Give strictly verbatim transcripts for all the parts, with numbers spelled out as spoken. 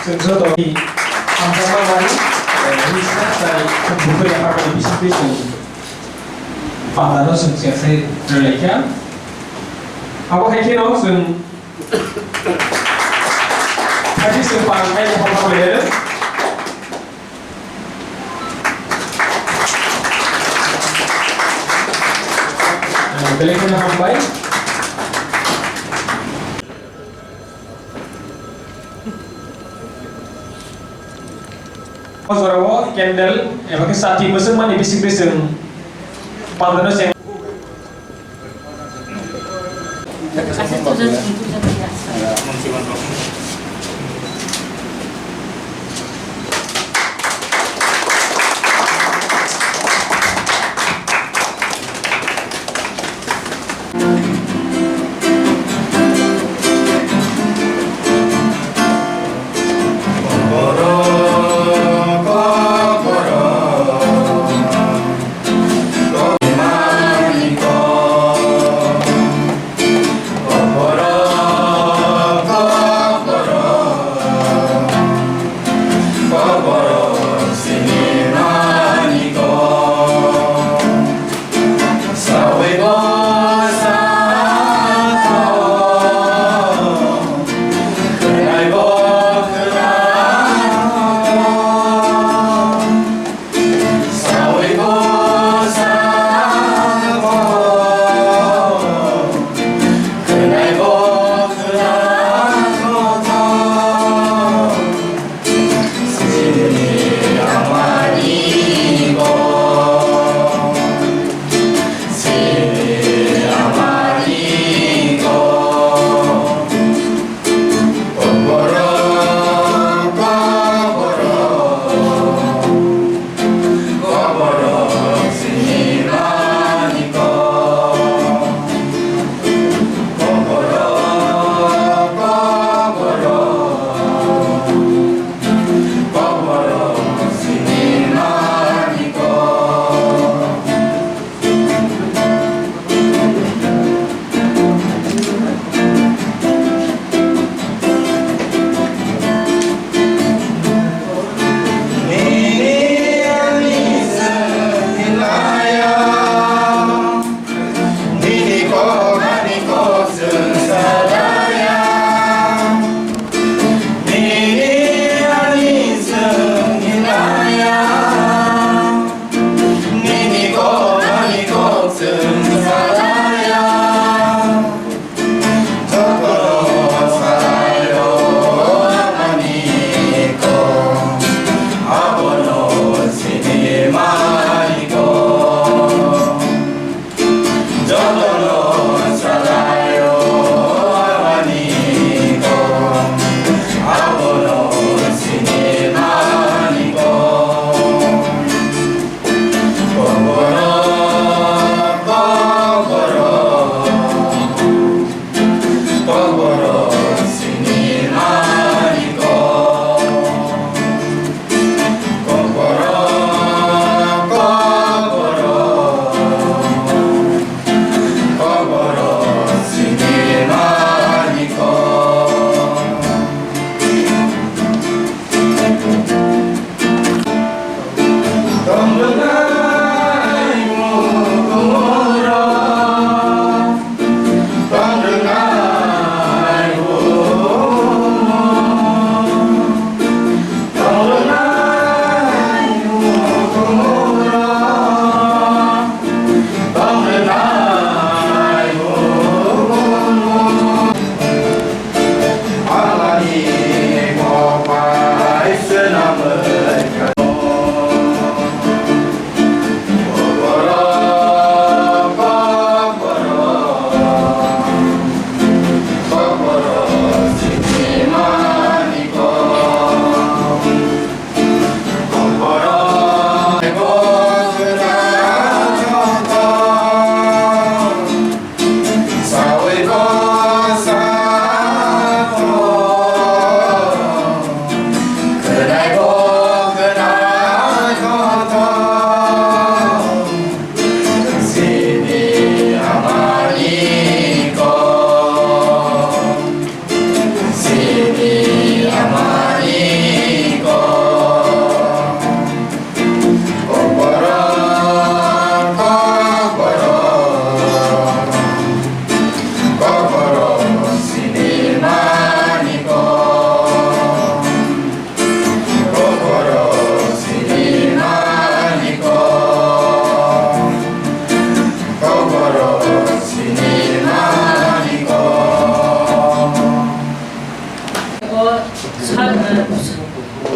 Chwng joto ni hamjakma bai, eh, hwnwi sa chai thumbu phai hamjakmani bisingtwi chwng pandano chwng chengkhai rwlaikha. Abo hai kheno chwng Thirty seven point five hokha player. Belai kheno hambai. O jorao candle eba khe chati mwswkmani bisingtwi chwng pandano cheng.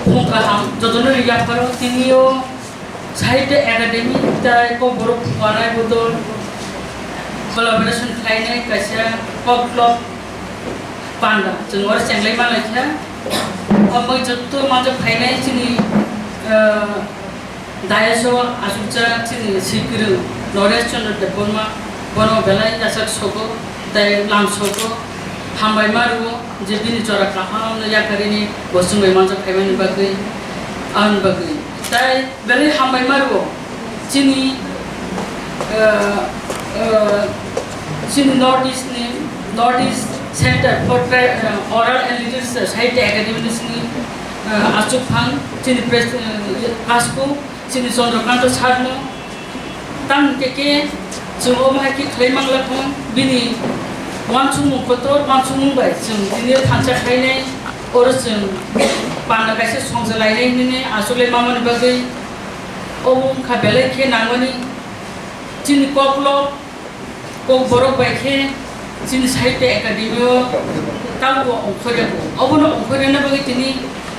Phung kaham jotono yapharo tini o Sahitya Academy tai Kokborok phuarnai bodol collaboration khlainai kaisa koklop panda chwng oro chenglai manlaikha. Omo joto manjak phainai chini, ah, Dayas o achukjak chini swikwrwng Naresh Chandra Debbarma, bono belai yachak sogo tei lam sogo, hambai ma rwo je bini jora kaham no yakarini bo chwngbai manjak phaimani bagwi, aboni bagwi. Tai belai hambai ma rwo chini, eh, eh, chini North East ni, North East Center for Tra-, eh, Oral and Literature Sahitya Academy ni chini, eh, achukphang chini pres-, eh, Kasku chini Chandrakanta sir no, tang hwnkhe khe chwng omo hai khe khlai mangla thung, bini uansukmung kotor uansukmung bai chwng tini o thansa khlainai, oro chwng panda kaisa songcha lainai hwnwi achuklai mamani bagwi omo wngkha belai khe nangmani chini koklo. Kokborok bai khe chini Sahitya Academy o tabukbo ongkhorya bo. Obono ongkhorya bagwi tini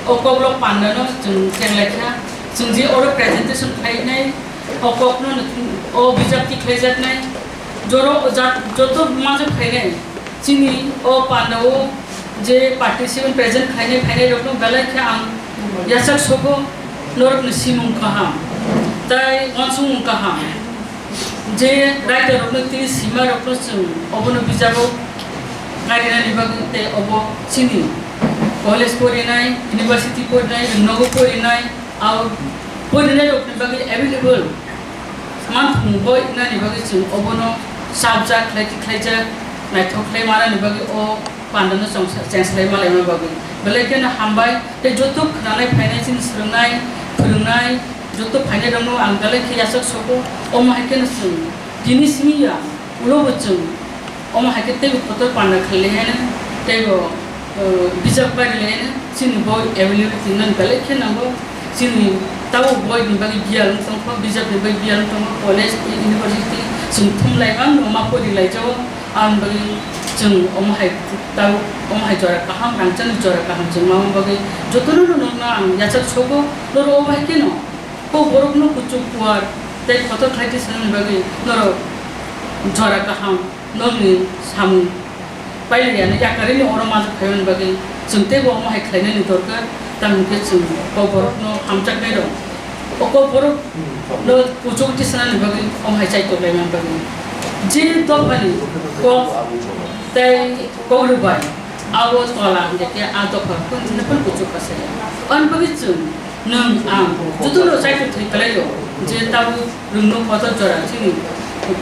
o koklop pandano chwng chenglaikha. Chwng je oro presentation khlainai, o kokno o bijapti khlaijaknai, joro o jat-, joto manjak khlainai. Chini o pandao je participant present khlainai phainai rokno belai khe ang yachak sogo, norokni simung kaham, tai uansukmung kaham. Je writer rokno tini sima rokno chwng obono bijabo karinani bagwi tei obo chini college porinai, university porinai, nogo porinai, abo porinai rokni bagwi available manthung bo wngnani bagwi chwng obono chapjak khlai khlaijak naithok khlai manani bagwi o pandano chengsa-, chengslai malaima bagwi. Belai kheno hambai tei joto khwnanai phainai chini swrwngnai, phwrwngnai, joto phainairokno ang belai khe yachak sogo. Omo hai kheno chwng tini simi ya, ulo bo chwng omo hai khe teibo kotor panda khlai lai haino, teibo, uh, bijap pai lai haino, chini boi available tongnani belai khe nango. Chini tabuk boi ni bagwi biyal wng tongkho, bijap ni bagwi biyal wng tongkho, college, university chwng thum lai mano, ma pori lai jago. Aboni bagwi chwng omo hai tau, omo hai jora kaham, rangchakni jora kaham chwng mama bagwi jotono no nokno ang yachak sogo, norok obo hai kheno kokborokno kuchuk kuar tei kotor khlai twi swnamni bagwi norok jora kaham, nokni samung pailaiya, yakarino oro manjak phaimani bagwi chwng teibo omo hai khlainani dorkar, tamni hwnkhe chwng kokborokno hamjaknairok. O kokborok no kuchuk tisnani bagwi omo hai chaitok laimani bagwi. Je dophani kok tei kok rwbai abo tola hwnkhe khe a dopha phun phun kuchuk kasaya. Ani bagwi chwng nwng ang jotono chaitok thwi kwlaio je tabuk nwngno kotor jora chini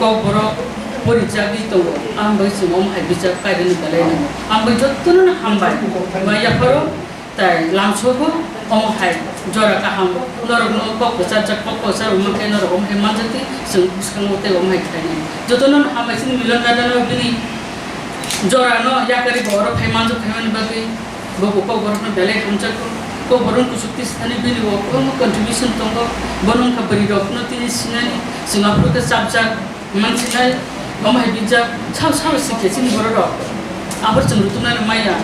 kokborok porijagwi tongo. Ang bagwi chwng omo hai bijap kairwkni belai no ang bai jotono no hambai. Bai yapharo Tai lamsogo omo hai jora kaham, norokno kok kwchajak, kok kwchar wngma khe norok omo hai manjakdi, chwng bwskango tei omo hai khlainai. Jotono hambai chini Milan Dada no bini jorano yakarwi bo oro phai manjak phaimani bagwi, bo bo kok borokno belai hamjakgo. Kok borokno kuchuk tisani bini bo kwbangma contribution tongo, bono wngkha bwrwi rokno tini sinani, chwng aphuru khe chapjak. Mansinai, omo hai bijak, sao sao sikhe chini borok rok. Abor chwng rutuknani maya,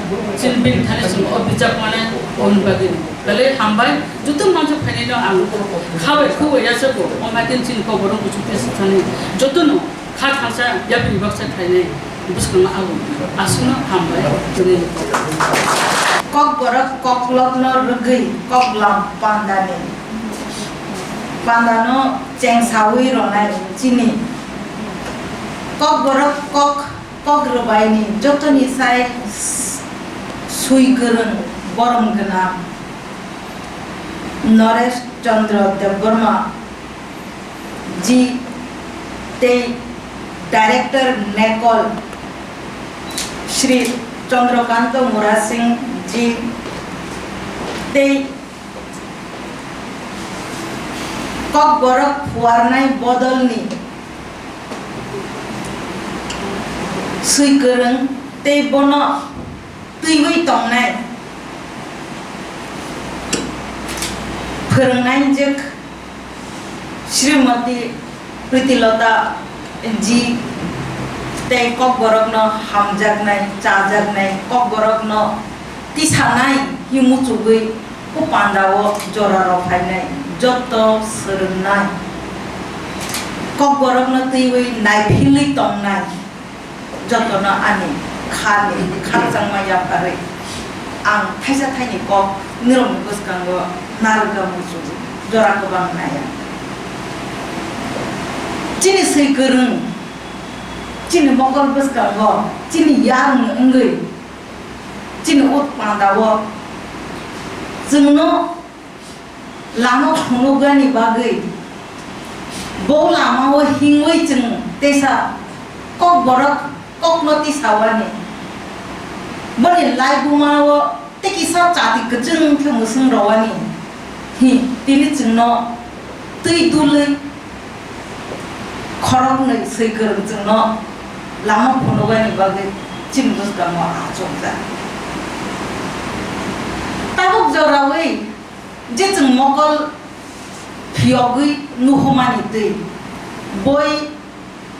chini bini thani chwng o bijak mane, oboni bagwi. Belai hambai, joto manjak phainai no ang khabai khubui yachago, omo hai khe chini kok borok kuchuk tei swkangni. Jotono kha thansa, yapri baksa khlainai, bwskango abo. Aswkno hambai, chini. Kokborok koklopno rwgwi koklam pandani. Pandano chengsawi rwnai chini. Kokborok kok, kok rwbaini jotoni sai swi kwrwng borom gwnang Naresh Chandra Debbarma ji tei Director Nekol Shri Chandrakanta Murasing ji tei Kokborok phuarnai bodolni swi kwrwng tei bono twiwi tongnai phwrwngnaijwk Srimati Pritilota ji tei Kokborokno hamjaknai, chajaknai, Kokborokno tisanai hi muchugwi o pandao jorarok phainai, joto swrwngnai, kokborokno twiwi naiphilwi tongnai, jotono ani khani khakchangma yapharwi ang thaisa thaini kok nirokni bwskango narwkna muchungo jora kwbang naiya. Chini swi kwrwng, chini mokol bwskango chini yarwng wngwi chini o pandao chwngno lama phunukgani bagwi, bo lamao himwi chwng teisa kokborok kokno tisawani, boni laibumao tei kisa chati kwchwng khe mwswng rwani, hi, tini chwngno twi dulwi khoroknwi swi kwrwng chwngno lama phunukgani bagwi chini bwskango achukjak. Tabuk jorawi je chwng mokol phiyogwi nuhumani twi boi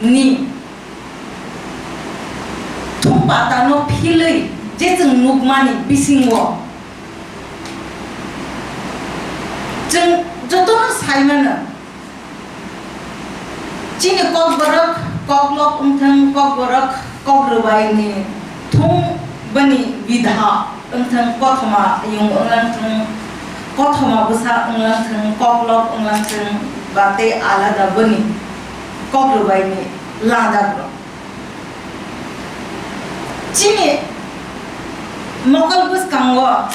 ni thum patano philwi je chwng nukmani bisingo chwng jotono saimano. Chini kokborok koklop wngthang, kokborok kokrwbaini thung bani bidha wngthang, kothoma yung wngthang, kothoma bwsa wngthang, koklop wngthang, ba tei alada bani kokrwbaini ladakrok. Chini mokol bwskango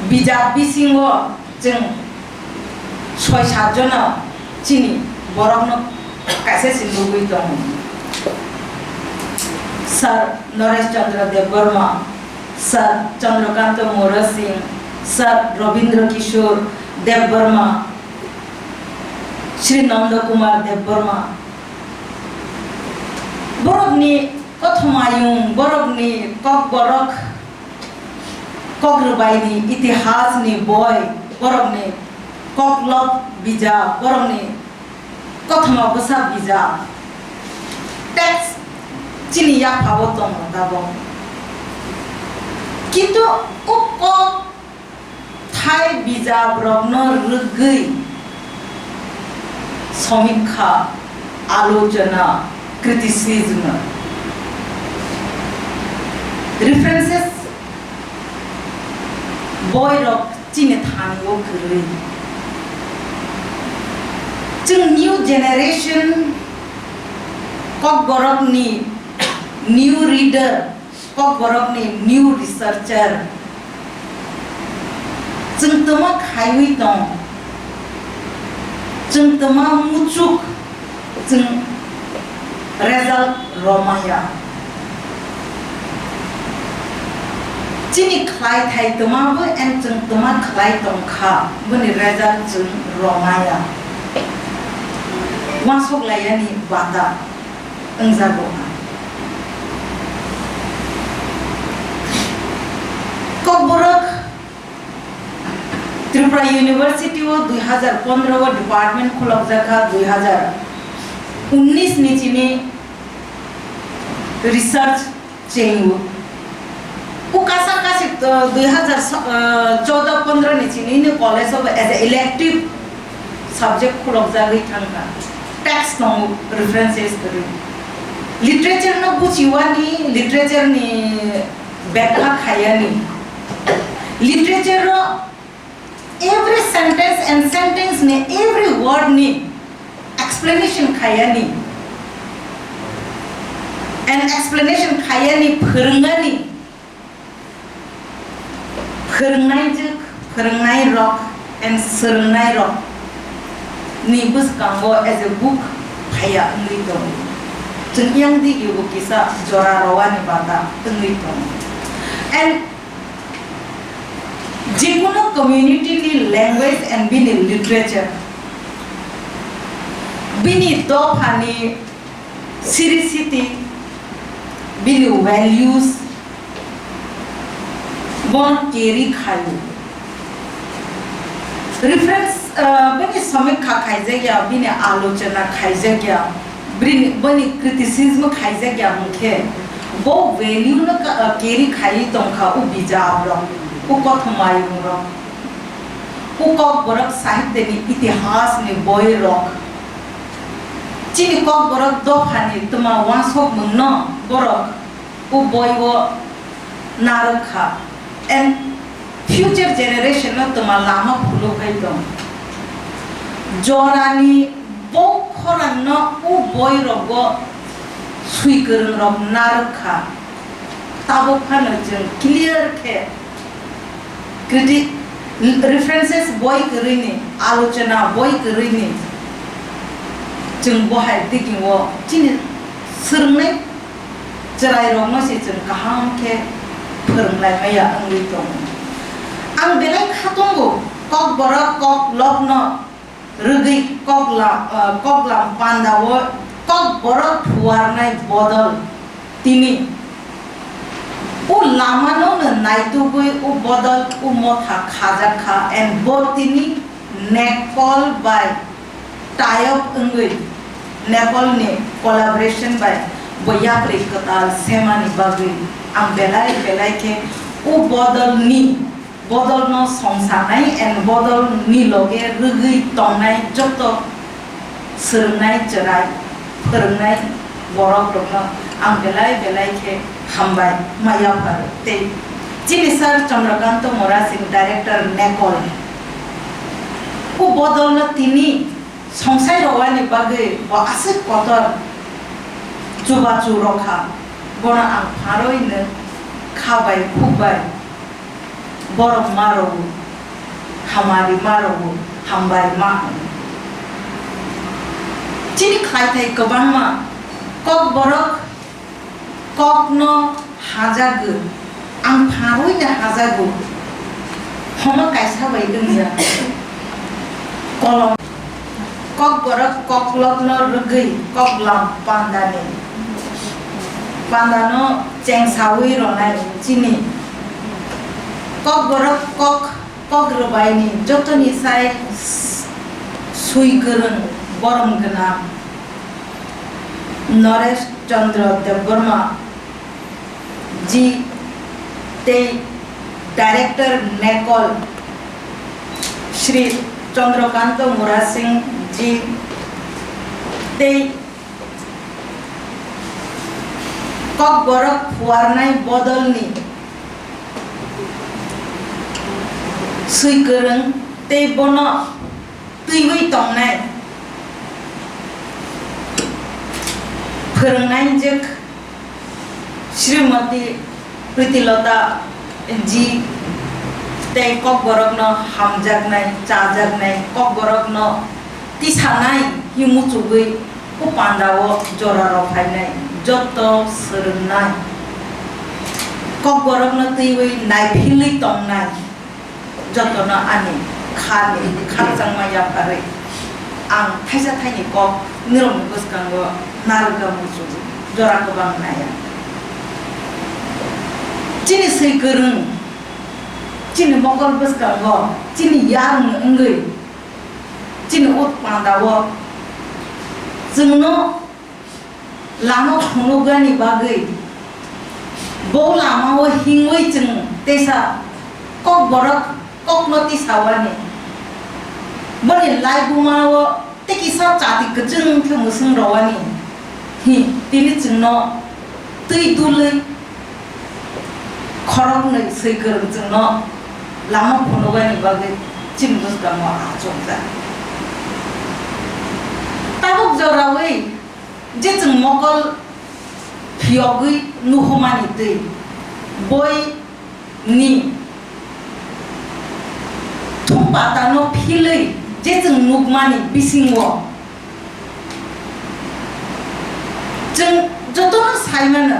bijap bisingo chwng soi sat jona chini borokno kaisa se nugwi tongo. Sir Naresh Chandra Debbarma, Sir Chandrakanta Mora Singh, Sir Rabindra Kishore Debbarma, Shri Nanda Kumar Debbarma. Borokni kothomayung, borokni kokborok, kokrwbaini itihasni boi, borokni koklop bijap, borokni kothoma bwsa bijap, text chini yaphao tongo tabok. Kintu o kok thai bijaprokno rwgwi somikha, alochona, criticism, references boirok chini thani-o kwrwi. Chwng new generation, kokborokni new reader, kokborokni new researcher. Chwng twma khaiwi tong, chwng twma muchuk, chwng result romaya. Chini khlai thai twma bo and chwng twma khlai tong kha, boni result chwng romaya. Uansuk laiyani bata wngjago ang. Kokborok Tripura University o dui hazar pondro o department khulokjak kha, dui hazar unnis ni chini research cheng o. O kasa kasi, uh, dui hazar choudo pondro ni chini ni college o as a elective subject khulokjagwi thangkha. Text tongo, references kwrwi. Literature no buchiwani, literature ni bekha khayani. Literature o every sentence and sentence ni, every word ni explanation khayani. And explanation khayani, phwrwngani. Phwrwngnaijwk, phwrwngnairok and swrwngnairok ni bwskango as a book phaiya wngwi tongo. Chwng yang di yugo kisa jora rowani bata wngwi tongo. And jekunu community ni language and bini literature, bini dophani siri siti, bini values, bono carry khaio. Reference, uh, bini samikha khaijakya, bini alochona khaijakya, bini, bini criticism khaijakya hwnkhe, Bo value no ka-, carry khaiwi tongkha o bijap rok, o kothoma yung rok, o Kokborok sahitya ni itihas ni boi rok. Chini Kokborok dopha ni twma uansuk mung no borok o boi o narwk kha. And future generation no twma lama phulugwi tong. Jorani bo khorang no o boi rogo swi kwrwng rok narwk kha. Tabuk phano chwng clear khe criti-, references boi kwrwini, alochona boi kwrwini chwng bo hai digini o chini swrwngnai chwrairokno se chwng kaham khe phwrwnglaimaya wngwi tongo. Ang belai kha tongo, Kokborok koklopno rwgwi kokla-, ah, koklam pandao Kokborok phuarnai bodol tini o lamano no naitugwi o bodol o motha khajak kha, and bo tini Nekol bai tie-up wngwi Nepal ni collaboration bai bo yapri kwtal semani bagwi ang belai belai khe o bodol ni, bodol no songsanai and bodol ni loge rwgwi tongnai joto swrwngnai chwrai, phwrwngnai borok rokno ang belai belai khe hambai ma yaphar tei chini sir Chandrakanta Murasing, director Nekol, o bodol no tini songsai rwani bagwi bo aswk kotor chubachu rokha, bono ang pharwi no kha bai khuk bai borok ma rwo, hamari ma rwo, hambai ma hwn. Chini khlaithai kwbangma Kokborok kokno hajago, ang pharwi no hajago, homo kaisa bai wngya kolom. Kokborok koklopno rwgwi koklam pandani, pandano chengsawi rwnai chini Kokborok kok, kok rwbaini jotoni sai swi kwrwng borom gwnang Naresh Chandra Debbarma ji tei director Nekol Shri Chandrakanta Murasing ji tei Kokborok phuarnai bodolni swi kwrwng tei bono twiwi tongnai phwrwngnaijwk Srimati Pritilota ji tei Kokborokno hamjaknai, chajaknai, Kokborokno tisanai hwnwi muchugwi o pandao jora rw phainai joto swrwngnai, Kokborokno twiwi naiphilwi tongnai. Jotono ani khani khakchangma yapharwi ang thaisa thaini kok nirokni bwskango narwkha muchung jora kwbang naiya. Chini swi kwrwng, chini mokol bwskango, chini yarwng wngwi, chini ut pandao chwngno lama phunukgani bagwi bo lamao himwi chwng teisa Kokborok kokno tisawani. Boni laibumao tei kisa chati kwchwng khe mwswng rwani. Hi, tini chwngno twi dulwi khoroknwi swi kwrwng chwngno lama phunukgani bagwi chini bwskango achukjak. Tabuk jorawi je chwng mokol phiyogwi nuhumani twi, boi ni thum patano philwi je chwng nukmani bisingo chwng jotono sai mano.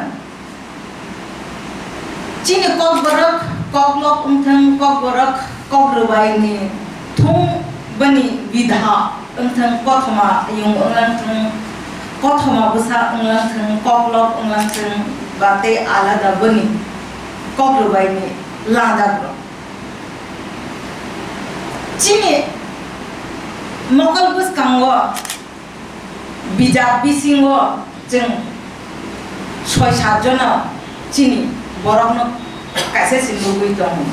Chini Kokborok koklop wngthang, Kokborok kok rwbaini thung bani bidha wngthang, kothoma yung wnglang thung, kothoma bwsa wnglang thung, koklop wnglang thung, ba tei alada bani kok rwbaini ladak rok. Chini mokol bwskango bijap bisingo chwng soi sat jona chini borokno kaisa se nugwi tongo.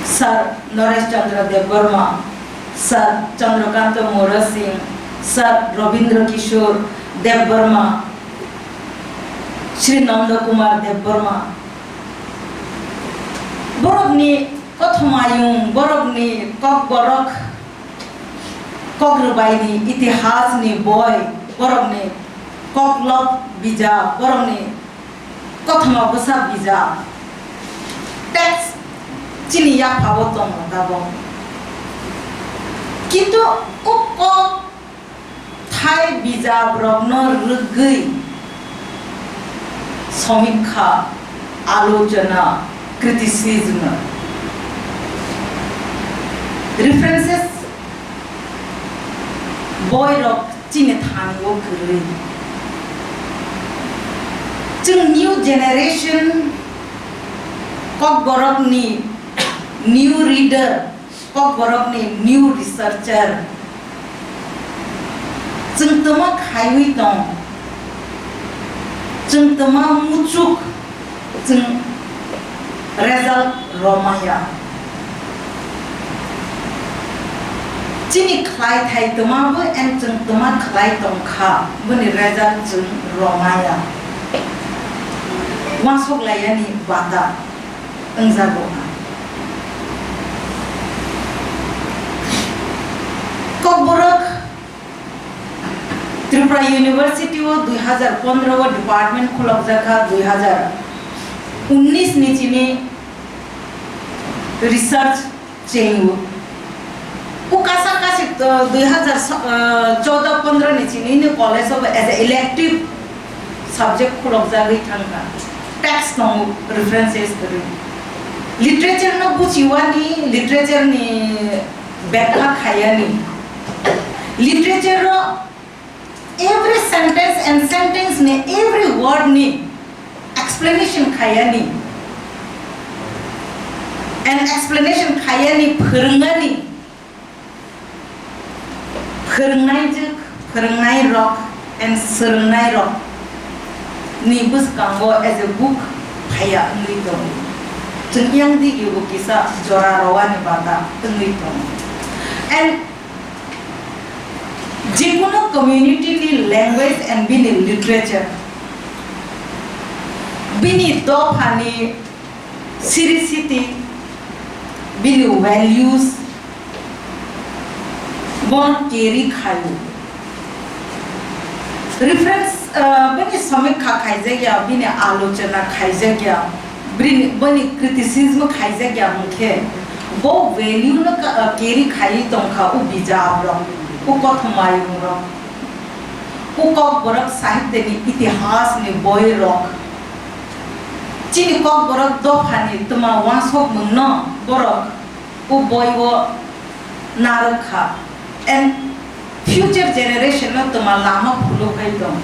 Sir Naresh Chandra Debbarma, Sir Chandrakanta Mora Singh, Sir Rabindra Kishore Debbarma, Shri Nanda Kumar Debbarma. Borokni kothomayung, borokni kokborok, kok rwbaini itihasni boi, borokni koklop bijap, borokni kothoma bwsa bijap, text chini yaphao tongo tabok. Kintu o kok thai bijaprokno rwgwi somikha, alochona, criticism, references boirok chini thani-o kwrwi. Chwng new generation, kokborokni new reader, kokborokni new researcher. Chwng twma khaiwi tong, chwng twma muchuk, chwng result romaya. Chini khlai thai twma bo and chwng twma khlai tong kha, boni result chwng romaya. Uansuk laiyani bata wngjago ang. Kokborok Tripura University o dui hazar pondro o department khulokjak kha, dui hazar unnis ni chini research cheng o. O kasa kasi, uh, dui hazar, uh, choudo pondro ni chini ni college o as a elective subject khulokjagwi thangkha. Text tongo, references kwrwi. Literature no buchiwani, literature ni bekha khayani. Literature o every sentence and sentence ni, every word ni explanation khayani. And explanation khayani, phwrwngani. Phwrwngnaijwk, phwrwngnairok and swrwngnairok ni bwskango as a book phaiya wngwi tongo. Chwng yang digi bo kisa jora rowani bata wngwi tongo. And jekunu community ni language and bini literature, bini dophani siri siti, bini values, bono carry khaio. Reference, uh, bini samikha khaijakya, bini alochona khaijakya, bini, bini criticism khaijakya hwnkhe, bo value no ka-, uh, carry khaiwi tongkha o bijabrok, o kothomayungrok, o kokborok sahityani itihasni boirok. Chini kokborok dophani twma uansukmungno borok o boi-o narwk kha, and future generation-no twma lama phuluk hai tong.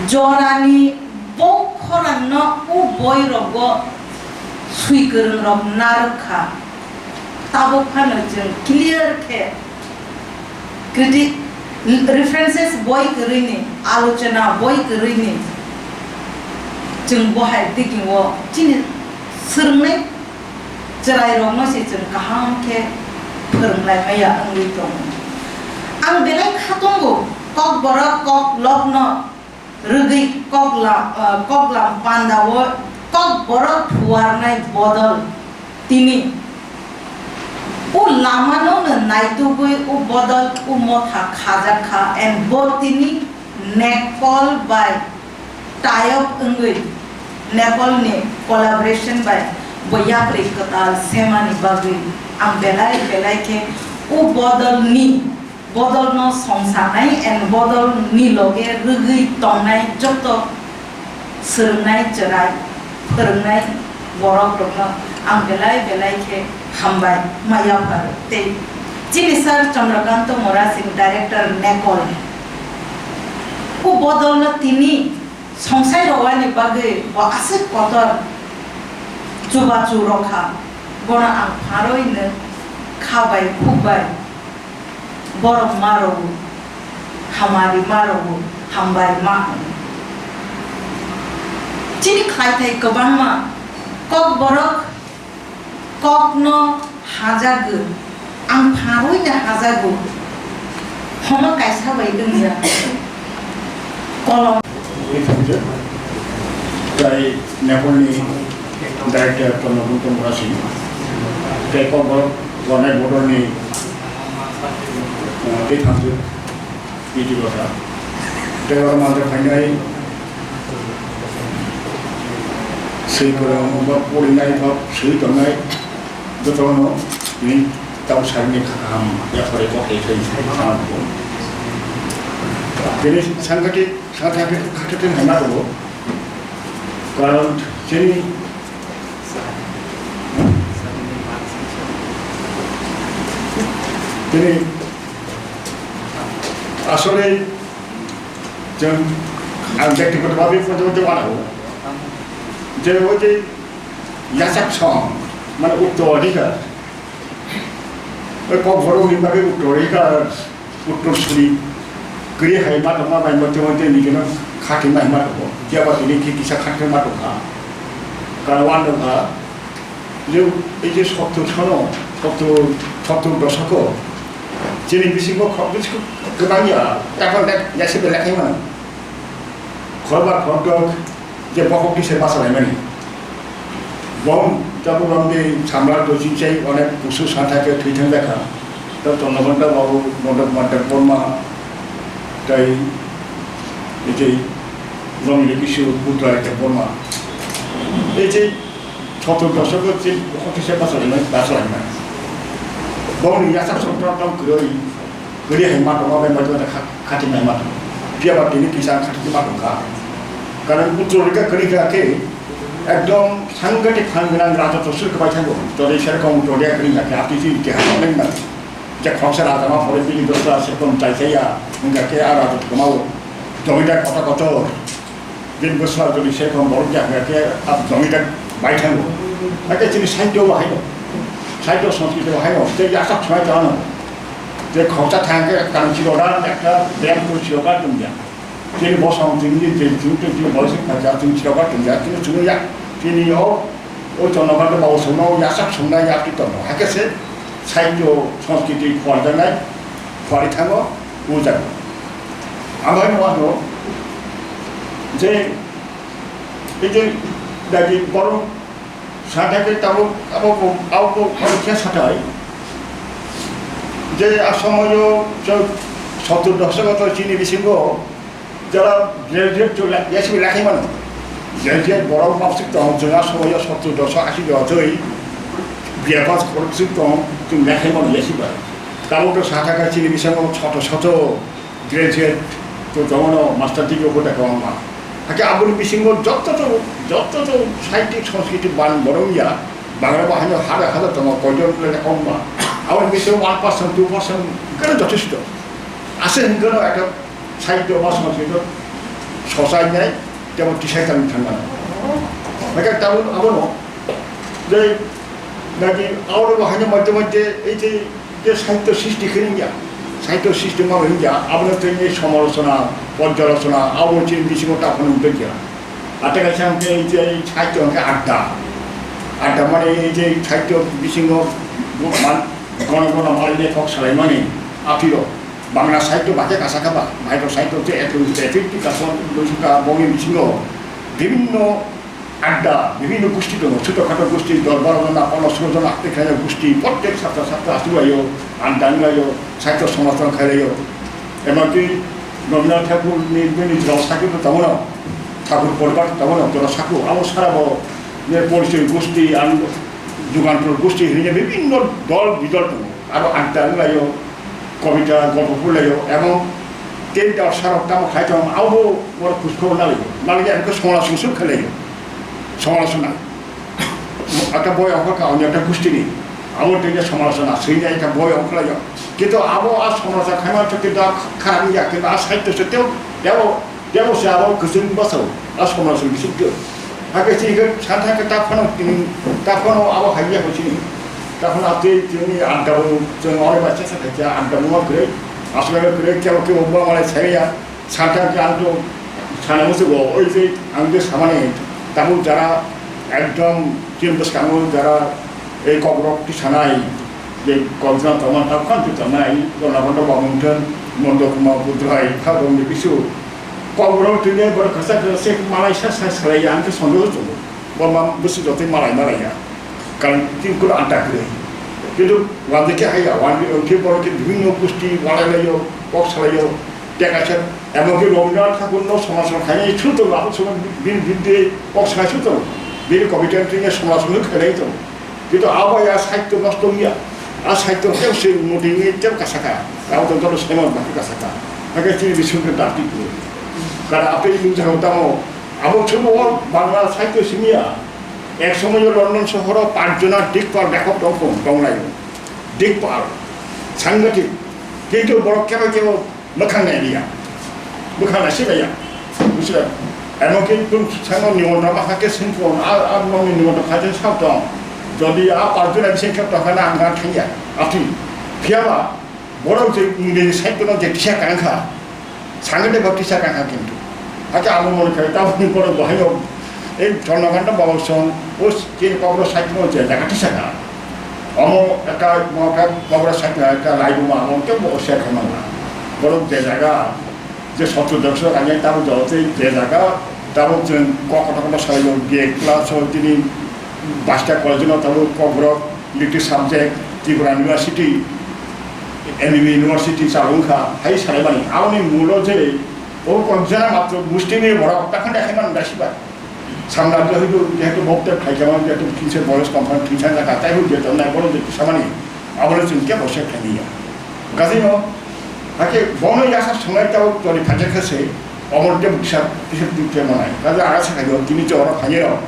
Jorani bo khorangno o boirogo swi kwrwngrok narwk kha, tabuk phano chwng clear khe Kriti-, references boi kwrwini, alochona boi kwrwini, chwng bo hai digingo chini swrwngnai chwrairokno se chwng kaham khe phwrwnglaimaya wngwi tongo. Ang belai kha tongo, kokborok koklopno rwgwi koklam, ah, koklam pandao kokborok phuarnai bodol tini o lamano no naitugwi o bodol o motha khajak kha, and bo tini Nekol bai tie up wngwi, Nekolni collaboration bai bo yapri kwtal semani bagwi ang belai belai khe o bodolni bodolno songsanai and bodolni loge rwgwi tongnai joto swrwngnai chwrai, phwrwngnai borokrokno ang belai belai khe hambai ma yapharo. Tei chini sir Chandrakanta Mora Singh, director Nekol, o bodolno tini songsai rwani bagwi bo aswk kotor chubachu rwkha, bono ang pharwi nwng kha bai khuk bai borok ma rwo, hamari ma rwo, Hambai ma hwn. Chini khlaithai kwbangma Kokborok kokno hajago, ang pharwi no hajago, hono kaisa bai wngya kolom. Tei Nepalni director Chondra Gupta Murasi, tei Kokborok Gornai Bodolni, uh, tei thangjak. Idiota. Tei oro manjak phainai swi kwrwng ba porinai ba swi tongnai jotono tini tabuk salni kha kaham yaphare kok hai khai sana tongo. Tini sangathik khatha khe khatha khe hwnna tongo. Karon chini tini Asole chwng ang byaktigoto bhabe photo tei uanao je o je yachak song mane uttor adhikar, o Kokborok ni bagwi uttor adhikar, uttor suri kwrwi hai ma tongma bai mote mote ni geno khatima hai ma tongo, phiya ba tini khe kisa khatima tongkha. Karon uan tongkha. Je, ei je sottor sono, sottor, sottor dosoko, chini bisingo khoroknwi se kwbang ya, tei phano yasi belai khai mano. Khorokbar khorokdok je bokhok kisa bachalaimani. Bom, tabuk bom de samla dosi chai onek kusu santa khe thwi thang jakha. Tei Chondra Gupta babu, Nanda Kumar Debbarma, tei, ei je, Romile Kishore Putra Debbarma. Ei je, Sottor dosok o chini office bachalaimani, bachalaimani. Bongni yachak songkrak tong kwrwi, kwrwi hai ma tongo, bai ma tongo, kha-, khatimai ma tongo. Phiya ba tini kisa khatimai ma tongkha. Karon uttor rika kwrwi kha khe, ekdom sangathik phan gwnang raja tosur kwbai thango. Jodi serokom uttor rika kwrwi kha khe, apni si itihas nang nang. Je khoroksa raja ma phore bini dosra serokom chai chai ya, wngkha khe a raja kwmao. Jomidar kotor kotor. Din bwswk jodi se khon borok ya hwnkha khe, ah, jomidar bai thango. Hakhe chini sahityo bo haino, sahityo sanskriti bo haino, tei yachak swmai tongno. Tei khoroksa thang khe kang chiroda ekta beng ko chiroda tongya. Chini bosong chini je chini tei chini boyos khacha chini chiroda tongya, chini chini ya, chini o, o Chondra Gupta babu songno yachak songnai yapri tongo. Hakhe se sahityo sanskriti khorjaknai, khori thango, o jaga. Ang bai nw ano je, ei je, dagi borok sathai khe tabuk abo bo, abo bo, abo khe sathai. Je a somoyo, je sottor doshok o to chini bisingo jara graduate to la-, yasibi lakhai mano. Graduate borok mapsik tong, jwng a somoyo sottor doshok, ashi doshok twi B A pass khorok sik tong, chwng lakhai mano yasiba. Tabuk to sathai khe chini bisingo soto soto graduate to tongo, master degree bo da kwbangma. Hakhe aboni bisingo joto to, joto to sahityo sanskriti ban borok ya, Bangla bo haino hajar hajar tongo, koijon le kok ma. Aboni bisingo one percent, two percent hwnkhe jothesto. Ase hwnkhe no ekta sahityo ba sanskriti sosainai, tebo tisai tangwi thangmano. Hakhe tabuk abono je naki aboni bo haino moddhe moddhe ei je je sahityo srishti khe wngya, sahityo srishti ma wngya, abono tei somalochona, porjalochona, abo chini bisingo ta phano wngya. Ate kaisa hwnkhe ei je sahityo hwnkhe adda. Adda mane ei je sahityo bisingo man, gono gono malai lekhok salaimani aphiro. Bangla sahityo bahaikhe kasa kha ba, bahai rok sahityo je eto, eto, eto, kaisa bongni bisingo bibinno adda, bibhinno gusti tongo, chuto khato gusti, dos baro jona, pono solo jona, tei khaina gusti, prottek satra satra achuglaio, adda wnglaio, sahityo somajon khailaio. Emonki Rabindranath Thakurni bini jora sakhe bo tongo no, Thakur poribar tongo no, jora sakhe, abo sara bo je porichoi gusti, ang Jugantor gusti hinwi bibhinno dol bidol tongo, abo adda wnglaio. Kobita, golpo purlaio, ebong tei dosarok tamo khai tong, abo borok khujkhobor nalaio, nalaikhe ekhe somalochona se khlaio, somalochona. Ekta boi ongkha ka, onyo ekta gustini, abo tei somalochona, swinai ekta boi ongkhlaio. Kintu abo a somalochona khaima se kintu a kharap wngya, kintu a sahityo se teo, teo Tei bo se abo kwchwng bwsao, a somajni bisingtwi. Hakhe chini khe sakha khe ta phano tini, ta phano abo hai ya kho chini. Ta phano tei chini adda bo chwng oro bai chaksa khaikha, adda bo ma kwrwi, aswk kwrwi, kebo kebo bo malai sai ya. Santa khe ang to sana musugo, oi je ang je samani tabuk jara ekdom chini bwskango jara ei kokrok tisanai, je kokjna tongma tabuk khan tisanai, Jona Bhanta Bamungthan, Mondo Kumar Budrai, Thadong ni bisu kokrok tini borok kwchak kwchak malai sa sa salai ang khe sondeho chungo. Bo ma bwswk jotoi malai malai ya. Karon chini kuno anta kwrwi. Kintu wande khe haiya, wande wngkhe borok khe bibhinno gosti walai laio, kok salaio, tei kaisa emon khe Rabindranath Thakurno somasrok khainai sutong, abo sono bini bidde kok sanai sutong, bini kobita wngkhe somasrok khainai tong. Kintu abo ya sahityo nosto wngya, a sahityo khe se muti wngwi tei kasaka, abo tong tong se ma bakhe kasaka. Hakhe chini bisingtwi dakti kwrwi. Karon apei nukjakgo tamo, abo chwngno o Bangla sahityo simi ya. Ek somoyo London sohoro panchjona Dikpal lekhok tong tong, tonglaio. Dikpal, sangathik. Kintu borok kebo kebo mwkhang nai liya. Mwkhang nai silaiya. Bujiya. Emon ki tun sango nimontra ma hake singkon, a, a nongni nimontra khaje sao tong. Jodi a panchjona bising khe tongkha na ang gan thangya. Aphi. Phiyaba, borok je nini side no je kisa kangkha. Sangre de baptisa kha kintu. Hakhe amo mone khe tabukni borok bahai o, ei Chondroganda Baba song, o chini kokborok side no je jaga tisa kha. Omo ekta, mo ekta kokborok side no ekta laibuma amo kebo share khe mangla. Borok je jaga, je sotto dakso kanya tabuk jabo tei je jaga, tabuk chwng kok kotor kotor salai o, B A class o tini Basta college no tabuk kokborok elective subject, Tripura University, M B B University chalo wngkha, hai salaimani. Aboni mulo je o konjana matro mustini borok takhani hai man dasiba. Samna jehetu, jehetu bokte phaikama, jehetu kinse boyos kom phan kinsa jaka, tai hu jehetu nai borok jehetu samani, aboni chwng kebo se khainiya. Gajino, hake bono yasa songnai tao tori phajakha se, omor de buksa, kisa dikte manai. Kaje ara sakhayo, tini je oro khainai rok.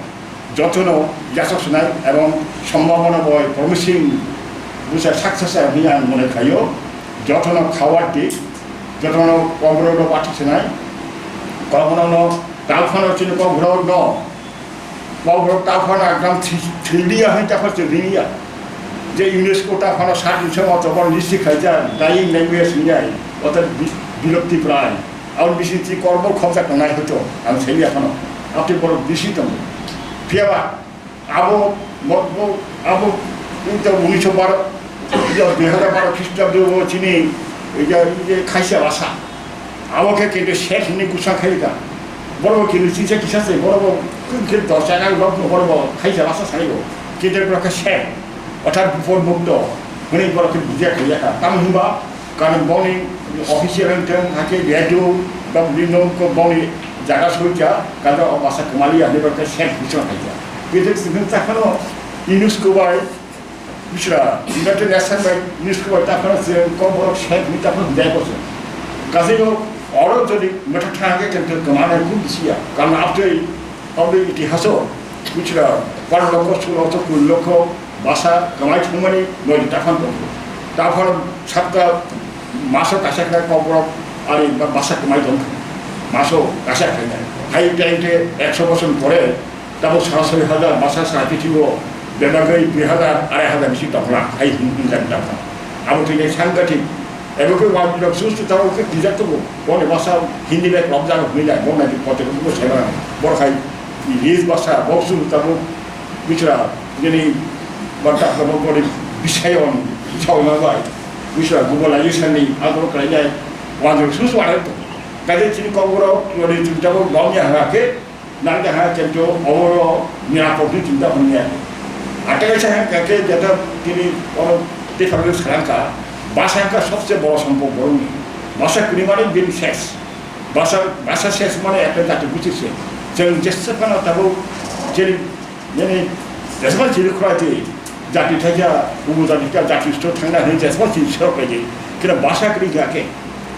Jotono yachak swnai ebong sombhabona bai promising busa success hwnwi ang mone khlaio. Jotono khawar di, jotono kokrokno bathik swnai, kokrokno talphano chini kokrokno, kokrok talphano ekdom thwi-, thwiliya hwnwi takhor chwrwngya. Je UNESCO talphano sat bising o tobor list khaijak, dying language hwnwi, oto bi-, bilupti prai. Aboni bising chi korbor khobjak tongnai hoito, ang saimya phano. Aboni borok bisi tongo. Phiyaba abo, bo, bo, abo, inta unisho baro, ya, dui hajar baro Christabdo o chini, ya, ya, khaisa basa. Abo khe kintu sek hwnwi kusa khaika. Borok kintu chisa kisa se, borok khe dos jaga lok no borok khaisa basa saibo. Kintu borok khe sek, orthat bipod mukto, hwnwi borok khe bujiya khaiyakha. Tamo hwnba, Karon boni official wngthang, hakhe radio ba bini nokho boni jaga soikha, kaisa o basa kwmaliya hinwi khe sek bising khaikha. Bini simi takhano UNESCO bai bisra, United Nations bai UNESCO bai takhano se kok borok sek ni takhano hwnjai bo se. Kaisa no oro jodi mwthang thang khe khe kwmana khub bisi ya. Karon abtwi Aboni itihaso, buchra, baro lokho, sulo lokho, kuri lokho, basa kwmai thangmani noidi taphano tongo. Taphano sapta maso kaisa khe kokborok ari ba-, basa kwmai tongkha. Maso kaisa khe nai. Hai time te ekso bosor pore, tabuk sara soi hajar basa sara pithibio bebagwi dui hajar, arai hajar bisi tongla. Hai hin hin jani taphano. Abo twi sangathik. Ebo khe wal pilok sus tu tabuk khe tijak tongo. Boni basa Hindi bai kwlapjak hwnwi lai, bo nai kotor kotor sai mano. Bor khai English basa, bo sus tabuk bisra, nini banta tabuk boni bisayon, sawi ma bai. Bisra Google ai sani, agro khlai lai, wal pilok sus wal to. Kaje chini kokborok, nini chini tabuk bom ya ha khe, Nang jaha kento oro nirapor ni chinta hwnwi. Ate kaisa hwn khe jeta tini oro tephang salangkha, basa wngkha sobse boro sompok borokni. Basa kwrwi mani bini ses. Basa, basa ses mani ekta jati gusti ses. Chwng jesa phano tabuk jeni, jeni, jesa phano chiri khwlai twi. Jati thaisa, bubo jati kha, jati stor thangna hwnwi jesma chini srok bai di. Kira basa kwrwi kha khe,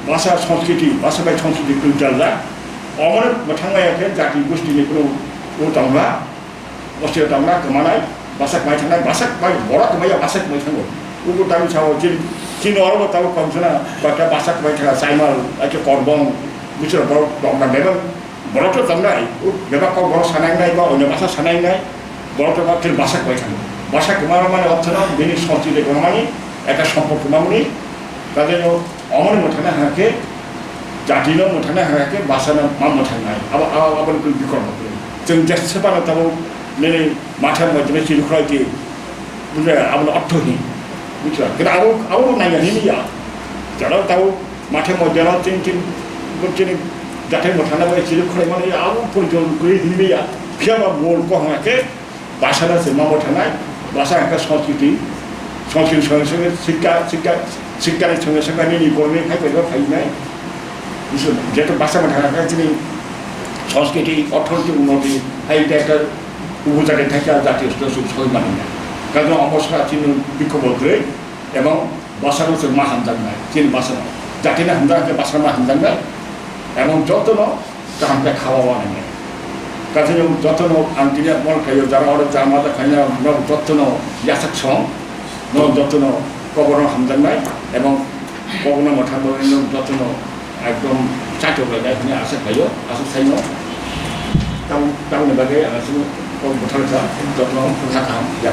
basa sanskriti, basa bai sanskriti kwrwi jalja. Omono mwthangmaya khe jati gustini kunu o tongla, bostio tongla, kwmanai, basa kwmai thangnai, basa kwmai, borok kwmaiya basa kwmai thango. Ugo tami sao chini, chini oro bo tamo konsona, baka basa kwmai thangna, Saimal, ake Korbong, bisoro borok tongna bebak. Borok to tongnai, o bebak kok borok sanai nai ba onyo basa sanai nai, borok to kok basa kwmai thangwi. Basa kwmai rok mani ortho no bini somchide kwmani, ekta sompok kwmamani, kaje no omoni mwthangna hwnkhe Jatino mwthangna hwnkhe basano ma mwthangnai. Abo, abo, aboni kwi bikormo kwrwi. Chwng jesa phano tabuk nini matha moidino chini khwlai di. Bujai, abono orthohin. Bujai. Kena abo, abo nangya hini ya. Jara tabuk matha moidino chini, chini, chini jathai mwthangna bai chini khwlai mani abo porijon kwrwi hini ya. Phiya ba mol ko hwnkhe Basa no se mamo thanai, basa hwnkhe Sanskrit, Sanskrit songe songe sikka, sikka, sikka ni songe songe nini borok ni hai paima phainai. Jeto basa ma thangkha chini Sanskrit, orthonoiti, unnoti, hai ekta ekta upojati thakya jati song song soi mani. Karon omo sara chini bikhobo kwrwi, ebong basa no se ma hamjaknai, chini basa no. Jati no hamjak hwnkhe basa ma hamjaknai, ebong joto no kaham khe khawa uanai. Kaisa jotono ang tini mol khaio, jara oro chama da khaina, no jotono yasak song, no jotono koborno hamjaknai, ebong koborno mwthangwi no jotono ekdom chatok lainai hwnwi asa khaio, asa saino. Tamo, tamoni bagwi ang aswk kok bwthar kha, jotono kha kaham ya.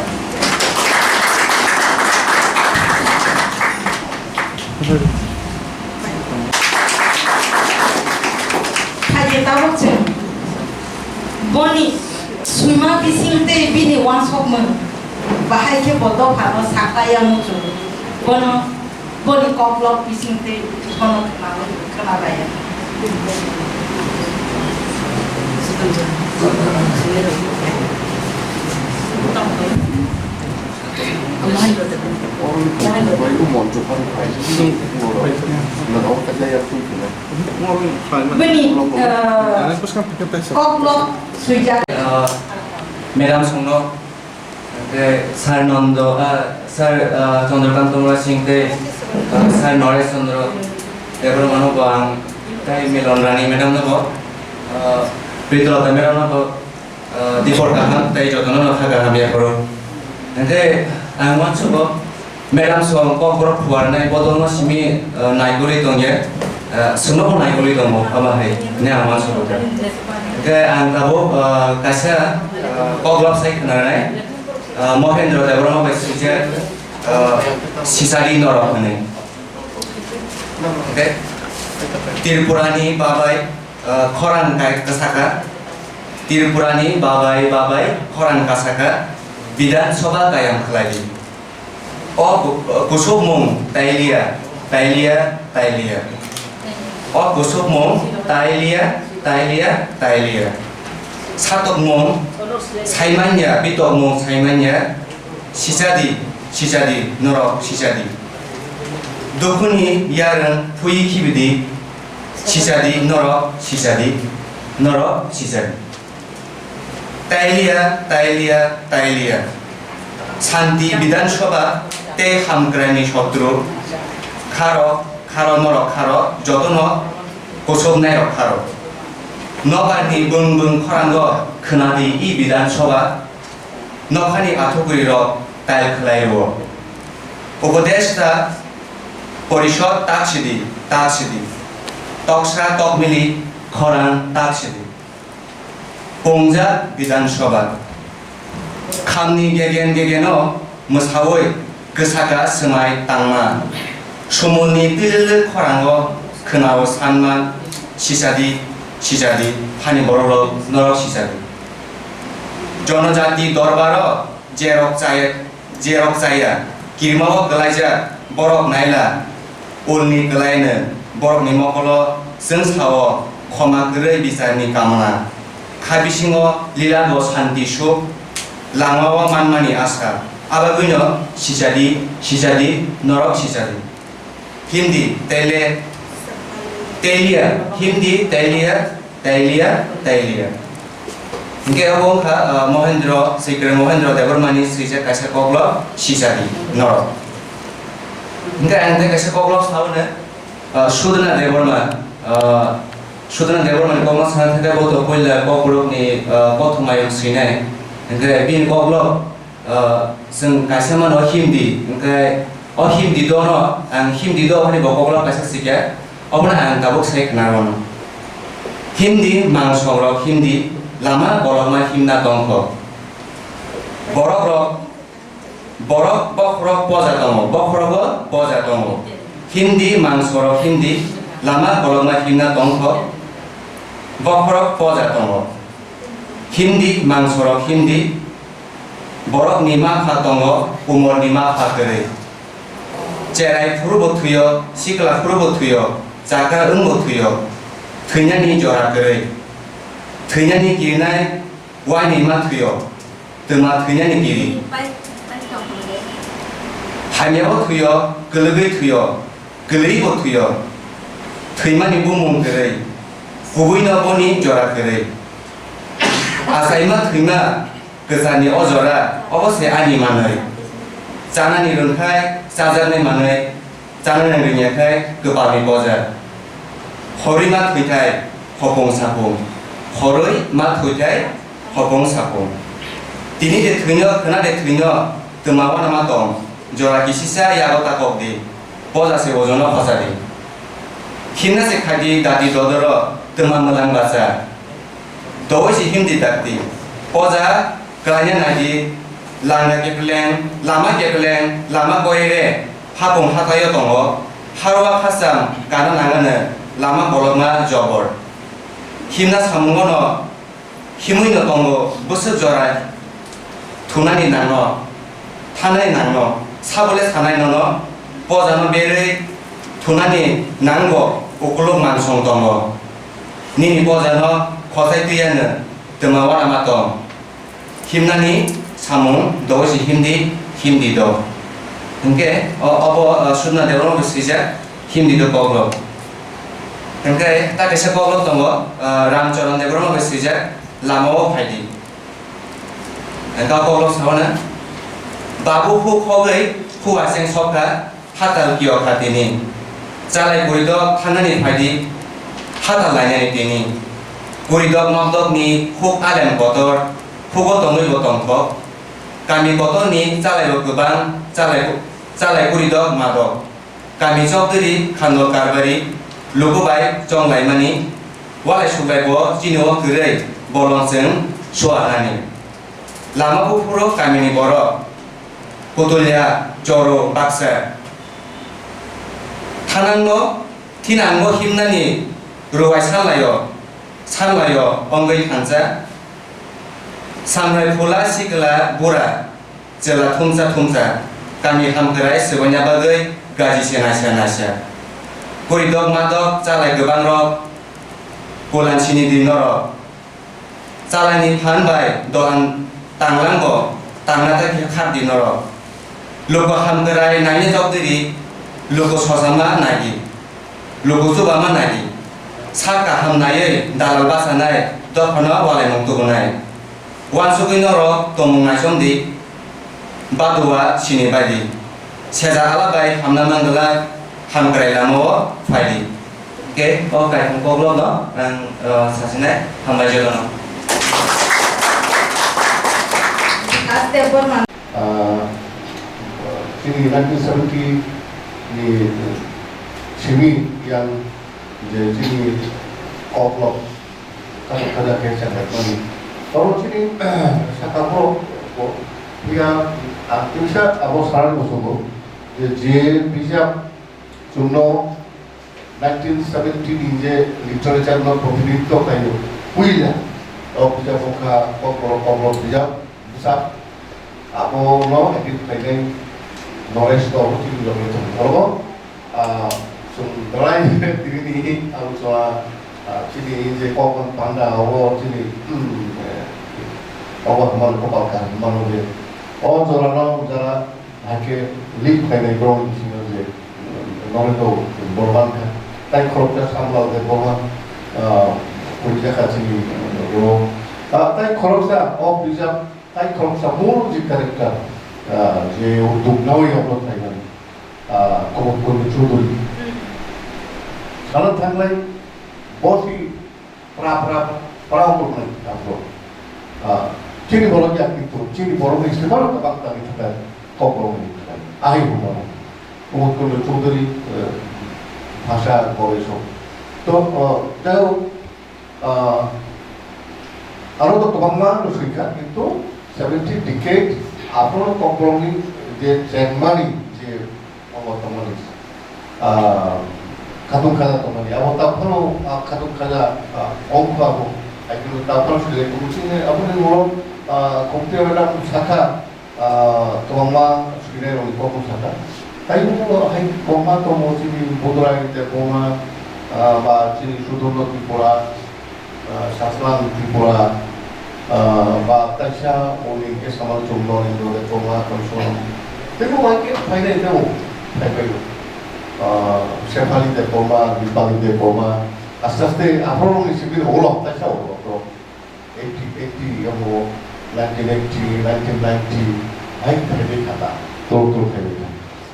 Khaidi tabuk chwng boni swima bising tei bini uansukmung bahai khe bo dophano sakta ya muchung. Bono, boni koklop bising tei bono khwnawi khwnabaiya. Bini, uh, koklop swijak. Uh, Madam songno, tei Sir Nondo, uh, Sir, uh, Chandrakanta Murasing tei, uh, Sir Noresh Chandra Debbarma no bo ang tei Milon Rani Madam no bo, uh, Pritalata Madam no bo, Ah, dipor kaham tei jotono no kha kaham yapharo. Hwnkhe ang uansugo, madam song kokborok phuarnai bodolno simi, ah, naigurwi tongya, ah, chwngno bo naigurwi tongo, abo hai hwnwi ang uansugo kha. Hwnkhe ang tabuk, ah, kaisa, ah, koklop sai khwnanai, ah, Mohendro Debbarma bai swijak, ah, Sisari Norok hwnwi. Hwnkhe Tripurani babai, ah, khorang kai kwsaka, Tripurani babai babai khorang kasaka, Bidhan Sabha kayam khlai di. O ku-, kusubmung tailiya, tailiya, tailiya. O kusubmung tailiya, tailiya, tailiya. Satokmung saimanya, bitokmung saimanya, sisadi, sisadi, norok sisadi. Dukhuni yarwng phui khibidi, sisadi, norok sisadi, norok sisadi. Tailiya, tailiya, tailiya. Shanti Bidhan Sabha tei hamkraini sotru. Kharo, kharo norok kharo, jotono kusubnairok kharo. Nobarni bwng bwng khorango khwnadi i Bidhan Sabha. Nokhani athukurirok tail khwlai rwo. Upodeshta Porishod taksidi, taksidi. Toksa tokmili khorang taksidi. Pungjak Bidhan Sabha. Khamni gegen gegeno mwsawi kwsaka swmai tangma. Sumulni twilwlwi khorango khwnao sanma, sisadi, sisadi, hani borokrok norok sisadi. Jonojati dorbaro jerok chaya, jerok chaya, kirmao kwlaijak borok naila, ulni kwlaino borokni mokolo chwngsao khoma kwrwi bicharni kamna. Kha bisingo lila bo santi suk langmao manmani asa. Abagwino sisadi, sisadi, norok sisadi. Hindi, tele, telia, Hindi, telia, Tailiya, tailiya. Hingke abo wngkha, ah, Mohendro, Sri Mohendro Debbarmani swijak kaisa koklop sisadi norok. Hingke ang tei kaisa koklop sao hwne, ah, Sudana Debbarma, ah, Sudana Debbarmani koklop sana thangkhe bo to puila kokborokni, ah, kothoma yung swinai. Hingke bini koklop Ah, chwng kaisa mano Hindi, hwnkhe o Hindi dono, ang Hindi do hwnwi bo koklop kaisa sikya, obono ang tabuk sai khna rwno. Hindi mangso rok Hindi lama bolongma himna tongkho. Borok rok, borok bokhorok poja tongo, bokhorogo poja tongo. Hindi mangso rok Hindi Lama kolokma himna tongkho, bokhorok poja tongo. Himdi, mangsorok himdi, borokni ma pha tongo, umorni ma pha kwrwi. Cherai phuru bo thwio, sikla phuru bo thwio, chakra wng bo thwio, thwinani jora kwrwi. Thwinani kirinai waini ma thwio, twma thwinani kiri. Hamyabo thwio, kwlwgwi thwio, kwlwibo thwio. Thwimani bumung kwrwi, kubuino boni jora kwrwi. Achaima thwima kwcharni o jora, obo se ani manwi. Chanani rwngkhai chajaknai manwi, chanani rwngya khai kwpalni poja. Khorwi ma thwithai khopung sapung, khorwi ma thwithai khopung sapung. Tini de thwino, khwna de thwino, twma wanama tong, jora kisisa yago takok di, poja se ojono khosa di. Himna se khadi dadi dodoro, twma mwlang bacha. Doi si himdi dakti. Poja, kwlaina naidi, langa kepleng, lama kepleng, lama koire, hapung hathaio tongo, harwa khasam, kana nangano, lama bolokma jobor. Himna samungono, himwino tongo, bwswk jora, thunani nangno, thanai nangno, sabole sanai nono, pojano berwi, thunani nangbo, ukuluk mansong tongo. Nini pojano, khochai twiano, twma wanama tong. Himnani samung dosi himdi, himdi do. Hingke o, obo, o, Sudna Debbarma bai swijak himdi do koklop. Hingke ta kaisa koklop tongo, o, Ramcharan Debbarma bai swijak lama o phaidi. Hingke o koklop sabana, babu hu khogwi hu aseng sokha, Hatal kiyok ha tini. Chalai kuridok thangnani phaidi, hatal lainani tini. Kuridok nokdokni huk alem kotor, hugo tongwi bo tongthok. Kami kotorni chalaibo kwbang, chalai, chalai kuridok madok. Kami chokdwiri khandok karbari, luku bai chonglaimani, walai suklai bo chini o kwrwi, bolong chwng suarnani. Lama buphuro kamini borok, Putulya, Choro, Baksa. Thanangno, thinangno himnani ruwai sanlaio, sanlaio, ongwi thansa. Samrai phula sikla bura, chwla thumsa thumsa, kami hamkrai swbaina bagwi gaji se naisa naisa. Kuridok madok chalai kwbangrok, kulansini di norok. Chalaini phan bai dolan tanglang bo tangna ta khe khak di norok. Luku hamkrai naina jok diri, luku sosama nagi, luku chubama nagi. Sa kaham naiwi dalal bachanai dophano walaimung tubunai. Wansugwi norok tongmung naichom di. Badua sini baidi. Sejak ala bai hamna manglak, hamkrai lama o phaidi. Ke o kaithang koklop no ang, uh, sasinai hambai jotono. Aste Borman. Ah, chini nineteen seventy ni simi yang je chini koklop Kamu kada ke chakra kami. Toro chini saka borok bo, iya, ang kisa abo saran musugo je, je bijap chwngno nineteen seventy ni je literature no protinidhitto khaio, puila o bijap wngkha kokborok kokborok bijap bwsa, abo no edit khainai knowledge to chini loge tong. Oro Ah, chwng belai tini ni ang chwla, ah, chini je kok ang panda abo chini, hmm, eh, obo hwnmano kopal kaham hwnmano je. O jorano jara haikhe lead khainai borok ni bisingo je, hmm, Norendranath Borman kha. Tai khoroksa Samlal Debbarma, ah, porijakha chini bro. Ah, tai khoroksa o bijap tai khoroksa mul je character, ah, je uddog nawi abo khainani. Ah, Komod Kundu Chowdhury. Sana thanglai, bosi pra, pra, pra wngnai abo. Ah, chini borok ya kintu, chini borok ni sima rok bak tani thaka, kok rok ni thaka. Ahi huma. Komod Kundu Chowdhury, eh, bhasha boy so. To, ah, jai hok, Ah, aro to kwbangma no swikha, kintu seventy decade aphuru kokborokni je chengmani je obo tongmani, ah, Khatung khaja tongmani. Abo taphano, ah, khatung khaja, ah, ongkha abo. Ai khe taphano sujai tongo. Chini aboni ulo, ah, Khumtwi Madam sakha, ah, kwbangma swinairokni kokno sakha. Taibo hai kwbangma tongo chini Budrai Debbarma, ah, ba chini Sudurno Tripura, ah, Sachwlang Tripura, ah, ba taisa oni ke Samal Chumno ni dole Debbarma Koisong. Teibo hai khe phainai teibo phaibai. Ah, Shephali Debbarma, Dipali Debbarma, aste aste aphuru ni simi ulo taisa ulo to. Eighty, eighty, abo nineteen eighty, nineteen ninety, hai phaibai kha ta, tol tol phaibai kha.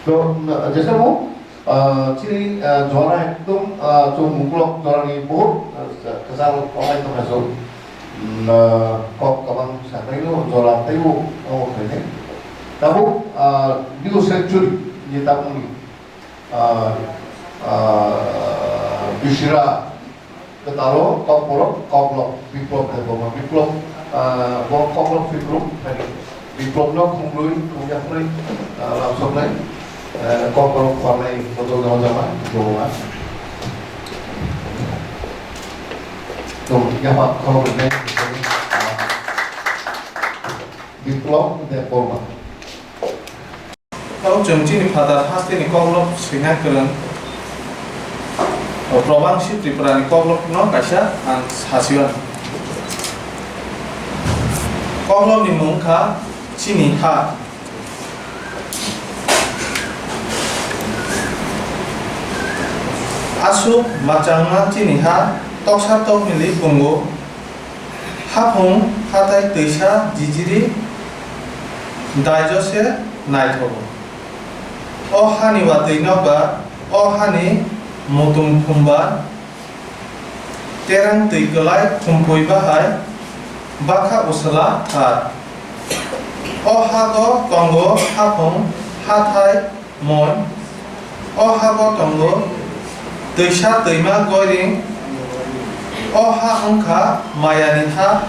To, na, jesa mo, ah, chini, ah, jora ekdom, ah, chwng muklok jorani bohut, ah, kwchang tongnai tongkha chwng. Mm, ah, kok kwbang saknaino jora teibo omo khainai. Tabuk, ah, new century ni tabukni ah, ah, bisira kwtalo kokborok, koklop, Biplop Debbarma, Biplop, ah, bo koklop Biplop, hani Biplopno khumrwi, khumjaknai, ah, lamsoknai, eh, kokborok khornai bodol no jama, Debbarma. Tong yapha khoroknai, ah, Biplop Debbarma. Tamo chwng chini phataro hasteni koklop swina kwrwng. O Probangsi Tripurani koklopno kaisa ang sasiwan. Koklopni mung kha Chini Ha. Aswk machangma chini ha toksa tokmili pungo. Haphung hathai twisa jijiri daijo se naithogo. O hani watwi nokbar, o hani mutung khumbar, terang twi kwlai khumpui bahai bakha uswla thar. O hago tongo haphung hathai Moi. O hago tongo twisa twima goiring. O ha wngkha mayani ha.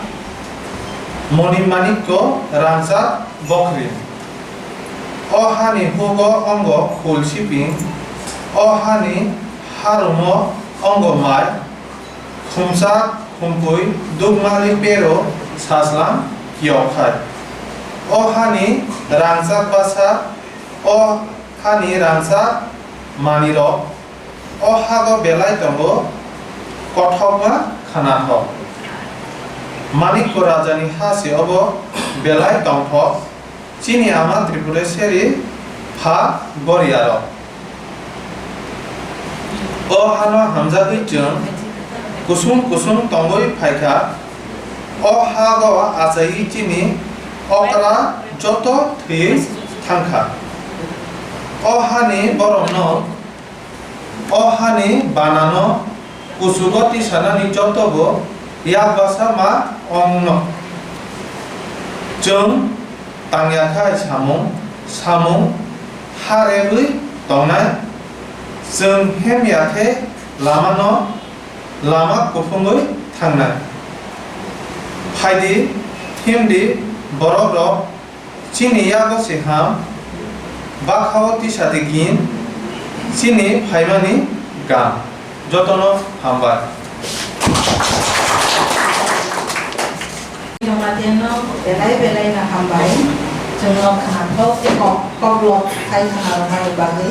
Moni manikko rangchak bokri. O hani hugo ongo khul siping. O hani harumo ongo mai. Khumsa, khumpui, dukmali pero sajlang yokhai. O hani rangchak basa, o hani rangchak manwirok, o hago belai tongo kothokma khwnathok. Manikko rajani ha se obo belai tongthok. Chini ama Tripureshwari pha Goriarok. O hano hamjagwi chwng kusung kusung tongwi phaikha. O hago achaiwi chini okra joto thwiwi thangkha. O hani borokno O hani banano kuchugo tisanani jotobo yak basa ma ongno. Chwng tangya khai samung, samung ha rebwi tongnai. Chwng hemya khe lamano lama kuphungwi thangnai. Phaidi, himdi, borokrok, Chini yago se ham, bakhao tisa de gin, chini phaimani gam. Jotono hambai. Jomatiano belai belai no hambai. Chwngno khwnathok tei kok, koklop khai khwna rwmani bagwi.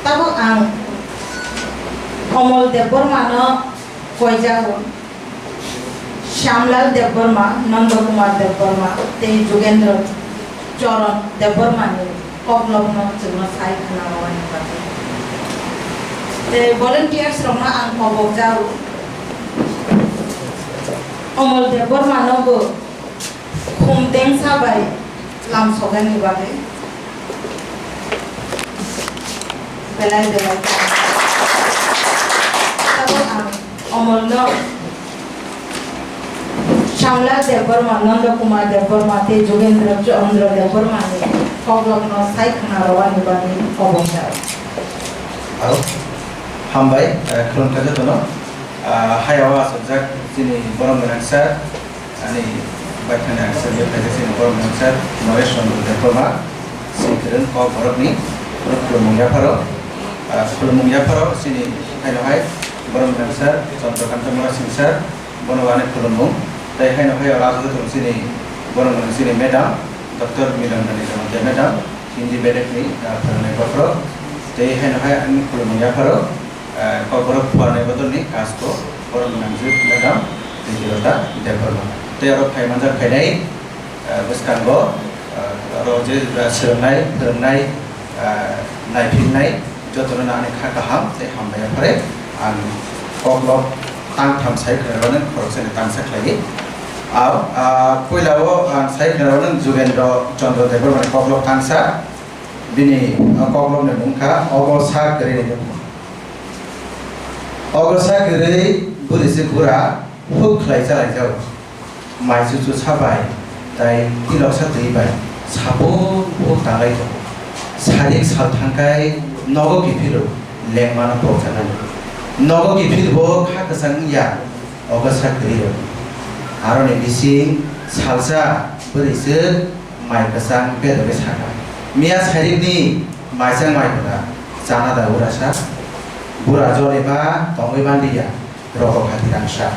Tabuk ang Omol Debbarmano koijago. Shyamlal Debbarma, Nanda Kumar Debbarma tei Jugendra Charan Debbarmani koklopno chwngno sai khwna rwani bagwi. Tei volunteers rokno ang kobok jago. Omol Debbarmano bo khum tengsa bai lam sogani bagwi. Belai belai. Tabuk ang Omolno Shyamlal Debbarma, Nanda Kumar Debbarma tei Jugendra Chandra Debbarmani koklopno sai khwna rwani bagwi kobok jago. Aro hambai, eh, khulumkha jotono. Ah, hayao asokjak chini borok ni rangchak, ani baithang ni rangchak, bethai chini borok ni rangchak, Noresh Chandra Debbarma, sini kwrwng kok borok ni, borok khulumung yapharo, ah, khulumung yapharo chini Haino hai borok mwnang sir, Chandrakanta Murasing sir, bono ani khulumung. Tei haino hai oro aswk tong chini borok mwnang chini madam, Doctor Milon Rani Jamatia madam, Hindi bedek ni, ah, phwrwngnai bokhorok. Tei haino hai ani khulumung yapharo, ah, kokborok phuarnai bodol ni kasko borok mwnang jwk madam, Bidirota Debbarma. Tei oro phai manjak phainai, ah, bwskango, ah, oro je, ah, swrwngnai, phwrwngnai, ah, naiphilnai, jotono ani kha kaham tei hambai yaphare ang koklop tangtham sai khwnairokno khoroksani tangsa khlaiwi. Ao, ah, puilao ang sai khwnairokno Jugendra Chandra Debbarmani koklop tangsa, bini, ah, koklopni mung kha Ogosa Kwrwi. Ogosa kwrwi bwrwi se bura huk khlai chalaijao. Mai chuchu sa bai tai tiloksa twi bai sabuk buk tanglai tongo. Sarik sal thangkai nogo kiphiluk lengmano pokjaknani. Nogo kiphil bo kha kwchang wngya Ogosa kwrwi rok. Aroni bising salsa bwrwi se mai kwchang bedogwi sakha, "Miya sarikni maisang mai bwla chana da urasa? Bura jole ba tongwi manliya, rokok hati rangsa."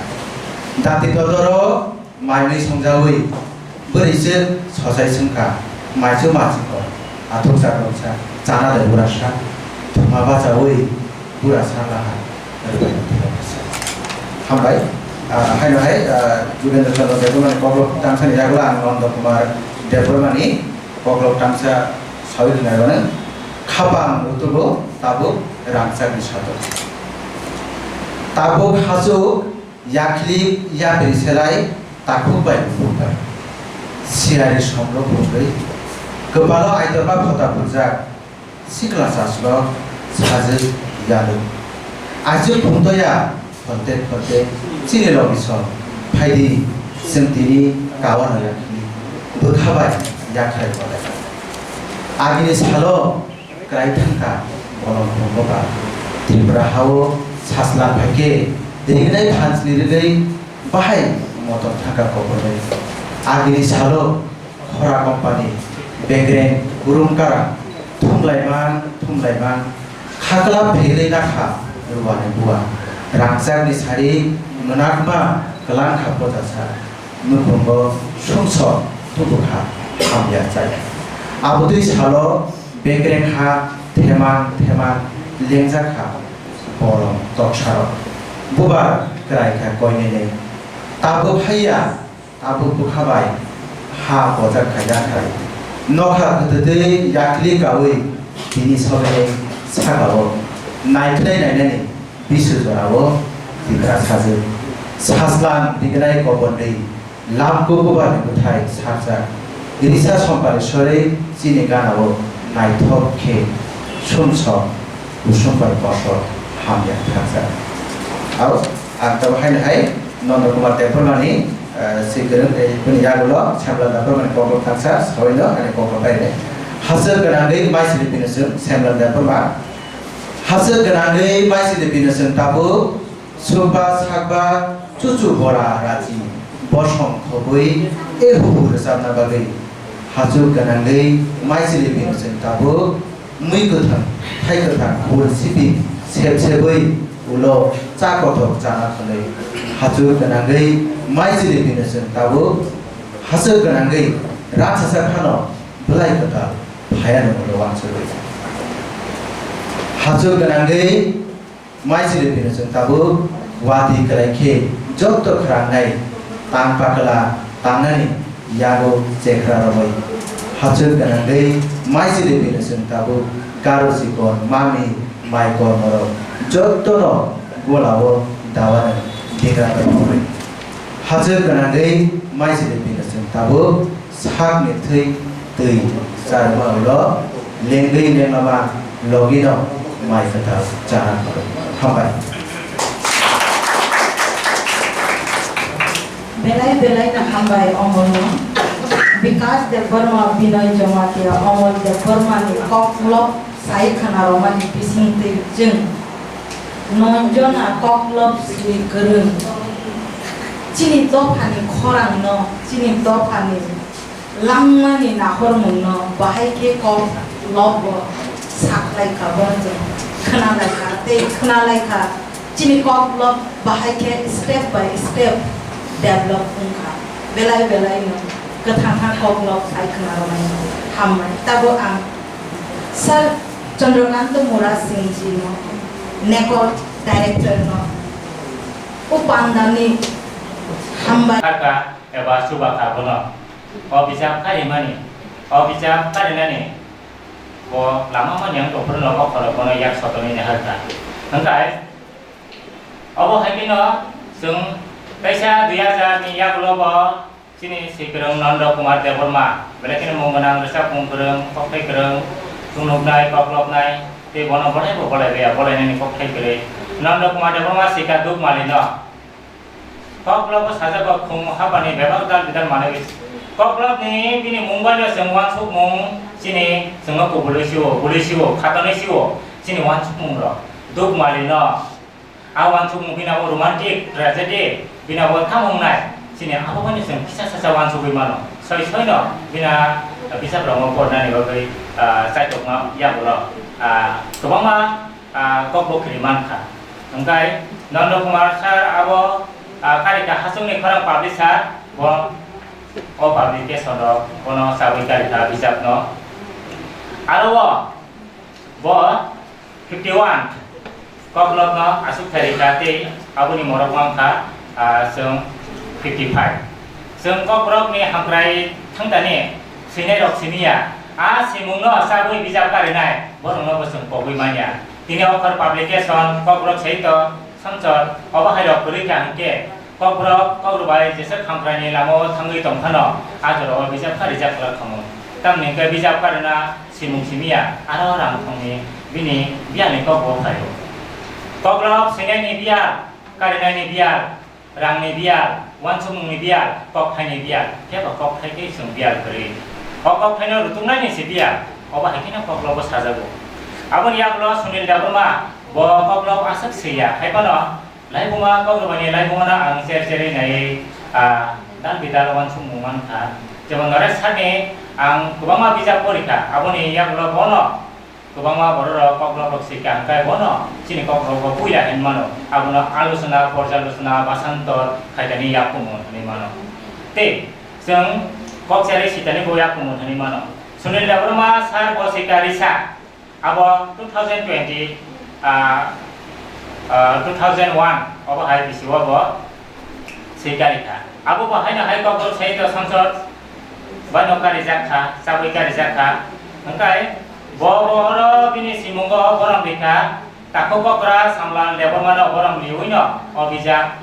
Dati dodoro mai mui songjawi bwrwi se sochai swngkha, "Mai chu ma chikon, athuk chakon sa, chana da urasa?" Thuma bachawi bura salaha rwbaino thiloksa. Hambai. Ah, haino hai, ah, Jugendra Chandra Debbarmani koklop tangsa ni yagulo ang Nanda Kumar Debbarmani koklop tangsa sawi rwnai rwno. Khapang rutugo tabuk rangchakni satok. Tabuk hachuk yakhli yapri selai takhuk bai bukhuk bai. Siyari somrok rwgwi kwpalo aitorma phota phurjak. Sikla chaslok sajwk yalwk. Aisuk phungtoya phonte phonte chini logi song phaidi, chwng tini kawa no yakhli bwkha bai yakhrai korai. Agini salo kwrai thangkha bolong phungo ba Tripura hao sasla phaikhe ringnai phansni rwgwi bahai motom thangkha koborwi. Agini salo Khora company, begreng, kurum karang, thumlaimang, thumlaimang, khakla phegwi nakha, ruani bua, rangchakni sari, mwnakma, kwlangkha pochasa, nukhungo sumsok, tubukha, hamya chaya. Abotwi salo, begreng ha, themang, themang, lengjak ha, bolong, toksarok, bubar, kwraikha, koinene, tabuk haiya, Tabuk bwkha bai ha bojak khaijak hai. Nokha kwtwtwi yakli kaui tini sobenai saka-o naikhlai nainani bisu jora-o tikra sajwk. Sajlang rignai kobonwi lamku bubarni bwthai sarjak. Risa sompari sorwi chini gana-o naithok khe sumsok. Kusum bai kotor hamya thangsa. Aro ang tabuk haino hai Nanda Kumar Debbarmani, eh, si kwrwng, eh, bini yagulo Semlal Debbarmani kokrok thangsa, sawi no ani kokrok bai ne. Hachwk gwnangwi maisini bini chwng Semlal Debbarma. Hachwk gwnangwi maisini bini chwng tabuk Sukba sakba chuchu bora rachi bosong khobwi e hubu rwchapna bagwi hachwk gwnangwi maisili bini chwng tabuk mui kwthang thai kwthang hul sibing sep sebwi ulo cha kothok chana thwnwi hachwk gwnangwi maisili bini chwng tabuk hachwk gwnangwi raksasa phano bwlai kwtal phayano ulo wansugwi hachwk gwnangwi Maisili bini chwng tabuk watwi kwlai khe jotto khwrangnai tang pakla tangnani yago chekra romwi hachwk gwnangwi maisili bini chwng tabuk garo chikon mami mai kormorok jottono golao dawani digra romwi hachwk gwnangwi maisili bini chwng tabuk Sakni thwi twi charwma ulo lengwi lengma logino mai kwtal chana hambai. Belai belai no hambai omono. Bikas Debbarma, Binoy Jamatia, Omol Debbarma ni koklop sai khana romani bising twi jwng. Nonjona koklop sri kwrwng. Chini dophani khorang no, chini dophani langmani nahormung no bahai khe koklop bo saklai ka borok. Khna lai kha, tei khna lai kha, chini koklop bahai khe step by step develop wng kha. Belai belai no kwthang kha koklop sai khna rwnai no. Hambai. Tabuk ang Sir Chandrakanta Murasingh ji no, NECOD Director no, o pandani hambai. Hakha eba chuba kha bono. O bijap karimani, o bijap karinani bo lama mani ang tongphuru no o khorok bono yak sotoni ni harkha. Hwnkhe obo hai kheno chwng teisa dui hajar ni yagulo bo chini swikwrwng Nanda Kumar Debbarma, belai kheno mung gwnang, rwchapmung kwrwng, kokthai kwrwng, chungnuknai, koklopnai, tei bono bolai bo bolai baya, bolainani kokthai kwrwi. Nanda Kumar Debbarma swikha Dukmali no. Koklobo sajak o khum hapani bebak dal bidal manwi. Koklopni bini mung bai no chwng uansukmung chini chwngno kubului sio, bului sio, khatonwi sio, chini uansukmung rok. Dukmali no. A uansukmung bini abo romantic tragedy, bini abo tamo wngnai, chini abo bai no chwng kisa sacha uansugwi mano. Soi soi no bini a bijap rokno pornani bagwi, ah, chaitokma yagulo, ah, kwbangma ah, kok bo kwrwi man kha. Hwnkhe Nanda Kumar sir abo, ah, karika hachwkni khorang publisher, bo o publication rok bono chabwi karikha bijapno. Aro o bo fifty one koklopno aswk khairikha tei aboni morok wngkha, ah, chwng fifty five. Chwng kokrokni hamkrai thangtani swinairok simiya, a simungno chabwi bijap karinai borokno bo chwng kogwi manya. Tini Okhor Publication, Kokborok Sahitya Sanchor, obo hai rok kwrwi kha hwnkhe, Kokborok, Kokborok bai jeswk hamkraini lama-o thangwi tong phano, a jora-o bijap karijak glak khamu. Tamni hwnkhe bijap karina simung simiya, aro rang thongni bini biyalni kok bo phaio. Kokborok swinaini biyal, karinaini biyal, rangni biyal, uansukmungni biyal, kokthaini biyal, khe bo kokthai khe chwng biyal kwrwi. O kokthaino rutuknaini se biyal, obo hai kheno koklobo sajago. Aboni yagulo Sunil Debbarma, bo koklop aswk swiya, hai phano laibuma kokrwbaini laibumano ang cher cherwi naiwi, ah, dal bidal uansukmung mankha. Jemon Naresh Sharni ang kwbangma bijap porikha, aboni yagulo bono kwbangma bororok, koklokrok swikha hwnkhe bono chini kokrokbo puila hinwi mano. Abono alochona, porjalochona, basantor khaitani yakumun hinwi mano. Tei chwng kok cherwi sitani bo yakumun hinwi mano. Sunil Debbarma sir bo swikha risa, abo two thousand twenty, ah, ah, two thousand one obo hai bisi o bo se karikha. Abo bo haino hai Kokborok Sahitya Sansod baino karijak kha, chabwi karijak kha. Hwnkhe bo, bo oro bini simungo borom rikha, Takhuk Kokra Samla Debbarmano borom riwino o bijap,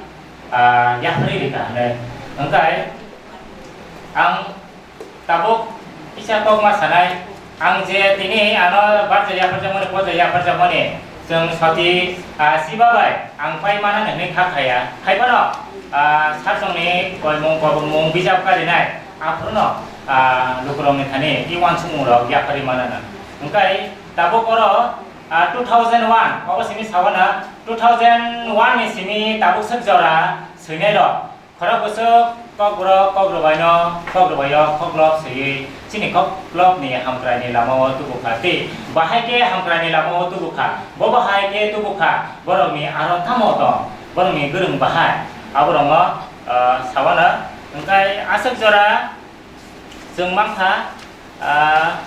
ah, yapharwi rikha hwnwi. Hwnkhe ang tabuk kisa kokma sanai, ang je tini ano barja yapharjakmani, poja yapharjakmani, chwng soti, ah, siba bai ang pai mana hwnwi kha khaya. Hai phano, ah, sachwngni koimung kobongmung bijap karinai, aphurno, ah, lukurokni thani i uansukmungrok yapharwi manana. Hwnkhe tabuk oro, ah, two thousand one, obo simi sawana, two thousand one ni simi tabuk swk jora swinairok. Khorok bwswk Kokborok, Kokborok baino, Kokborok baio koklop swiwi chini koklopni hamkraini lamao tubukha tei bahai khe hamkraini lamao tubukha, bo bahai khe tubukha, borokni aro tamo tong, borokni gwrwng bahai, aborokno, ah, sawana. Hwnkhe aswk jora chwng mankha, ah,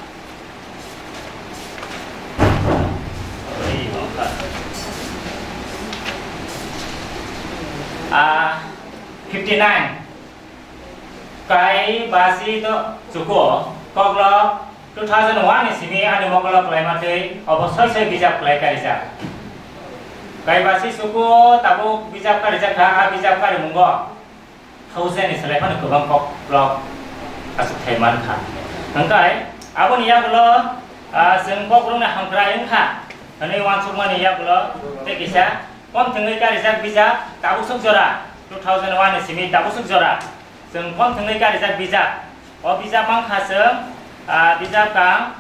ah, fifty nine. Kai basi do chuko koklo two thousand one ni simi ani mokolo kwlaima tei obo soi soi bijap kwlai karijak. Kai basi chuko tabuk bijap karijak kha, a bijap karimungo thousand ni slai phano kwbang koklop aswk thai man kha. Hwnkhe aboni yagulo, ah, chwng kokrokno hamkrai wng kha hwnwi uansukmani yagulo tei kisa kom thwngwi karijak bijap tabuk swk jora, two thousand one ni simi tabuk swk jora chwng kom thwngwi karijak bijap. O bijap mankha chwng, ah, bijap kang,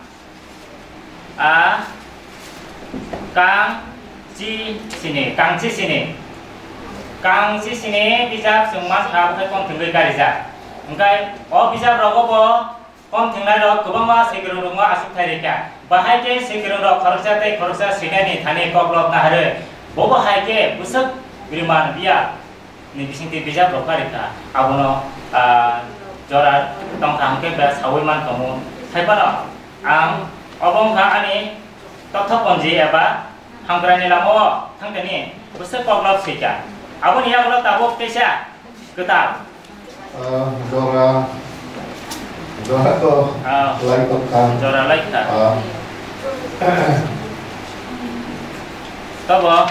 ah, kang chi sini, kang chi sini. Kang chi sini bijap chwng mankha, abo khe kom thwngwi karijak. Hwnkhe o bijap rogo bo Phone thwngnairok kwbangma swikwrwngrokno achukthai rikha. Bahai khe swikwrwngrok khoroksa tei khoroksa swinani thani koklop naharwi. Bobo hai khe bwswk Griman Biya ni bisingtwi bijap rok kha rikha. Abono, ah, jora tongkha hwnkhe be saui man tongo. Hai phano ang obo wngkha ani totho ponji eba hamkraini lamao thangtani bwswk koklop swikha. Aboni yagulo tabuk teisa kwtal. Ah, jora, jora to Ah. lai tongkha. Jora lai kha. Ah. Tobo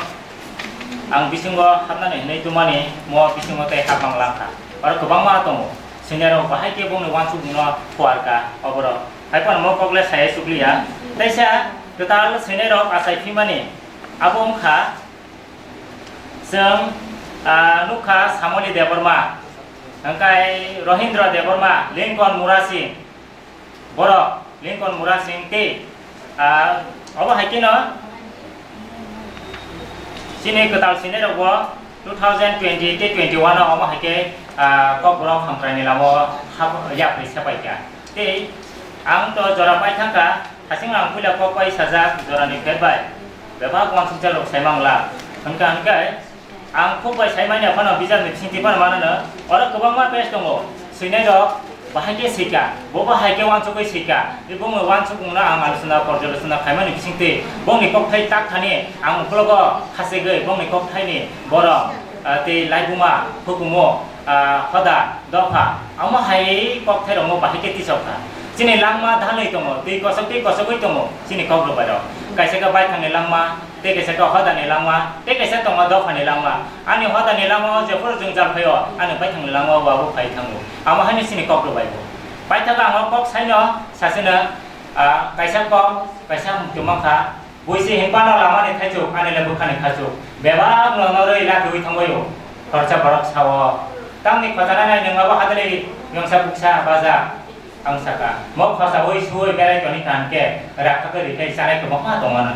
ang bisingo hapnani hinwi tumani, mo bisingo tei hapmang langkha. Oro kwbangma tongo. Senior rok bahai khe bongni wansukmungno phuarkha oborok. Hai phano mo kokle saya chukliya. Teisa kwtal senior rok achai phimani abo wngkha chwng, ah, nukha Samoli Debbarma, hwnkhe Rohindra Debbarma, Lincoln Murasing, borok Lincoln Murasing tei, ah, obo hai kheno chini kwtal senior rokbo two thousand twenty tei twenty-one o omo hai khe, ah, Kokborok hamkraini lamao hap-, yapri sepaikha. Tei ang to jora pai thangkha, hasing ang puila kok pai sajak jorani phet bai bebak uansukjak rok sai mangla. Hwnkha hwnkhe ang khuk bai sai manya phano bijapni bisingtwi phano manano, oro kwbangma page tongo, swinai rok bahai khe swika, bo bahai khe uansugwi swika, bongni uansukmungno ang alochona porjalochona khaimani bisingtwi bongni kokthai tak thani ang ukologo khachigwi bongni kokthaini borok, ah, tei laibuma hukumu, ah, hoda, dopha, omo hai kokthai rokno bahai khe tisok kha. Chini langma dhalwi tongo, twi kosok twi kosogwi tongo chini kok rwbai rok. Kaisa khe baithangni langma, tei kaisa khe hodani langma, tei kaisa tongo dophani langma. Ani hodani langmao jephuru jwngjal phaio, ani baithangni langmao bo phai thango. Amo haino chini kok rwbai bo. Paithago ang o kok saino sasino, ah, kaisa kok, kaisa muktwi mankha. Buisi hinphano lamani thaichuk, ani le bwkhani khachuk. Bebak no norwi lakiwi thangbaio. Khoroksa borok sao, "Tamni khochananai nwng abo hadali yongsa buksa baja?" Ang saka, "Mo khochaui suui berai toni kaham khe, rakha khe rikhe chanai kwbangma tongmano."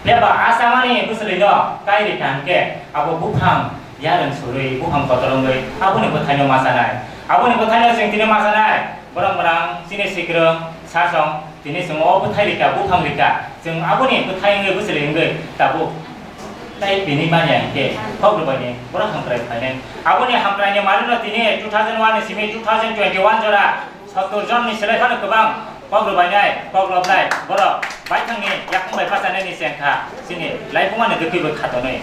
Phiya ba a chamani bwswlwino kai rikha hwnkhe, abo buphang yarwng surwi, buphang kotor wngwi aboni bwthaino ma chanai. Aboni bwthaino chwng tini ma chanai. Borok mwrang chini swikwrwng, sasong, tini chwng o bwthai rikha, buphang rikha, chwng aboni bwthai wngwi bwchwlwi wngwi tabuk tai tini manya hinkhe kok rwbaini borok hamkrai phainai. Aboni hamkraini malino tini two thousand one ni simi two thousand twenty-one jora sottor jonni swlai phano kwbang kok rwbainai, kok lobnai borok baithangni yakung bai bachanaini chengkha chini laibumani dwtwibo khatonwi.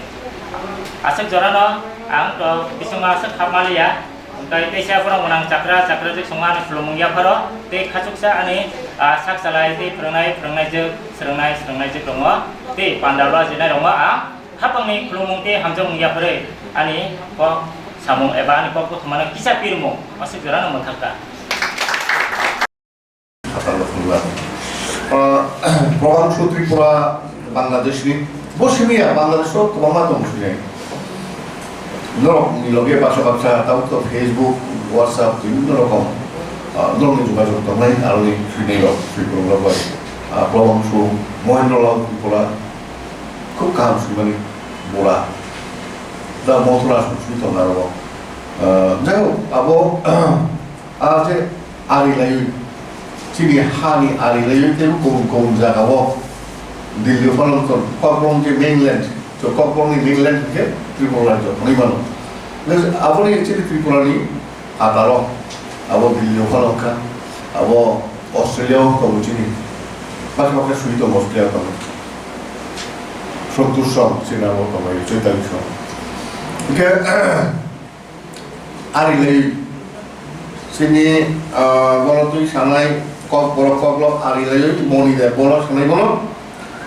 Aswk jorano ang to bisingma aswk hapmaliya. Hwnkhe teisa borok gwnang chakra, chakrajwk songma ani khulumung yapharo, tei khachuksa ani, ah, sak chalai tei phwrwngnai, phwrwngnaijwk, swrwngnai, swrwngnaijwk rokno, tei panda lajinai rokno ang khapangni khulumung tei hamjakmung yapharwi ani kok samung eba ani kok bothomano kisa pirmung aswk jorano mwthakha. Hatal Khulwar. Ah, Probangsu Tripura Bangladeshni, bo simi ya, Bangladesho kwbangma tong sini. Norokni loge baksa baksa, tabuk to Facebook, WhatsApp, bibhinno rokom, ah, norokni jogajog tongnai, aroni swinai rok, swikwrwng rok bai. Ah, Probangsu, Mohendra Lal Tripura, khub kaham swimani bura. Da Mothura swi tong aro. Ah, jai hok, abo, ah, je Ari laiwi, chini hani ari laiwi teibo kubun kubun jagao Delhi o phano Kokborok je mainland, to Kokborok ni mainland khe Tripura rajyo hwnwi mano. Aboni chini Tripura ni phataro abo Delhi o phano wngkha, abo Australia o tongo chini, bak bak khe swi tongo Australia o tongo. Sottur song chini abo tongo, soitalis song. Hwnkhe, Ari lai chini, ah, bono twi sanai Kokborok Koklop ari lai moni de bono sanai bono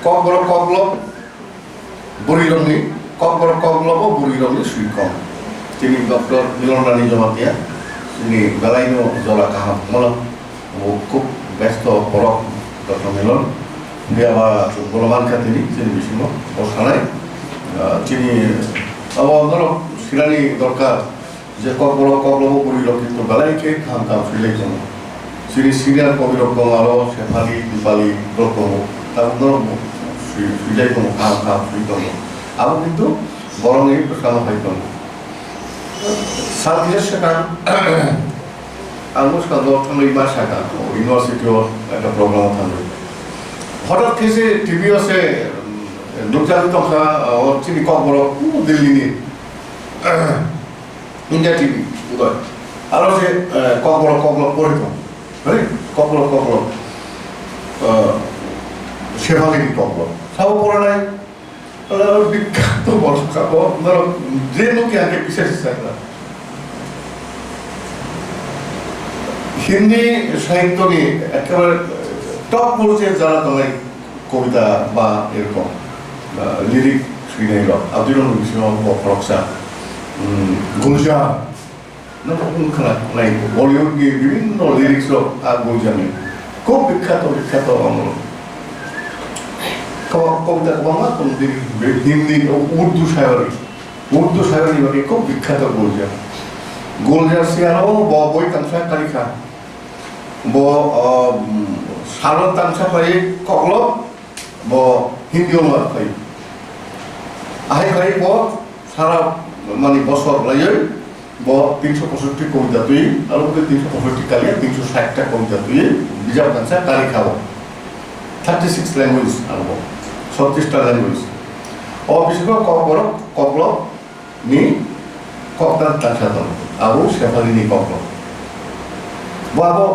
Kokborok Koklop bwrwi rokni Kokborok Koklobo bwrwi rokni swikom. Chini Doctor Milon Rani Jamatia chini belai no jora kaham bono. Bo khub besto borok, Doctor Milon. Phiya ba chwng bono mankha tini, chini bisingo bo sanai. Ah, chini abo norok sinani dorkar je Kokborok Koklobo bwrwi rok kintu belai khe kaham kaham swilai tongo. Chini senior kobi rok tongo, aro Sefali, Dipali borok tongo. Tabuk norok bo swi-, swilai tongo, kaham kaham swi tongo. Abo kintu borokni bwskango phai tongo. Sal kisa swkang Ang bwskango thangwi ma sakha, university o ekta program o thangwi. Hothat khe se T V o se, um, nukjagwi tongkha, uh, o chini kokborok, uh, Delhi ni, India T V, Udoy. Aro se, uh, kokborok, kokborok pori tong. Hai, kokborok, kokborok. Uh, Shefali ni kokborok. Sabo poranai, Aro bikhyato borok sabo, norok je nukya khe bisa sisa kha. Hindi sahityoni ekkebare top murche jara tongnai kobita ba erokom, ah, lyric swinai rok. Abdul Rahman bisingo bo khoroksa, um, Gulzar. Nokni khwna nai Bollywood ni bibhinno lyrics rok a Gulzar ni. Khub bikhyato, bikhyato amo. Ko-, kobita kwbangma tong di, Hindi, Urdu shayari. Urdu shayari bagwi khub bikhyato Gulzar. Gulzar se aro bo boi tangsa karikha. Bo, um, salo tangsa pai koklop, bo Hindi o ma pai. Ahai pai bo sara mani bosor laiwi, Bo tinsho posotti kobita twi, aro bo tinsho posotti kaliya, tinsho sait ta kobita twi, bijap tangsa kari kha bo. Thirty six language aro bo, sottis ta language. O bisingo kokborok, koklop ni koktan tangsa tongo. Abo Shefali ni koklop. Bo abo,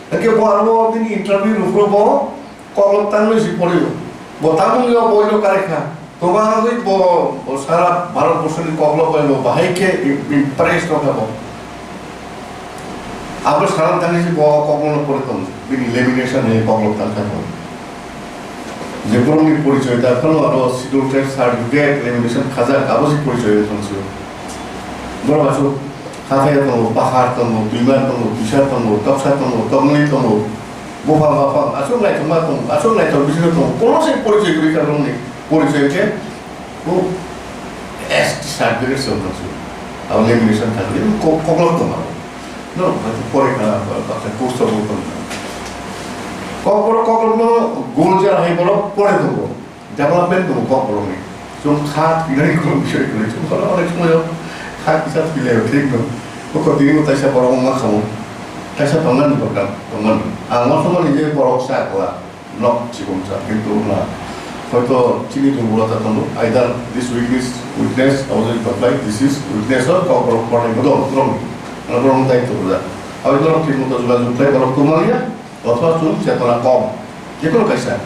hwnkhe bo aro bo bini interview rwphuru bo, Koklop tangwi si pori o. Bo tamung yo boi no kare kha. Toma wngwi bo, bo sara Bharat borso ni koklop bai bo bahai khe i-, impress no kha bo. Abo sara tangwi si bo koklop no pori tong. Bini lamination ni koklop tang kha bo. Je borok ni porichoi ta phano aro schedule caste certificate lamination khajak abo si porichoi tong si. Borok aswk hathai tongo, pahar tongo, twima tongo, twisa tongo, toksa tongo, tokmani tongo. Buphang baphang, aswk naithokma tong, aswk naithok bisingo tong, kono se porichoi kwrwi kha nokni porichoi khe, o S T certificate se wngkha se. Abo lamination thangwi ko-, koklop tong abo. No, hwnkhe pore kha, baksa course tongo tong kha. Kokborok, koklopno Gulzar hai borok pore tongo. Development tongo kokborokni. Chwng kha thwinani kok bisoi kwrwi. Chwng kono onek somoyo kha kisa thwilaio, thik no. Bokho tini bo taisa borok wngma khamu. Taisa tongnani borok tongnani. Ang uansukmani je borok sa kwla, nok chibomsa, kintu na. Hoito chini jongolo ta tongo. Either this weakness, weakness, abo jodi baklai, this is weakness of kokborok pornai bodol, borok. Ano borok daityo bujak. Abo borok thik moto jogajog khlai, borok tongmaliya. Othoba chwng chetona kom. Jekono kaisa,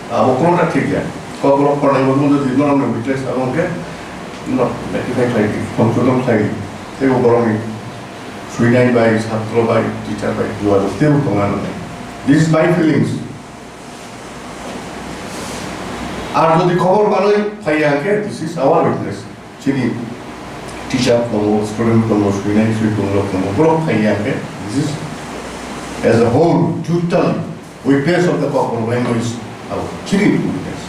abo kono ta thik ya. Kokborok pornai bo jodi norokni weakness abo hwnkhe norok rectify khlai di, songsodon khlai di. Tei bo borokni swinai bai, satro bai, teacher bai, jogajog teibo tongna nangnai. This is my feelings. Ar jodi khobor manwi phaiya hwnkhe, this is our weakness. Chini teacher tongo, student tongo, swinai swi tongo, tongo, borok phaiya hwnkhe, this is as a whole, total weakness of the Kokborok language, abo chini weakness.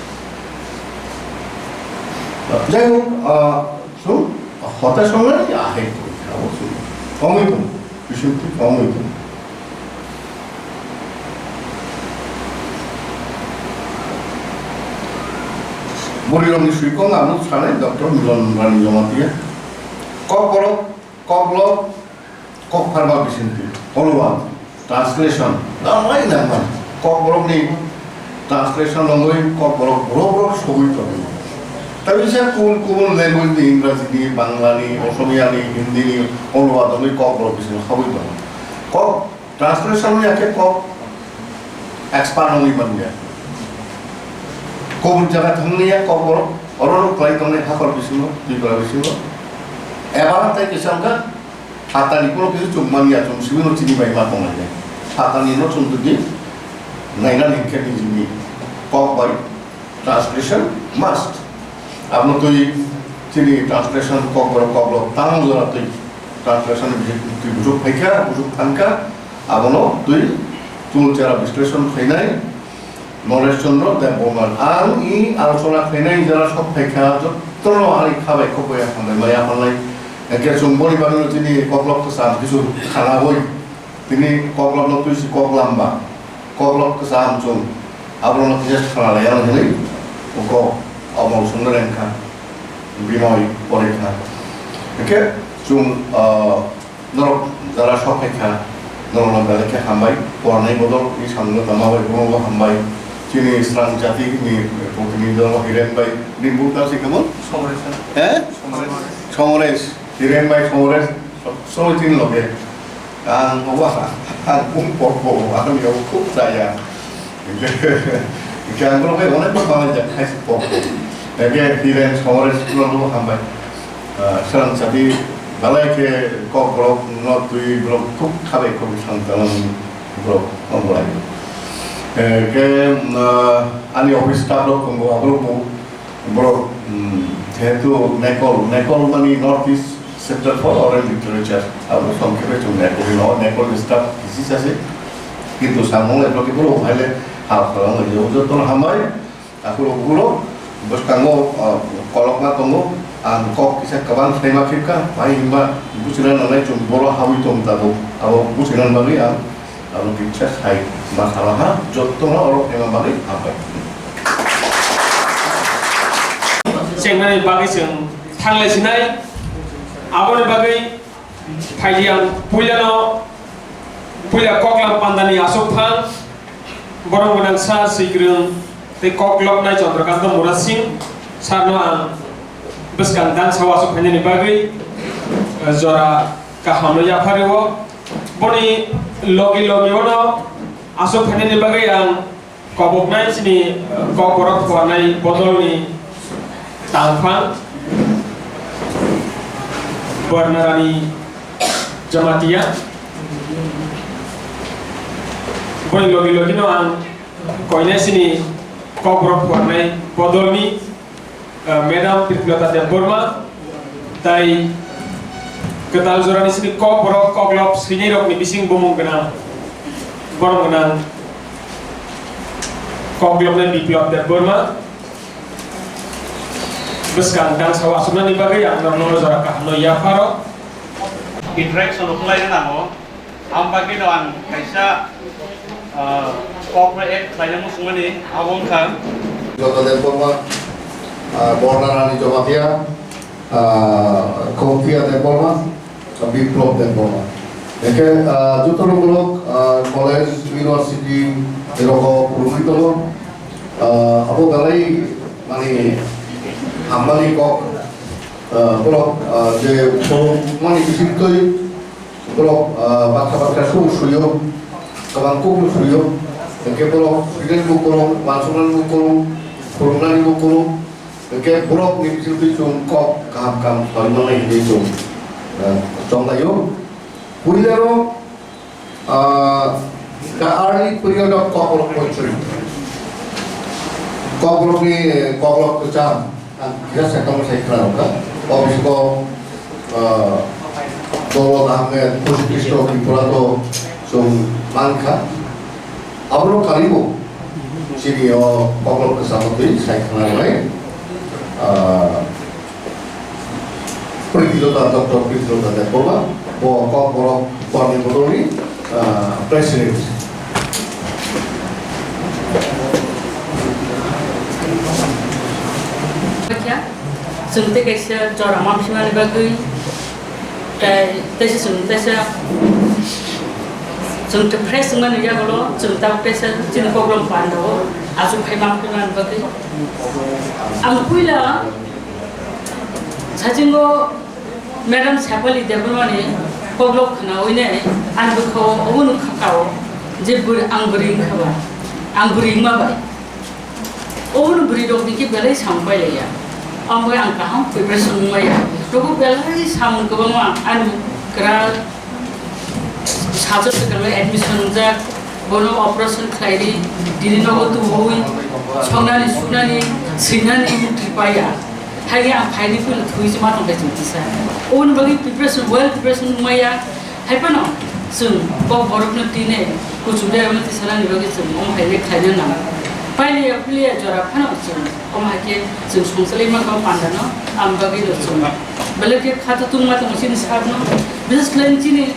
Jai hok, ah, so, hotai songnani ahai tongo, abo chini. Kongwi tongo, bisingtwi kongwi tongo. Bwrwirokni swikong ang sanai Doctor Milan Rani Jamatia. Kokborok, Kokborok, Kokpharma Bisingtwi, Onubad, translation, nangmani nangmani. Kokborokni translation wngwi Kokborok borok borok sogwi tongo. Tei se kubun kubun language ni, Ingraji ni, Bangla ni, Osomiya ni, Hindi ni, Onubad wngwi Kokborok bisingo sogwi tongo. Kok Translation ya khe kok expert wngwi manya. Kubun jaga thangni ya kok borok, oro no kwlai tongnai hakor bisingo, Tripura bisingo. Eba tei kisa wngkha, phatani kuno kisa chwng manya, chwng simi no chini bai ma tongnai. Phatani no chwng jodi naina ningkhe nijini kok bai Translation must. Abono twi chini translation kokborok kokborok tang jora twi translation twi bujuk phaikha, bujuk thangkha, abono twi chul chara বিশ্লেষণ khainai Noresh Chandra Debbarma. Ang i alochona khainai jora sok phaikha, jottono ani khabai khobai hambai maya hamlai. Hwnkhe chwng boni bagwino chini koklop kwcham kisu khanaboi. Tini koklopno twi si kok lamba, koklop kwcham chwng, aborokno kisa sana lai ano hinwi kok Amol Sundar wngkha, Binoy Porikha. Hwnkhe chwng, ah, norok jara sok phaikha, Norokno belai khe hambai, pornai bodol ni samungno tama bai bono bo hambai. Chini srang jati ni protinidhi dolo Hiren bai, bini bukhuk ta se kamo? Somoresh. Eh? Somoresh. Somoresh. Hiren bai Somoresh. Somoresh chini loge. Ang obo ha, ang bung pok pok, ang yo khub chaya. Hingke ang borok bai onek bar malai jak, hai se pok pok. Hingke Hiren Somoresh no bo hambai. Ah, srang jati belai khe Kokborok no twi borok khub khabai khoboi sam tanang borok no bolai. Eh, ke, ah, ani office staff rok tongo, aborok bo borok, mm, jehetu Nekol, Nekol mani North East Center for Oral Literature, abo songkhepe chwng Nekol no, Nekol ni staff kisi sase, kintu samung lai borok borok haile hal khalang lai jabo, jotono hambai. Aphuru ulo bwskango, ah, kolokma tongo. Ang kok kisa kwbang khlaima khibkha, bai hwnba buchina nangnai chwng boro hawi tong tabuk. Abo buchina bagwi ang abo kisa sai ma salaha, jotono oro khlaima bagwi hambai. Chengnani bagwi chwng thanglai sinai, aboni bagwi Phaidi ang puilano, puila koklam pandani aswk phang, borok gwnang sir Swikwrwng tei koklopnai Chandrakanta Murasing sir no ang bwskang dangsa o aswk phainani bagwi, eh, jora kahamno yaphario. Boni logi logi ono aswk phainani bagwi ang Koboknai chini, eh, Kokborok phuarnai bodolni tangphang Barnarani Jamatia. Boni logi logino ang koinai chini Kokborok phuarnai bodolni, eh, Madam Pritilota Debbarma, tai kwtal jorani simi Kokborok koklop swinai rokni bising bumung gwnang, borom gwnang koklopnai Biplop Debbarma. Bwskang dangsa o aswknani bagwi ang norokno jora kahamno yapharo. Interaction rok khlai nango. Ang bagwino ang kaisa, ah, kok no add khlaina muchungmani, abo wngkha. Jota Debbarma, ah, Bornarani Jamatia, ah, Khomtia Debbarma, Biplop Debbarma. Hingke, ah, joto rok borok, ah, college, university, rogo phurugwi tongo. Ah, abo belai mani hammani kok, ah, borok, ah, je phurukmani bisingtwi Borok, ah, bakha bakha sugo suyo, kwbang kukno suyo. Hingke borok swinani bo kwrwng, uansuknani bo kwrwng, phwrwngnani bo kwrwng. Hingke borokni bisingtwi chwng kok kaham kaham soi mannai hinwi chwng, ah, chonglaio. Puilano, ah, the early period of Kokborok poetry. Kokborokni, eh, koklop kwcham. Ang kisa sekam sai khna rokha. O bisingo, ah, dolo kaham khe Jisu Khristo Tripura to chwng mankha. Abono karibo chini o koklop kwchamo twi sai khna rwnai. Ah, Pritilota, Doctor Pritilota Debbarma, bo Kokborok Borni Bodolni, ah, President. Bakya, chwng tei kaisa jora ma phimani bagwi, tei teisa chwng teisa chwng tei fresh wngmani yagulo chwng tabuk teisa chini program panda o achuk khai ma phimani bagwi. Ang puila sachingo Madam Sepali Debbarmani koklop khnaui nai ang bwkhao obono kha kao je bwrwi, ang bwrwi wngkha ba, ang bwrwi wngma bai. Obono bwrwi rokni khe belai samung pailaiya. Ang bai ang kaham preparation wngmaya. Nogo belai samung kwbangma ani kwrak Sajak kwtal admission wngjak, bono operation khlai di, dini nogo tubuwi, songnani, suknani, swinani, mukti paiya. Haikhe ang phaini phano thwi se ma tongkha chwng kisa. Oboni bagwi preparation, well preparation wngmaya. Hai phano chwng Kokborokno tine kuchuk de omo tisanani bagwi chwng omo hai le khlaina nango. Pailiya, puliya jora phano chwng omo hai khe chwng songchalaima kha o panda no, ang bagwi no chwng belai khe kha tongma tongo chini sakno. Bises khlai chini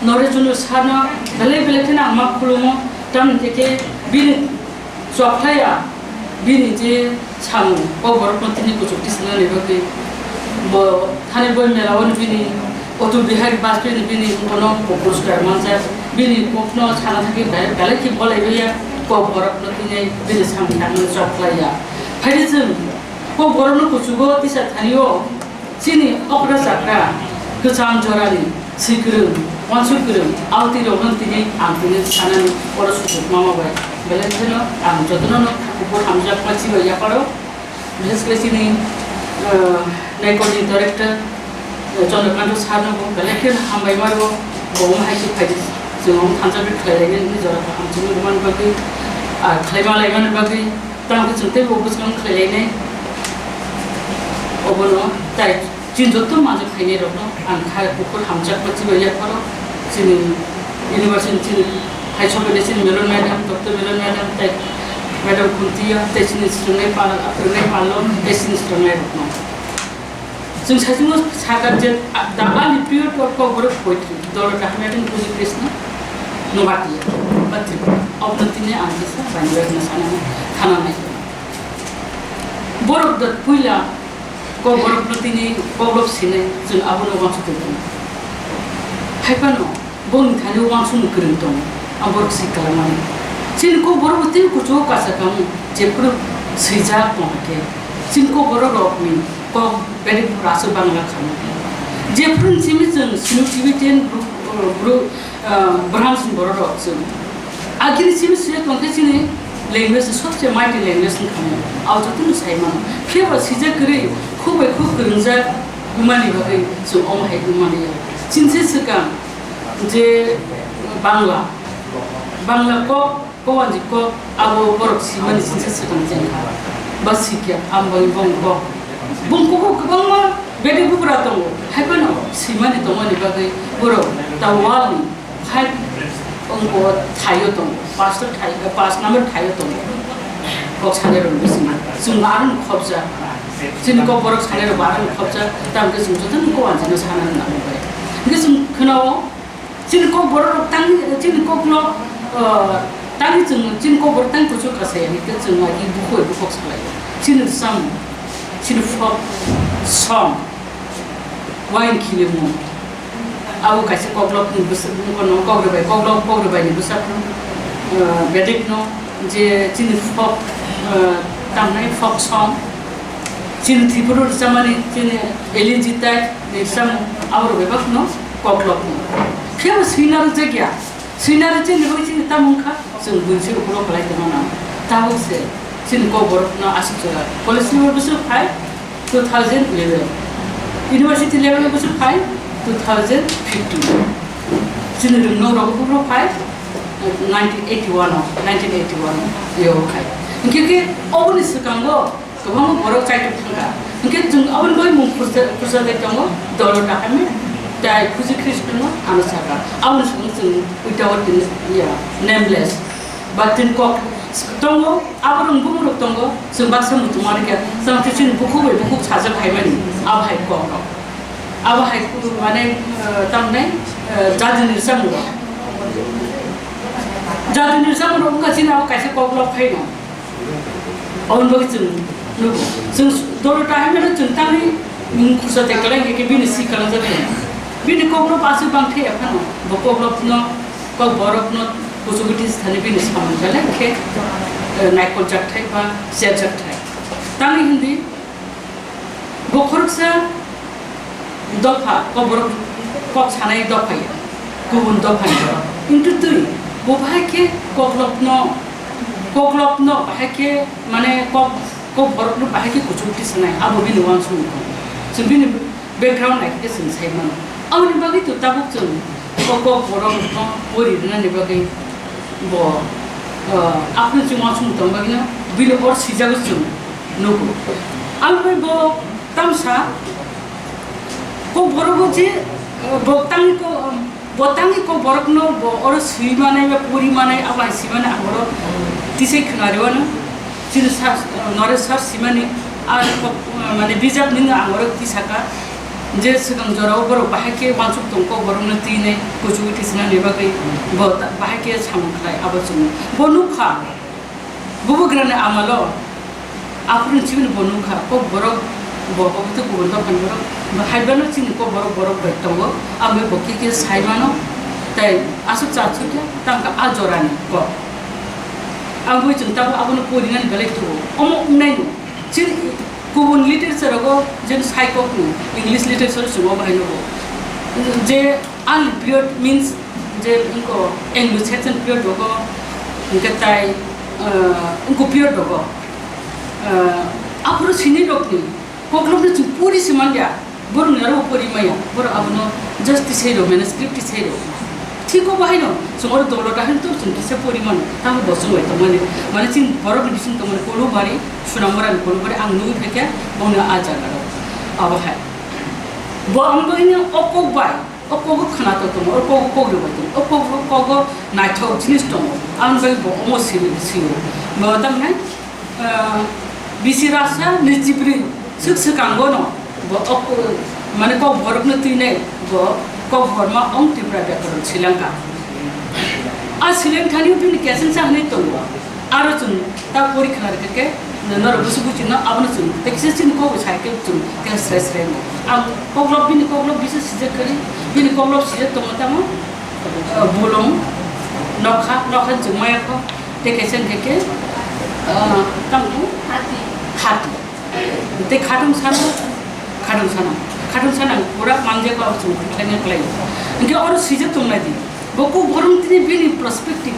Nore chwngno sakno belai belai kheno ang ma khulumo, tamni khe bini chokhlaiya, bini je samung, o borokno tini kuchuk tisanani bagwi bo thani boi mela o bini Atal Bihari Vajpayee ni bini bono puruskar manjak. Bini kokno sana thangwi belai, belai khe bolai baiya, kok borokno tini bini samung tangmani chok khlaiya. Phaidi chwng kok borokno kuchugo tisa thani-o chini okra chakra kwcham jorani swi kwrwng, uansuk kwrwng, aotwi rokno tini ang tini sanani oro suchukma bai. Belai kheno ang jotono no buphuru hamjakma chibai yapharo. Bises khe chini, ah, naikolni director, ah, Chandrakanta sir no bo belai khe hambai ma rwo, bo wng hai khe phai di. Chwng wng thansa bit khlai lainai ni jora kaham chini rwmani bagwi, ah, khlai ma laimani bagwi, tamo khe chwng teibo bwskango khlai lainai. Obono tai chini joto manjak khainai rokno ang kha buphuru hamjakma chibai yapharo. Chini university chini hai sobaini chini Melon madam, Doctor Melon madam, tei Madam Khuntiya, tei chini swrwngnai pal, phwrwngnai pal-o, tei chini swrwngnai rokno. Chwng saichungno sakha je, ah, the early period of Kokborok poetry, Doro Dahamya tei Buji Krishna Nobatia, ba Tripura. Obwno tini ang kisa bani bagwino sanani, thananai. Borok da puila Kokborokno tini Kokborok sinai, chwng abono uansuk tongmani. Hai phano, boni thani uansukmung kwrwng tongo, ang borok swi kwlangmani. Chini Kokborok bo tei kuchugo kaisa kamo, jephuru swijak tongkhe, chini Kokborok rokni kok bede phuru aswk bangla khamu. Jephuru simi chwng Sino Tibetan group, group, ah, Brahmsin borok rok chwng. Agini simi swijak tongkhe chini language sobse mighty language wngkha mo. Abo jotono sai mano. Phiya ba swijak kwrwi, khuk bai khuk kwrwngjak wngmani bagwi chwng omo hai wngmani ya. Chini se swkang je Bangla, Bangla kok, Kowanjwi kok, abo borok simani chini se swkang chengkha. Ba sikya, amo bagwi bong kok. Bong kok kwbangma bede bugra tongo. Hai phano simani tongmani bagwi borok ta wall ni Five wngkha thaio tongo, pasto thai, pas number thaio tongo. Kok sanai rok bisi ma. Chwng aroni khopjak. Chini Kokborok sanai rok aroni khopjak. Tamkhe chwng jotono Kowanjwino sanani nango bai. Hwnkhe chwng khwnao, chini Kokborok rok tang, chini Kokno, ah, tangwi chwng, chini Kokborok tang kuchuk kasai, hwnkhe chwng agi bukhuk bai bukhuk salai. Chini sam, chini folk song, wine khilimung. Abo kaisa koklopni bwswk, nugo no kok rwbai, koklop kok rwbaini bwsakno, ah, bedekno je chini folk, ah, tamnai folk song, chini Tripura rwchapmani chini L N G type ni rwchapmung, abo rwbai bakno koklopno. Phiya bo swina rwjakya, swina rwjakni bagwi chini tamo wngkha, chwng buisi ukulok kwlai tongmano. Tabuk se chini Kokborokno aswk jora college ni bo bwswk phai, two thousand eleven. University level o bwswk phai two thousand fifteen. Chini rwngno rogo phuru phai nineteen eighty-one o, nineteen eighty-one o yo khai. Hwnkhe khe oboni swkango kwbangma borok chaitok thangkha. Hwnkhe chwng aboni bagwi mung khursa, khursa lai tongo, Dolo Dahamya, tai Khuji Khristano ano saka. Aboni swkang chwng without ya, nameless. Ba tin kok tongo, abo rwng bumung rok tongo, chwng baksa muchung ma rikha, chwng tei chini bukhuk bai bukhuk sajak hai mani, abo hai kok rok. Abo hai kok mane, eh, tamni, eh, jadini rwchapmung rok. Jadini rwchapmung rok wngkha chini abo kaisa koklop phaino. Aboni bagwi chwng nugo. Chwng Dolo Dahamya no chwng tamni mung khursa tei kwlai hwnkhe bini si kwlangjak tongo. Bini koklop aswk bang thaya phano, bo koklopno Kokborokno kuchugo tisa thani bini samung belai khe, eh, naikol jak thai ba cherjak thai. Tamni hwndi bo khoroksa dopha, Kokborok kok sanai dopha ya, kubun dopha ni borok. Kintu twi bo bahai khe koklopno, koklopno bahai khe mane kok, Kokborokno bahai khe kuchugo tisa nai, abo bini uansukmung. Chwng bini background naikhe chwng sai mano. Aboni bagwi to tabuk chwng o Kokborokno pori rwnani bagwi bo, ah, aphuru chwng uansukmung tong bagwino bini or swijagwi chwng nugo. Aboni bo tamsa Kokborok je, ah, bo tangwi ko, bo tangwi Kokborokno bo oro swi manai ba pori manai abo hai swi mani ang oro tisai khwnariwano. Chini sir, Noresh sir simani, ah, kok, mane bijap nini ang oro tisaka. Je swkang jorao borok bahai khe uansuk tong Kokborokno twinai kuchugo tisanani bagwi bo ta-, bahai khe samung khlai abo chwng. Bo nukha, bubagrani amalo aphuru chibini bo nukha, Kokborok bo oboto kubun dophani borok. Bo haibano chini Kokborok borok bai tongo, abo bo khe khe sai mano. Tei aswk cha sukya tangkha a jorani kok. Ang bai chwng tabuk abono porinani belai tubu. Omo wngnaino. Chini kubun literature rogo jen sai kokni English literature chwng obo hai nugo. Je early period means je wngko Anglo-Saxon period rogo hwnkhe tai, ah, wngko period rogo. Ah, aphuru sini rokni koklopno chwng pori se manya, borokni aro pori maya, borok abono just tisai rw, manuscript tisai rw. Thik obo haino chwng oro dolo ta haino to chwng kisa pori mano, tamo bo chwng bai tongmani. Mane chini borokni bising tongmani Kolubari, Sunamurani Kolubari ang nugwi phaikha bongni a jaga rok. Abo hai. Bo ang bagwino o kok bai, o kogo khwnatok tongo, o kogo kok rwbai tongo, o kogo, kogo naithok jinis tongo. Ang bagwi bo omo siri, siro. Bo tamne, ah, bisi rasa nijibri swk swkango no bo ok, mane kokborokno twinai bo kokborma ong Tripura byakaron silangka. A silang thani bini keseng sa hwnwi tongo. Aro chwng ta pori khna rwkhe khe norok busu buchino abono chwng tei kisa chini kokbo sai khe chwng tei sre sre wngo. Ang koklop bini koklop bisa sijak kari, bini koklop sijak tongo tamo, ah, bolong nokha, nokha chwng maya kho. Tei kaisa hwnkhe khe, ah, tamo? Hati. Hati. Tei khatung sano, khatung sano, khatung sano pura manjak ba chwng khlaina khlai. Hwnkhe oro swijak tongnai di. Bo kok borok tini bini perspective,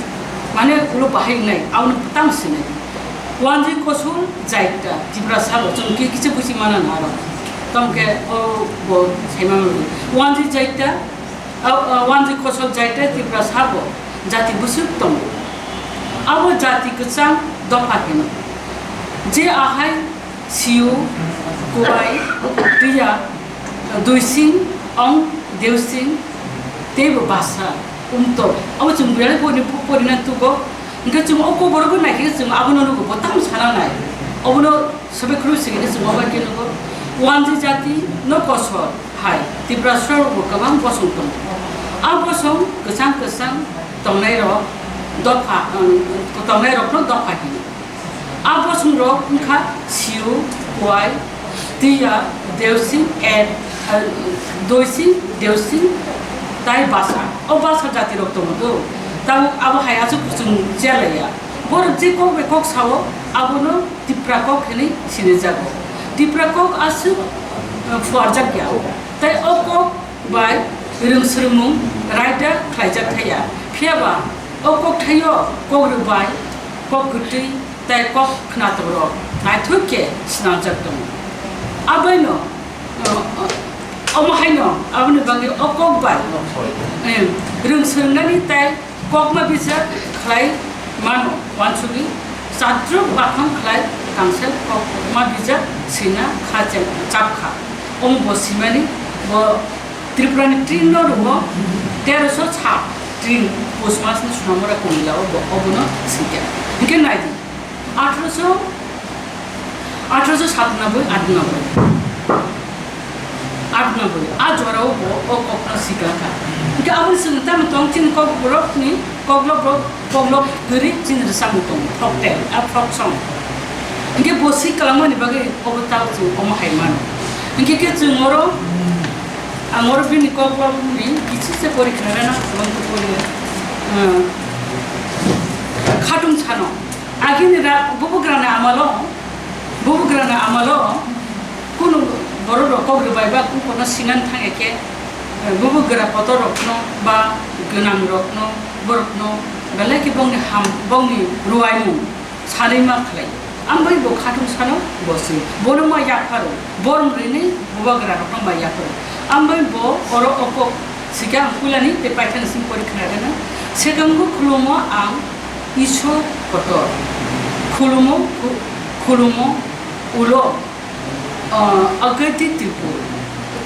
mane ulo bahai wngnai, abono tamo sinai. Wanjwi kosol jaita, Tiprasa bo chwng khe kisa buchi mana naro. Tamo khe o bo saima mano. Wanjwi jaita, A, a, wanjwi kosol jaita Tiprasa bo jati bwswk tongo. Abo jati kwchang dopha hino. Je ahai Siu, Kuai, Twiya, Duising, Ong, Deusing, teibo Basa, Umtok. Abo chwng belai pori-, porina tugo. Hwnkhe chwng o kokborokbo naikhe chwng abono nugo, bo tamo sana nai. Obono sobe khruisingni chwng obo khe nugo. Wanjwi jati no kosol hai Tiprasa rokbo kwbang bosong tongo. A bosong kwchang kwchang tongnairok dopha, um, tongnairokno dopha hino. A bosongrok wngkha Siu, Kuai, Twiya, Deusing, eh, eh, Doising, Deusing, tai Basa. O Basa jatirok tongo do. Tabuk abo hai aswk chwng chelaiya. Borok je kok bai kok sao, abono Tipra kok hinwi sinijago. Tipra kok aswk, eh, phuarjakya. Tai o kok bai rwngswrwngmung raida khlaijak thaiya. Phiyaba o kokthaio kok rwbai, kok kwtwi, tei kok khwnatokrok naithok khe swnamjak tongo. Abaino, o, o, omo haino aboni bagwi o kok bai, em, rwng swrwngnani tei kokma bijak khlai mano uansugwi chatrwk bathang khlai kangsel kokma bijak swina kha cheng chap kha. Omo bo swimani bo Tripurani tring no rwo teroso sa tring pus mas ni Sunamura Komila o bo obono singkha. Hingke naidi, athroso, athroso satnaboi, atnaboi, atnaboi, a jora o bo o kokno sikha kha. Hingke aboni swngwi tamo tong chini kokborok ni koklop rok Koklop kwrwi chini rwchapmung tongo, folk tale, a folk song. Hinkhe bo swi kwlangmani bagwi obo tabuk chwng omo hai mano. Hinkhe khe chwng oro, ang oro bini koklopni kichisa pori khnarana, kwbangkhe pori, ah, khatung sano. Agini ra-, bubugrani amalo, bubugrani amalo, kunu borok rok kok rwbai ba kunu kono sinani thangya khe, eh, bubugra kotor rokno ba gwnang rokno, borokno belai khe bongni ham, bongni rwimung sanwi ma khlai. Ambai bo khatung sano bo se. Bono ma yapharo. Borom rini bubagra rokno ma yapharo. Ambai bo oro o kok sikhe ang puilani tei paithakni simi pori khna rwna. Sekango khulumo ang Isor kotor. Khulumo, khu-, khulumo ulo. Ah, Agati Tripur.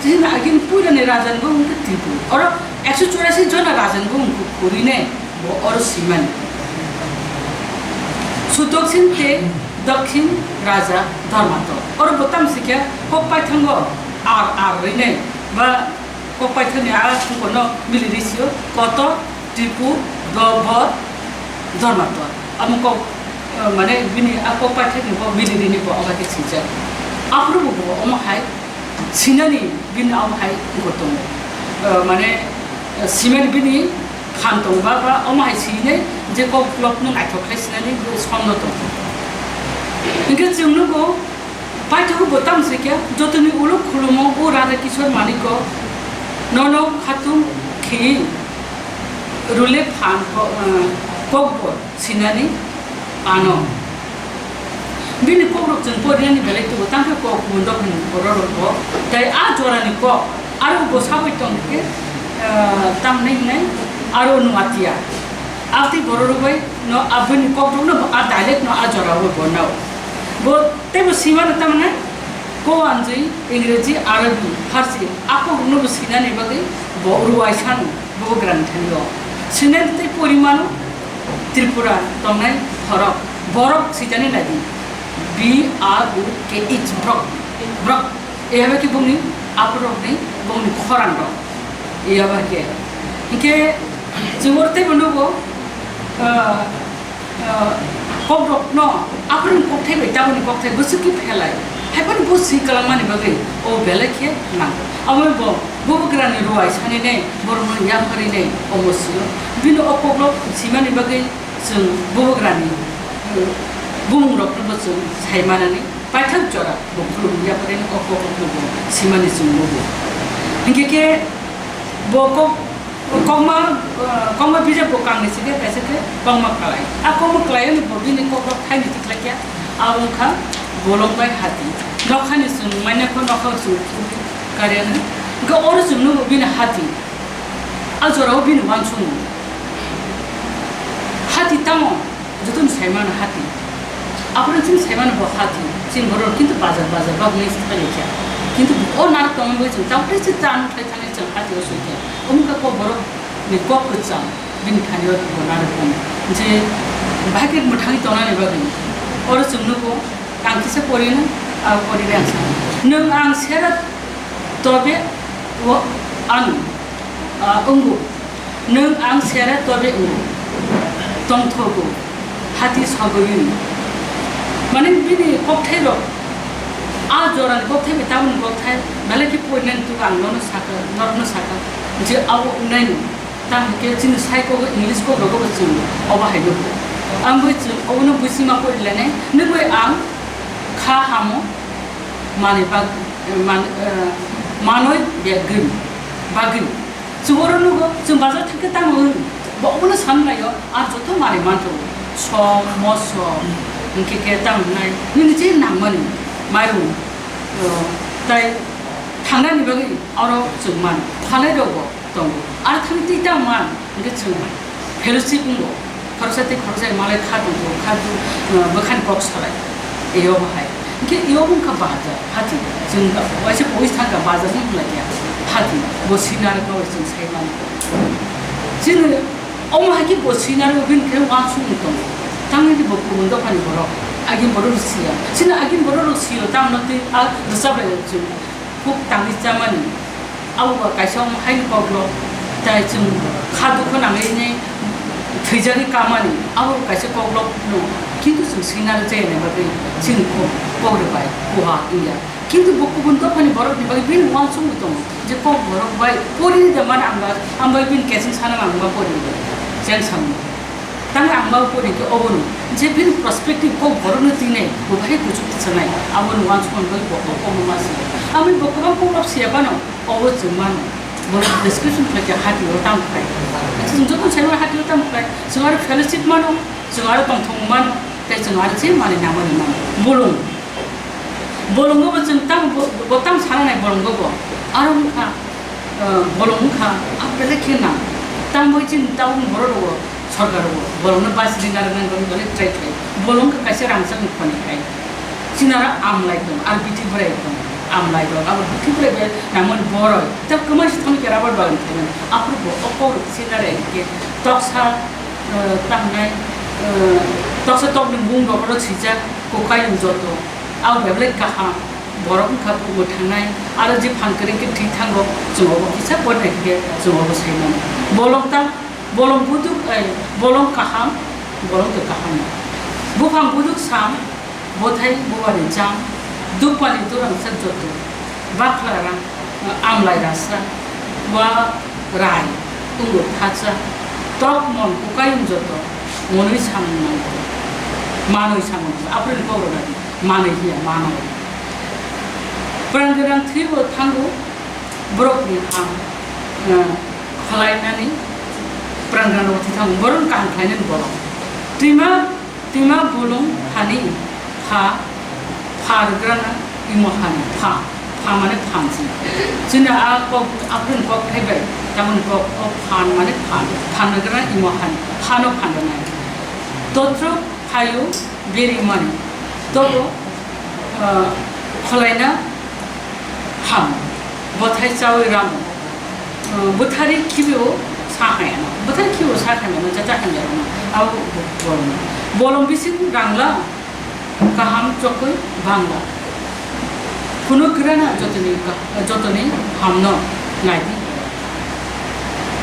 Chini agini puilani raja ni bumung khe Tripur. Oro ekso churasi jona raja ni bumung khe khurui ne bo oro simani. Sudoksin tei Doksin raja Dharmatok. Oro bo tamsi khe kok paithango ar ar rwi ne ba Kok paithakni a tungkorno mili rw sio, kotor, tripu, do-, bor, dormator. Amo kok, eh, mane bini a kok paithakni bo mili rini bo omo khe swijak. Aphuru bo bo omo hai sinani bini omo hai wngkha tongo. Eh, mane, eh, simani bini Phan tong ba, ba omo hai sinai je kok lok no naithok khlai sinani bo sondo tong. Hingke chwng nugo, paithago bo tamo se khe, jotoni ulo khulumo o Radha Kishore Manik ko nono khatung khi rule phan ko, eh, kok bo sinani ano. Bini kokrok chwng porinani belai tubu, tangkhe kok kubun dophani bororok bo. Tai a jorani kok, aro bo sabwi tong khe, ah, tamni hinai aro nuatia. Abtwi bororok bai no aboni kokrok no a dialect no a jora bo bo nao. Bo teibo simano tamni ko anjwi Ingreji, Arabi, Farsi a kokrok no bo sinani bagwi bo ruai sano. Bubagrani thani o. Sinai tei porimano Tripura tongnai borok. Borok sitani nadi. B R O K H, brok. Brok. Eyaba ki bongni aporokni bongni khorang rok. Eyaba ke. Hingke chumor tei bono bo, ah, ah, kokrokno aphuru kokthai bai taboni kokthai bwswk khe phelai. Haiphano bo swi kwlangmani bagwi o belai khe nango. Abo bo bubagrani ruai sani ne, borokno yapharwi ne omo sio. Bini o kokrok simani bagwi chwng bubagrani, eh, bumungrokno bo chwng sai manani paithak jora bo khulumya pore o kokrokno bo simani chwng nugo. Hinkhe khe bo kok, kokma, eh, kokma bijap bo kangni side kaisa khe kokma kwlai. A kokma kwlai ani bo bini kokrok thaini tikhlai khe abo wngkha bolong bai hati. Nokhani chwng manya kho nokha chwng kariyana. Hinkhe oro chwng nugo bini hati. A jorao bini uansukmung. Hati tamo? Jotono sai mano hati. Aphuru chini sai mano bo hati. Chini borok kintu bazar bazar ba hwnwi thangya kha. Kintu o narwk tongma bagwi chwng tamo tei se chano thai thangwi chwng hati o soi kha. Omo khe kok borok ni kok kwcham bini thani o bo narwk tong. Je bahai khe mwthangwi tongnani bagwi oro chwng nugo. Ang kisa porino, ah, porino ang sa. Nwng ang sera tobe o ano, ah, wngo. Nwng ang sera tobe wngo. Tongthogo. Hati sagwi. Mane bini kokthai rok. A jorani kokthai bai taboni kokthai. Belai khe porino tugo ang nono saka, norokno saka. Je abo wngnai no. Tamo khe chini sai kok English kok rogo bo chwng obo hai nukgo. Ang bai chwng obono buisima porilainai. Nukbai ang kha hamo manwi bag-, man-, eh, manwi begwi bagwi. Chwng oro nugo, chwng bazar thangkhe tamo wng. Bo obono sanlaio, ang joto manwi manthogo. Som, mosom, hinkhe khe tamo wngnai. Nini je nangmani, mairum, eh, tai thangnani bagwi oro chwng man. Phalai rogo. Tongo. Aro thani twi tamo man, hinkhe chwng fellowship wngo. Khoroksa tei khoroksa malai kha tongthogo, kha tong, uh, bwkhani kok salai. Eobo hai. Hinkhe eobo wngkha bazar, hati. Chwng waisa pogwi thangkha bazar wng khlai ya. Hati. Bo sinarwkma bai chwng sai mano. Chwng omo hai khe bo sinarwk bini khe uansukmung tongo. Tamni bo kubun dophani borok. Agini borok rw siya. Chini agini borok rw siyo, tamno twi a rwchap bai chwng. Kuk tangwi chamani, abo ba kaisa omo haini koklop, tai chwng kha dukhu nangwi nai thwijagwi kamani, abo kaisa koklopno, kintu chwng swinarwk jaya nai bagwi chini kok, kok rwbai kuha wngya. Kintu bo kubun dophani borokni bagwi bini uansukmung tongo je kok borok bai porini de mani ang ba, ang bai bini keseng sana nang ba porini de, cheng samung. Tamo ang ba pori khe obono je bini perspective kok borokno twi nai, bo bahai kuchuk tisanai, abono uansukmani bagwi bo kok kokno ma si. Ami bo kwbang kokrok siya phano obo chwng mano. Borok description khlai khe hati o tamo khlai. Chwng joto sai mano hati o tamo khlai. Chwng aro fellowship mano, chwng aro tongthok mano, tei chwng aro je manwi nangmani mano. Bolong. Bolongo bo chwng tamo bo, bo tamo sana nai bolongo bo. Aro wngkha, eh, bolong wngkha, a belai khe nang. Tamo bai chini town borok rogo, sorkar rogo, bolongno bus ri narwknani bagwi belai try khlai. Bolong wngkha kaisa rangchakni khoni hai. Chini aro amlai tong, aro bithi bwrai tong, amlai rok, abo bithi bwrai bai nangmani boroi. Ta kwmai se thangwi khe rubber bagan khaimani. Aphuru bo o kok rok chini aro engke toksa, eh, tamo nai, eh, toksa tokni mung rok oro swijak, kokai wng joto. Abo belai kaham. Borok wngkha bumo thangnai, aro je phan kwrwi khe thwi thango, chwng obo kisa porinai khe chwng obo sai mano. Bolong ta, bolong buduk, ai, bolong kaham, bolong twi kaham. Buphang buduk sam, bothai bubani cham, dukmani durang sak joto, bakla rang, amlai rasa, wa rai, wngo thacha, Tok mon kukaiyung joto monwi samung nango. Manwi samung nango. April kok rwna di. Manwi hiya, manwi. Prangrang thwibo thango, borokni ham, eh, khwlainani prangrang rok thwi thango. Borok kaham khlainani borok. Twima Twima bolong hani pha, pha rwgrana imo hani pha, pha mane phan si. Chini a kok, aphuru kok thai bai, tamoni kok, o phan mane phan, phan rwgrana imo hani, phano phan rwnai. Totro phaio beri mani, tobo, ah, khwlaina ham, bothai chawi ramo. Bwthari khibiyo sa khaiyano, bwthari khibiyo sa khaiyano, jaja khaiyano, abo bolong. Bolong bising rangla kaham chokwi bangla. Phunuk grana jotoni ka-, jotoni hamno naidi.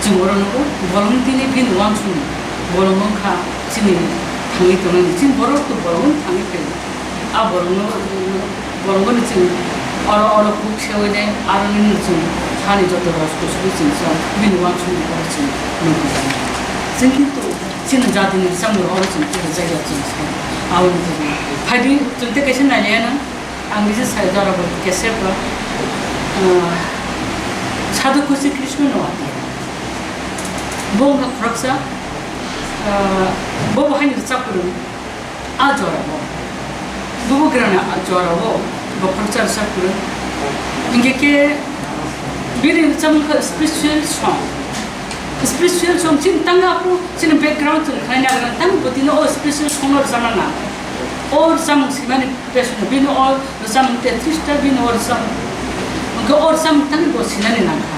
Chwng oro nugo bolong tini bini uansukni bolong wngkha chini thangwi tongnani. Chini borok to bolong thangwi phaio. A borokno, borokno chwng oro, oro kuk sewene, aroni no chwng hani joto rok kuchukwi chwng sa, bini uansukmung oro chwng nukjagwi. Chwng kintu chini jatini chamung oro chwng tei jaiya chwng sa, aboni bagwi. Phaidi chwng tei kaisa nailaiya na, ang bisa sai jora bo kesep rok, ah, Sadhu Kusi Krishna no ati. Bo wngkha khoroksa, ah, bo bo haino rwchap kwrwng. A jorao, bubagrani a jorao bokhorok charwsa kwrwng. Hinkhe khe bini rwchapmung kha special song. Special song chini tangwi aphuru chini background chwng khlai nai rwna tangwi bo tini o special song no rwchapna nango. O rwchapmung swimani besi no bini o rwchapmung tetris ta bini o rwchapmung. Hinkhe o rwchapmung tangwi bo swinani nangkha.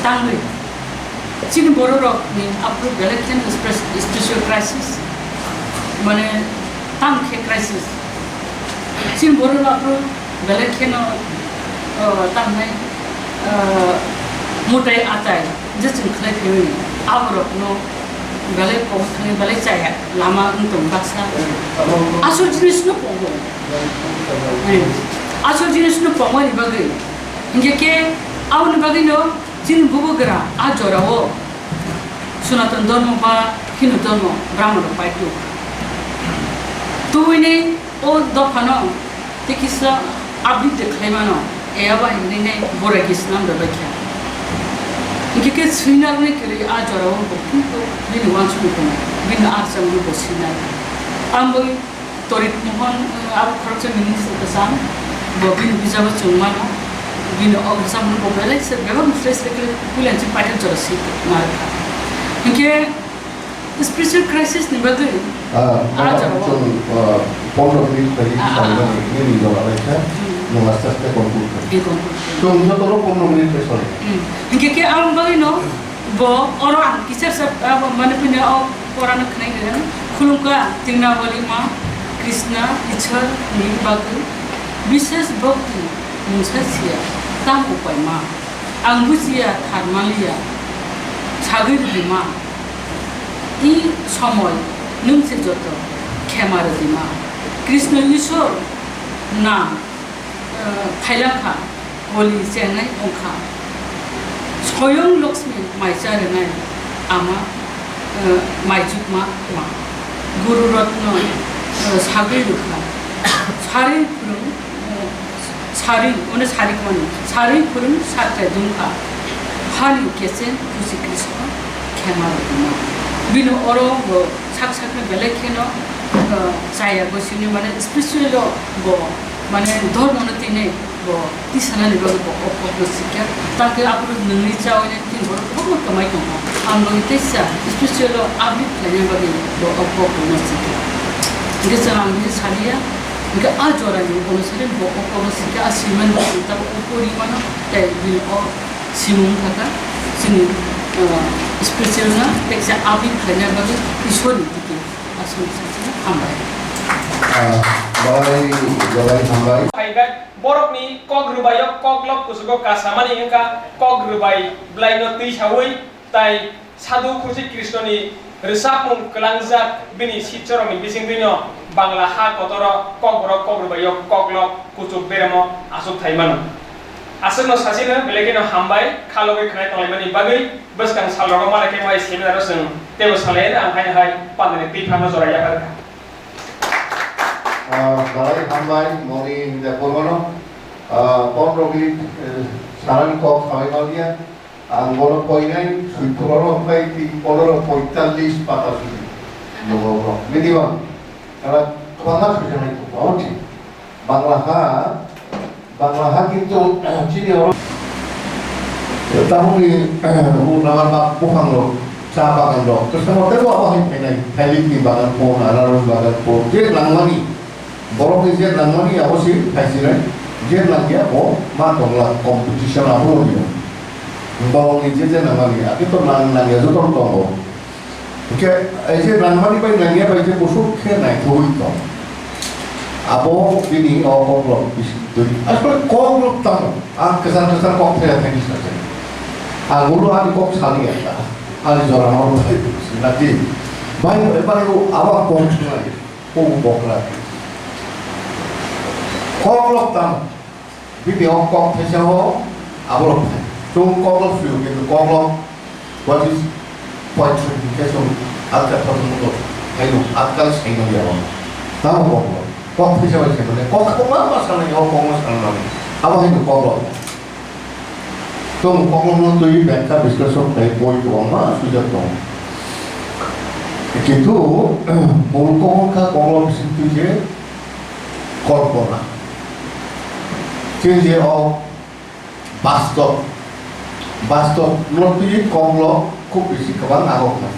Tangwi. Chini bororokni aphuru belai kheno spres-, special crisis, mane tamo khe crisis. Chini bororok aphuru belai kheno, o, tamo nai, o, mutai atai je chwng khlai phaimani, aborokno belai kok thangwi belai chaya lama wng tong baksa. Asol jinisno pongo. Asol jinisno pongmani bagwi. Hinkhe khe aboni bagwino Chini bubagra a jorao Sanatan Dharma ba Hindu Dharma Brahman rok pai tuk. Tuini o dophano tei kisa update de khlai mano, eyaba hinwi nai borai khe swnam rwbai kha. Hinkhe khe swinarni kwrwi a jorao bo phungo bini uansukmung tongo, bini a rwchapmungno bo swinai. Ang bai Torit Mohan, uh, abo khoroksa minister kwcham, bo bini bijabo chwng mano, bini o kwcham hwnwi bo belai se bebak belai se khe puila chini paithak jora si narwkha. Hinkhe special crisis ni bagwi Ah, ah, mama jora chwng, ah, pondro minute bai Ah, ah, ah. Saimani nini jora bai kha, Hmm. Nwng aste aste conclude kha. Di conclude. Chwng joto no pondro minute bai sori. Hmm. Hinkhe khe ang bagwi no Bo oro ang kisa sa, abo mane puini o Koran khwnai rwng, khulumkha Trinaoli Ma, Krishna, Ishwar ni bagwi bishes bhakti mungsa siya, tamo upai ma? Ang bujiya, thar manliya, sagwi rwdi ma. I somoi nwng se joto khema rwdi ma. Krishna Ishwar na, eh, phailangkha. Holi chengnai wngkha. Soyong Lakshmi mai cha rwnai ama, eh, mai chukma ma. Guru Ratna, eh, sagwi rwkha. Sarwi phwrwng, eh, sarwi, one sarwi kwmani. Sarwi phwrwng sakhe dungkha. Hani kechen Kusi Krishna khema rwkha ma. Bini oro bo sak sakno belai kheno, eh, chaya gosini mane special o bo mane dhormo no tini Bo tisanani bagwi bo o kokno sikha. Tangkhe aphuru nwngwi chawi nai tini borok kwbangma kwmai tongkha. Ang bagwi teisa special o update khlaina bagwi bo o kokno sikha. Hwnkhe chwng ang bini saliya, hwnkhe a jorani onusari bo o kokno sikha, a swimani bagwi tabuk o pori mano, tei bini o simung thaka chini, ah, special na teisa update khlaina bagwi Ishwarni tiki aswk hambai. Ah, belai, belai hambai. Phaibai. Borokni kok rwbaio koklop kuchugo kasamani wngkha kok rwbai bwlaino twi saui, tai Sadhu Khusi Krishnoni rwchapmung kwlangjak bini sitchorokni bisingtwino Bangla ha kotoro kokborok kok rwbaio koklop kuchuk beremo achukthai mano. Aswkno sachino belai kheno hambai, kha logwi khwnai tonglaimani bagwi. Bwskang salrogo mara khe mai seminar-o chwng teibo salai ang haino hai pandani twi phanno jora yapharkha. Ah, belai hambai, moni hinda phurmano, ah, pondro minute, eh, sanani kok sabai manliya. Ang bono poinai, sui phurmano phai tin pondro poitallis pata sudi. Nogo bro, minimum. Karena kwbangma sui sanai kok, oh, thik. Bangla ha, Bangla ha kintu chini oro. Tabukni, o nangma buphangrok, cha baganrok, kwchangma teibo abo hai phainai, thailitni bagan po, anaros bagan po, je nangmani, borokni je nangmani abo se phaisinai, je nangya bo ma tongla, competition abo rwdio. Borokni je je nangmani, ake to nang nangya joto tongo. Hwnkhe, ei je nangmani bai nangya bai je busuk khe naithogwi tong. Abo bini o koklop bising twi. Asole koklop tamo. Ang kwchar kwchar kok thaya thani sajak. Ang ulo ani kok saliya ta. Ani jora no thai naki. Bai bai bai o abo kok thunai. Ko bokra. Koklop tamo. Bini o kok thaisa o aborok thai. Chwng koklop sui o, kintu koklop what is poetry hwnkhe chwng atka thotong mwngo. Haino atkal saino ya o. Tamo koklop. Kok thaisa bai saimani. Kok kok ma ma sanai o kok ma sanai. Abo haino koklop. Chwng koklopno twi bekha discussion khlai boi kwbangma swijak tongo. Kintu mul kok wngkha koklop bising twi je kolpona. Chini je o bastob, bastob no twi koklo khub bisi kwbang nangkuk nai.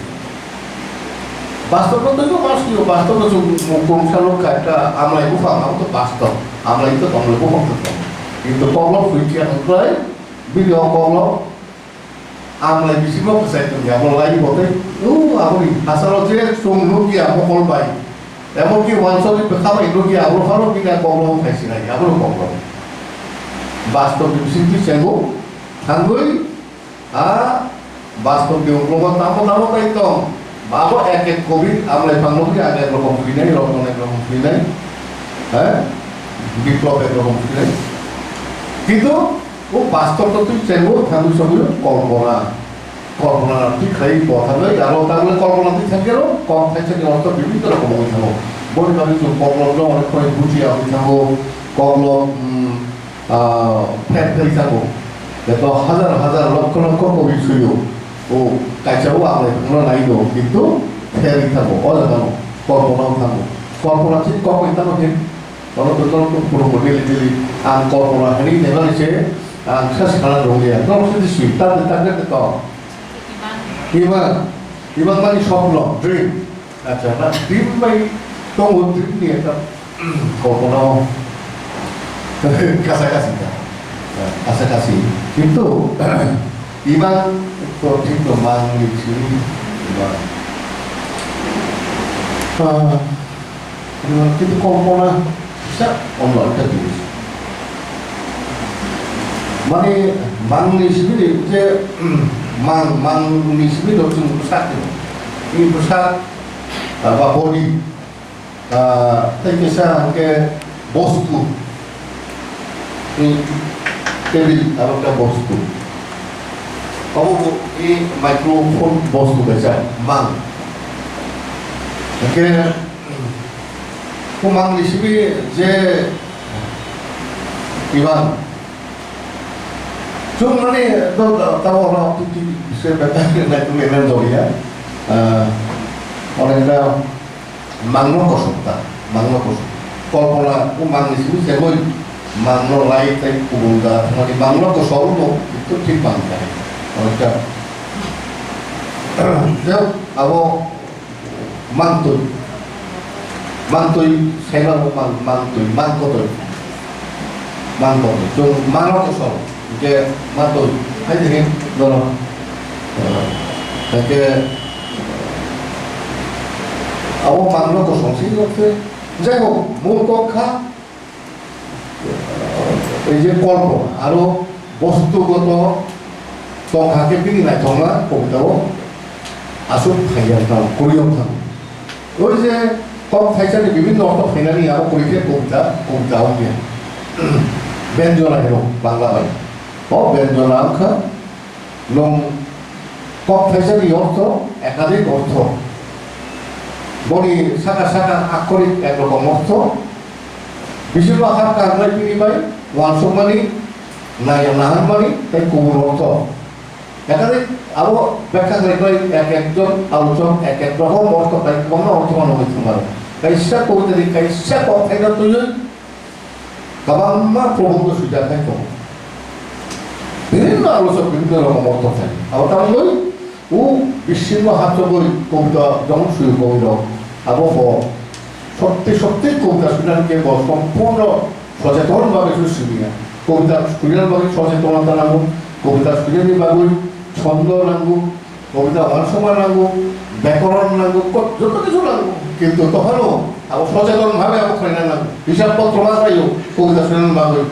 Bastob no twi ma sio, bastob no chwng mukung salo kha ekta amlai buphang, abo to bastob, amlai to tonglai buphang to tong. Kintu koklo twi khe ang kwlai, bini o koklo Ang lai bisingo kwchai tongya, abo lai bo tei, o, aboni hasalo je chwng nukya mokol bai. Emonki wansokni bwkha bai nukya, abo phano bini koklo phai sinai, abono koklo. Bastob ni bisingtwi chengo, thangwi, a, bastob ni uklogo tamo tamo tai tong. Abo ek ek kobi, amlai phang nukya, ang ek rokom sinai, rotno ek rokom sinai, he? Biplop ek rokom sinai. Kintu, O bastob no twi chengo thangwi sogwi kolpona. Kolpona twi khlai bo thangwi aro tangwi kolpona twi thangkhe ro kok thaisa ni ortho bibhinno rokom wngwi thango. Boni bagwi chwng koklop no onek khoroi bujiya wngwi thango. Koklop, mm, ah, pher pherwi thango. Beto hazar hazar lokkho lokkho kobi suyo. O kaisa o ang lai phano nai do, kintu pherwi thango. O jaga no kolpona wng thango. Kolpona twi kok wngwi thango khe Oro to tong tong puro mo daily daily. Ang kolpona hani neba ni se, ang sa sana dong ya. Tong se di sui, ta ta ta ta to. Iman, iman mani sopno, dream. Acha, na dream bai tongo, dream ni ekta kolpona o. Kasa kasi ta. Kasa kasi. Kintu iman to thik to mang ni sini iman. Ah, Kintu kolpona kisa omlak ta jinis. Mane mangni simi je mang, mangni simi do chwng bwsak ni. Ini bwsak, ah, ba body, ah, tei kisa hwnkhe bostu. Tei table aro khe bostu. Obo bo i microphone bostu kaisa mang. Hwnkhe, o mangni simi je iban chwng mani do tabo no titi se beta nai tu le nang do ya. Ah, onek da Mangno kosok ta, mangno kosok. Kolpona o mangni simi segoi mangno lai tei kubun da thangmani mangno kosok no to thik mang ta. Oita. Jao abo mangtoi. Mangtoi saiba mang mangtoi mangkotoi. Mangkotoi. Chwng mangno kosok. Hingke matwi, hai de hin, doro. Hingke abo mangno kosong si, hingke jai hok, mul kok kha, ei je kolpo, aro bostu goto tong kha khe bini naithokma kobita o aswk phaiya tang, kuriyok tang. Oi je kok thaisani bibinno ortho phainani abo kori khe kobita, kobita ong ya. Benjora hero Bangla bai. O benjona wngkha nwng kok thaisani ortho, ekadik ortho. Boni saka saka akkorik ekrokom ortho. Bisingo hap karnai pini bai uansukmani, nai-, naharmani tei kubun ortho. Ekadik abo bekha khlai khlai ek ekjon alochok ek ek rokom ortho khlai kwbangma ortho mano hoi thangmano. Kaisa kobitani kaisa kok thaino twiwi kwbangma probondho swijak hai tongo. Bibhinno alochok bibhinno rokom ortho khai. Abo tamoni o bisingo hapsogwi kobita jemon swi kobirok abo bo sotti sotti kobita swinani khe bo sompurno socheton bagwi se swimya. Kobita swinani bagwi sochetonata nango, kobita swinani bagwi chondo nango, kobita uansukma nango, byakoron nango, ko-, joto kichu nango. Kintu tophano abo socheton bhabe abo khlaina nango. Hisab potro ma khlaio kobita swinani bagwi.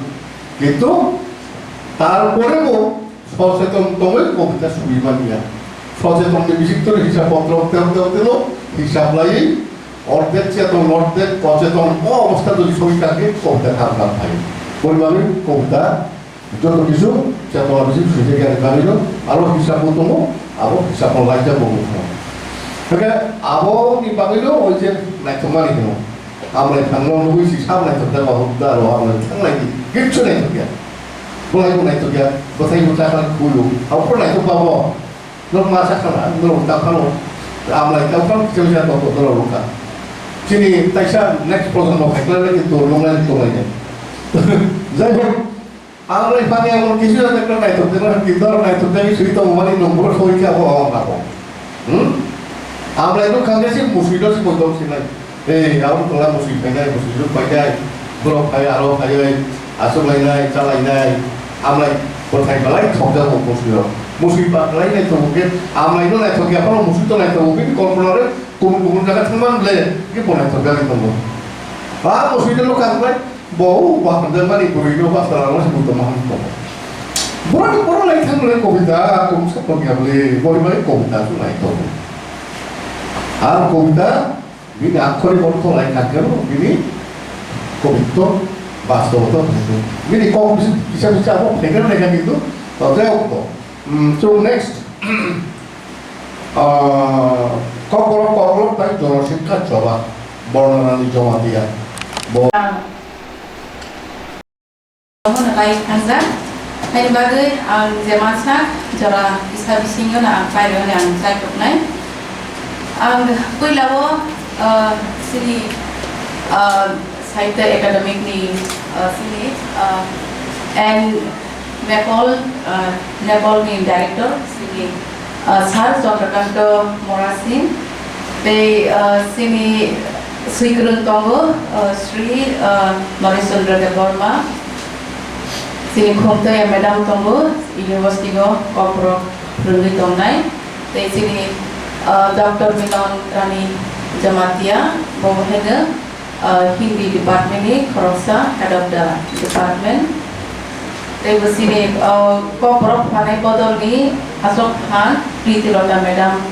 Kintu tarpore bo socheton tongwi kobita swi manya. Socheton ni bising twi hisab potro teo teo telo hisab laiwi ordek cheton, ordek ocheton o obostha jodi soi thangkhe kobita kha kha phai. Boni bagwi kobita joto kichu chetona bising swijak yani bagwino aro hisab bo tongo, abo hisab no laijak bo tongo. Hwnkhe aboni bagwino oi je naithokmani hino. Amlai thangno nugwi si sab naithok jak, ba huk da ro amlai thang lai di. Kichu naithok ya. Bolai bo naithok ya. Bwthai bo chakha khuyo. Abo pura naithok ba bo. Norok ma chakha na, norok ta phano. Amlai ta phano kichu ja to to norok ka. Chini taisa next project no khai khlai lai to long lai to lai. Jai hok. Ang lai pani ang kisi na tekna nai tok tekna ki dor nai tok tekna sui tong mani nombor soi kya bo ang ako. Hmm? Ang lai no khang si musui do si mo dong si nai. Eh, ang ko la musui pai nai, musui do pai nai. Borok pai aro pai oi. Asuk lai nai, cha lai nai. Ang lai ko thai balai thok ja ko musui do. Musui pa lai nai tok ke. Ang lai no nai tok ya ko musui to nai tok ke ko ko re. Kubun kubun jaga thangmani ble, ki bo naithok jagwi tongo. Ba bo sui de lokha khlai, bo o ba hamjakmani bwrwino ba chwla rok se buto maham tongo. Borok ni borok lai thang ble kobita, kobisa tongya ble, boni bai kobita se lai tongo. Ar kobita, bini akhori borok lai thang khe bini kobito, bastobo to thang khe. Bini kok bisa bisa abo phaikar lai kha kintu, to jai ok to. Hmm, so next. Ah, kokborok kokrok bai Jona Sikha Choba, Bornarani Jamatia. Bo- Omono bai thangjak. Haini bagwi ang je mansa jora kisa bisingo no ang pairwi hwnwi ang chaikroknai. Ang puilao, ah, chini, ah, Sahitya Academic ni, ah, chini, ah, N Nepal, ah, Nepal ni director, chini, ah, Sir Chandrakanta Mora Singh, tei, ah, chini swikwrwng tongo, ah, Shri, ah, Naresh Chandra Debbarma, chini Khumtoya madam tongo, university o kokborok phwrwngwi tongnai, tei chini, ah, Doctor Minon Rani Jamatia, bo haino, ah, Hindi department ni khoroksa head of the department. Tei bo chini, ah, kokborok phanai bodol ni aswk phan Priti Lota madam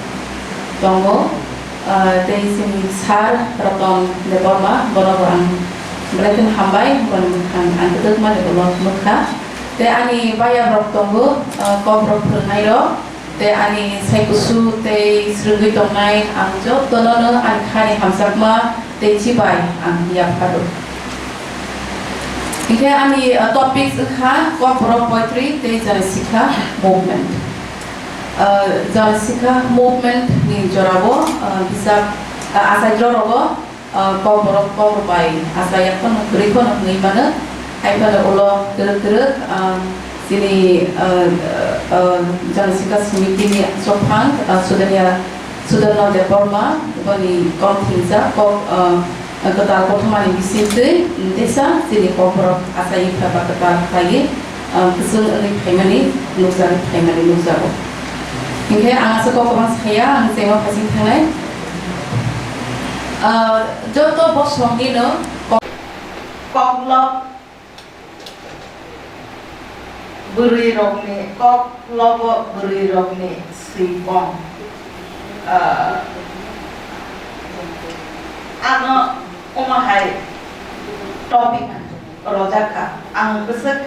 tongo. Ah, tei chini sir Ratan Debbarma, bono bo ang belai kheno hambai, boni mwkhang ang kwdwkma ni ulo nukha. Tei ani baya rok tongo, ah, kokborok phwrwngnai rok. Tei ani sai kusu tei swrwngwi tongnai ang jotono no ani khani hamjakma tei chibai ang yapharo. Hinkhe ani, uh, topics wngkha Kokborok poetry tei Jana Sikha movement. Uh, Jana Sikha movement ni jorao, uh, bijap, uh, achairok rogo ah, kokborok kokborok bai asa yak phano kwrwi phano hwnwi mano. Hai phano ulo kwrwk kwrwk, ah, chini, ah, ah, ah, Jana Sikha Samiti ni aswk phang, ah, Sudania, Sudarno Debbarma, boni kok thingsa, kok, ah, kwtal kothoma ni bisingtwi, mm, teisa chini kokborok asa yak phano kwtal khlaiwi, ah, kwchwng wngwi phaimani nukjagwi phaimani nukjago. Hinkhe ang aswk kok kwbang saya, ang chengma phaising thangnai. Ah, joto bosongni no kok-, koklop bwrwi rokni, koklobo bwrwi rokni swikong. Ah, ano omo hai topic rojak kha. Ang bwswk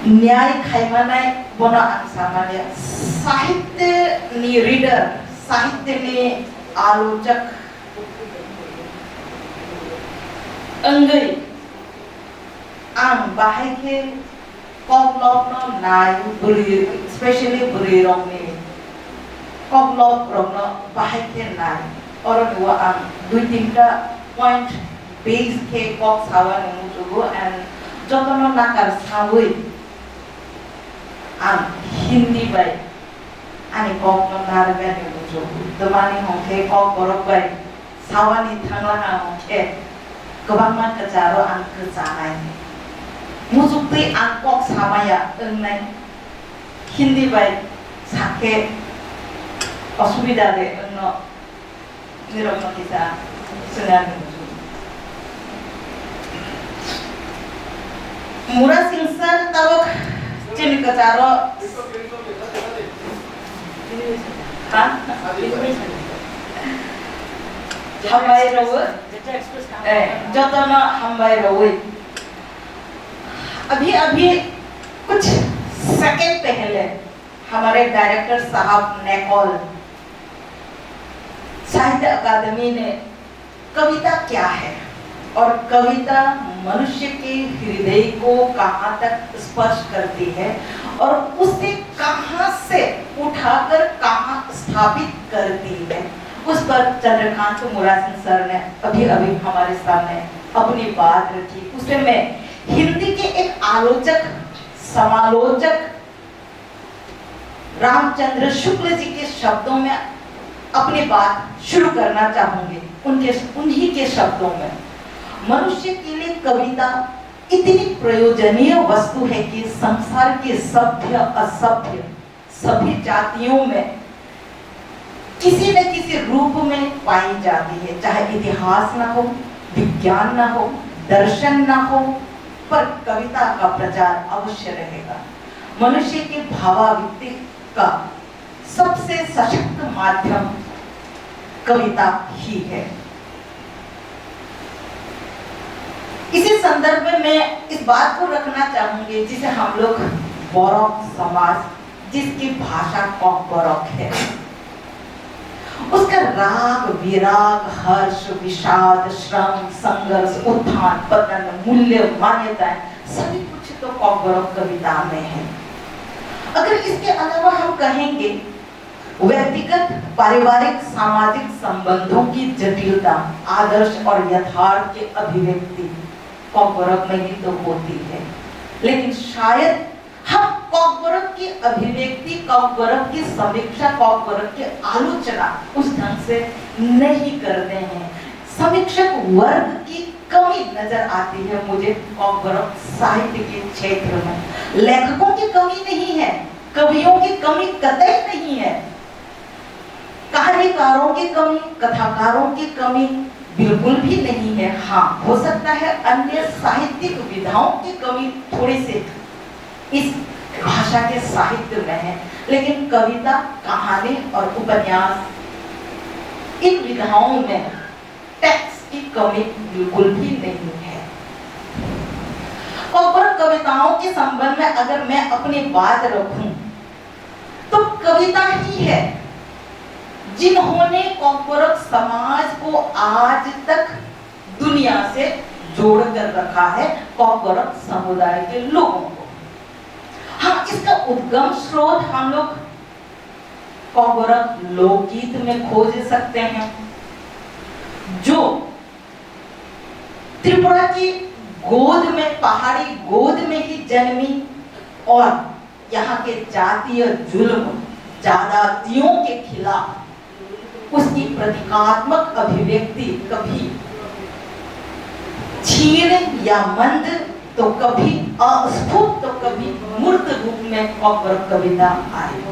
Nyai khaimanai bono ang samani. Sahitya ni reader, sahitya ni alochak wngwi ang bahai khe koklopno nai bwrwi, specially bwrwi rokni koklop rokno bahai khe nai. Oroni o ang dui tinta point base khe kok sawa ni muchugo and jotono nakar sawi ang Hindi bai ani kokno narwkani muchugo. Twmani hwnkhe kokborok bai sawani thanglang ang hwnkhe kwbangma kwcharo ang kwchanai. Muchuktwi ang kok samaya wngnai. Hindi bai sakhe osubida de wngno. Nirok no kisa swngar ni muchung. Mura Singh sir tabok chini kwcharo. Ha? Hambai rwi. Eh, jotono hambai rwi. अभी अभी कुछ सेकंड पहले हमारे डायरेक्टर साहब ने कॉल साहित्य अकादमी ने कविता क्या है और कविता मनुष्य के हृदय को कहाँ तक स्पर्श करती है और उसे कहाँ से उठाकर कहाँ स्थापित करती है, उस पर चंद्रकांत मुरासिंह सर ने अभी अभी हमारे सामने अपनी बात रखी। उसे मैं हिंदी के एक आलोचक, समालोचक रामचंद्र शुक्ल जी के शब्दों में अपनी बात शुरू करना चाहूंगी, उनके, उन्हीं के शब्दों में। मनुष्य के लिए कविता इतनी प्रयोजनीय वस्तु है कि संसार के सभ्य असभ्य सभी जातियों में किसी न किसी रूप में पाई जाती है, चाहे इतिहास ना हो, विज्ञान ना हो, दर्शन ना हो, पर कविता का प्रचार अवश्य रहेगा। मनुष्य के भावाभिव्यक्ति का सबसे सशक्त माध्यम कविता ही है। इसी संदर्भ में मैं इस बात को रखना चाहूंगी, जिसे हम लोग बोरो समाज, जिसकी भाषा कॉकबोरोक है, उसका राग, विराग, हर्ष, विषाद, श्रम, संघर्ष, उत्थान, पतन, मूल्य, मान्यताएं, सभी कुछ तो कॉकबोरोक कविता में है। अगर इसके अलावा हम कहेंगे, व्यक्तिगत, पारिवारिक, सामाजिक संबंधों की जटिलता, आदर्श और यथार्थ की अभिव्यक्ति कॉकबोरोक में ही तो होती है, लेकिन शायद हम कॉकबोरोक की अभिव्यक्ति, कॉकबोरोक की समीक्षा, कॉकबोरोक की आलोचना उस ढंग से नहीं करते हैं। समीक्षक वर्ग की कमी नजर आती है मुझे कॉकबोरोक साहित्य के क्षेत्र में। लेखकों की कमी नहीं है, कवियों की कमी कतई नहीं है, कहानीकारों की कमी, कथाकारों की कमी बिल्कुल भी नहीं है। हाँ, हो सकता है अन्य साहित्यिक विधाओं की कमी थोड़ी सी इस भाषा के साहित्य में है, लेकिन कविता, कहानी और उपन्यास, इन विधाओं में टेक्स्ट की कमी बिल्कुल भी नहीं है। और कविताओं के संबंध में अगर मैं अपनी बात रखूं, तो कविता ही है जिन्होंने कॉकबोरोक समाज को आज तक दुनिया से जोड़ कर रखा है, कॉकबोरोक समुदाय के लोगों को। हाँ, इसका उद्गम स्रोत हम लोग कॉकबोरोक लोकगीत में खोज सकते हैं, जो त्रिपुरा की गोद में, पहाड़ी गोद में ही जन्मी और यहाँ के जातीय जुल्म, ज्यादतियों के खिलाफ उसकी प्रतीकात्मक अभिव्यक्ति कभी क्षीण या मंद, तो कभी अस्फुट, तो कभी मूर्त रूप में कॉकबोरोक कविता आई।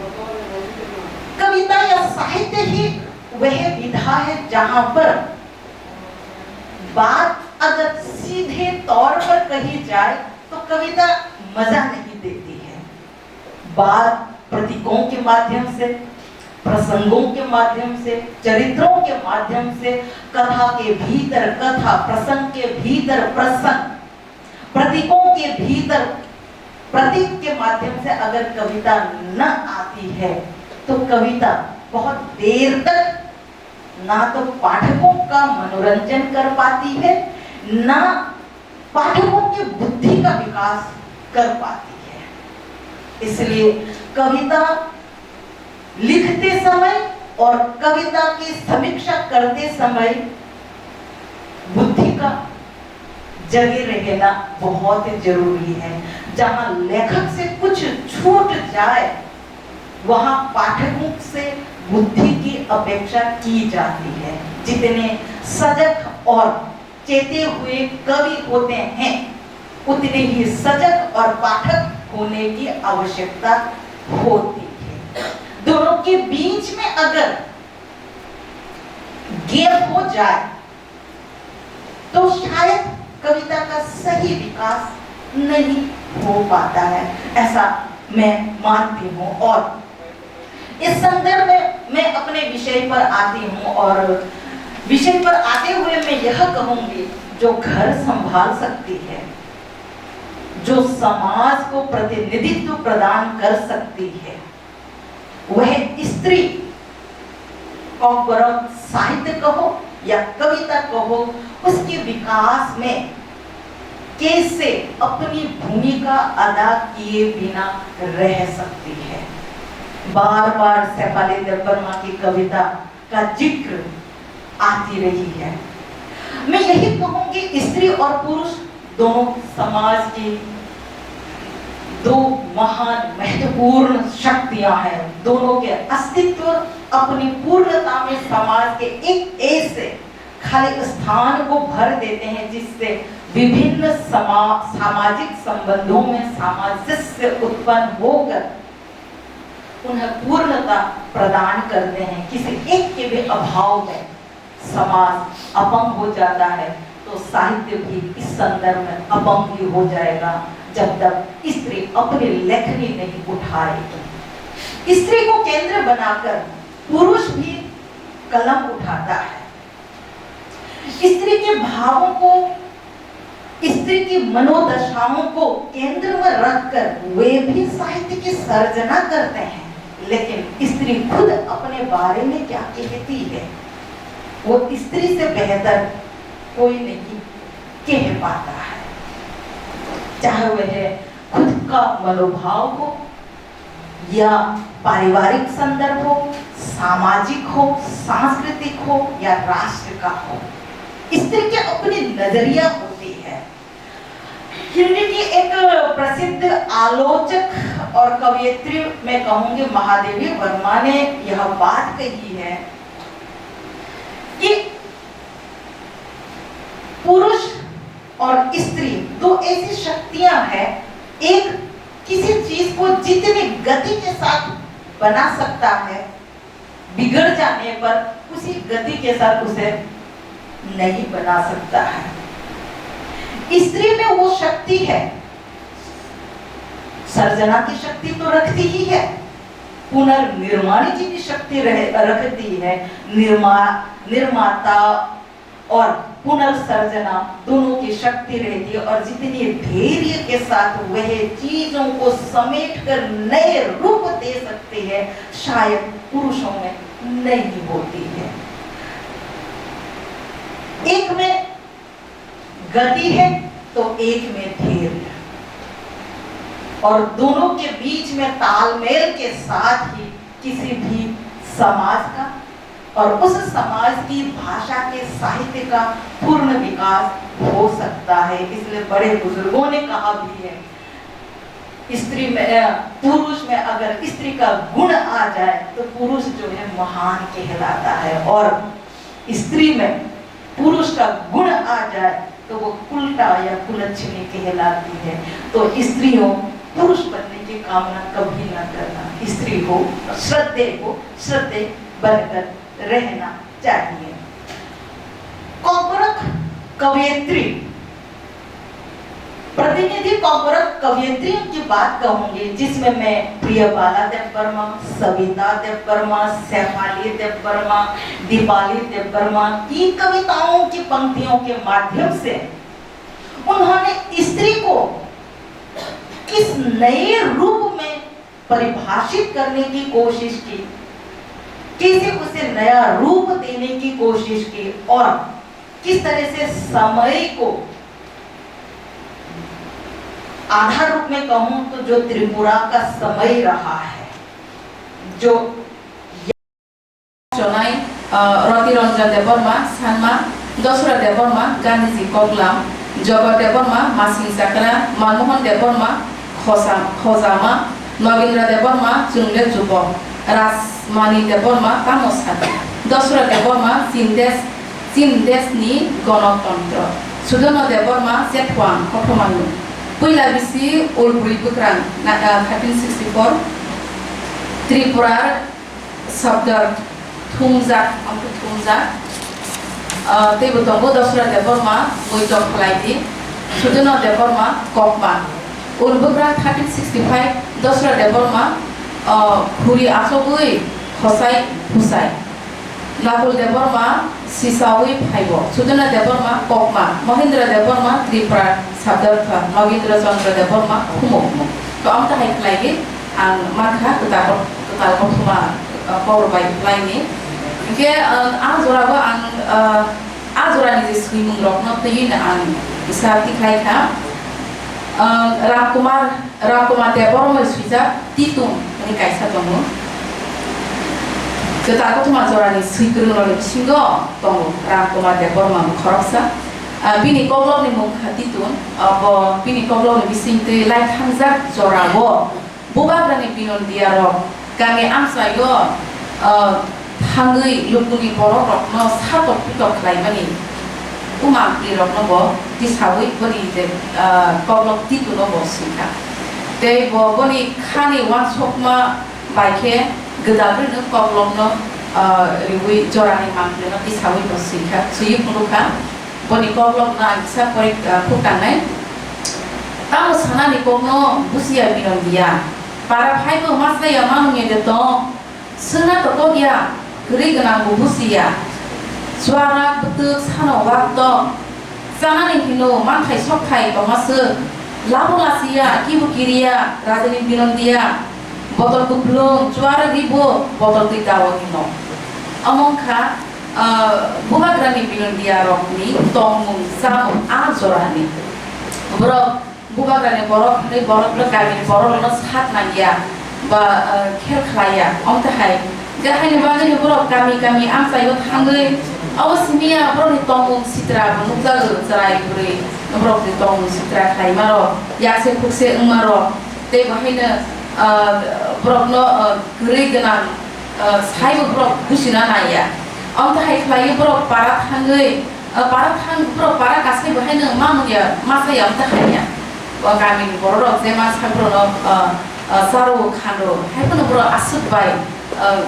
कविता या साहित्य ही वह विधा है जहाँ पर बात अगर सीधे तौर पर कही जाए तो कविता मजा नहीं देती है। बात प्रतीकों के माध्यम से, प्रसंगों के माध्यम से, चरित्रों के माध्यम से, कथा के भीतर कथा, प्रसंग के भीतर प्रसंग, प्रतीकों के भीतर प्रतीक के माध्यम से अगर कविता न आती है, तो कविता बहुत देर तक ना तो पाठकों का मनोरंजन कर पाती है, ना पाठकों की बुद्धि का विकास कर पाती है। इसलिए कविता लिखते समय और कविता की समीक्षा करते समय बुद्धि का जगे रहना बहुत जरूरी है। जहाँ लेखक से कुछ छूट जाए, वहाँ पाठकों से बुद्धि की अपेक्षा की जाती है। जितने सजग और चेते हुए कवि होते हैं, उतने ही सजग और पाठक होने की आवश्यकता होती है। दोनों के बीच में अगर गैप हो जाए, तो शायद कविता का सही विकास नहीं हो पाता है, ऐसा मैं मानती हूँ। और इस संदर्भ में मैं अपने विषय पर आती हूँ, और विषय पर आते हुए मैं यह कहूँगी, जो घर संभाल सकती है, जो समाज को प्रतिनिधित्व प्रदान कर सकती है, वह स्त्री, कॉकबरक साहित्य कहो या कविता कहो, उसके विकास में कैसे अपनी भूमिका अदा किए बिना रह सकती है। बार बार शेफाली देबबर्मा की कविता का जिक्र आती रही है। मैं यही कहूंगी, स्त्री और पुरुष दोनों समाज की दो महान महत्वपूर्ण शक्तियां हैं। दोनों के अस्तित्व अपनी पूर्णता में समाज के एक ऐसे खाली स्थान को भर देते हैं, जिससे विभिन्न समा-, सामाजिक संबंधों में सामंजस्य उत्पन्न होकर उन्हें पूर्णता प्रदान करते हैं। किसी एक के भी अभाव में समाज अपंग हो जाता है, तो साहित्य भी इस संदर्भ में अपंग ही हो जाएगा, जब तक स्त्री अपनी लेखनी नहीं उठाएगी। स्त्री को केंद्र बनाकर पुरुष भी कलम उठाता है। स्त्री के भावों को, स्त्री की मनोदशाओं को केंद्र में रखकर वे भी साहित्य की सर्जना करते हैं, लेकिन स्त्री खुद अपने बारे में क्या कहती है, वो स्त्री से बेहतर कोई नहीं कह पाता है। चाहे वह खुद का मनोभाव हो, या पारिवारिक संदर्भ हो, सामाजिक हो, सांस्कृतिक हो या राष्ट्र का हो, स्त्री की अपनी नजरिया होती है। हिंदी की एक प्रसिद्ध आलोचक और कवयित्री, मैं कहूंगी, महादेवी वर्मा ने यह बात कही है कि पुरुष और स्त्री दो ऐसी शक्तियां हैं, एक किसी चीज को जितनी गति के साथ बना सकता है, बिगड़ जाने पर उसी गति के साथ उसे नहीं बना सकता है। स्त्री में वो शक्ति है, सर्जना की शक्ति तो रखती ही है, पुनर्निर्माण की भी शक्ति रह-, रखती है। निर्मा-, निर्माता और पुनर्सर्जना दोनों की शक्ति रहती है, और जितनी धैर्य के साथ वह चीजों को समेट कर नए रूप दे सकती है, शायद पुरुषों में नहीं होती है। एक में गति है तो एक में धैर्य, और दोनों के बीच में तालमेल के साथ ही किसी भी समाज का और उस समाज की भाषा के साहित्य का पूर्ण विकास हो सकता है। इसलिए बड़े बुजुर्गों ने कहा भी है, स्त्री में, अ, पुरुष में अगर स्त्री का गुण आ जाए तो पुरुष जो है महान कहलाता है, और स्त्री में पुरुष का गुण आ जाए तो वो कुलटा या कुलच्छिनी कहलाती है। तो स्त्रियों, पुरुष बनने की कामना कभी ना करना, स्त्री हो, श्रद्धेय हो, श्रद्धेय बनकर रहना चाहिए। कॉकबरक कवयित्री, प्रतिनिधि कॉकबरक कवयित्रियों की बात कहूंगी, जिसमें मैं प्रियबाला देबबर्मा, सविता देबबर्मा, शेफाली देबबर्मा, दीपाली देबबर्मा की कविताओं की पंक्तियों के माध्यम से उन्होंने स्त्री को किस नए रूप में परिभाषित करने की कोशिश की, कैसे उसे नया रूप देने की कोशिश की और किस तरह से समय को आधार रूप में कहूं तो जो त्रिपुरा का समय रहा है, जो Chonai, ah, Roti Ranjan Debbarma, Sanma, Dasra Debbarma, Gandhiji Koklam, Jagat Debbarma, Masing Chakra, Manmohan Debbarma, Khosa-, Khojama, Nogindra Debbarma, Chungle Jubok, Rajmani Debbarma, Tamo Sadi, Dasra Debbarma, Chindes, Chindesni Gonotontro, Sudono Debbarma, Chethuang, Kothomanu, Puila Bisi, Ulbui Bukrang, na-, ah, thirteen sixty-four, Tripura, Sabdar thumjak, amtwi thumjak. Ah, teibo tongo Dasra Debbarma, Muitok Khlaidi, Sudono Debbarma, Kokma. Ulbugra thirteen sixty-five, Dasra Debbarma, ah, khuri achogwi Khosai Khusai. Nakul Debbarma, Sisawi Phaibo. Sudono Debbarma, Kokma. Mohindra Debbarma, Tripura. Sabdartha Nogindra Chandra Debbarma khumokmung. To amta hai khlaigwi ang mankha kwtal, kwtal kothoma, uh, kobor bai khlaini. Hinkhe, uh, a jorao ang, uh, a jorani je swimung rokno twiwi no ang kisa tikhlai kha. Uh, Ram Kumar, Ram Kumar Debbarma swijak Titun hwnwi kaisa tongo. Kwtal kothoma jorani swikwrwng rokni bisingo tongo Ram Kumar Debbarma khoroksa. Ah, bini koklopni mung kha Titun, ah, bo bini koklopni bisingtwi lai thangjak jorao bubagrani binondiya rok kami amchaio, ah, thangwi lukuni borok rokno satok pitok khlaimani umangpli rokno bo tisawi boni je, ah, koklop Tituno bo swikha. Tei bo boni khani uansukma bai khe gwdalrwino koklopno, ah, riwi jorani mangplino tisawi bo swikha, swiwi phunukha. Boni koklopno ang kisa pori, ah, phuk tangnai. Tamo sanani kokno busiya binondiya. Para phaibo masaya manungya de tong. Swngna to kokya, kwrwi gwnangbo busiya. Chuarak bwtwk sano wak tong. Chanani hino manthai sokthai tongmaswk. Labo lasiya, kibo kiriya, rajani binondiya. Botol kuplung, chuarak ribo, botol twi dao hino. Omo wngkha, Ah, bubagrani binondiya rokni tongmung chamung a jorani. Borok bubagrani borok hwnwi borok rok kamini borok rokno sak nangya ba, ah, khel khlaiya. Omtahai gahaini bagwino borok kami kami amchaio thangwi abo simiya borokni tongmung sitra bo nukjago, chwrai bwrwi borokni tongmung sitra khlaima rok, yakse khukse wngma rok tei bahaino, ah, borokno, ah, kwrwi gwnang ah, saibo borok buchina naiya. Omtahai khlaiwi borok para thangwi, ah, para thang, borok para kasai bo haino ma mungya, ma saya omtahai ya. O kamini borok rok je ma saborokno, ah, ah, charo khanro, haiphano borok aswk bai, ah,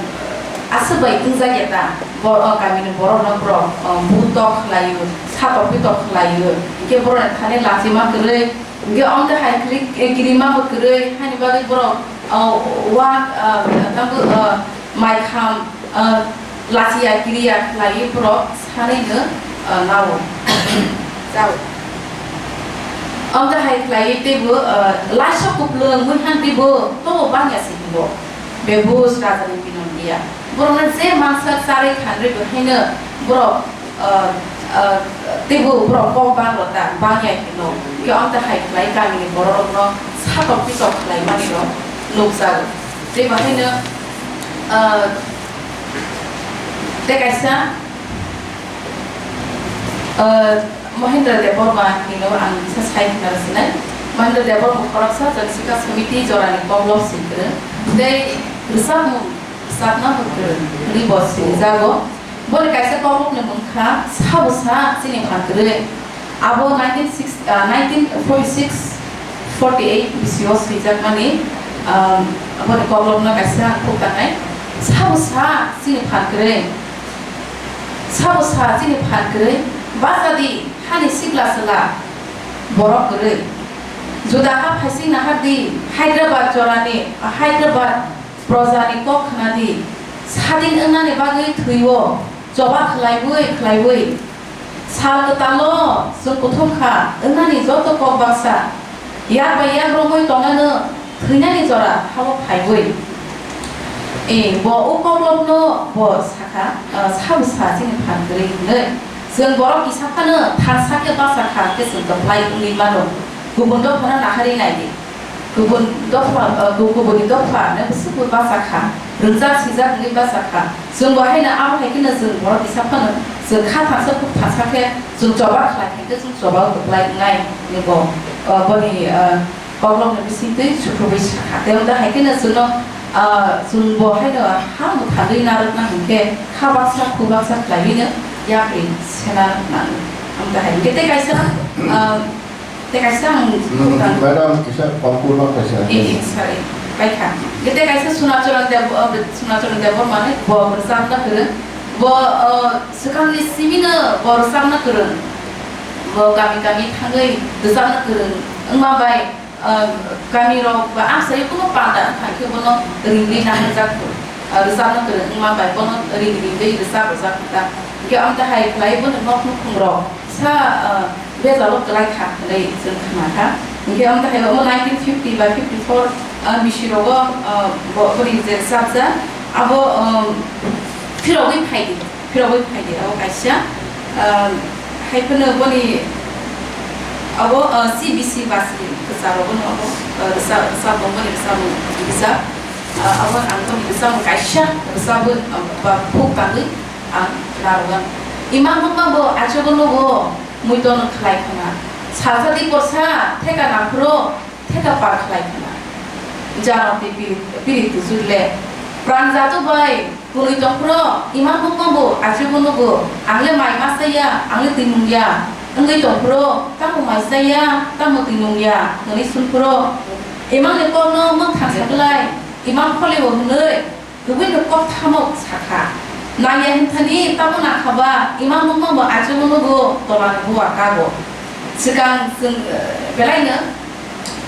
aswk bai wngjakya ta. Bo, o kamini borokno borok, ah, butok khlaio, satok pitok khlaio. Hwnkhe borokni thani lachima kwrwi, Hwnkhe omtahai kri-, eh, kirima bo kwrwi, haini bagwi borok, oh, wak, ah, tambo, ah, mai kham, ah, lachiya kiriya khlaiwi borok sanino, ah, nao. Chao. Omtahai khlaiwi teibo, ah, laisok kuplung muihan teibo tobo bangya se hinbo. Bebus rajani binondiya. Borokno je mansak charwi khanrwi bo haino borok, ah, ah, teibo borok kok bang rota, bang ya hino. Khe omtahai khlai kamini bororokno satok pitok khlaimanirok nukjago. Tei bo haino, ah, tei kaisa, ah, Mohindra Debbarma hino ang kisa sai khna rw sinai. Mohindra Debbarma khoroksa Jansika Samiti jorani koklop swi kwrwng tei rwchapmung rwchapna bo kwrwng hwnwi bo sinijago. Boni kaisa koklopni mung kha Sabo Sa Chini Phan Kwrwi. Abo nineteen six, ah, nineteen forty-six forty-eight bisio swijakmani, ah, boni koklopno kaisa khuk tangnai. Sabo sa chini phan kwrwi. Sabo sa chini phan kwrwi, bachadi hani sikla sela borok kwrwi. Juda ha phaising nahardi, Hyderabad jorani, Hyderabad projani kok khnadi, sadin wngnani bagwi thwio, choba khlaiwi khlaiwi. Sal kwtalo chwng kuthum kha wngnani joto kok baksa, yak bai yak romwi tongano, thwinani jora habo phaiwi. E, bo o koklopno bo sakha, ah, sabo sa chini phan kwrwi hwnwi. Chwng borok kisa phano thansa khe bacha kha khe chwng kwplai wngwi mano. Kubun dophano naharwi nai di. Kubun dopha, ah, ku-, kubuni dopha no bwswk bo bacha kha. Rwngjak sijak wngwi bacha kha. Chwng bo haino abo hai kheno chwng borok kisa phano chwng kha thansa kuk thansa khe chwng choba khlai khe chwng choba kwplai wngnai ni bo, ah, boni, ah, koklopni bisingtwi sukrubwi sakha. Tei wngkha hai kheno chwngno, ah, chwngbo haino ha mwthangwi narwkna hwnkhe kha baksa khu baksa khlaiwino yapri sena nango. Wngkha hai hwnkhe tei kaisa, ah, tei kaisa ang Hmm, madam, kisa pangkur ma kaisa. Eh, eh, sorry. Baikha. Hwnkhe tei kaisa Sunacharan Deb-, ah, Sunacharan Debbarma ni bo rwchapna kwrwng. Bo, ah, swkangni simino bo rwchapna kwrwng. Bo kami kami thangwi rwchapna kwrwng wngma bai, ah, kamirok ba amsai kuno panda wngkha khe bono ringwi naharjak, ah, rwchapna kwrwng wngma bai bono ring ringwi rwchap rwchap kha. Hwnkhe amtahai khlai bono nok nukhungrok sa, ah, bejalo kwlai kha hwnwi chwng khna kha. Hwnkhe amtahai omo nineteen fifty ba fifty-four, ah, bisi rogo, ah, bo, boni je rwchapjak abo, ah, phirogwi phai di. Phirogwi phai di, abo kaisa, ah, hai phano boni abo, ah, C B C basi kwcharo bono abo, ah, rwchap, rwchapmung boni rwchapmung kisa, ah, abo ang boni rwchapmung kaisa rwchapwi, ah, ba phuk tangwi ang narwgan. Imang nukma bo achogo nugo muiton khlai khna. Salsa di porsa theka nangphuru theka par khlai khna. Jano tei piri, piri tujur le. Pran jato bai kunui tongphuru, imang nukma bo, achugo nugo, ang le mai ma chaya, ang le twi nung ya. Wngwi tongphuru, tamo mai chaya, tamo twi nung ya, hwnwi sungphuru. Imang ni kokno mung thangsa klai, imang phole bo hwnwi, Kubui no kok thamo sakha. Nangya hinthani tamo nangkha ba, imang nukma bo achugo nugo, tolani buwa kago. Swkang chwng, eh, belai no,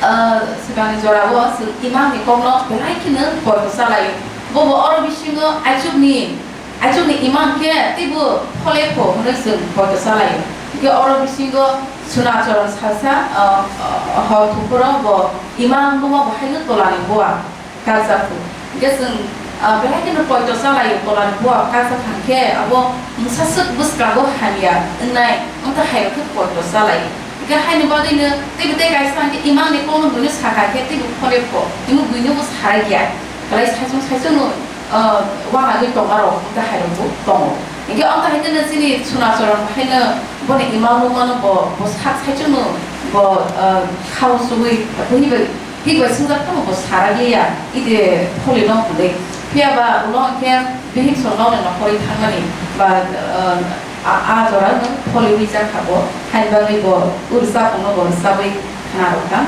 eh, swkangni jorao chwng imangni kokno belai kheno poito chalaio. Bobo oro bisingo achukni, achukni imang khe teibo phole pho hwnwi chwng poito chalaio. Hwnkhe oro bisingo Sunachoron salsa, eh, eh, hor thupuro bo imang nukma bo haino tolani buwa. Kaijak kho. Hwnkhe chwng, ah, belai kheno poito chalaio, tolani buwa kaijak thang khe abo mungsa swk bwskango hamya wngnai, wngkha hai rok khe poito chalaio. Hwnkhe haini bagwino teibo tei kaisa hwnkhe imangni kokno buino sakha khe teibo phone pho, teibo buino bo sarai ya. Belai saichung saichungno, ah, uanagwi tongma rok wngkha hai rok bo tongo. Hwnkhe wngkha hai kheno chini Sunachoron haino boni imang nukmano bo, bo sak saichungno bo, ah, khao chugwi buini bai Hik bai swngjak phano bo sara liya, ide pholi no hwnwi. Phiya ba ulo hwnkhe bihik song nokni nokhorwi thangmani ba, ah, a, a jora no pholi wi jak kha bo, haini bagwi bo ur chapung no bo rwchabwi khna rw kha.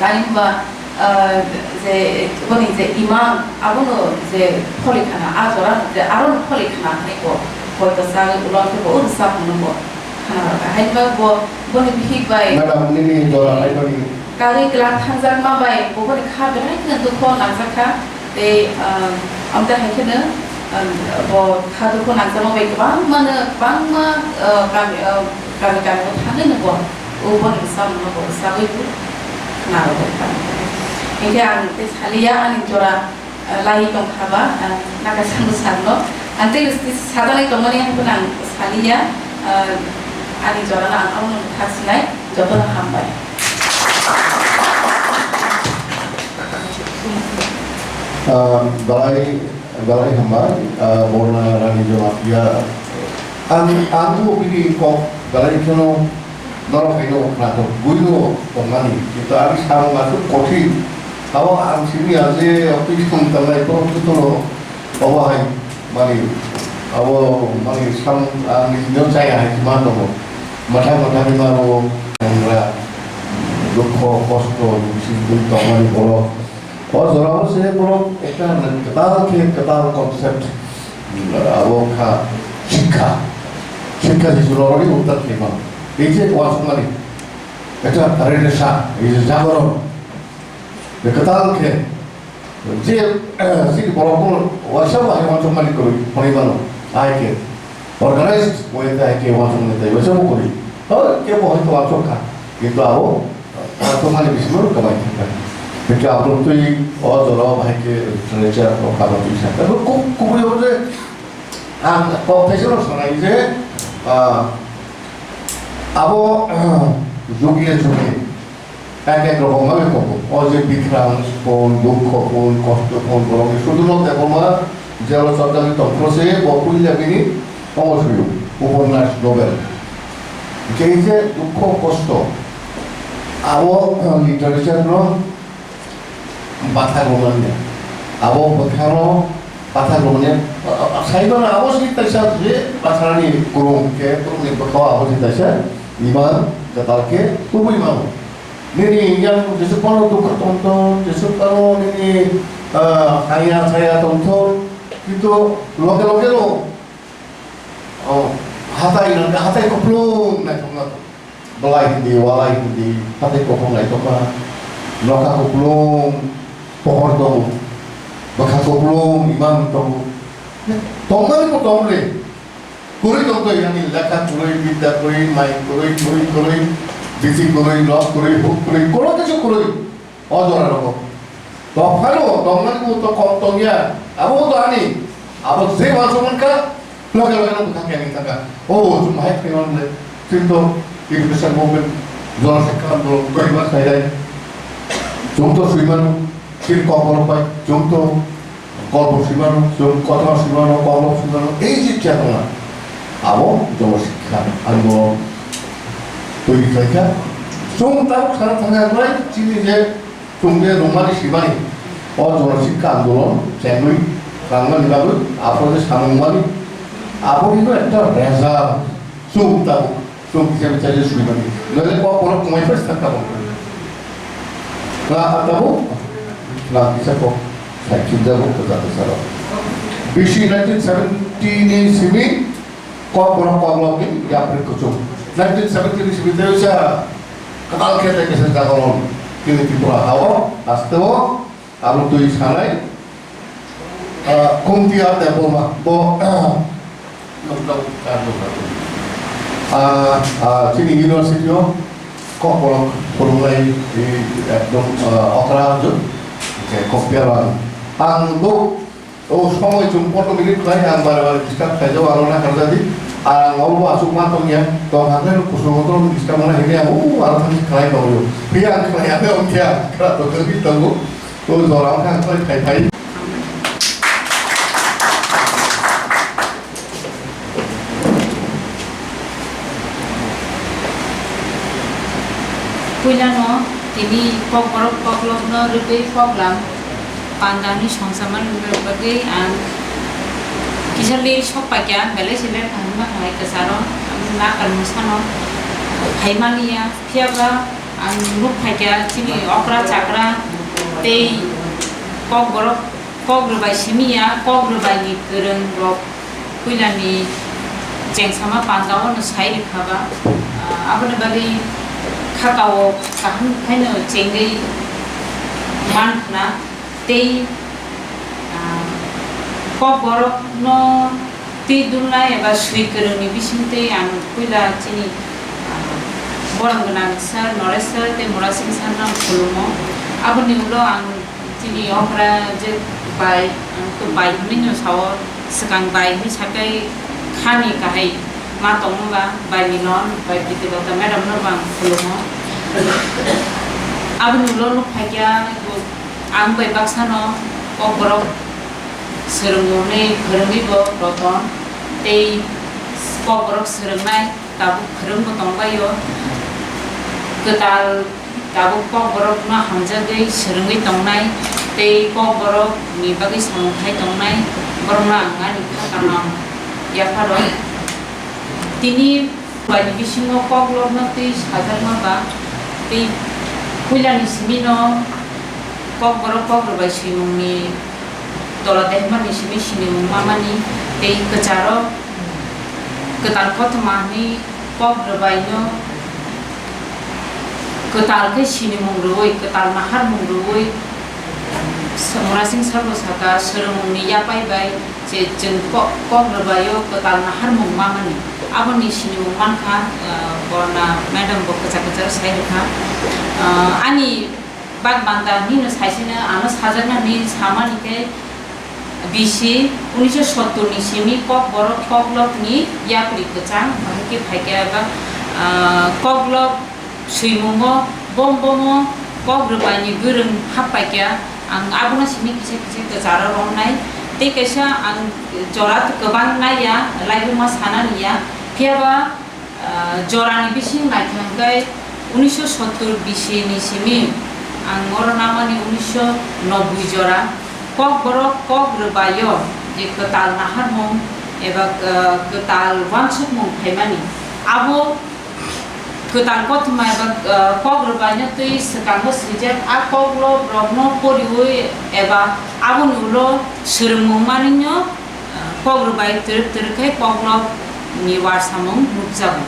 Tani hwnba, ah, je boni je imang abono je pholi khana, a jora no je aro no pholi khana hwnwi bo poito chagwi ulo hwnkhe bo ur chapung no bo khna rw kha. Haini bagwi bo boni bihik bai Madam, nini jora naitoni Kari kwlak thangjak ma bai bo boni kha belai kheno dukho nangjak kha. Tei, ah, amtwi hai kheno, ah, bo kha dukho nangjak ma bai kwbangma no, kwbangma, ah, kami, ah, kami, kami o thangwi no bo, o boni bwsa no bo sawi bo khna rw bai kha. Hinkhe ang tei saliya ani jora, ah, lai tong kha ba, ah, nakaisa bwsarok no. Ang tei sajaknai tongmani ang phano ang saliya, ah, ani jora no ang abono thak sinai. Jotono hambai. Ah, belai, belai hambai, ah, Borna Rani Jamatia. Ang, ang bo bini kok belai kheno norok hai no khnathok, buino tongmani. Kintu ang samung aswk kothin. Abo ang simi aje office thang tanglai borok jotono obo hai mani, abo mani samung ang nini no chaya hai ma tongo. Matha matha ni maro, engra, dukho, kosto, bisi bui tongmani borok. O jorao se borok ekta kwtal khe kwtal concept, abo kha shikha. Shikha se jorao ni uttar khe ma. Ei je uansukmani, ekta rede sa, ei je jagoron. Be kwtal khe, je, eh, chini borok bo waisa bo hai uansukmani kwrwi hwnwi mano. Ahai khe organized way khe hai khe uansukmani tei waisa bo kwrwi. Hoi, kebo hoito uansuk kha. Kintu abo, eh, uansukmani bisingo kwbai thangkha. Hingke aboni twi o jora o bahai khe literature o kama twi sa. Abo kuk kubui o je ang kok thaisa no sanai je, ah, abo jugi jugi ek ek rokom ma kok. O je bikrang phone, dukho phone, kosto phone, borok ni sudu no tebo ma jelo chorjagwi tongphro se bo puila bini omo suyo, uponas novel. Hingke ei je dukho kosto abo, ah, literature no bathak rwmani. Abo bwkhano bathak rwmani, a, a, a, saimano abo se kaisa je batharani kwrwng khe, kwrwngni bwkhao abo se kaisa iman kwtal khe tubui mano. Nini yang jesuk phano dukha tongthok, jesuk phano nini, ah, haya chaya tongthok, kintu loge loge no, oh, hatai nang, hatai kuplung naithokma. Belai hindi, walai hindi, hatai kuplung naithokma, nokha kuplung pohor tongo, bwkha kuplung imang tongo. Tongmani bo tong le. Kwrwi tongtwi, ani lekha kwrwi, bidya kwrwi, mai kwrwi, kwrwi kwrwi, bisi kwrwi, nok kwrwi, huk kwrwi, kono kichu kwrwi. O jora rogo. Tongphano, tongmani bo to kom tongya. Abo to ani. Abo je uansukmankha, loge loge no bwkha khe ani thangkha. O, chwng bahai khe mano le. Chwng to education movement, jora sakha andolon, kwrwi ma khaidai. Chwng to swimano, chini kokborok bai, chwng to kolpo swimano, chwng kothoma swimano, koklop swimano, ei je kya tongna. Abo jono sikha andolon twi khlaikha. Chwng tabuk sana thangkha bai, chini je Chwng je rwmani swimani, o jono sikha andolon chengwi rwmani bagwi aphuru je samung mani, aboni no ekta result chwng tabuk, chwng kisa kisa je swimani. Noile kok borok kwmai phai sa tabuk. Na tabuk, na kisa kok sai chwng jago kwchak kwcharo. Bisi nineteen seventy ni simi Kokborok koklopni yapri kuchuk. Nineteen seventy ni simi tei sa kwtal khe tei kisa jaga o chini Tripura ha o haste o abo twi sanai, ah, Kumtiya Debbarma bo, ah, ah, chini university o kokborok phwrwngnai, eh, ekdom, ah, okra juk, je Kumtiya lang. Ang bo O somoi chwng poto minute khlai ang bare bare disturb khlaijak, aro na kharjadi. Ang abo bo aswk ma tongya, tong hakhe kusu motor disturb wngna hini ang o aro thang khlai tongyo. Phiya ang khlai ane ongkhe ang khra to thangwi tongo. O jora wngkha ang khlai phai phai. Puilano tini kokborok koklopno rwgwi koklam pandani songchaman bagwi ang kisa lir sok paikha, belai se ler thangma hai kwcharo, ang nakar mwsano phaimaliya, phiyaba ang nuk phaikha chini okra chakra tei kokborok kok rwbai simi ya, kok rwbaini kwrwng rok puilani chengsama pandao no sai rwkha ba, ah, aboni bagwi khakao kaham khaino chengwi man khna tei, ah, kok borok no twi dulnai eba swi kwrwngni bisingtwi ang puila chini, ah, borom gwnang sir Noresh sir tei Murasing sir no ang khulumo. Aboni ulo ang Chini okra je bai, ang to bai hwnwi no sao, swkang bai hwnwi sakai khani kahai ma tongma ba, bai Milon, bai Pritilota madam no bo ang khulumo. Aboni ulo nuk phaikya, ang bai baksa no kokborok swrwngmung hwnwi phwrwngwi bo Roton tei kokborok swrwngnai. Tabuk kwrwngbo tongbaio, kwtal tabuk kokborokno hamjagwi swrwngwi tongnai tei kokborokni bagwi samung khai tongnai, borokno ang ani kha kaham yapharo. Tini baini bisingo koklopno twi sajakma ba tei puilani simino kokborok kokrwbai swimungni tola tei hwnba ni simi sinimung mamani tei kwcharo kwtal kothoma hwnwi kok rwbaino kwtal khe sinimung rwui, kwtal naharmung rwui, Murasing sabo saka, swrwngmungni yapai bai je chwng kok, kok rwbaio kwtal naharmung mamani. Aboni sinimung mankha, ah, Borna madam bo kwchak kwchak sai rwkha. Ah, ani Bak banda hinwi saisino ano sajaknani samani khe bisi unisho sottor ni simi Kokborok Koklop ni yapri kwchang bahai khe phaikha eba, ah, Koklop swimungo bom bomo kok rwbaini bwrwng happaikha. Ang abono simi kisa kisa kwcharo romnai. Tei kaisa ang jora kwbang naiya, laibuma sanani ya. Phiyaba Ah, jorani bising naithang khe unisho sottor bisi ni simi ang oro namani unisho nobboi jora Kokborok Kok Rwbaio je kwtal naharmung eba, ah, kwtal uansukmung phaimani. Abo kwtal kothoma eba, ah, Kok Rwbaino twi swkango swijak a Koklop rokno poriwi eba aboni ulo swrwngmung manwino Kok rwbai twrwk twrwk khe Koklop ni uarsamung nukjago.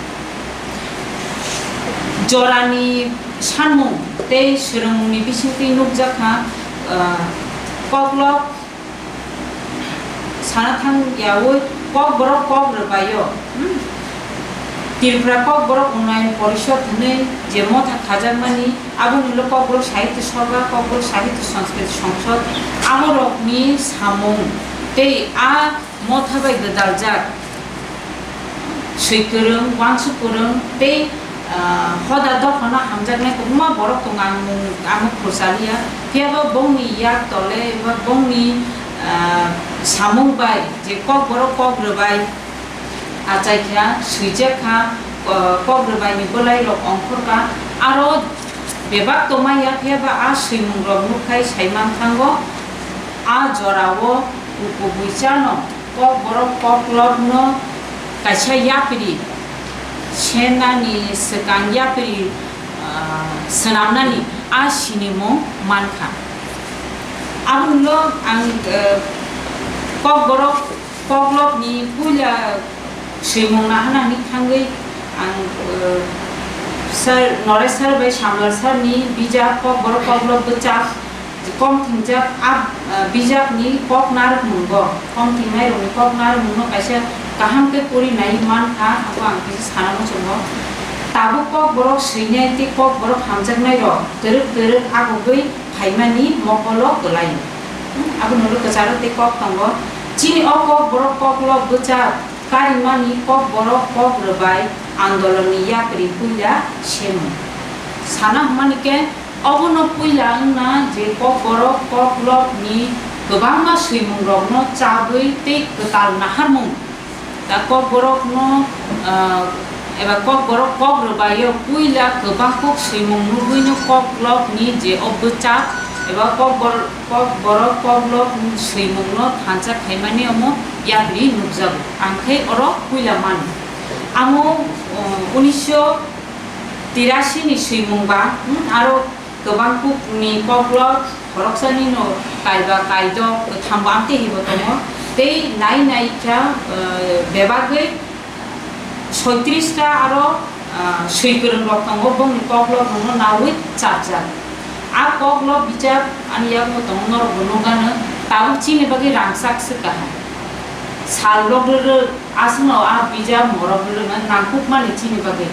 Jorani sanmung tei swrwngmungni bisingtwi nukjak kha, ah, Koklop sana thang yaui Kokborok Kok Rwbaio, hmm, Tripura Kokborok Unnayon Porishod hwnwi je motha khajakmani, Aboni ulo Kokborok Sahitya Sabha, Kokborok Sahitya Sanskriti Sangsad, amorokni samung tei a motha bai gwdaljak swi kwrwng, uansuk kwrwng tei, ah, hoda dophano hamjaknai kwbangma borok tongo, ang mung amo khursa liya. Phiyaba bongni yak tole eba bongni, ah, samung bai je Kokborok Kok Rwbai, Achai kha, swijak kha, ko-, Kok Rwbaini bwlai rok ongkhor kha, aro bebak tongma ya phiya ba a swimung rok nuk khai sai man thango, a jora o kubui chano Kokborok Koklop no kaisa yapri senani swkang yapri, ah, swnamnani a sinimung man kha. Aboni ulo ang, eh, Kokborok Koklopni puila swimung nahana hwnwi thangwi ang, eh, sir, Noresh sir bai Samlal sir ni bijap Kokborok Koklop bwchak kom thingjak a, eh, bijapni kok narwkmungo, kom thingnairokni kok narwkmungno kaisa kaham khe puri nai man kha, abo ang kisa sana muchungo. Tabuk Kokborok swinai tei Kokborok hamjaknairok twrwk twrwk agogwi phaimani mokolo kwlaio. Hmm, abono ulo kwcharo tei kok tongo. Chini o Kokborok Koklop bwchak karimani Kokborok Kok Rwbai andolonni yapri puila semung. Sana hwnmani khe obono puila wngna je Kokborok Koklopni kwbangma swimungrokno chabwi tei kwtal naharmung Da Kokborokno, ah, eba Kokborok Kok Rwbaio puila kwbang kuk swimung nugwino Koklopni je o bwchak eba Kokbor-, Kokborok Koklopni swimungno thansa khaimani omo yapri nukjago. Ang khe oro puila mano. Amo, ah, unisho tirasi ni swimung ba, hmm, aro Kwbang kukni koklop khoroksani no kaiba, kaidok, kwthambo amtwi hibo tongo. Tei nai nai kha, eh, bebagwi soitrish ta aro, ah, swi kwrwng rok tongo, bongni koklop rokno naui chapjak. A koklop bijap ani yago tongo, norok bo nukgano, tabuk chini bagwi rangchak se kaham. Sal rok rwrwk, aswkno a bijap morok rwrwkno nangkukmani chini bagwi.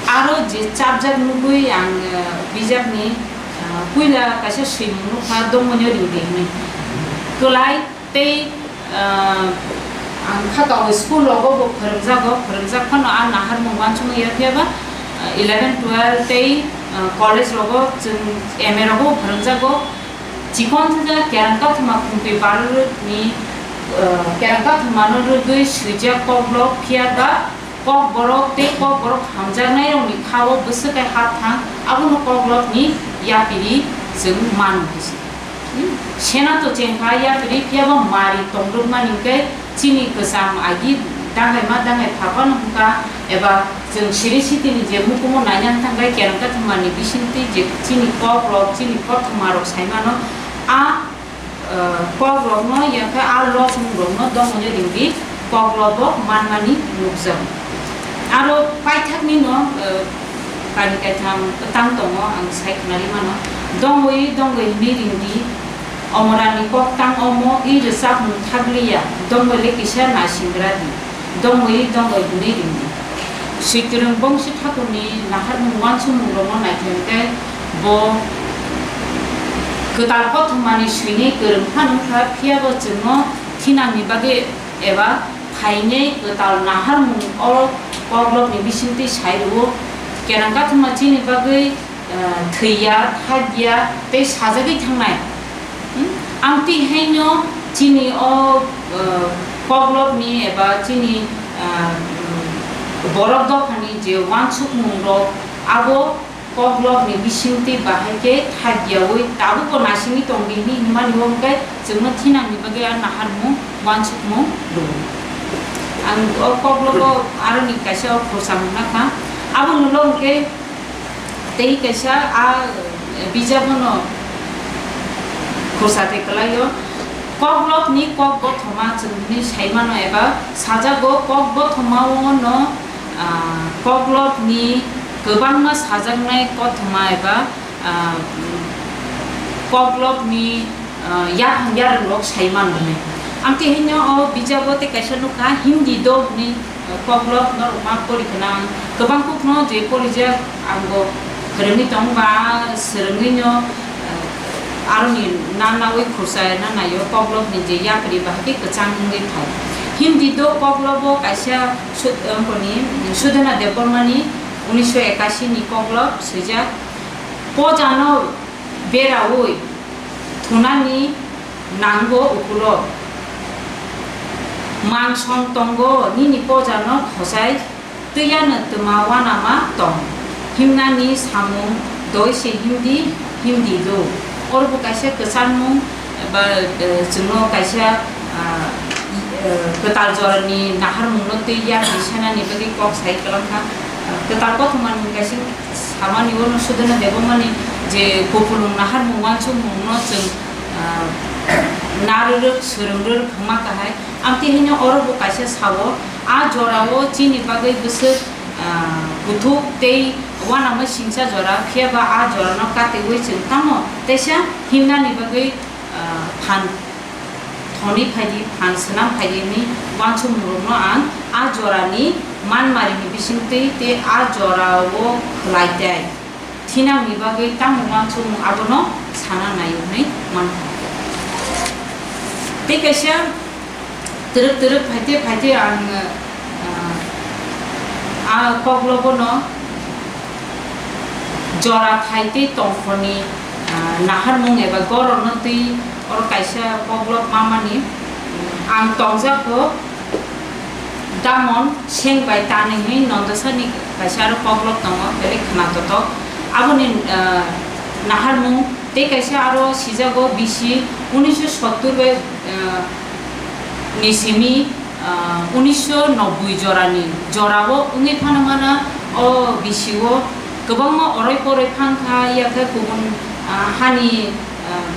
Aro je chapjak nugwi ang, eh, bijapni, eh, puila kaisa swimung nukha, Dongmani Ringdi hinwi. Kwlai tei, eh, ang kha tongo school rogo bo phwrwngjago, phwrwngjak phano a naharmung uansukma ya phiya ba, eh, eleven, twelve tei, eh, college rogo chwng M A rogo bo phwrwngjago. Chikon thajak kerang kathoma khumpui barwi rwkni, eh, kerang kathomano rwgwi swijak koklop phiya ba kokborok tei kokborok hamjaknairokni kha-o bwswk hai hap thang, abono koklopni yapiri chwng mano hisi. Hmm? Sena to chengkha yapiri phiya ba mari tongdokmani hwnkhe Chini kwcham agi dangai ma dangai pha phano hwnkha, eba chwng siri sitini je mukumu naina thangkhai kerang kathumani bisingtwi je chini kok rok, chini kothoma rok sai mano, a, eh, kok rokno yakhe a lok mung rokno Dongmani Ringdi kok rok bo manmani nukjago. Aro paithakni no, eh, kari kaitham tang tongo, ang sai khwnari mano, Dongwi Dongwi hwnwi Ringdi, Omorani koktang omo i rwchapmung thakliya, Dongwi le kisa naisingra di, Dongwi Dongwi hwnwi ringdi. Swikwrwng Bongsi Thakurni naharmung uansukmungrokno naikha hwnkhe Bo kwtal kothomani swinwi kwrwng phano wngkha, phiya bo chwngno thinangni bagwi eba phainai kwtal naharmung o koklopni bisingtwi sai rwo. Kerang kathoma chini bagwi, eh, thwiya, thakya tei sajagwi thangnai. Hmm? Amtwi haino chini o, eh, koklopni eba chini, eh, borok dophani je uansukmung rok abo koklopni bisingtwi bahai khe thakyaui tabukbo naisingwi tongdi hinwi hwnmani, bo hwnkhe chwngno thinangni bagwi a naharmung uansukmung rwo. Ang o koklogo aroni kaisa o khorsa hwnna kha. Abono lo hwnkhe tei kaisa a bijapno khorsa tei kwlaio. Koklopni kok bothoma chwng hwnwi sai mano eba sajago, kok bothomao no ah, koklopni kwbangma sajaknai kothoma eba, ah, koklopni, ah, yaphang yarwng rok sai mano hwnwi. Amtwi hino o bijabo tei kaisa nukha Hindi do hwnwi, ah, koklop norok ma pori khna ang kwbang kukno je porijak ang bo phwrwngwi tong ba swrwngwi no, ah, Aroni na naui khursa na naio, koklopni je yapri bahai khe kwchang wngwi phai. Hindi do koklobo kaisa Sud-, wngkoni, Sudhana Debbarmani unisho ekashi ni koklop swijak, "Pojano beraui thunani nango ukulo. Mansong tongo nini pojano khosai." Twi ano twma uanama tong himnani samung doi se himdi, himdi do. Oro bo kaisa kwcharmung ba, eh, chwngno kaisa, ah, eh, kwtal jorani naharmungno twi yakni sanani bagwi kok sai kwlangkha. Ah, kwtal kothomani kaisa samani uano Sudhana Debbarmani je kupulung naharmung uansukmungno chwng, ah, narwrwk, swrwngrwk wngma kahai. Amtwi hino oro bo kaisa sao, a jorao chini bagwi bwswk, ah, kuthuk tei uanama singsa jora, phiya ba a jorano katiui chwng tamo teisa himnani bagwi, ah, phan thoni phaidi, phan swnam phaidi hwnwi uansukmungrokno ang a jorani manmarini bisingtwi tei a jorao khlai tai. Thinangni bagwi tamo uansukmung abono sana naio hwnwi mankha. Tei kaisa twrwk twrwk phaite phaite ang, ah, a koklobono jora thai tei tongkhorni, ah, naharmung eba gorokno twi oro kaisa koklop mamani ang tongjakgo. Damon seng bai tanwi hwnwi Nondosani kaisa aro koklop tongo, belai khwnatok. Aboni, ah, naharmung tei kaisa aro sijago bisi unisho sottur bai, ah, ni simi, ah, unisho nobboi jorani jorao wngwi phano mano. O bisio kwbangma oroi poroi phang kha, yakhe kubun, ah, hani, ah,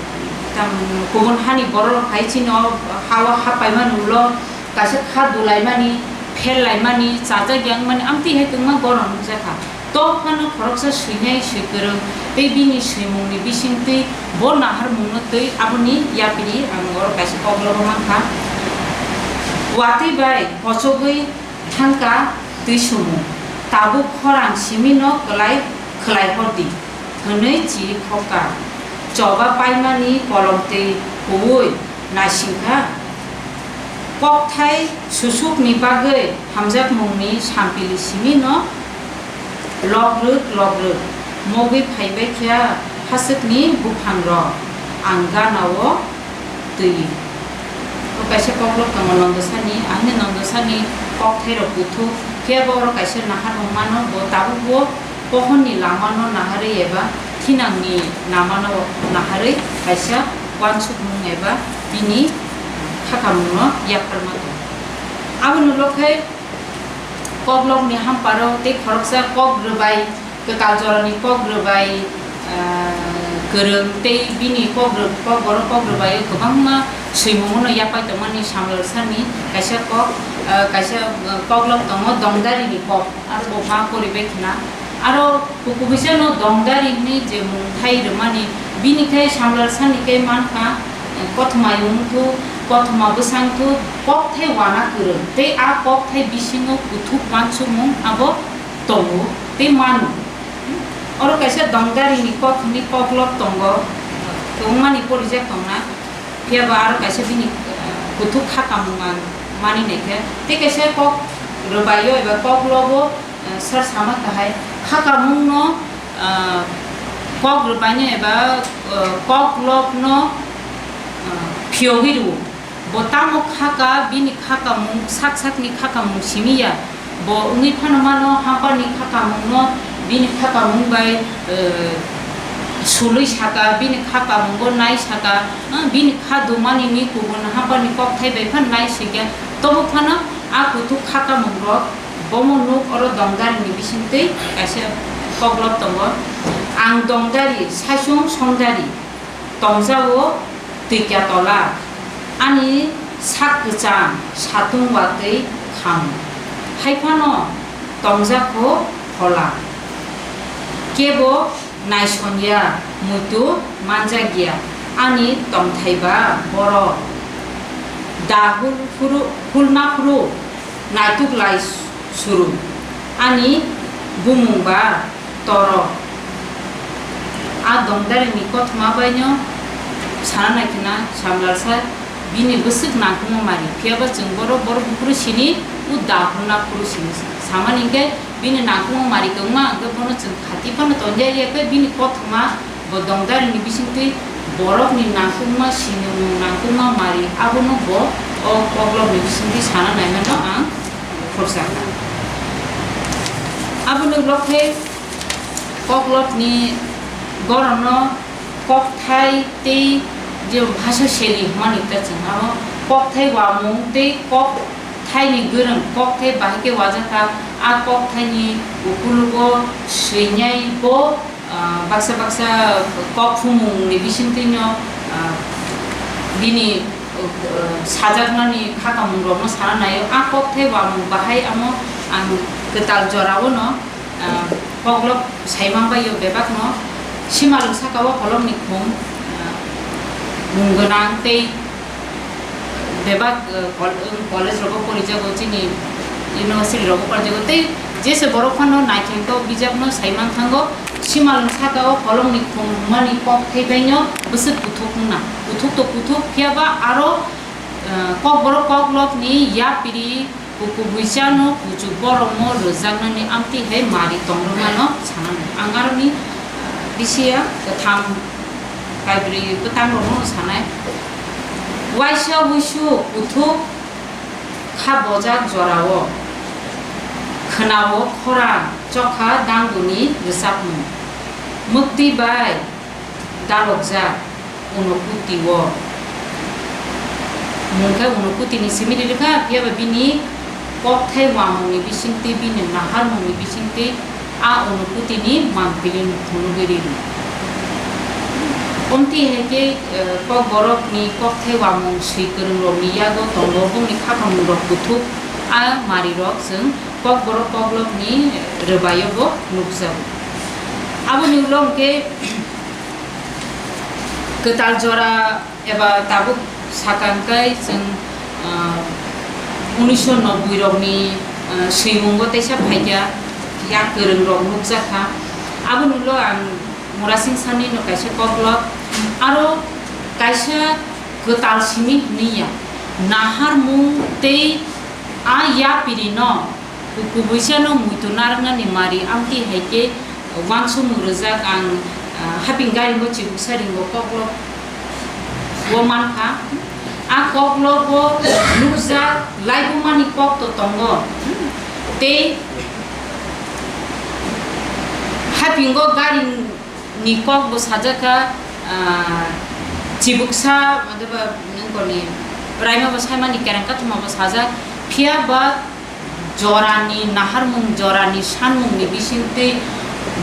tam, kubun hani borok hai chini o hao hapaimani ulo kaisa kha dulaimani, phellaimani, chajak yangmani, amtwi hai kwbangma goron nukjakha. Tok phano khoroksa swinai swi kwrwng tei bini swimungni bisingtwi bo naharmungno twi aboni yapri ang oro kaisa koklobo mankha. Watwi bai pochogwi thangkha twi sumung, tabuk khorang simino kwlai khwlai hordi. Hwnwi chiri khokha. Choba paimani kolomtwi huui naisingkha. Kokthai susukni bagwi hamjakmungni sampili simino logrwk logrwk mogwi phaibai kha hachwkni buphangrok ang ganao twi. O kaisa koklop tongo Nondosani, ahini Nondosani kokthairok kuthuk, phiya bo oro kaisa naharmung mano, bo tabukbo pohorni lamano naharwi eba thinangni lamano naharwi kaisa uansukmung eba bini khakamungno yapharma tongo. Aboni ulo khe koklopni hamparo tei khoroksa kok rwbai, kwtal jorani kok rwbai, ah, kwrwng tei bini kok rw-, kok borok kok rwbaio kwbangma swimungno yapai tongmani Samlal Sani kaisa kok, ah, kaisa, ah, koklop tongo Dongdarini kok, aro bo ma poribai khna. Aro Kukubichano Dongdari hwnwi je mungthai rwmani, bini khe Samlal Sani khe mankha, eh, kothoma yungthu, kothoma bwsangthu, kokthai wana kwrwng tei a kokthai bisingo kuthuk uansukmung abo tongo tei mano. Oro kaisa dongdari ni kok hwnwi koklop tongo, kwbangma ni porijak tongna, phiya ba aro kaisa bini, eh, kuthuk kha kamung ang mani naikhe, tei kaisa kok rwbaio eba koklobo, eh, sar sama kahai kha kamung no, eh, kok rwbaino eba, eh, koklop no, eh, phiyogwi rwo. Bo tamo kha ka, bini kha kamung, sak sakni kha kamung simi ya. Bo wngwi phano mano, hampani kha kamungno bini kha kamung bai, eh, sulwi saka, bini kha kamungo nai saka, eh, bini kha dumani ni kubun hampani kokthai bai phano nai sikya. Tobo phano a kuthuk kha kamungrok bomo nuk oro dongdari ni bisingtwi kaisa koklop tongo. Ang dongdari, saichung songdari. Tongjago twikya tola, ani sak kwchang satung watwi kham. Hai phano tongjakho phola, kebo naisongya, muitu manjakya. Ani tongthai ba borok da hul phuru, hulna phuru naituk lai suru, ani bumung ba Toro. A dongdarini kothoma baino sana naikhe na samlarsa bini bwswk nangkukma mari. Phiya ba chwng borok, borok buphuru sini, u da hwnna phuru sini. Samani hinkhe bini nangkukma mari kwbangma, hinkhe bono chwng khati phano tonjak ya khe bini kothoma bo dongdarini bisingtwi borokni nangkukma sinimung, nangkukma mari, abono bo o koklopni bisingtwi sana naimano ang khorsa kha. Aboni ulo khe koklopni gorono kokthai tei je bhasha seli hwnmani ta chwng abo kokthai wamung tei kokthaini gwrwng, kokthai bahai khe wajakha, a kokthaini ukulugo swinai bo, ah, baksa baksa kok phumungni bisingtwino, ah, bini, ah, sajaknani kha kamungrokno sana naio. A kokthai wamung bahai amo ang kwtal jorao no, ah, koklop saimang bai o bebakno simalwng saka o kolomni khum, ah, mung gwnang tei bebak, ah, kol-, college rogo porijago, chini university rogo porijago tei jese borok phano naithok bijapno saimang thango, simalwng saka o kolomni khum hwnmani kokthai baino bwswk kuthuk wngna, kuthuk to kuthuk phiya ba aro, ah, kokborok koklopni yapiri Kukubuisano kuchuk borokno rwjaknani amtwi hai mari tongrwmano sanani. Ang aroni, ah, bisiya kwtham kaibrwi bwtangrokno sanai. Waisa wuisu kuthuk kha bojak jorao, khwnao khorang chokha dangduni rwchapmung. Mwktwi bai dalokjak Unokutio. Mungkhe Unokutini simi ririkha, phiyaba bini kokthai wamungni bisingtwi, bini naharmungni bisingtwi a Unokutini mangpili phunugwi riri. Omtwi hai khe, eh, kokborokni kokthai wamung swi kwrwngrokni yago tongo, bongni kha kamungrok kuthuk a marirok chwng kokborok koklopni rwbaio bo nukjago. Aboni ulo hwnkhe kwtal jora eba tabuk sakang kai chwng, ah, unisho nobboi rokni, ah, swimungo teisa phaikha, yak kwrwngrok nukjakha. Aboni ulo ang Murasing Sani no kaisa koklop, aro kaisa kwtal simi hwnwi ya, naharmung tei a yapiri no Kukubuisano muitu narwknani mari amtwi hai khe wansukmung rwjak ang, ah, haping garingo chibuksa ringo koklop o mankha. A koklobo nukjak laibumani kok to tongo. Tei hapingo garini kok bo sajak kha, ah, chibuksa, adeba nokni raima bo saimani kereng kathoma bo sajak. Phiya ba jorani naharmung, jorani sanmungni bisingtwi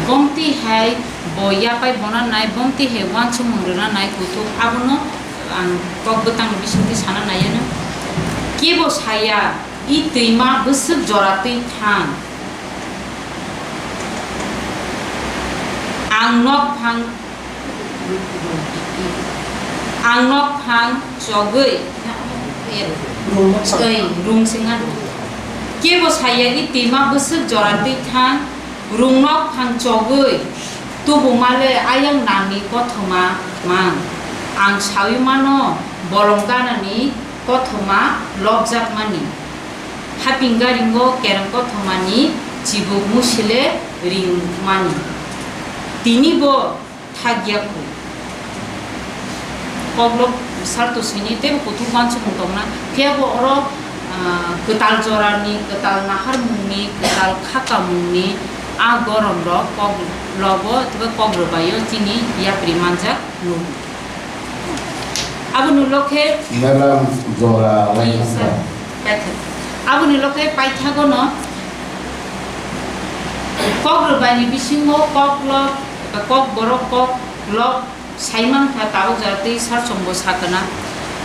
bomtwi hai bo yapai bona nai, bomtwi hai wansukmung rwna nai kuthuk, abono ang kok bwtangni bisingtwi sana naiya no. Kebo saya, i twima bwswk jora twi thang. Ang nok phang, ang nok phang chogwi, oi, rung singha. Kebo saya i twima bwswk jora twi thang, rung nok phang chogwi, Tubuma le ayang nangni kothoma mang. Ang saui mano bolong ganani kothoma lobjakmani. Haping garingo kereng kothomani chibuk musile ringmani. Tini bo thagya khu. Koklok sarto sini tei kuthuk wansukmung tongna. Phiya bo oro, ah, kwtal jorani, kwtal naharmungni, kwtal khakamungni a gorom rok koklobo tei kok rwbaio chini yapri manjak nuk. Aboni lokhe Melam jora lai Paithak. Aboni lokhe paithagono kok rwbaini bisingo koklok, kok borok koklok, Saimankha tabuk jora twi sarchongbo sakana.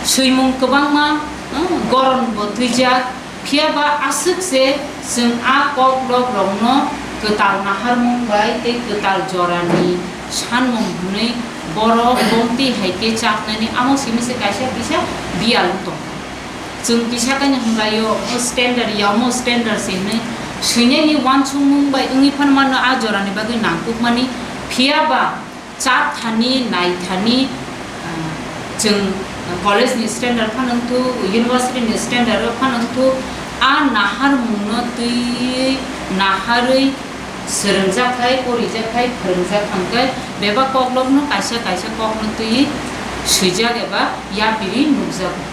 Swimung kwbangma, hmm, goronbo twijak, phiyaba aswk se chwng a koklok rokno kwtal naharmung bai tei kwtal jorani sanmung hwnwi borok bomti hai khe chapnani amo simi se kaisa kisa biyal wng tongkha. Chwng kisa kainwi hwnlaio, o standard, yamo standard se hwnwi swinani wansukmung bai wngwi phano mano a jorani bagwi nangkukmani, phiyaba Chap thani, nai thani, ah, chwng college ni standard phano wngthu, university ni standard o phano wngthu, a naharmung no twi naharwi swrwngjak khai, porijak khai, phwrwngjak khai, bebak koklop no kaisa kaisa kok no twi swijak eba yapiri nukjago.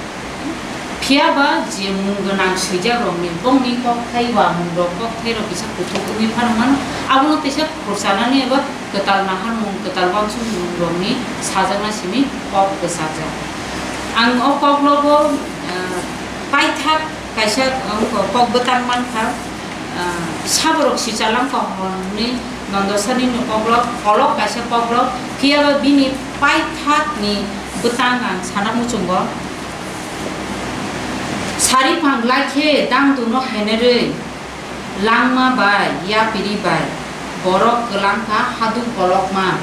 Phiya ba je mung gwnang swijak rokni bongni kokthai, wamung rok, kokthai rok kisa kuthuk wngwi phano mano, abono teisa khurchanani eba kwtal naharmung, kwtal wansukmung rokni sajakna simi kok kwchajak. Ang o koklogo, ah, paithak kaisa, ah, kok bwtang mankha. Ah, saborok sichalang kok hwnwi nondosani ni koklok, kolok kaisa koklok, phiya ba bini paithak ni bwtang ang sana muchungo. Sari phang lai khe dangdung no henerwi, langma bai yapiri bai borok kwlang kha hadung kolokma.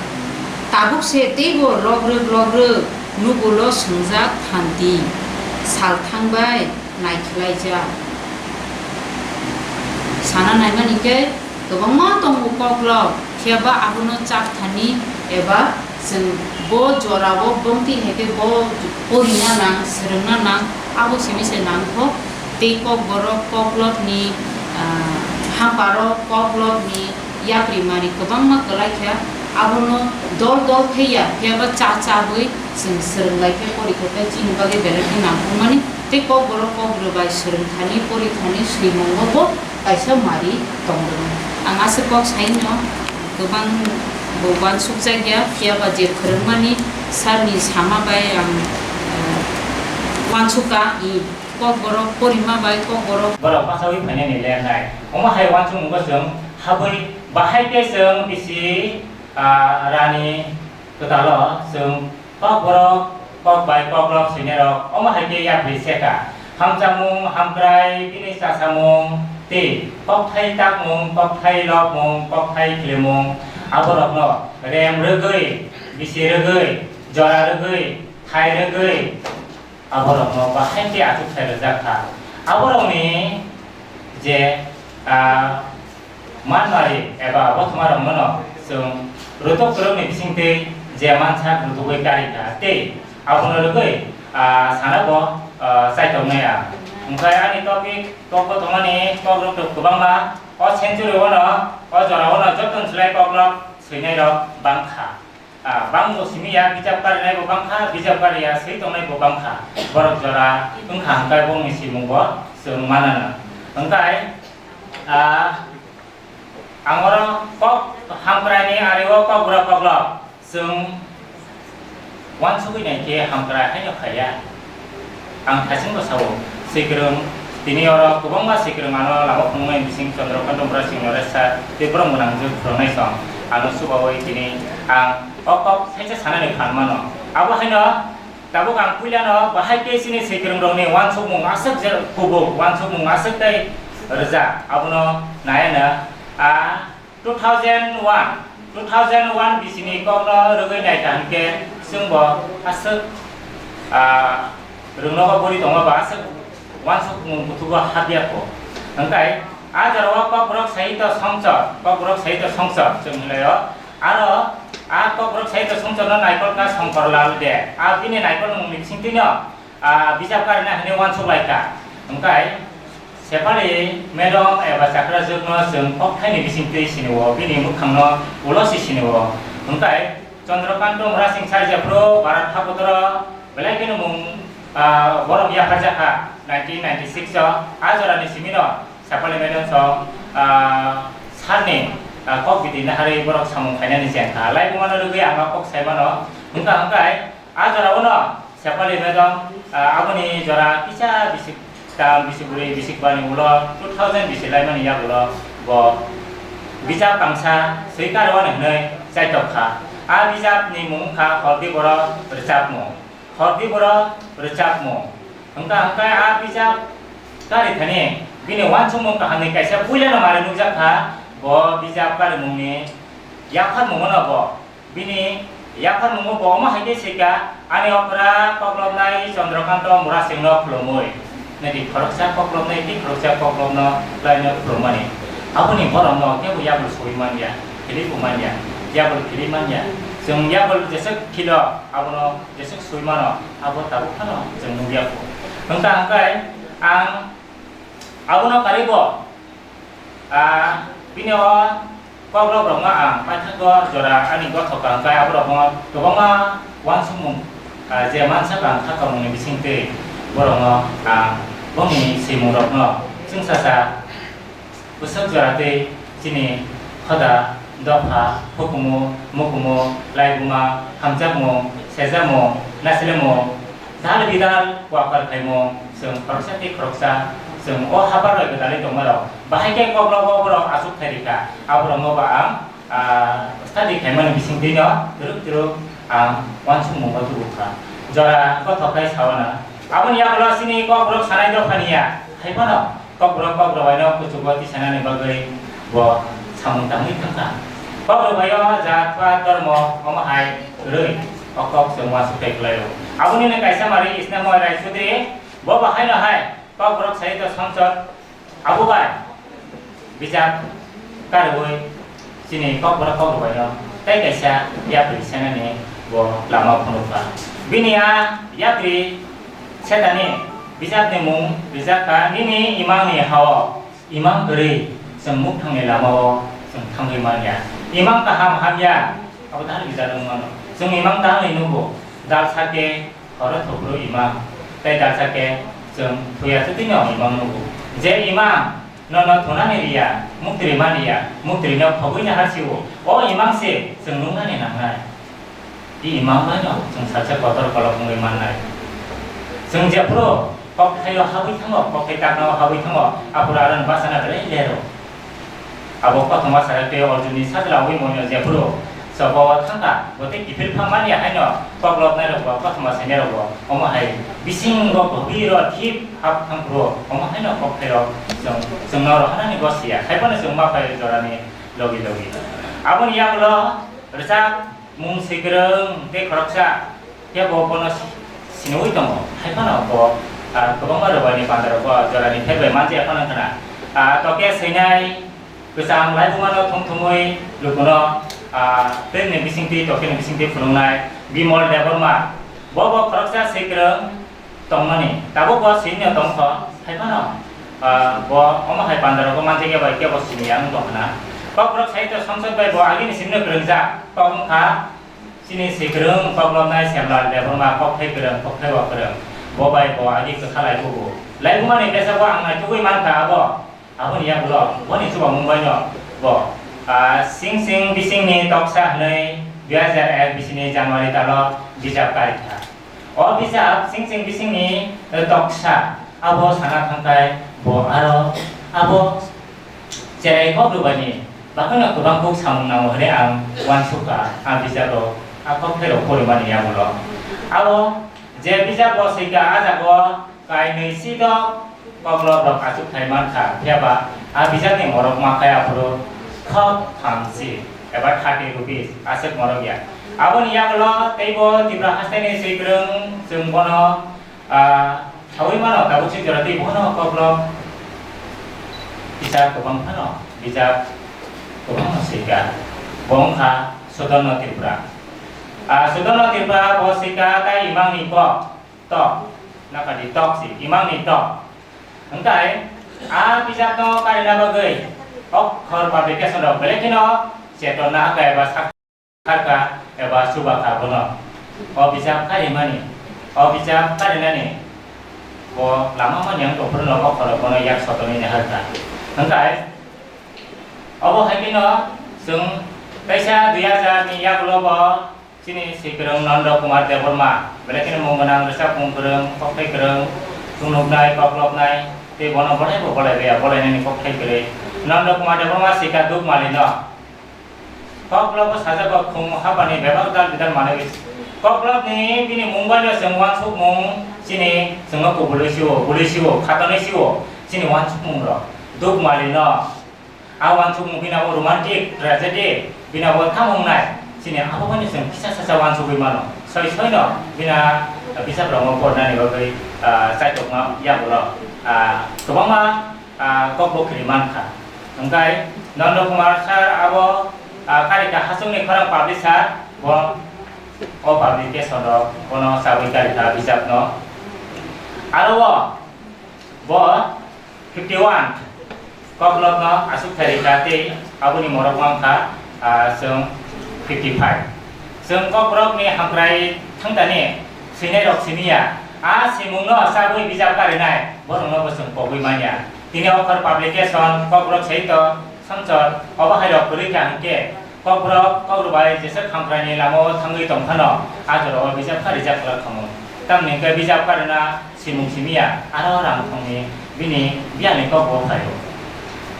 Tabuk se teibo logrwk logrwk nugulo swngjak thanti, sal thang bai naikhlaijak. Sana naimani khe kwbangma tongo koklok, phiya ba abono chap thani eba chwng bo jorao bomti hai khe bo porina nang, swrwngna nang, abo simi se nangkho. Tei kokborok, koklopni, ah, hamparok, koklopni yapri mari kwbangma kwlai kha. Abono dol dol khe ya, phiya ba cha chabwi chwng swrwng lai khe, porikha khe chini bagwi belai khe nangkukmani. Tei kokborok, kokbwrwi bai swrwng thani, pori thani, swimungo bo kaisa mari tongdwng. Ang aswk kok sai no, kwbang bo uansukjak ya, phiya ba je phwrwngmani sir ni sama bai ang, eh, uansukha, i kokborok porima bai kokborok. Borok bachaui phainani lernai. Omo hai uansukmungo chwng habwi bahai khe chwng bisi, ah, rani kwtalo chwng Kokborok, kok bai koklop swinairok omo hai khe yapri se kha. Hamjakmung, hamkrai, bini chasamung, tei kokthai takmung, kokthai lobmung, kokthai khwlwimung, aborokno rem rwgwi, bisi rwgwi, jora rwgwi, thai rwgwi, aborokno bahai khe achuk sai rwjak kha. Aborokni je, ah, Manmari eba bothoma rokno no chwng rutuk kwrwngni bisingtwi je mansak rutugwi kari kha tei abono rwgwi, ah, sana bo, ah, chaitok nai ang. Hwnkhe ani topic kok bothomani kok rok kwbangma o century o no o jora o no joto ni slai kok rok swinai rok bang kha. Ah, bangbo simi ya, bijap karinai bo bangkha, bijap kariya swi tongnai bo bangkha. Borok jora wngkha hwnkhe bongni simung bo chwng manana. Hwnkhe, ah, ang oro kok hamkraini ari o kok bura koklop chwng uansugwi nai khe hamkrai haino khaiya. Ang thaichingbo sao, swikwrwng, tini oro kwbangma swikwrwng ano lama phunuknai bising Chandrakanta Murasing Noresa tei borok mwnang jwk phwrwngnai song ano chubaui tini ang o kok thaisa sanani phan mano. Abo haino tabuk ang puilano bahai khe chini swikwrwng rokni uansukmung aswk je kubuk, uansukmung aswk tei rwjak abono naiya no a Two thousand one, two thousand one bisini kokno rwgwi naikha hwnkhe chwngbo aswk, ah, rwngnogo buri tongo ba aswk uansukmung kuthugo habya kho. Hwnkhe a jorao kokborok sahitya songsad, kokborok sahitya songsad chwng hwnlaio, Aro a Kokborok Sahitya Songchorno naikol kha Songkorlal de. A bini naikol mungni bisingtwino, a, bijap karina hwnwi uansuk lai kha. Hwnkhe Sepali madam eba chakrajwkno chwng kokthaini bisingtwi sini-o, bini mwkhangno ulo se sini-o. Hwnkhe Chandrakanta Murasing sar jephru Bharat hakutoro belai kheno mung, a, borom yapharjak kha nineteen ninety-six o. A jorani simino Sepali madam song, ah, sarni, ah, kok bidi naharwi borok samung khainani jeng kha. Laibumano rwgwi ang o kok sai mano. Hwnkha hwnkhe a jora-o no Sepali madam, ah, aboni jora kisa bisik tam, bisik bwrwi, bisik bani ulo two thousand bisi laimani yagulo bo bijap kangsa swi karwani hwnwi chaitok kha. A bijapni mung wngkha Hordi Borok Rwchapmung. Hordi Borok Rwchapmung. Hwnkha hwnkhe a bijap karithani bini uansukmung kahamni kaisa puilano mari nukjak kha, bo bijap karimungni yapharmungono bo. Bini yapharmungo bo omo hai khe swikha, ani okra koklopnai Chandrakanta Murasingno khulumwi. Nadi khoroksa koklopnai tei khoroksa koklopno laino khulummani. Aboni borokno kebo yabul soi manya, khili bo manya, yabul khili manya. Chwng yabul jeswk khilo, abono jeswk soi mano, abo tabuk phano chwng nukya kho. Hwnkha hwnkhe ang abono karwi bo, ah, bini o kokrok rokno ang paithago jora ani gothok kha hwnkhe aborokno kwbangma uansukmung, ah, je mansa kha ang kha tongmungni bisingtwi borokno ang bongni swimung rokno chwngsacha Bwswk jora tei chini hoda, dopha, hukumu, mukumu, laibuma, hamjakmung, sejakmung, naislemung, dal bidal, kwapar khaimung, chwng khoroksa tei khoroksa, chwng o habar bai gwdalwi tongmarok bahai khe koklogo borok achuk thai rikha. Aborokno ba ang, ah, study khaimani bisingtwino twrwk twrwk ang uansukmungo tubukha. Jora gothok khe sawana. Aboni yagulo chini kokborok sanai dophani ya, hai phano Kokborok Kokborok baino kuchugo tisanani bagwi bo samung tangwi thangkha. Kokborok baio jat, pat, dhormo omo hai kwrwi o kok chwng uansuk tei kwlaio. Abonino kaisa mari Isna Moy Rai Chudri, bo bo haino hai Kokborok Sahitya Songchor abo bai bijap karwi chini Kokborok Kokborok baino tei kaisa yapri senani bo lama phunukha. Bini a yapri setani bijapni mung rijak kha, Nini imangni ha-o imang kwrwi chwng mukthangni lama-o chwng thangwi man ya. Imang kaham hamya abo dal bijak wng mano. Chwng imang dalni nugo, dal sake horo thopro imang, tei dal sake chwng thuya twtwino imang nugo. Je imang nono thunani riya, muktri man riya, muktri no khogwi nahar sio. O imang se chwng nungnani nangnai. I imang bai no chwng salsa kotor kolok wngwi mannai. Chwng jephuru kokthaio habwi thango, kokthai taknao habwi thango, aphuru aroni bachana belai lero. Abo kothoma sara tei Arjunni sajla wi moino jephuru choba o thangkha, bo tei kiphil phang manya haino koklopnai rokbo, kothoma sainai rokbo omo hai bisingo gobhiro thip hap thangphuru omo haino kokthairok chwng, chwngno rohanani gosiya, haiphano chwng ma phai jorani logi logi. Aboni yagulo rwchap mung swikwrwng tei khoroksa khe bo bono si-, siniwi tongo. Haiphano bo, ah, kwbangma rwbaini pandarokbo jorani pherbai manjak phano wngkha na. Ah, tokhe swinai kwcham laibumano thum thumwi lukuno, ah, twini bisingtwi, tokeni bisingtwi phunuknai Bimol Debbarma. Bo bo khoroksa swikwrwng tongmani. Tabuk bo sinino tongkho, hai phano, ah, bo omo hai pandarogo manjakya bai kebo siniya wng tongkha na. Kokborok Sahitya Songsad bai bo agini sinino kwrwngjak, kok wngkha chini swikwrwng koklopnai Semlal Debbarma, kokthai kwrwng, kokthai o kwrwng. Bo bai bo agi kwtha laibugo. Laibumani besa bo ang naitugwi mankha abo. Aboni yagulo boni chubamung baino bo, ah, Sing Sing Bisingni Toksa hwnwi dui hajar ek bisini January talo bijap karikha. O bijap Sing Sing Bisingni, eh, Toksa abo sana thangkhai bo aro abo cherai kok rwbaini bagwino kwbang kuk samung nango hwnwi ang uansukha. A bijaprok, a kokthairok porimani yagulo abo je bijap bo swikha, a jago Kainwi sidok koklop rok achukthai mankha, phiyaba a bijakni morok makhai aphuru khok thamchi eba thirty rupees aswk morok ya. Aboni yagulo teibo Tipra haste ni swikwrwng chwng bono, ah, sawi mano, tabuk si jora tei bono koklop kisa kwbang phano bijak kwbangno swikha. Bo wngkha Sudorno Tripura. Ah, Sudorno Tripura bo sika tai imangni kok, tok, nakadi tok si, imangni tok. Hwnkhe a bijapno karina bagwi okhor publication rok belai kheno chetona kha eba sak kha eba chuba kha bono. O bijap karimani, o bijap karinani bo lama mani ang tongphuru no okhor bono yak sotonwi nahar kha. Hwnkhe obo hai kheno chwng kaisa dui hajar ni yagulo bo chini swikwrwng Nanda Kumar Debbarma, belai kheno mung gwnang, rwchapmung kwrwng, kokthai kwrwng, chungnuknai, koklopnai, tei bono bolaibo bolai ya, bolainani kokthai kwrwi. Nanda Kumar Debbarma swika Dukmalino. Koklobo sajak o khum hapani bebak dal bidal manwi. Koklopni bini mung bai no chwng uansukmung chini chwngno kubului sio, bului sio, khatonwi sio, chini uansukmung rok. Dukmalino. A uansukmung bini abo romantic tragedy, bini abo tamo wngnai, chini abo bai no chwng kisa sacha uansugwi mano. Soi soi no bini, ah, bisap rokno pornani bagwi, ah, chaitokma yagulo, ah, kwbangma, ah, kok bo kwrwi mankha. Hwnkhe Nanda Kumar sir abo, ah, karika Hachungni Khorang publisher, bo o publication rok bono chabwi karikha bisapno. Aro o bo fifty one koklopno aswk thai rikha tei aboni morok wngkha, ah, chwng fifty five. Chwng kokborokni hamkrai thangtani swinairok simiya, a simungno chabwi bijap karinai borokno bo chwng pogwi manya. Tini okhor publication kokborok saito Samchor obo hairok kwrwi kha hwnkhe Kokborok, Kokborok bai jesa khamkraini lamao thangwi tong phano, a jorao bijap kha rijak kwlak khamu. Tamni hwnkhe bijap karina simung simiya, aro rang thongni bini biyalni kokbo phaio.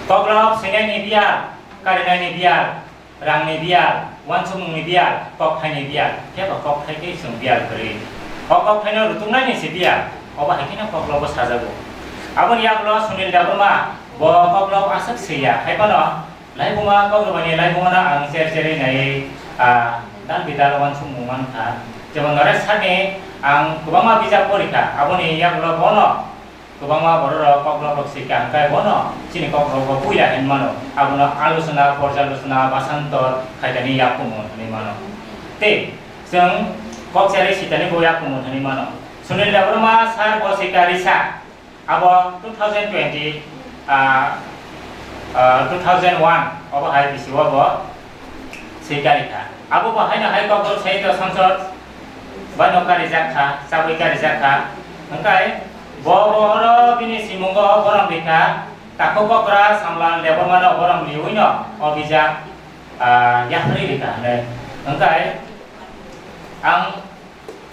Kokborok swinaini biyal, karinaini biyal, rangni biyal, uansukmungni biyal, kokthaini biyal, phiya ba kokthai khe chwng biyal kwrwi. O kokthaino rutuknaini se biyal, obo hai kheno koklobo sajago. Aboni yagulo Sunil Debbarma, bo koklop aswk swiya, hai phano Laibuma Kokborokni laibumano ang cher cherwi naiwi, ah, dal bidal uansukmung mankha. Jemon Noresh Sarni ang kwbangma bijap porikha, aboni yagulo bono kwbangma bororok koklokrok swikha, hwnkhe bono chini koklokrokbo puila hinwi mano. Abono alochona, porjalochona, basantor khaitani yakkumun hinwi mano. Tei chwng kok cherwi sitanibo yakkumun hinwi mano. Sunil Debbarma sir bo swikha risa. Abo two thousand twenty, ah, ah, two thousand one obo hai bisi o bo swi karikha. Abo bo haino hai kokborok sai to Sangsod baino karijak kha, chabwi karijak kha. Hwnkhe bo, bo oro bini simungo borom rikha, Takhuk Kokra Samla Debbarmano borom riwi no o bijap, ah, yapharwi rikha hwnwi. Hwnkhe ang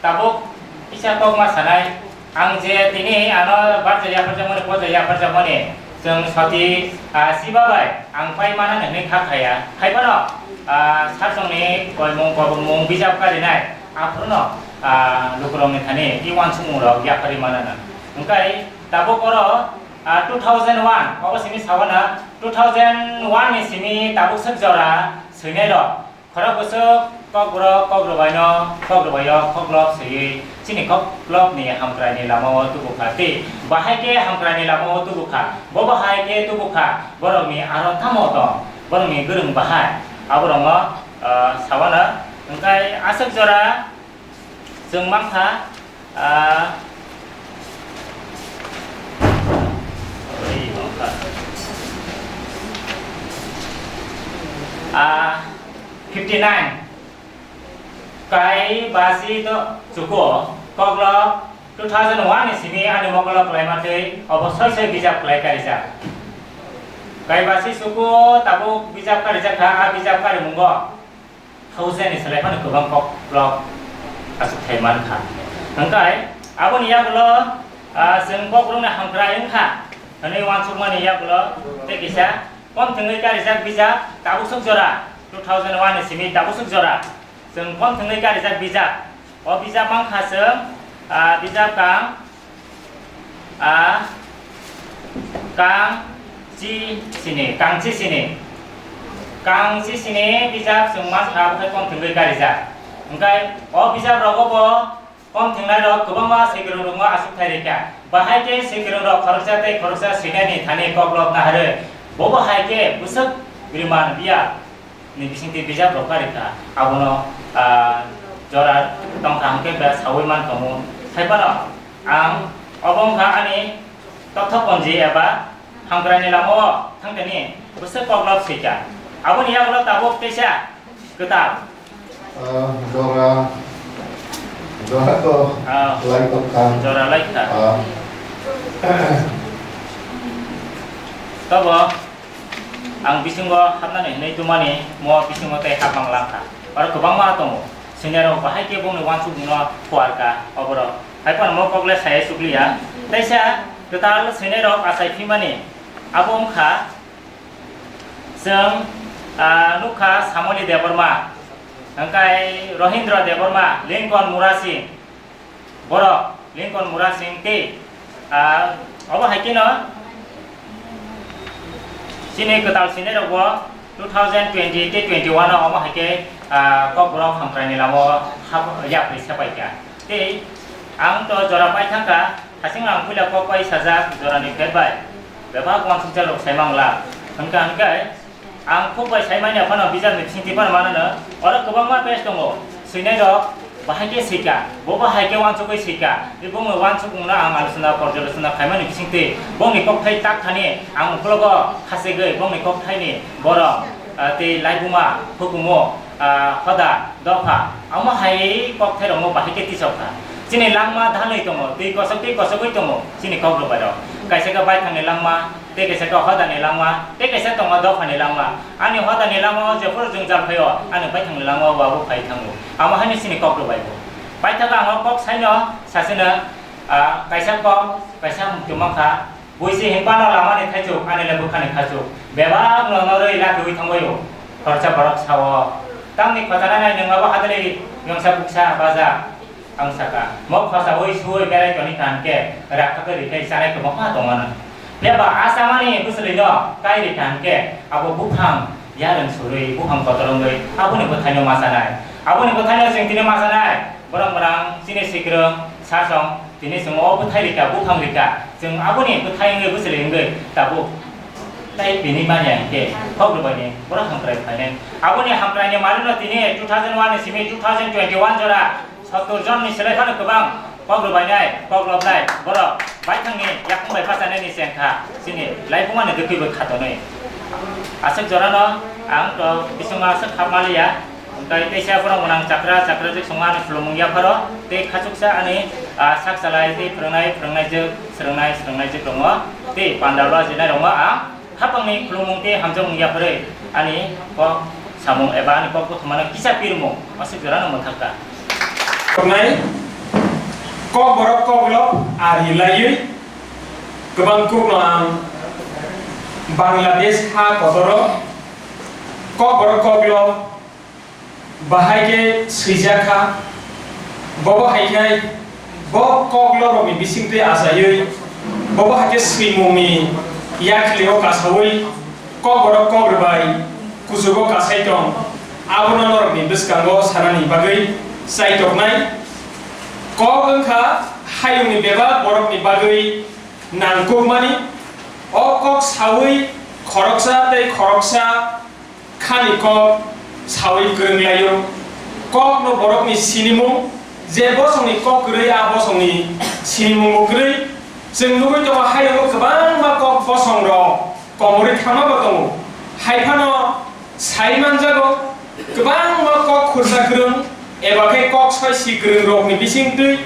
Tabuk kisa kokma sanai, ang je tini ano barja yapharjakmani, poja yapharjakmani, chwng soti, ah, siba bai ang pai mana hwnwi kha khaya. Hai phano, ah, sarchongni koimung, kobongmung bijap karinai, aphuru no, ah, lukurokni thani i uansukmungrok yapharwi manana. Hwnkhe tabuk oro, ah, two thousand one, obo simi sawana, two thousand one ni simi tabuk swk jora swinairok. Khorok bwswk Kokborok, Kokborok baino, Kokborok baio koklop swiwi chini koklopni hamkraini lamao tubukha tei bahai khe hamkraini lamao tubukha, bo bahai khe tubukha, borokni aro tamo tong, borokni gwrwng bahai, aborokno, ah, sawana. Hwnkhe aswk jora chwng mankha, ah, ah, fifty nine. Kai basi do chuko koklo two thousand one ni simi ani mokolo kwlaima tei obo soi soi bijap kwlai karijak. Kai basi chuko tabuk bijap karijak kha, a bijap karimungo thousand ni selai phano kwbang koklop aswk thai man kha. Hwnkhe aboni yagulo, ah, chwng bokrokno hamkrai wngkha hwnwi uansukmani yagulo tei kisa kom thwngwi karijak bijap tabuk swk jora, two thousand one ni simi tabuk swk jora chwng kom thwngwi karijak bijap. O bijap mankha chwng, ah, bijap kang, ah, kang chi sini, kang chi sini. Kang chi sini bijap chwng mankha, abo khe kom thwngwi karijak. Hwnkhe o bijap rogo bo kom thwngnairok kwbangma swikwrwngrokno achukthai rikha. Bahai khe swikwrwngrok khoroksa tei khoroksa swinaini thani koklop naharwi. Bobo hai khe bwswk bwrwiman biya. ni bisingtwi bijap rok karwi kha, abono, ah, jora tongkha hwnkhe ba saui man tongo. Hai phano ang obo wngkha ani tothoponji eba hamkraini lamao thangtani bwswk koklop swikha. Aboni yagulo tabuk teisa kwtal. Ah, jora, jora to Ah. lai tongkha. Jora lai kha. Ah. Tobo ang bisingo hapnani hinwi tumani mo bisingo tei hapmang langkha. Oro kwbangma tongo. Senior rok bahai khe bongni wansukmungno phuarkha oborok. Hai phano mo kokle saya chukliya. Teisa kwtal senior rok achai phimani abo wngkha chwng, ah, nukha Samoli Debbarma, hwnkhe Rohindra Debbarma, Lincoln Murasing, borok Lincoln Murasing tei, ah, obo hai kheno chini kwtal senior rokbo two thousand twenty tei twenty-one o omo hai khe, ah, Kokborok hamkraini lamao hap-, yapri sepaikha. Tei ang to jora pai thangkha, hasing ang puila kok pai sajak jorani phet bai bebak wansukjak rok sai mangla. Hwnkha hwnkhe ang khuk bai sai manya phano bijapni bisingtwi phano manano oro kwbangma page tongo. Swinai rok bahai khe swika, bo bahai khe wansugwi swika. Bongni wansukmungno ang alochona porjalochona khaimani bisingtwi bongni kokthai tak thani ang ukologo khachigwi bongni kokthaini borok, ah, tei laibuma, hukumu, ah, hoda, dopha, omo hai kokthai rokno bahai khe tisok kha. Chini langma dhalwi tongo, twi kosok twi kosogwi tongo chini kok rwbai rok. Kaisa khe baithangni langma, tei kaisa khe hodani langma, tei kaisa tongo dophani langma. Ani hodani langmao jephuru jwngjal phaio, ani baithangni langmao bo phai thango. Amo haino chini kok rwbai bo. Paithago ang o kok saino sasino, ah, kaisa kok, kaisa muktwi mankha. Buisi hinphano lamani thaichuk, ani le bwkhani khachuk. Bebak no norwi lakiwi thangbaio. Khoroksa borok sao, "Tamni khochananai nwng abo hadali yongsa buksa baja?" Ang saka, "Mo khochaui suui berai toni kaham khe, rakha khe rikhe chanai kwbangma tongmano." Phiya ba a chamani bwswlwino kai rikha hwnkhe, abo buphang yarwng surwi, buphang kotor wngwi, aboni bwthaino ma chanai. Aboni bwthaino chwng tini ma chanai. Borok mwrang chini sikrwng, sasong, tini chwng o bwthai rikha, buphang rikha, chwng aboni bwthai wngwi bwchwlwi wngwi tabuk tai tini manya hinkhe kok rwbaini borok hamkrai phainai. Aboni hamkraini malino tini two thousand one ni simi two thousand twenty-one jora sottor jon ni selai phano kwbang kok rwbainai, kok lobnai borok baithangni yakung bai bachanaini chengkha chini laibumani dwtwi bo khatonwi. Aswk jorano ang to bisingma aswk hapmaliya. Hwnkhe teisa borok gwnang chakra, chakrajwk songma ani khulumung yapharo, tei khachuksa ani, ah, sak chalai, tei phwrwngnai, phwrwngnaijwk, swrwngnai, swrwngnaijwk rokno, tei panda lajinai rokno ang haphangni khulumung tei hamjakmung yapharwi ani kok samung eba ani kok bothomano kisa pirmung aswk jorano mwthakha. Koknai, kok borok kok lo ari laiwi kwbang kokno ang Bangladesh ha kotoro kok borok kok lo bahai khe swijak kha. Bobo hai khe bo kok lorokni bisingtwi achaiwi, bobo hai khe swimungni yakhli o kasaui kok borok kok rwbai kuchugo kasai tong. Abono norokni bwskango sanani bagwi chaitoknai. Kok wngkha hayungni bebak borokni bagwi nangkukmani. O kok saui khoroksa tei khoroksa khani kok saui kwrwng laio. Kokno borokni sinimung, je bosongni kok kwrwi, a bosongni sinimungbo kwrwi. Chwng nugui tongo, hayungo kwbangma kok bosongrok komorwi thangma bo tongo. Hai phano sai manjago, kwbangma kok khursa kwrwng eba khe kok soi si kwrwng rokni bisingtwi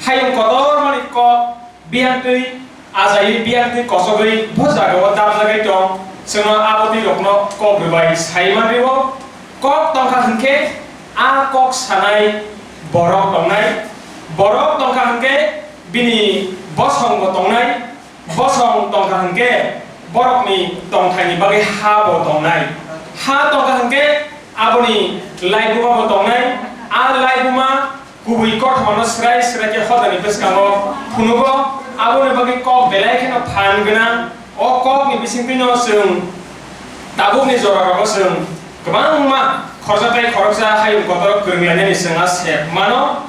hayung kotormani kok biyang twi achaiwi, biyang twi kosogwi bo jagao dabjagwi tong, chwngno abo twi rokno kok rwbai sai manrio. Kok tongkha hwnkhe a kok sanai borok tongnai, borok tongkha hwnkhe bini bosongbo tongnai, bosong tongkha hwnkhe borokni tongthaini bagwi ha bo tongnai, ha tongkha hwnkhe aboni laibuma bo tongnai, a laibuma kubui kothomano swrai swrai khe hodani bwskango phunugo, aboni bagwi kok belai kheno phan gwnang. O kokni bisingtwino chwng tabukni jorarogo chwng kwbangma khoroksa tei khoroksa hayung kotor kwrwnglainani chwng a sep mano.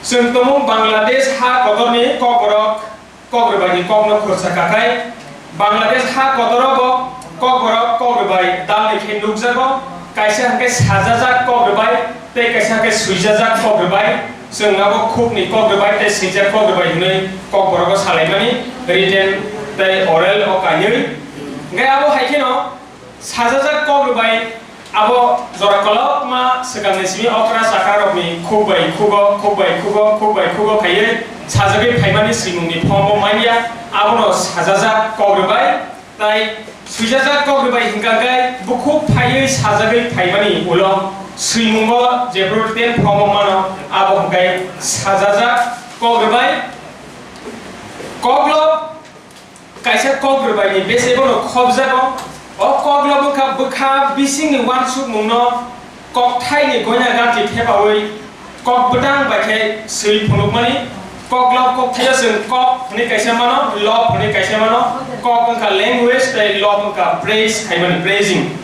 Chwng tumung Bangladesh ha kotorni kokborok kok rwbaini kokno khursa kakhai. Bangladesh ha kotoro bo kokborok kok rwbai dalni khe nukjago. Kaisa hwnkhe sajajak kok rwbai, tei kaisa hwnkhe swijajak kok rwbai. Chwng abo khukni kok rwbai tei swijak kok rwbai hwnwi Kokborok o salaimani written tei oral o kainwi. Hwnkhe abo hai kheno sajajak kok rwbai abo jora kolokma swkangni simi okra chakra rokni khuk bai khugo, khuk bai khugo, khuk bai khugo khaiwi sajagwi phaimani swimungni form o manya, abono sajajak kok rwbai. Tai swijajak kok rwbai hwnkha khe bukhuk phaiwi sajagwi phaimani ulo swimungo jephru ten form o mano, abo hwnkhe sajajak kok rwbai. Koklob kaisa kok rwbaini bese bono khobjago. O koklob wngkha bwkha bisingni uansukmungno kokthaini goina ganti thepaui kok bwtang bai khe swi phunukmani. Koklob kokthaio chwng kok hwnwi kaisa mano, lob hwnwi kaisa mano. Kok wngkha language tei lob wngkha praise khaimani, praising.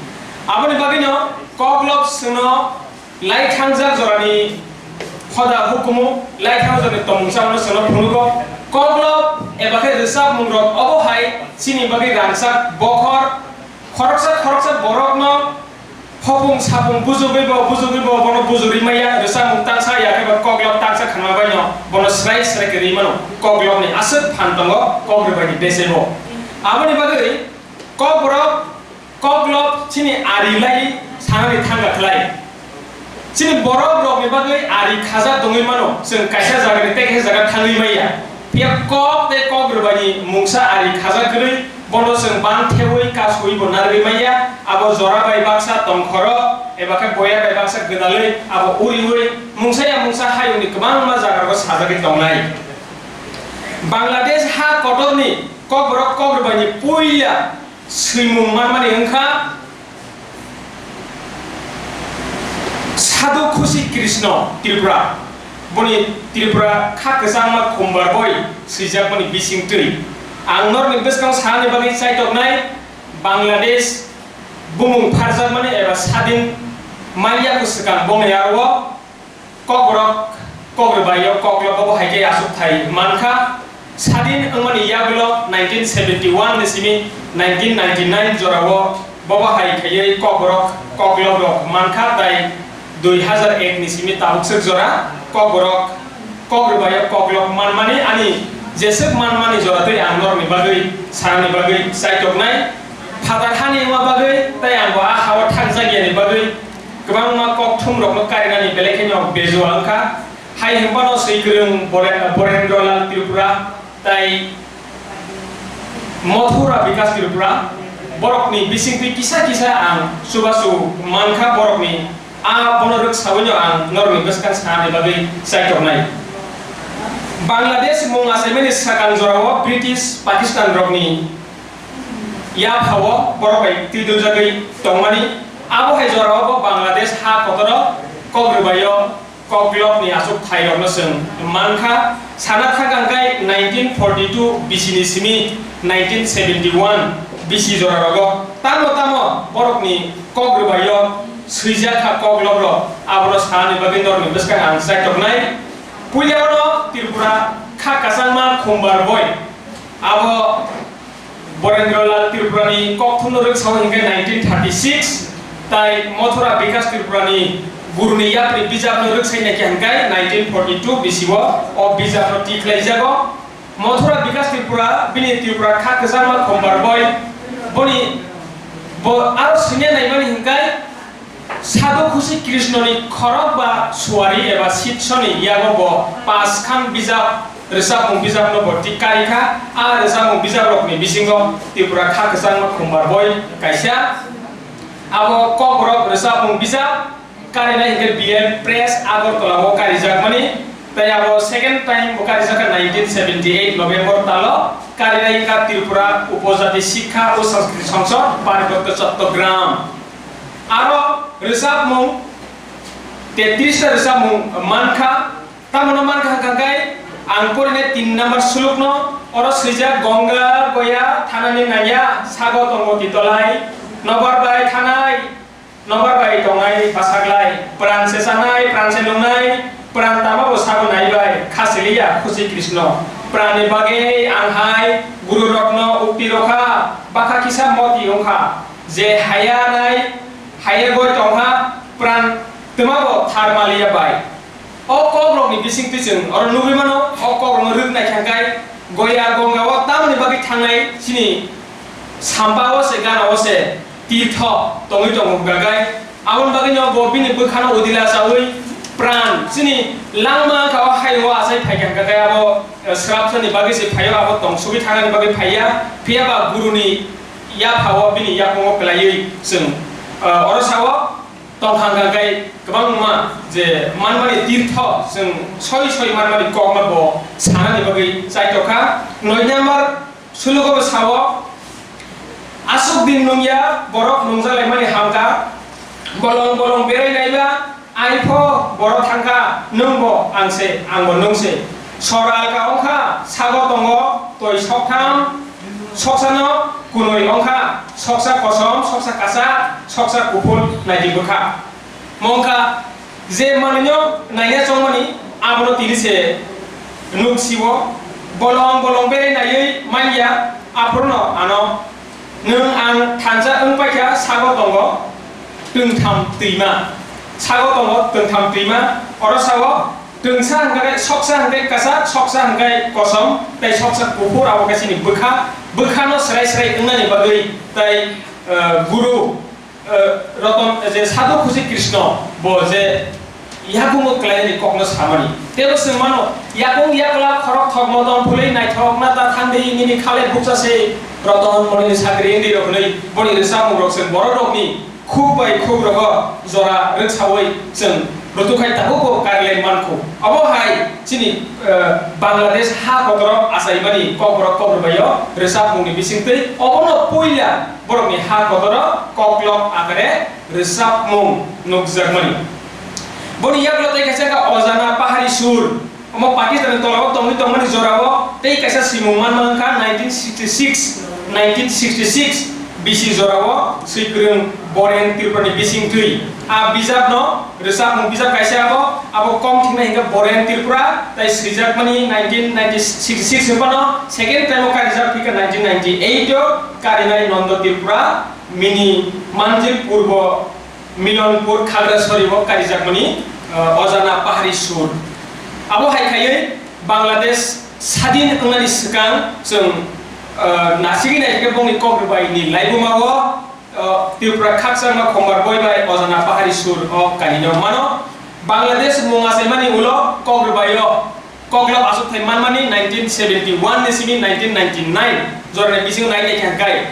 Aboni bagwino koklob chwngno lai thangjak jorani hoda hukumu, lai thangjak jorani tongmung chamano chwngno phunugo. Koklob eba khe rwchapmungrok obo hai chini bagwi rangchak bokhor, khoroksa khoroksa borokno Hopung sapung bujugwi bo, bujugwi bo, bono bujugwi maya, rwchapmung tangsa ya khe ba koklob tangsa khanma bai no, bono srai srai khe rwi mano, koklobni aswk phan tongo, kok rwbaini bese bo. Aboni bagwi kokborok, koklob chini ari lai sanani thangka khlai. Chini borok rokni bagwi ari khaja tongwi mano, chwng kaisa jagani tei kaisa jaga thangwi maya. Phiya kok tei kok rwbaini mungsa ari khaja kwrwi, bono chwng bang thewi kasui bo narwgwi manya, abo jora bai baksa tongkhoro, eba khe boya bai baksa gwdalwi abo uriui mungsa ya mungsa hayungni kwbangma jagarok sajagwi tongnai. Bangladesh ha kotorni kokborok kok rwbaini puila swimung manmani wngkha Sadhu Khushi Krishna Tripura. Boni Tripura kha kwchangma Khumbar boi swijakmani bisingtwi. Ang norokni bwskang sanani bagwi chaitoknai Bangladesh bumung pharjakmani eba sadin manya kwswkang bongni aro Kokborok, Kokrwbaio koklob bobo hai khe achukthai mankha. Sadin wngmani yagulo nineteen seventy one ni simi nineteen ninety nine jorao bobo hai khaiwi kokborok, koklob rok mankha, tai dui hazar ek ni simi tabukswk jora kokborok, Kokrwbaio koklob manmani ani jeswk manmani jora tei ang norokni bagwi sanani bagwi chaitoknai. Phatar hani wngma bagwi tei ang bo a hao thangjakyani bagwi Kwbangma kokthumrokno karinani belai kheno bejua wngkha. Hai hwnphano swi kwrwng Bore-, Borendra Lal Tripura tai Mathura Bikas Tripura, borokni bisingtwi kisa kisa ang chubachu mankha, borokni a bono rwksaui no ang norokni bwskang sanani bagwi chaitoknai. Bangladesh mung achaimani swkang jorao British Pakistan rokni yaphao borok bai twi dujagwi tongmani. Abo hai jorao bo Bangladesh ha kotoro kok rwbaio koklopni achuk thairokno chwng mankha. Sana thangkha hwnkhe nineteen forty two bisini simi nineteen seventy one bisi jorarogo tamo tamo borokni kok rwbaio swijak kha kokloprok, abono sanani bagwi norokni bwskang ang chaitoknai. Puilao no Tripura kha kwchangma Khumbar boi abo Borendra Lal Tripurani kokthumno rwksao hinkhe nineteen thirty six, tai Mathura Bikas Tripurani Guruni Yapri bijapno rwksai naikhe hinkhe nineteen forty two bisio o bijapno tikhlaijago. Mathura Bikas Tripura bini Tripura kha kwchangma Khumbar boi boni bo aro swngya naimani hinkhe Sadhu Khusi Krishnoni khorok ba suari eba sitsoni yago bo paskhan bijap, rwchapmung bijapno bo tik kari kha. A rwchapmung bijaprokni bisingo Tripura kha kwchangma Khumbar boi kaisa. Abo Kokborok rwchapmung bijap karinai hinkhe B M Press Agartala o karijakmani. Tai abo second time bo karijak kha nineteen seventy eight November talo. Karinai wngkha Tripura Upojati Sikha o Sanskriti Sangsad, Pariborto Chattogram. Aro rwchapmung, tetris ta rwchapmung mankha, tamoni mankha hwnkha khe ang porinai tin number sulukno, oro swijak Ganga Goya thanani nangya, sago tongo Titolai, nobar bai thanai, nobar bai tongnai basaklai, pran se chanai, pran se nungnai, pran tama bo sago naibai, khasiliya Khusi Krishna, pranni bagwi ang hai guru rokno ukti rokha, bakha kisa moti wngkha. Je haya nai, Haiya goi tongha pran twmabo thar maliya bai. O kokrokni bisingtwi chwng oro nugwi mano, o kokrokno rwk nai khe hwnkhe Goya Gongao tamoni bagwi thangnai chini sampao se ganao se tirtho tongwi tongo hwnkhe, aboni bagwino bo bini bwkhano udila chawi pran chini langma wngkha o hayungo achai phaikha hwnkhe abo, eh, srapsani bagwi se phaio, abo tongsugwi thangnani bagwi phaiya, phiyaba guruni yaphao bini yakungo kwlaiwi chwng, eh, oro sao. Tongthang kha khe kwbangma je manmani tirtho chwng soi soi manmani kokno bo sanani bagwi chaitokha. Noi number sulugo bo sao, aswk din nungya borok nungjaklaimani hamkha, bolong bolong berai naiba, aipho boro thangkha, nwngbo ang se, angbo nwng se. Sora ka wngkha, sago tongo toi soktham, soksano kunui wngkha, soksa kosom, soksa kasak, soksa kuphur naidi bwkha. Mongkha je manwino naina chongmani abono tini se nuk siwo, bolong bolong bere naiwi manya, aphurno ano nwng ang thansa wng paikha, sago tongo twngtham twima, sago tongo twngtham twima, oro sao twngsa hwnkhe soksa hwnkhe kasak, soksa hwnkhe kosom, tei soksa kuphur, abo khe chini bwkha, bwkhano srai srai wngnani bagwi tei, eh, guru Eh, Roton, eh, je Sadhu Khusi Krishna bo je yakungo kwlaini kokno samani. Tebo se mano, yakung yakla khorok thok motom phulwi naithok na ta thangdi nini khale bukcha se Roton monini sakri indi rok hwnwi boni rwchapmung rok se borok rokni khuk bai khuk rogo jora rwksawi chwng Rutukhai tabukbo karilai mankho. Obo hai chini, eh, Bangladesh ha kotoro achaimani kokborok kobrwi bai-o rwchapmungni bisingtwi obono puila borokni ha kotoro koklop akare rwchapmung nukjakmani. Boni yaklo tei kaisa kha Ojana Pahari Sur. Omo Pakistan ni tolao tongwi tongmani jorao tei kaisa swimung manma wngkha nineteen sixty six, nineteen sixty six B C jorao swikwrwng Boren Tripura ni bisingtwi. A bijapno rwchapmung bijap kaisa abo, abo kom thiknai hwnkhe Boren Tripura, tei swijakmani nineteen ninety sixty six ni phano second time o karijak phikha nineteen ninety eight o karinai Nondo Tripura, mini Manjil Purbo Milonpur Khagrasori o karijakmani, uh, Ojana Pahari Sur. Abo hai khaiwi Bangladesh sadin wngnani swkang chwng, uh, nasigwi naikhe bongni kokrwbaini laibuma o, uh, Tripura khakchangma Khombar Boi bai Ojana Pahari Sur o kanino mano. Bangladesh mung achaimani ulo kokrwbai o Koklop achukthai manmani nineteen seventy one ni simi nineteen ninety nine jorani bisingo nai naikha hwnkhe,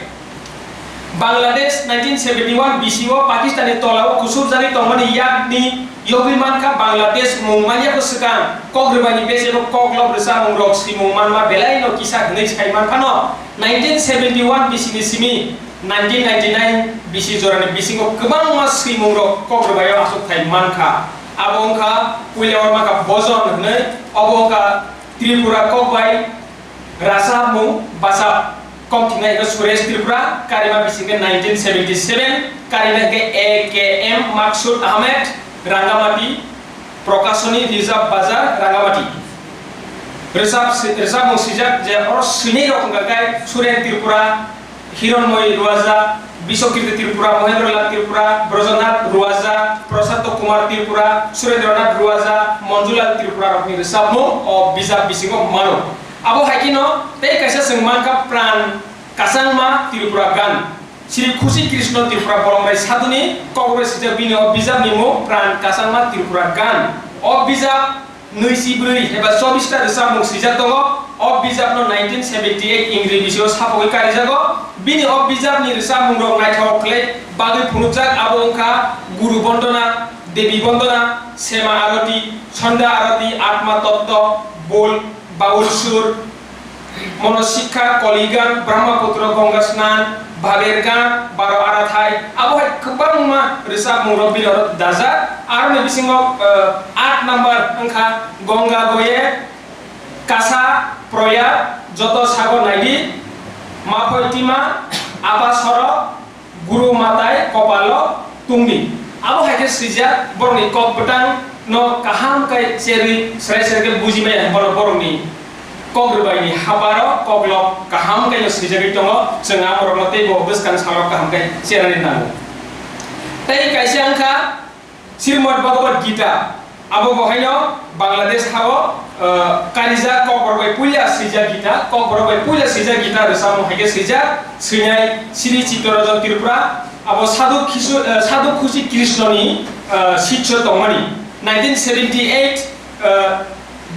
Bangladesh nineteen seventy one B C o Pakistan ni tola o kusurjagwi tongmani yakni yogwi mankha Bangladesh mung manya bwswkang kokrwbaini bese bo koklop rwchapmung rok swimung manma belai no kisa hwnwi sai manphano nineteen seventy one B C ni simi nineteen ninety nine B C jorani bisingo kwbangma swimung rok kokrwbai o achukthai mankha. Abo wngkha puila o mankha Bojon hwnwi, obo wngkha Tripura kokbai rasa mung basa kom thiknai hwnkhe Suresh Tripura, karima bisingkhe nineteen seventy seven, karina hwnkhe A K M Maksud Ahmed, Rangamati, Prokashoni Rijab Bazar, Rangamati. Rwchap si-, rwchapmung swijak je oro swinai rok wngkha khe Suren Tripura, Hironmoi Ruwaja, Biswakirti Tripura, Mohendralal Tripura, Brojanath Ruwaja, Prasad Kumar Tripura, Surendranath Ruwaja, Manjulal Tripura rokni rwchapmung o bijap bisingo mano. Abo hai kheno tei kaisa chwng mankha Pran Kasangma Tripura gan. Shri Khusi Krishna Tripura Bolomrai Sadhuni kokbai swijak bini o bijapni mung Pran Kasangma Tripura gan. O bijap nui si brwi eba chobbish ta rwchapmung swijak tongo. O bijapno nineteen seventy eight Ingri bisio sapogwi karijago. Bini o bijapni rwchapmungrok naithok khlai bagwi phunukjak, abo wngkha Guru Bondona, Devi Bondona, Sema Arati, Sandhya Arati, Atma Totto, Bol, Baul Sur, Mono Sikha, Koligan, Brahmaputra, Ganga Snan, Baber Gan, Baro Arathai, abo hai kwbangma rwchapmung rok bini oro dajak. Aroni bisingo, eh, aat number wngkha Ganga Goye, Kasa Proya, Joto Sago Naidi, Maphoi Tima, Apa Soro, Guru Matai Kopalo Tungni. Abo hai khe swijak, borokni kok bwtang no kaham khe cherwi srai srai khe buji maya, borok, borokni kok rwbaini haparo koklop kaham khe no swijagwi tongo. Chwng amorokno teibo bwskang salrok kaham khe cherani nango. Tei kaisa wngkha Srimad Bhagavad Gita. Abo bo haino Bangladesh hao, uh, karijak, Kokborok bai puila swijak Gita, Kokborok bai puila swijak Gita rwchapmung hai khe swijak, swinai Sri Chittarajan Tripura, abo Sadhu Kisu-, uh, Sadhu Khusi Krishnoni, uh, sisyo tongmani. Nineteen seventy-eight, uh,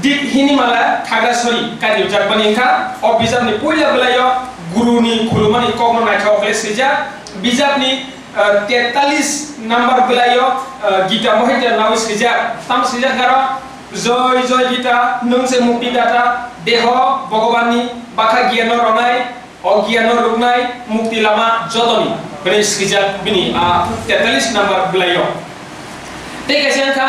Dik Hinimala Khagrasori kairijak bani wngkha. O bijapni puila bwlaio guruni khulumani kokno naithok khe swijak. Bijapni, uh, tetallis number bwlaio, uh, Gita Mohitra nawi swijak. Tam swijak aro, "Joy, joy Gita, nwng se mukti data, deho Bhagwanni, bakha giano ronai, o giano ruknai, mukti lama jotoni," hwnwi swijak bini a tetallis number bwlaio. Tei kaisa wngkha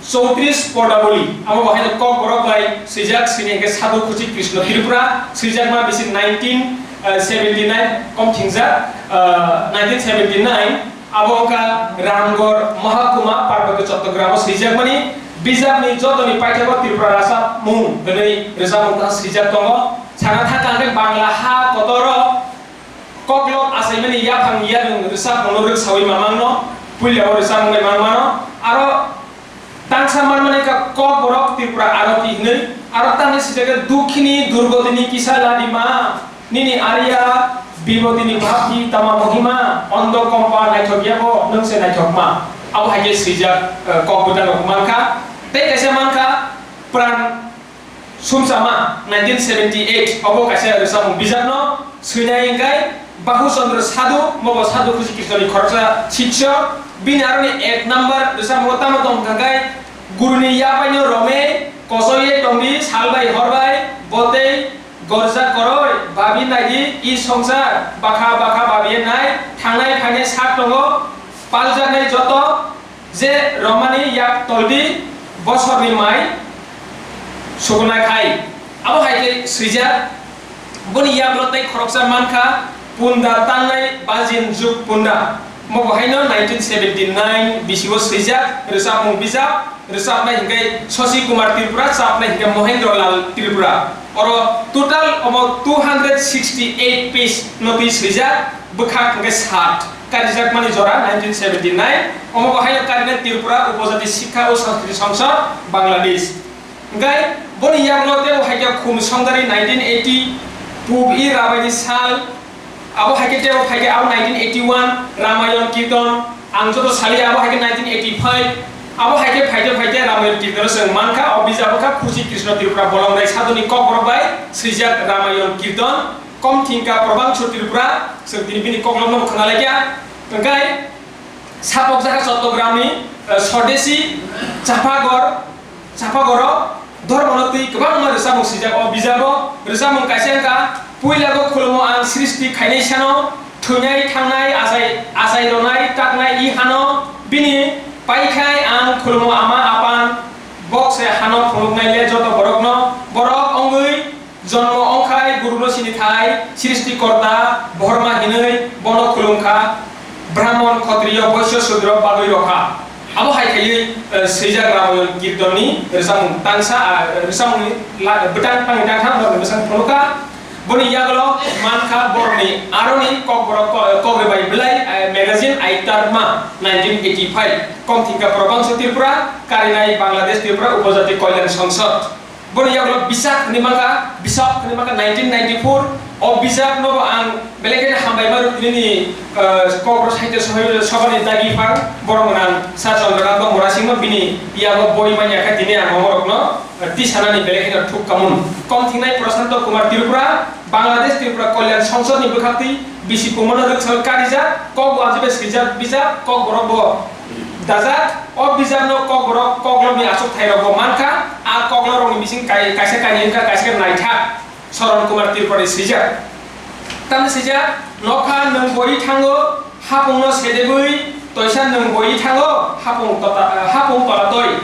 Chowtris Podaboli, abo bo haino Kokborok bai swijak, sini hwnkhe Sadhu Khusi Krishna Tripura, swijakma bisi nineteen seventy-nine kom thingjak, uh, nineteen seventy-nine, abo wngkha Ramgor Mahakuma Parbotyo Chottogram o swijakmani. Bijapni jotoni paithago Tripura rwchapmung hwnwi rwchapmung ta swijak tongo. Sana thangkha hwnkhe Bangla ha kotoro Koklop achaimani yaphang yarwng rwchapmungno rwksaui mamangno, puilao rwchapmung bai mangmano, aro tangsa manmani ka Kokborok Tripura Aroti hwnwi, aro tamni swijak khe Dukhini Durgodini kisa ladima, nini Arya Bibodini bhakti tama mohima, ondo kompa naithok yabo nwng se naithokma. Abo hai khe swijak, eh, kok bwtang rok mankha, tei kaisa mankha Pran Sumsama nineteen seventy-eight obo kaisa rwchapmung bijapno swinai hwnkhe Bahu Chandra Sadhu, mobo Sadhu Khusi Krishnoni khoroksa sisyo, bini aroni ek number rwchapmungo tamo tong hwnkhe, "Guruni yapaino romwi kosoiye tongdi, salbai horbai botei gorja koroi babi naidi i songsar, bakha bakha babiye nai, thangnai phainai sak tongo, paljaknai joto." Je romani yak toldi bosorni mai sukuna khai. Abo hai khe swijak. Boni yagulo tei khoroksa mankha Punda Tangnai Bajin Juk Punda. Mobo haino nineteen seventy-nine bisio swijak rwchapmung bijap, rwchapnai hwnkhe Shashi Kumar Tripura, chapnai hwnkhe Mohendra Lal Tripura. Oro total omo two hundred sixty-eight page no twi swijak, bwkhak hwnkhe sat. Karijakmani jora nineteen seventy-nine, omo bo haino karinai Tripura Upojati Sikha o Sanskriti Songsad, Bangladesh. Hwnkhe boni yagulo tebo hai khe Khum Songdari nineteen eighty, Pub i Rabaini Sal, abo hai khe tebo phai khe abo nineteen eighty-one, Ramayon Kirton, ang joto sali abo hai khe nineteen eighty-five, abo hai khe phaite phaite Ramayon Kirton o chwng mankha, o bijabo kha Khusi Krishna Tripura Bolongrai Sadhuni Kokborok bai swijak Ramayon Kirton. Kom thingka Probangso Tripura, chwng tini bini koklopno bo khna laikha. Hwnkhe Sapokjaka Chottogramni, eh, Sodesi Chapagor, Chapagoro Dhormono twi kwbangma rwchapmung swijak o bijabo. Rwchapmung kaisa wngkha, "Puilago khulumo ang srishti khainai sano, thwinai thangnai, achai, achai ronai, taknai i hano, bini paikhai ang khulumo ama apan, bokse hano phunuknai le joto borokno, borok wngwi jonmo wngkhai guruno sini thai, Srishtikorta Borma hinwi bono khulumkha, Brahmon, Khotriyo, Boisyo, Sudro bagwi rokha." Abo hai khaiwi, eh, swijak Ramayon Kirtonni rwchapmung tangsa, ah, rwchapmungni la-, bwtang tangwi tangtham rokni bwsang phunukha. Boni yagulo mankha borokni aroni Kokborok ko-, Kokrebai Bwlai, eh, magazine Aitarma nineteen eighty-five, kom thingka Probangso Tripura, karinai Bangladesh Tripura Upojati Kolyan Songsad. Boni yagulo Bisak hwnwi mankha, Bisak hwnwi mankha nineteen ninety-four. O Bisak no bo ang belai kheno hambai mano, nini, eh, Kokborok Sahitya Sabha-, Sabhani dagi phang borok gwnang Sir Chandrakanta Murasingma bini yago boi manya khe tini ang omorokno, eh, tisanani belai kheno thuk kamun. Kom thingnai Prashanto Kumar Tripura, Bangladesh Tripura Kolyan Songsad ni bwkhaktwi bisi kumano rwksaui karijak, kok bo ajibai swijak bijak, Kokborok bo dajak. O bijapno Kokborok koklopni achukthai rokbo mankha. A koklop rokni bising kai-, kaisa kainwi wngkha, kaisa khe naithak Saran Kumar Tripurani swijak. Tamni swijak, "Nokha nwng bori thango, hapungno sedebwi, toisa nwng bori thango, hapung tota-, hapung tola toi.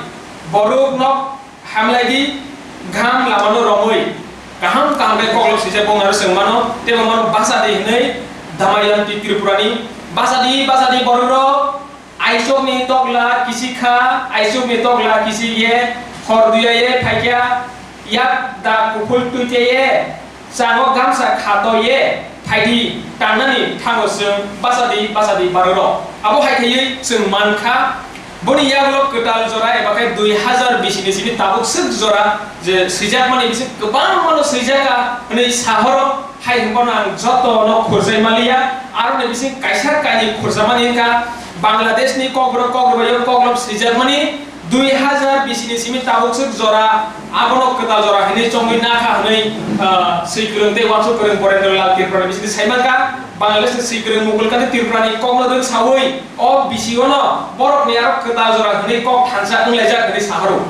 Borok nok hamlai di, gham lamano romwi." Kaham kaham khe koklop swijak bongni aro chwng mano, tei bo mano basa di hwnwi Damayanti Tripurani, "Basa di, basa di borok rok, aisokni tokla kisi kha, aisokni tokla kisi ye, hor duya ye phaikya, yak da kuphul tuite ye, chango gamsa khato ye, Haidi tangnani thango chwng bachadi bachadi barorok. Abo hai khaiwi chwng mankha, boni yagulo kwtal jora eba khe dui hazar bisi ni simi tabuk swk jora je swijakmani bising kwbangmano swijaka hwnwi sahoro, hai hwnbano ang jotono khurjai maliya. Aroni bising kaisa kainwi khurjamani wngkha Bangladeshni kokborok kokborok koklop swijakmani, dui hazar bisi ni simi tabuk swk jora, abono kwtal jora hinwi chongwi nakha hinwi, ah, swi kwrwng tei uansuk kwrwng Borendra Lal Tripura ni bisingtwi saimankha, Bangladesh ni swi kwrwng Mukul Kanti Tripura ni kokno rwngsawi o bisi o no borok ni aro kwtal jora hinwi kok thansa wnglaijak hinwi sahoro.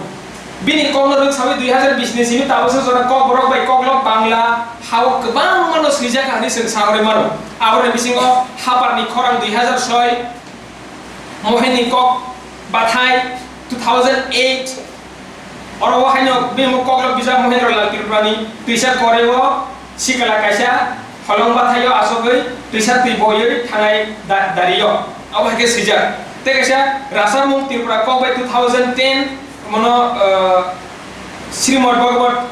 Bini kokno rwngsawi dui hazar bisi ni simi tabuk swk jora kokborok bai koklop Bangla hao kwbangma no swijak hinwi chwng sahorwi mano. Aboni bisingo Hapar ni Khorang dui hazar soi, Mohenni Kok Bathai two thousand eight, oro o haino bini koklop bijap Mohendra Lal Tripura ni twisa koreo sikla kaisa holong bathaio asogwi twisa twi boywi thangnai da-, dario. Abo hai khe swijak. Tei kaisa Rasamung Tripura kok bai two thousand ten mono, uh, Srimad Bhagavad,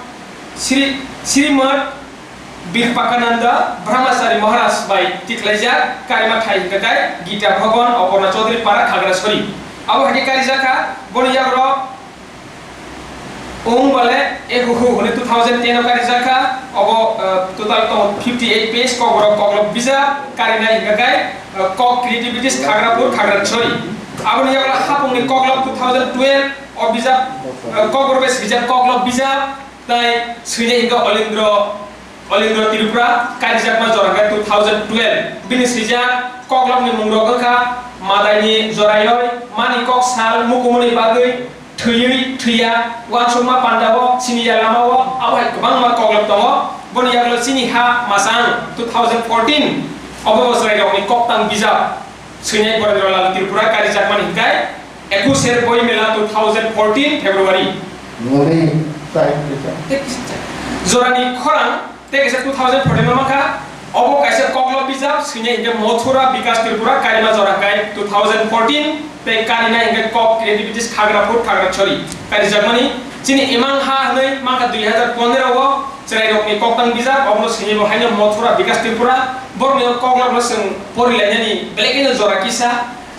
Sri, Srimad Birpakananda Brahmachari Maharaj bai tikhlaijak, karima thai hwnkha khe Gita Bhavan, Oporna Chaudhary Para, Khagrasori. Abo hai khe karijak kha, boni yagra Ong Bale Ehuhu hwnwi two thousand ten o karijak kha, obo, eh, total tongo fifty eight page, kokborok koklop bijap, karinai hwnkha khe, eh, Kok Creativities Khagrapur, Khagrasori. Aboni yagra Hapungni Koklop two thousand twelve o bijap, eh, kokborok bai swijak koklop bijap, tai swinai hwnkha Olindro Olindro Tripura, karijakma jora khe two thousand twelve. Bini swijak koklopni mungrok wngkha Madaini Jorayoi, Mani Kok Sal, Mukumuni Bagwi, Thwiwi Thwiya, Uansukma Pandao, Siniya Lamao, abo hai kwbangma koklop tongo. Boni yagulo Chini Ha Masang two thousand fourteen, obo bo chwrairokni koktang bijap. Swinai Borendra Lal Tripura karijakmani hwnkhe Ekusher Boi Mela two thousand fourteen February. Noni time kisa. Jorani Khorang tei kaisa two thousand fourteen no mankha. Obo kaisa koklop bijap, swinai hwnkhe Mothura Bikas Tripura karima jora kai two thousand fourteen tei karinai hwnkhe Kok Creativities Khagrapur Khagrasori karijakmani. Chini Imang Ha hwnwi mankha dui hazar pondro o chwrairokni koktang bijap, obono swinai bo haino Mothura Bikas Tripura. Borokni o koklopno chwng porilainani belai kheno jora kisa.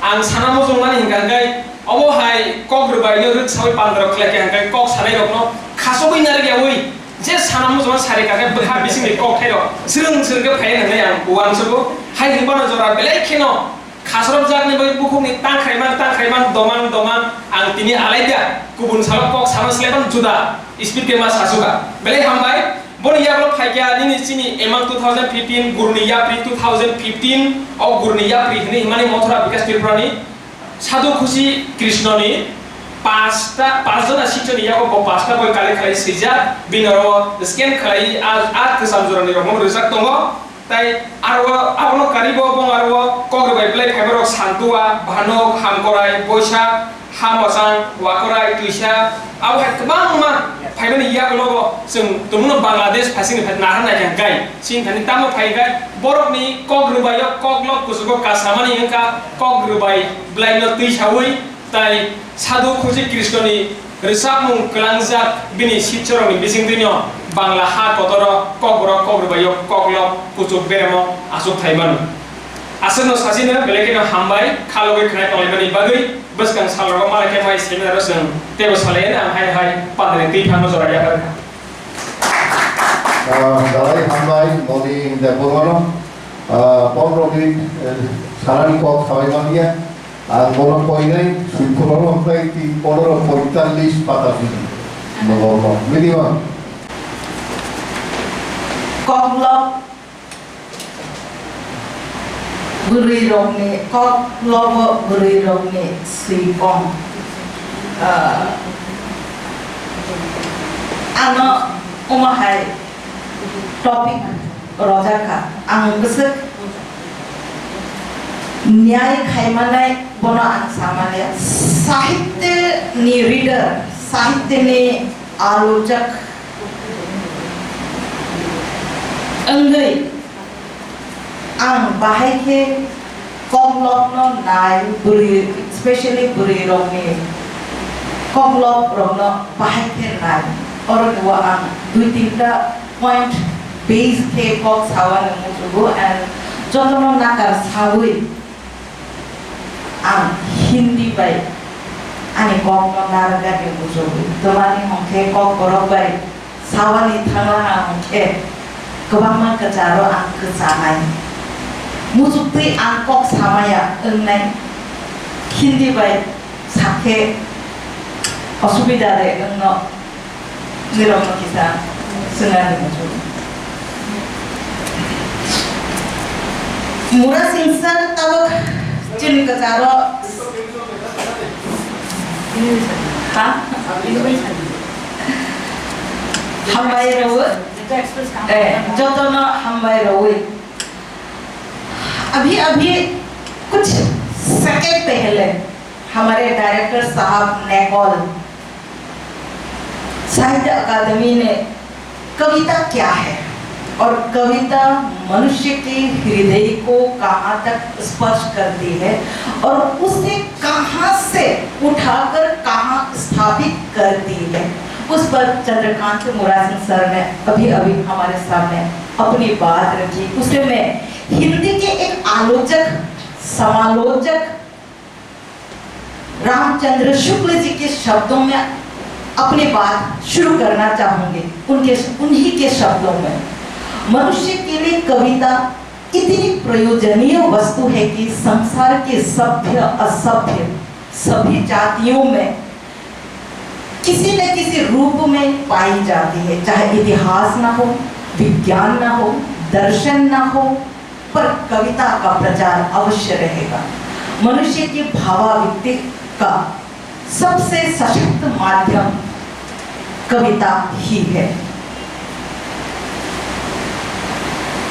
Ang sana muchungmani hwnkha hwnkhe, obo hai kok rwbaino rwksawi pandarok khlai khe hwnkhe kok sanairokno khasogwi narwkyawi je sana muchungma sari kha khe bwkha bisingni kokthairok swrwng swrwng khe phaiya hwnwi ang uansugo. Hai hwnbano jora belai kheno khasrokjakni bai bukhukni tangkhaiman tangkhaiman domang domang ang tini alaida kubun salo kok sana slaiban juda speed khe ma sasuka. Belai hambai. Boni yagulo phaikha nini chini Imang two thousand fifteen, Guruni Yapri two thousand fifteen, o Guruni Yapri hwnwi himani Mothura Bikas Tripurani Sadhu Khushi Krishnoni pasta, pas jona sichoni yago bo pasta boi collect khlai swijak, bini oro scan khlai a, a kwcham jorani rokno rijak tongo. Tai aro abono karibo bong aro kok rwbai belai phaibarok Santua, Bhanok, Hamkorai, Boisak, Ha Mosang, Wakorai, Twisa, abo hai kwbangma phaimani yagulo bo chwng tongmano Bangladesh phaisingni phai nahar naikha hwnkhe chini thani tamo phai hwnkhe borokni kok rwbaio koklop kuchugo kasamani wngkha kok rwbai belaino twi saui tai Sadhu Khushi Krishnoni rwchapmung kwlangjak bini sitsorokni bisingtwino Bangla ha kotoro kokborok kok rwbaio koklop kuchuk beremo achuk thai mano. Aswkno sachino belai kheno hambai, kha logwi khwnai tonglaimani bagwi. Bwskang salrogo malai khe mai seminar-o chwng teibo salai ang hai hai pandani twi phano jora yapar kha. Ah, dalai hambai Moni Debbarmano, ah, pondro minute, eh, sanani kok sabai manya. Ang bono koinai, sui khulokno khlai tin pondro poitallis pata sidi. Nogo no, minimum. Koklop bwrwirokni, koklobo bwrwirokni sui kong. Ah, ano omo hai topic rojak kha. Ang bwswk nyai khaimanai bono ang samaliya. Sahitya ni reader, sahitya ni alojak wngwi ang bahai khe koklopno nai, bwrwi, specially bwrwirokni kokloprokno bahai khe nai. Oroni o ang dui tinta point base khe kok sawani muchugo and jotono nakar sawi ang Hindi bai ani kokno narwkgani muchugo. Tamni hwnkhe kokborok bai sawani thangna ang hwnkhe kwbangma kwcharo ang kwchanai. Muchuktwi ang kok samaya wngnai. Hindi bai sakhe osubida de wngno. Nirok no kisa swngnani muchung. Mura Singh sir tabuk chini kwcharo. Ha? Hambai rw. Eh, jotono hambai rw. अभी अभी कुछ सेकंड पहले हमारे डायरेक्टर साहब नेकॉल साहित्य अकादमी ने कविता क्या है और कविता मनुष्य के हृदय को कहाँ तक स्पर्श करती है और उसे कहाँ से उठाकर कहाँ स्थापित करती है, उस पर चंद्रकांत मुरासिंह सर ने अभी अभी हमारे सामने अपनी बात रखी। उसे मैं हिंदी के एक आलोचक, समालोचक रामचंद्र शुक्ल जी के शब्दों में अपनी बात शुरू करना चाहूंगी, उनके, उन्हीं के शब्दों में। मनुष्य के लिए कविता इतनी प्रयोजनीय वस्तु है कि संसार के सभ्य असभ्य सभी जातियों में किसी न किसी रूप में पाई जाती है, चाहे इतिहास ना हो, विज्ञान ना हो, दर्शन ना हो, पर कविता का प्रचार अवश्य रहेगा। मनुष्य की भावाभिव्यक्ति का सबसे सशक्त माध्यम कविता ही है।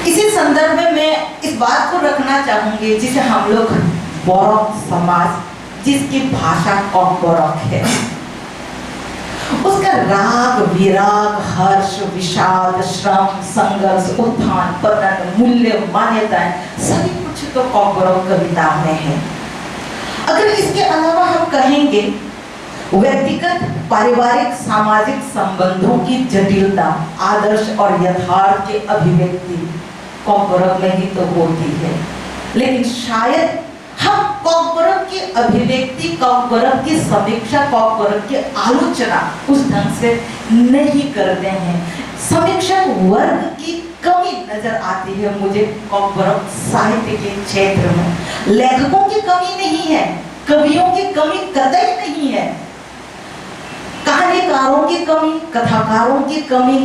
इसी संदर्भ में मैं इस बात को रखना चाहूंगी, जिसे हम लोग बोरो समाज, जिसकी भाषा कॉकबोरोक है, उसका राग, विराग, हर्ष, विषाद, श्रम, संघर्ष, उत्थान, पतन, मूल्य, मान्यताएं, सभी कुछ तो कॉकबोरोक कविता में है। अगर इसके अलावा हम कहेंगे, व्यक्तिगत, पारिवारिक, सामाजिक संबंधों की जटिलता, आदर्श और यथार्थ के अभिव्यक्ति कॉकबोरोक में ही तो होती है। लेकिन शायद हम कॉकबोरोक की अभिव्यक्ति, कॉकबोरोक की समीक्षा, कॉकबोरोक की आलोचना उस ढंग से नहीं करते हैं। समीक्षक वर्ग की कमी नजर आती है मुझे कॉकबोरोक साहित्य के क्षेत्र में। लेखकों की कमी नहीं है, कवियों की कमी कतई नहीं है, कहानीकारों की कमी, कथाकारों की कमी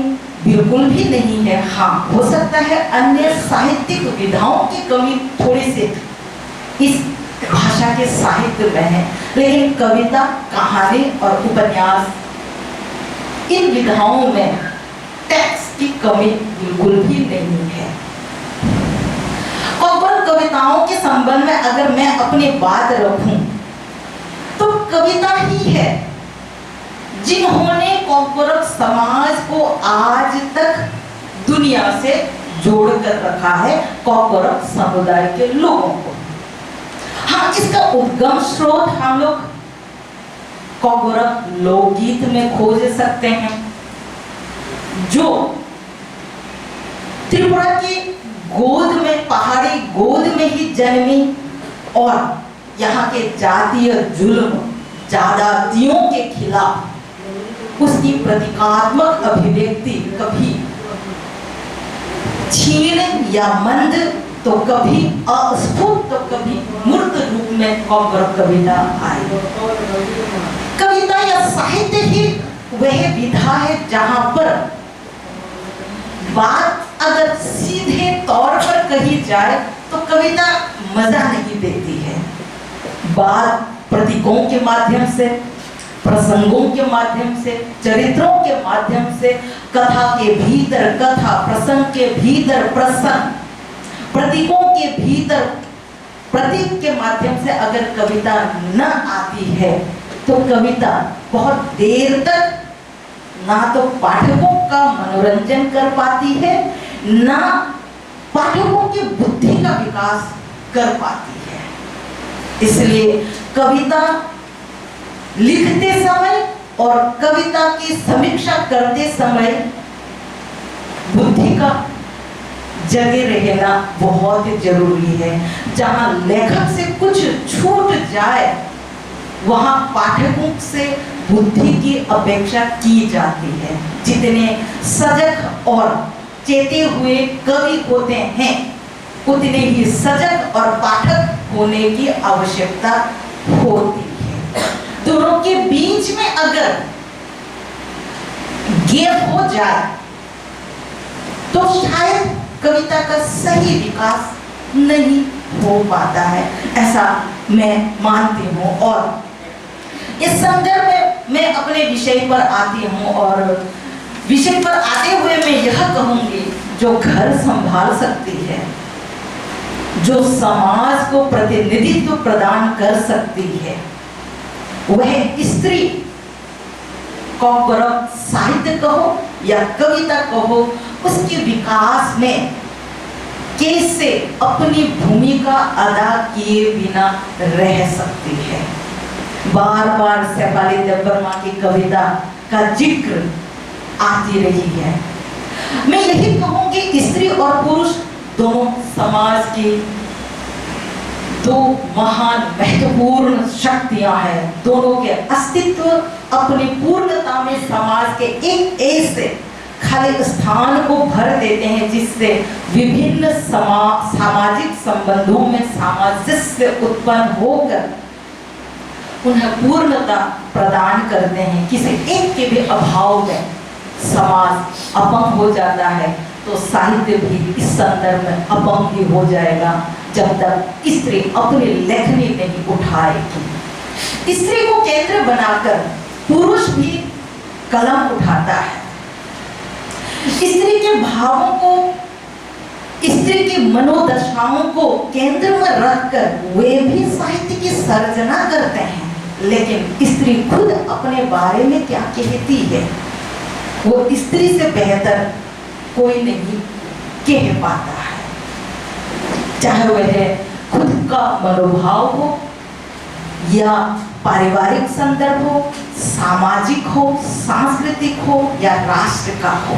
बिल्कुल भी नहीं है। हाँ, हो सकता है अन्य साहित्यिक विधाओं की कमी थोड़ी सी इस भाषा के साहित्य में है, लेकिन कविता, कहानी और उपन्यास, इन विधाओं में टेक्स्ट की कमी बिल्कुल भी नहीं है। कॉकबोरोक कविताओं के संबंध में अगर मैं अपनी बात रखूं, तो कविता ही है जिन्होंने कॉकबोरोक समाज को आज तक दुनिया से जोड़ कर रखा है, कॉकबोरोक समुदाय के लोगों को। हाँ, इसका उद्गम स्रोत हम लोग कॉकबोरोक लोकगीत में खोज सकते हैं, जो त्रिपुरा की गोद में, पहाड़ी गोद में ही जन्मी और यहाँ के जातीय जुल्म, ज्यादतियों के खिलाफ उसकी प्रतीकात्मक अभिव्यक्ति कभी क्षीण या मंद, तो कभी अस्फुट, तो कभी मूर्त रूप में कॉकबोरोक कविता आई। कविता या साहित्य ही वह विधा है जहाँ पर बात अगर सीधे तौर पर कही जाए तो कविता मजा नहीं देती है। बात प्रतीकों के माध्यम से, प्रसंगों के माध्यम से, चरित्रों के माध्यम से, कथा के भीतर कथा, प्रसंग के भीतर प्रसंग, प्रतीकों के भीतर प्रतीक के माध्यम से अगर कविता न आती है तो कविता बहुत देर तक ना तो पाठकों का मनोरंजन कर पाती है, ना पाठकों की बुद्धि का विकास कर पाती है। इसलिए कविता लिखते समय और कविता की समीक्षा करते समय बुद्धि का जगे रहना बहुत जरूरी है। जहाँ लेखक से कुछ छूट जाए, वहाँ पाठकों से बुद्धि की अपेक्षा की जाती है। जितने सजग और चेते हुए कवि होते हैं, उतने ही सजग और पाठक होने की आवश्यकता होती है। दोनों के बीच में अगर गैप हो जाए, तो शायद कविता का सही विकास नहीं हो पाता है, ऐसा मैं मानती हूँ। और इस संदर्भ में मैं अपने विषय पर आती हूँ, और विषय पर आते हुए मैं यह कहूँगी, जो घर संभाल सकती है, जो समाज को प्रतिनिधित्व प्रदान कर सकती है, वह स्त्री। कॉकबरक साहित्य कहो या कविता कहो, उसके विकास में कैसे अपनी भूमिका अदा किए बिना रह सकती है। बार बार शेफाली देववर्मा की कविता का जिक्र आती रही है। मैं यही कहूँगी, स्त्री और पुरुष दोनों समाज की दो महान महत्वपूर्ण शक्तियां हैं। दोनों के अस्तित्व अपनी पूर्णता में समाज के एक ऐसे खाली स्थान को भर देते हैं, जिससे विभिन्न समा-, सामाजिक संबंधों में सामंजस्य उत्पन्न होकर उन्हें पूर्णता प्रदान करते हैं। किसी एक के भी अभाव में समाज अपंग हो जाता है, तो साहित्य भी इस संदर्भ में अपंग ही हो जाएगा, जब तक स्त्री अपनी लेखनी नहीं उठाएगी। स्त्री को केंद्र बनाकर पुरुष भी कलम उठाता है। स्त्री के भावों को, स्त्री की मनोदशाओं को केंद्र में रखकर वे भी साहित्य की सर्जना करते हैं, लेकिन स्त्री खुद अपने बारे में क्या कहती है, वो स्त्री से बेहतर कोई नहीं कह पाता है। चाहे वह खुद का मनोभाव हो, या पारिवारिक संदर्भ हो, सामाजिक हो, सांस्कृतिक हो या राष्ट्र का हो,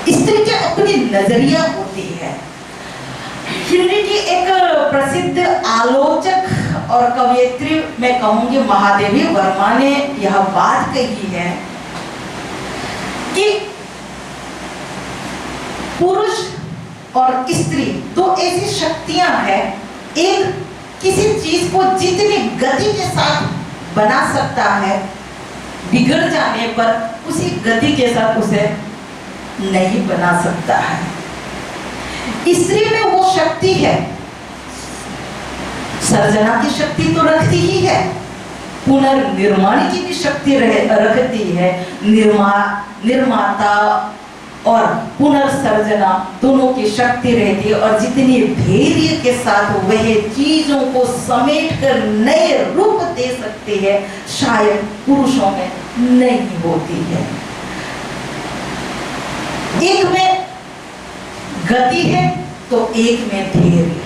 स्त्री की अपनी नजरिया होती है। हिंदी की एक प्रसिद्ध आलोचक और कवयित्री, मैं कहूंगी, महादेवी वर्मा ने यह बात कही है कि पुरुष और स्त्री दो ऐसी शक्तियां हैं, एक किसी चीज को जितनी गति के साथ बना सकता है, बिगड़ जाने पर उसी गति के साथ उसे नहीं बना सकता है। स्त्री में वो शक्ति है, सर्जना की शक्ति तो रखती ही है, पुनर्निर्माण की भी शक्ति रह-, रखती है। निर्मा-, निर्माता और पुनर्सर्जना दोनों की शक्ति रहती है, और जितनी धैर्य के साथ वह चीजों को समेट कर नए रूप दे सकती है, शायद पुरुषों में नहीं होती है। एक में गति है तो एक में धैर्य,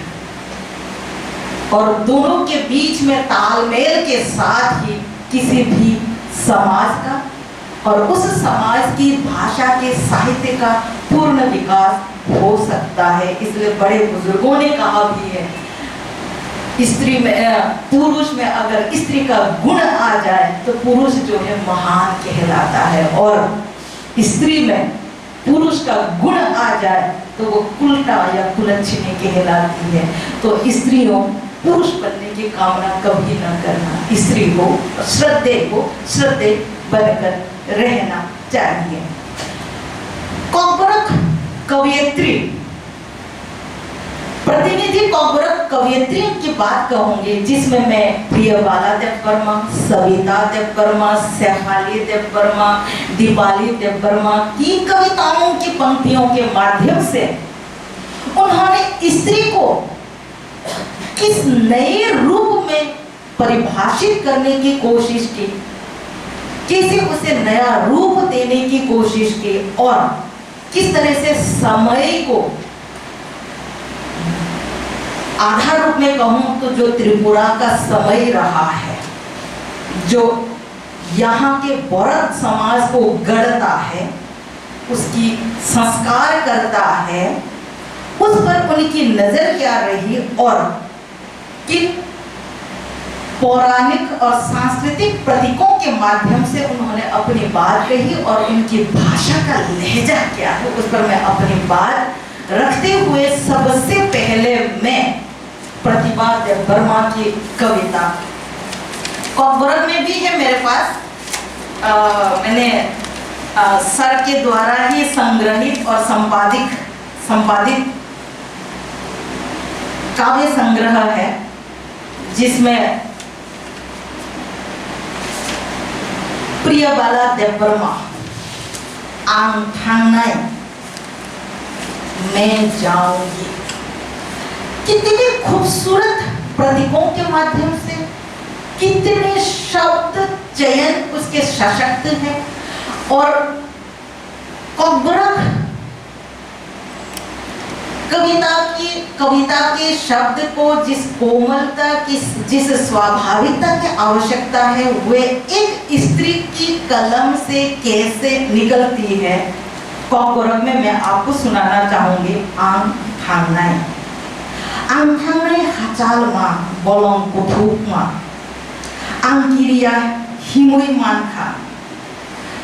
और दोनों के बीच में तालमेल के साथ ही किसी भी समाज का और उस समाज की भाषा के साहित्य का पूर्ण विकास हो सकता है। इसलिए बड़े बुजुर्गों ने कहा भी है, स्त्री में, अ, पुरुष में अगर स्त्री का गुण आ जाए तो पुरुष जो है महान कहलाता है, और स्त्री में पुरुष का गुण आ जाए तो वो कुलटा या कुलच्छिनी कहलाती है। तो स्त्रियों, पुरुष बनने की कामना कभी न करना, स्त्री को श्रद्धेय को श्रद्धेय बनकर रहना चाहिए। कॉकबरक कवयित्री, प्रतिनिधि कॉकबरक कवयित्रियों की बात कहूंगी, जिसमें मैं प्रियबाला देववर्मा, सविता देववर्मा, शेफाली देववर्मा, दीपाली देववर्मा की कविताओं की पंक्तियों के माध्यम से उन्होंने स्त्री को किस नए रूप में परिभाषित करने की कोशिश की, कैसे उसे नया रूप देने की कोशिश की और किस तरह से समय को आधार रूप में कहूं तो जो त्रिपुरा का समय रहा है, जो यहाँ के भरत समाज को गढ़ता है, उसकी संस्कार करता है, उस पर उनकी नजर क्या रही और किन पौराणिक और सांस्कृतिक प्रतीकों के माध्यम से उन्होंने अपनी बात कही और उनकी भाषा का लहजा क्या है, उस पर मैं अपनी बात रखते हुए सबसे पहले मैं प्रतिभा देववर्मा की कविता कॉकबरक में भी है मेरे पास। अ, मैंने, अ, सर के द्वारा ही संग्रहित और संपादित संपादित काव्य संग्रह है, जिसमें प्रियबाला देववर्मा, आं थांनाय, मैं जाऊंगी। कितने खूबसूरत प्रतीकों के माध्यम से, कितने शब्द चयन उसके सशक्त हैं और कॉकबरक कविता की, कविता के शब्द को जिस कोमलता की, जिस स्वाभाविकता की आवश्यकता है, वे एक स्त्री की कलम से कैसे निकलती है। कॉकबरक में मैं आपको सुनाना चाहूंगी आं थांनाय। आं थांनाय hachal ma, bolong kuthuk ma. Ang kiriya himwi mankha.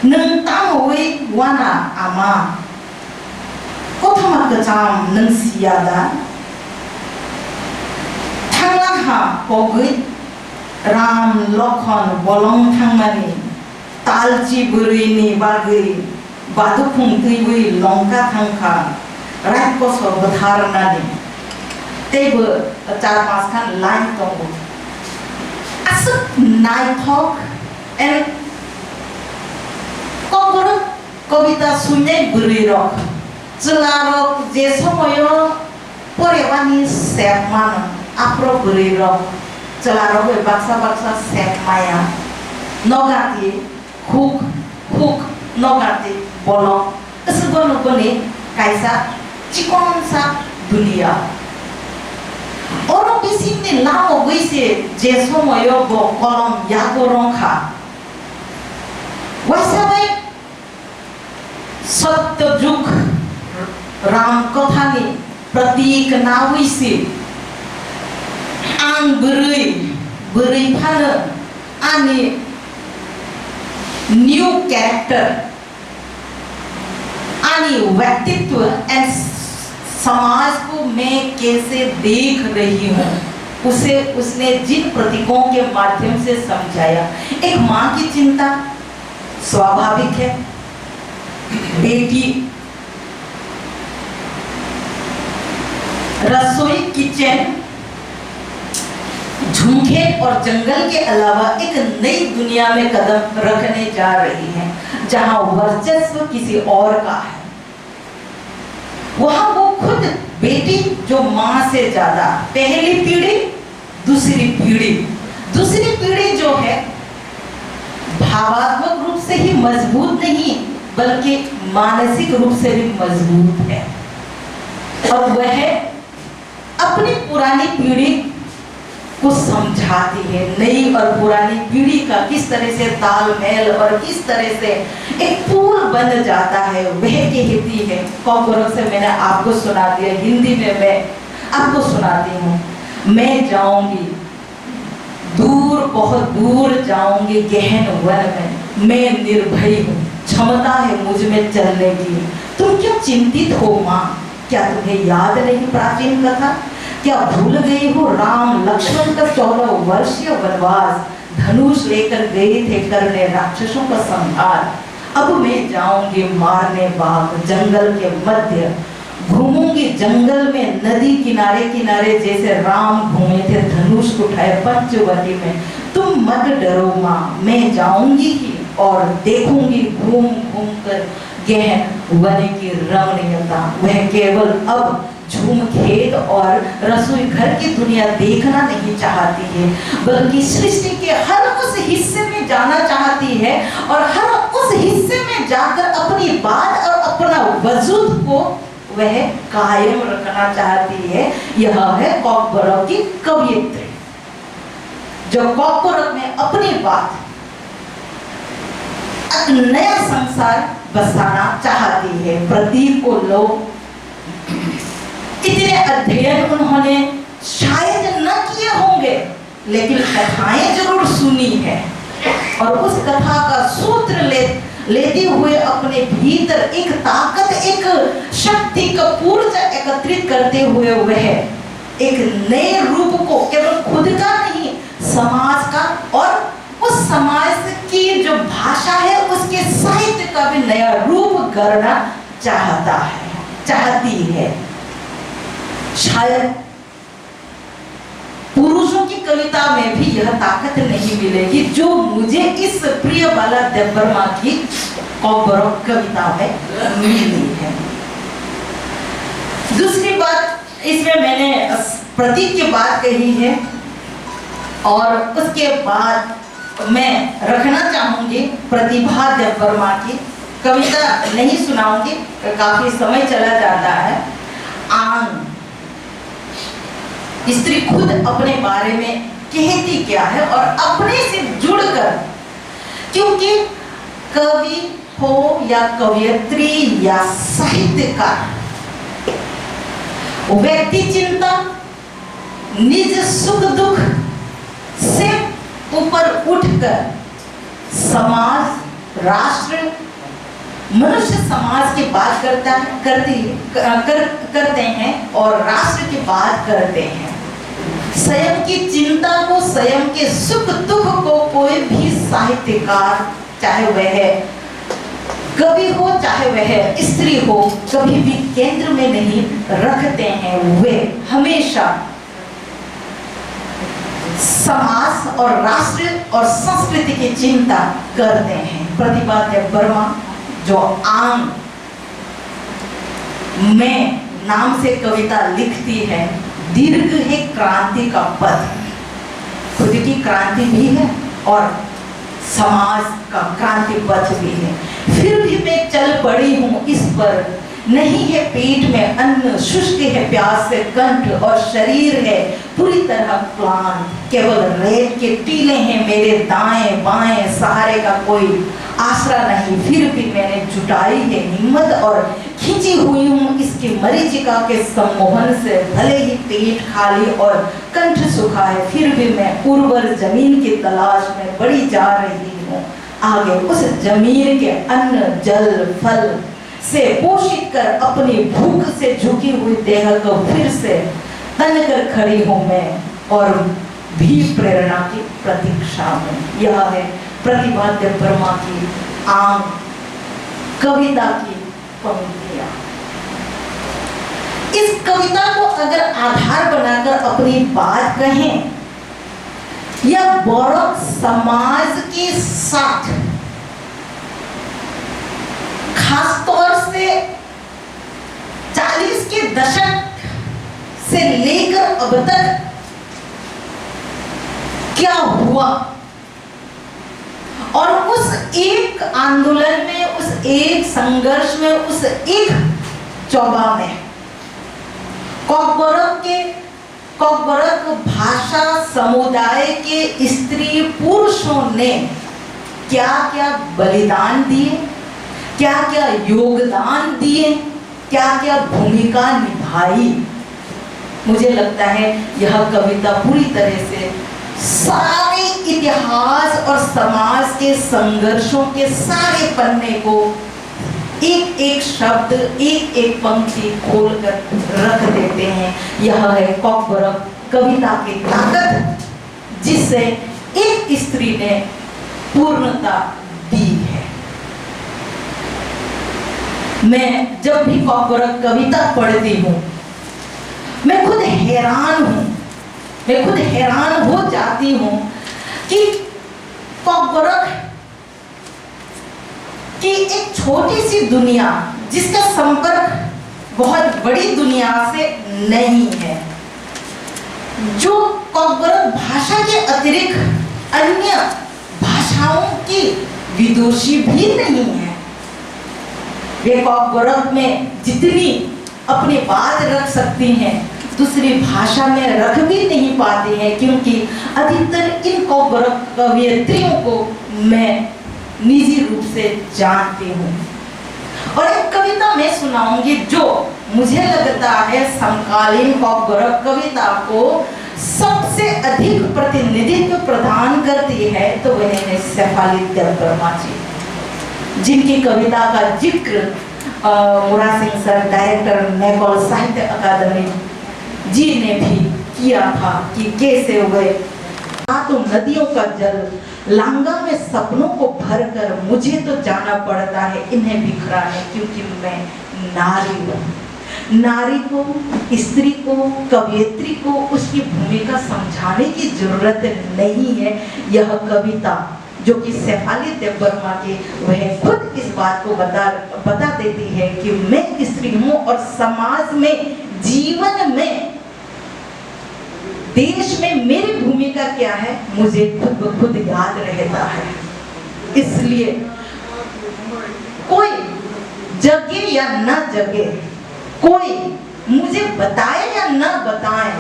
Nwng tamwi wana ama. Kothoma kwcham nwng siya da? Thangna ha pogwi Ram, Lokhon bolong thangmani, talchi bwrwini bagwi badukhung twiwi Longka thangkha, Rakkoso bwtharnani. Teibo char panch khan line tongo. Aswk naithok and kokborok kobita suinai bwrwirok, chwlarok je somoio porewani sep mano, aphuru bwrwirok chwlarok bai baksa baksa sep maya. Nogati huk huk nogati bolong. Aswk bono boni kaisa chikonsa duniya. Oro bisingni lamogwi se je somoio bo kolom yago rwngkha. Waisa bai Satya Jug Ram Kathani pratik nawi se ang bwrwi, bwrwi phano ani new character, ani व्यक्तित्व and समाज को मैं कैसे देख रही हूँ, उसे, उसने जिन प्रतीकों के माध्यम से समझाया। एक माँ की चिंता स्वाभाविक है। बेटी रसोई, किचन, झुमके और जंगल के अलावा एक नई दुनिया में कदम रखने जा रही है, जहां वर्चस्व किसी और का है। वहां वो खुद बेटी, जो माँ से ज्यादा, पहली पीढ़ी, दूसरी पीढ़ी, दूसरी पीढ़ी जो है, भावात्मक रूप से ही मजबूत नहीं, बल्कि मानसिक रूप से भी मजबूत है। और वह अपनी पुरानी पीढ़ी को समझाती है, नई और पुरानी पीढ़ी का किस तरह से तालमेल और किस तरह से एक पुल बन जाता है, वह कहती है। कॉकबरक से मैंने आपको सुना दिया, हिंदी में मैं आपको सुनाती हूँ। मैं जाऊंगी दूर, बहुत दूर जाऊंगी गहन वन में। मैं निर्भय हूँ, क्षमता है मुझ में चलने की। तुम क्यों चिंतित हो माँ? क्या तुम्हें याद नहीं प्राचीन कथा? क्या भूल गई हो राम लक्ष्मण का चौदह वर्षीय वनवास? धनुष लेकर गए थे करने राक्षसों का संहार। अब मैं जाऊंगी मारने बाघ जंगल के मध्य, घूमूंगी जंगल में नदी किनारे किनारे, जैसे राम घूमे थे धनुष उठाए पंचवटी में। तुम मत डरो माँ, मैं जाऊंगी ही और देखूंगी घूम घूम कर गहन वन की रमणीयता। वह केवल अब झूम खेत और रसोई घर की दुनिया देखना नहीं चाहती है, बल्कि सृष्टि के हर उस हिस्से में जाना चाहती है और हर उस हिस्से में जाकर अपनी बात और अपना वजूद को वह कायम रखना चाहती है। यह है कॉकबरक की कवियत्री, जो कॉकबरक में अपनी बात, एक नया संसार बसाना चाहती है। प्रतीक को लो, इतने अध्ययन उन्होंने शायद न किए होंगे, लेकिन कथाएं जरूर सुनी है। और उस कथा का सूत्र ले, लेते हुए अपने भीतर एक ताकत, एक शक्ति का ऊर्जा एकत्रित करते हुए वह एक नए रूप को केवल खुद का नहीं, समाज का, और उस समाज की जो भाषा है, उसके साहित्य का भी नया रूप गढ़ना चाहता है, चाहती है। शायद पुरुषों की कविता में भी यह ताकत नहीं मिलेगी, जो मुझे इस प्रियबाला देबबर्मा की कॉकबरक कविता में मिली है। दूसरी बात, इसमें मैंने प्रतीक की बात कही है और उसके बाद मैं रखना चाहूंगी प्रतिभा देबबर्मा की कविता, नहीं सुनाऊंगी, काफी समय चला जाता है। आंग, स्त्री खुद अपने बारे में कहती क्या है और अपने से जुड़कर, क्योंकि कवि हो या कवयित्री या साहित्यकार, व्यक्ति चिंता, निज सुख दुख से ऊपर उठकर समाज, राष्ट्र, मनुष्य समाज की बात करता है, करती, कर, करते हैं और राष्ट्र की बात करते हैं। स्वयं की चिंता को, स्वयं के सुख दुख को कोई भी साहित्यकार, चाहे वह कवि हो, चाहे वह स्त्री हो, कभी भी केंद्र में नहीं रखते हैं। वे हमेशा समाज और राष्ट्र और संस्कृति की चिंता करते हैं। प्रतिभा देबबर्मा जो आंग में नाम से कविता लिखती है, दीर्घ है क्रांति का पथ, खुद की क्रांति भी है और समाज का क्रांति पथ भी है। फिर भी मैं चल पड़ी हूँ इस पर, नहीं है पेट में अन्न, शुष्क है प्यास से कंठ और शरीर है पूरी तरह क्लांत। केवल रेत के टीले हैं मेरे दाएं बाएं, सहारे का कोई आसरा नहीं। फिर भी मैंने जुटाई है हिम्मत और खींची हुई हूँ इसकी मरीचिका के सम्मोहन से। भले ही पेट खाली और कंठ सूखा है, फिर भी मैं उर्वर जमीन की तलाश में बड़ी जा रही हूँ आगे। उस जमीन के अन्न, जल, फल से पोषित कर अपनी भूख से झुकी हुई देह को फिर से तन कर खड़ी हूँ मैं और भी प्रेरणा की प्रतीक्षा में। यह है प्रतिभा देबबर्मा की आंग कविता की पंक्तियां। इस कविता को अगर आधार बनाकर अपनी बात कहें, यह बरक समाज के साथ, खासतौर से चालीस के दशक से लेकर अब तक क्या हुआ, और उस एक आंदोलन में, उस एक संघर्ष में, उस एक चौबा में कॉकबरक के, कॉकबरक भाषा समुदाय के स्त्री पुरुषों ने क्या-क्या बलिदान दिए, क्या-क्या योगदान दिए, क्या-क्या भूमिका निभाई। मुझे लगता है यह कविता पूरी तरह से सारे इतिहास और समाज के संघर्षों के सारे पन्ने को एक एक शब्द, एक एक पंक्ति खोलकर रख देते हैं। यह है कॉकबरक कविता की ताकत, जिसे एक स्त्री ने पूर्णता दी है। मैं जब भी कॉकबरक कविता पढ़ती हूँ, मैं खुद हैरान हूँ, मैं खुद हैरान हो जाती हूँ कि कॉकबरक कि एक छोटी सी दुनिया, जिसका संपर्क बहुत बड़ी दुनिया से नहीं है, जो कॉकबरक भाषा के अतिरिक्त अन्य भाषाओं की विदुषी भी नहीं है, वे कॉकबरक में जितनी अपनी बात रख सकती हैं, दूसरी भाषा में रख भी नहीं पाती हैं, क्योंकि अधिकतर इन कॉकबरक कवयित्रियों को मैं निजी रूप से जानती हूँ। और एक कवि कविता मैं सुनाऊंगी, जो मुझे लगता है समकालीन कॉकबरक कविता को सबसे अधिक प्रतिनिधित्व प्रदान करती है, तो वह है शेफाली देबबर्मा जी, जिनकी कविता का जिक्र, अ, मुरार सिंह सर, डायरेक्टर नेपाल साहित्य अकादमी जी ने भी किया था कि कैसे वे, हाँ, तो नदियों का जल लांगा में सपनों को भरकर मुझे तो जाना पड़ता है इन्हें बिखराने, क्योंकि मैं नारी हूँ। नारी को, स्त्री को, कवयित्री को उसकी भूमिका समझाने की जरूरत नहीं है। यह कविता, जो कि शेफाली देबबर्मा की, वह खुद इस बात को बता, बता देती है कि मैं स्त्री हूँ और समाज में, जीवन में, देश में मेरी भूमिका क्या है, मुझे खुद ब खुद याद रहता है। इसलिए कोई जगे या ना जगे, कोई मुझे बताए या ना बताए,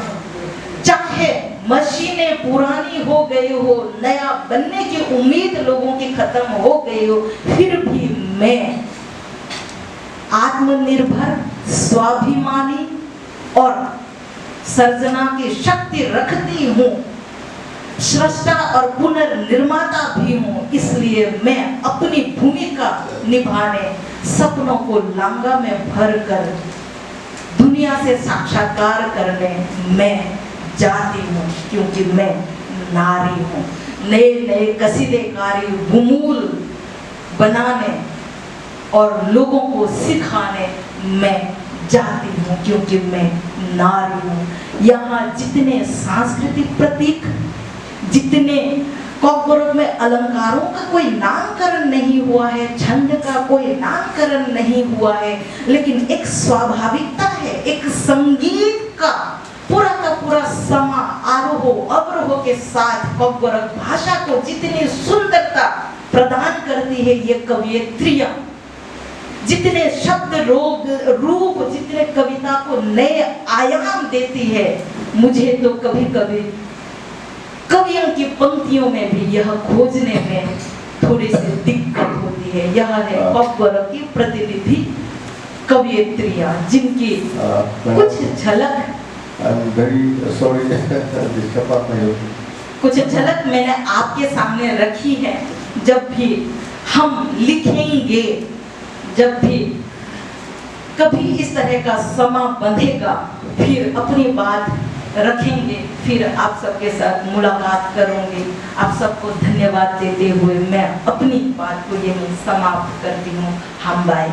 चाहे मशीनें पुरानी हो गई हो, नया बनने की उम्मीद लोगों की खत्म हो गई हो, फिर भी मैं आत्मनिर्भर, स्वाभिमानी और सर्जना की शक्ति रखती हूँ, स्रष्टा और पुनर्निर्माता भी हूँ, इसलिए मैं अपनी भूमिका निभाने, सपनों को लांगा में भर कर दुनिया से साक्षात्कार करने मैं जाती हूँ, क्योंकि मैं नारी हूँ। नए नए कसीदेकारी गुमूल बनाने और लोगों को सिखाने मैं जाती हूँ, क्योंकि मैं नारी हूँ। यहाँ जितने सांस्कृतिक प्रतीक, जितने कॉकबरक में अलंकारों का कोई नामकरण नहीं हुआ है, छंद का कोई नामकरण नहीं हुआ है, लेकिन एक स्वाभाविकता है, एक संगीत का पूरा का पूरा समा आरोह अवरोह के साथ कॉकबरक भाषा को जितनी सुंदरता प्रदान करती है ये कवयित्रियां, जितने शब्द रोग रूप, जितने कविता को नए आयाम देती है, मुझे तो कभी कभी कवियों की पंक्तियों में भी यह खोजने में थोड़ी सी दिक्कत होती है। यह है हाँ। कॉकबरक की प्रतिनिधि कवयित्रियां, जिनकी हाँ, मैं कुछ झलक I'm very sorry, disturb आप नहीं हो। कुछ झलक मैंने आपके सामने रखी है। जब भी हम लिखेंगे, जब भी कभी इस तरह का समा बंधेगा, फिर अपनी बात रखेंगे, फिर आप सबके साथ मुलाकात करूंगी। आप सबको धन्यवाद देते हुए मैं अपनी बात को यहीं समाप्त करती हूँ। Hambai.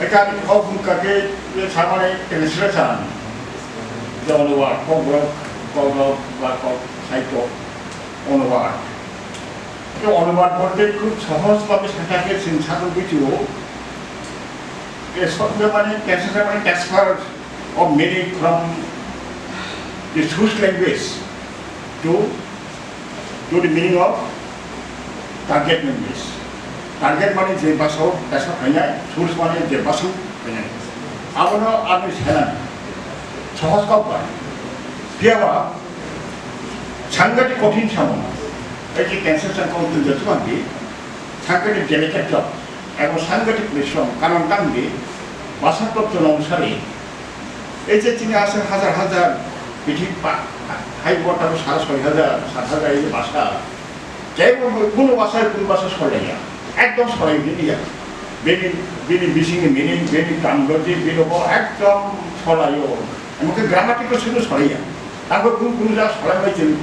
Ekar kok bwkha khe samani translation, je অনুবাদ, kok borok, kok rok ba kok sahityo অনুবাদ. Khe অনুবাদ বলতে খুব সহজভাবে সেটাকে চিন্তা করবে কেউ. এ শব্দ মানে translation মানে transfer of meaning from the source language to to the meaning of target language. Target mane je bhasha o basa khainai, source mane je bhasha o khainai. Abono ani sanani sohoj kok bai. Phiyaba sangathik kothin samung. Ei je translation kok twi jotto bangdi sangathik delicate job. Ebong sangathik porishrom, karon tangdi bhasha totto onusare ei je chini aswk hajar hajar bithi pa-, hai bo tabo sare soi hajar, sat hajar ei je bhasha, je bo kuno bhasha, kuno bhasha solaiya, ekdom solai diya. Bini, bini bisingni meaning, bini terminology, bini bo ekdom solaio. Emon khe grammatical sino solaiya. Tangbo kunu kunu jaga solai bai chwng,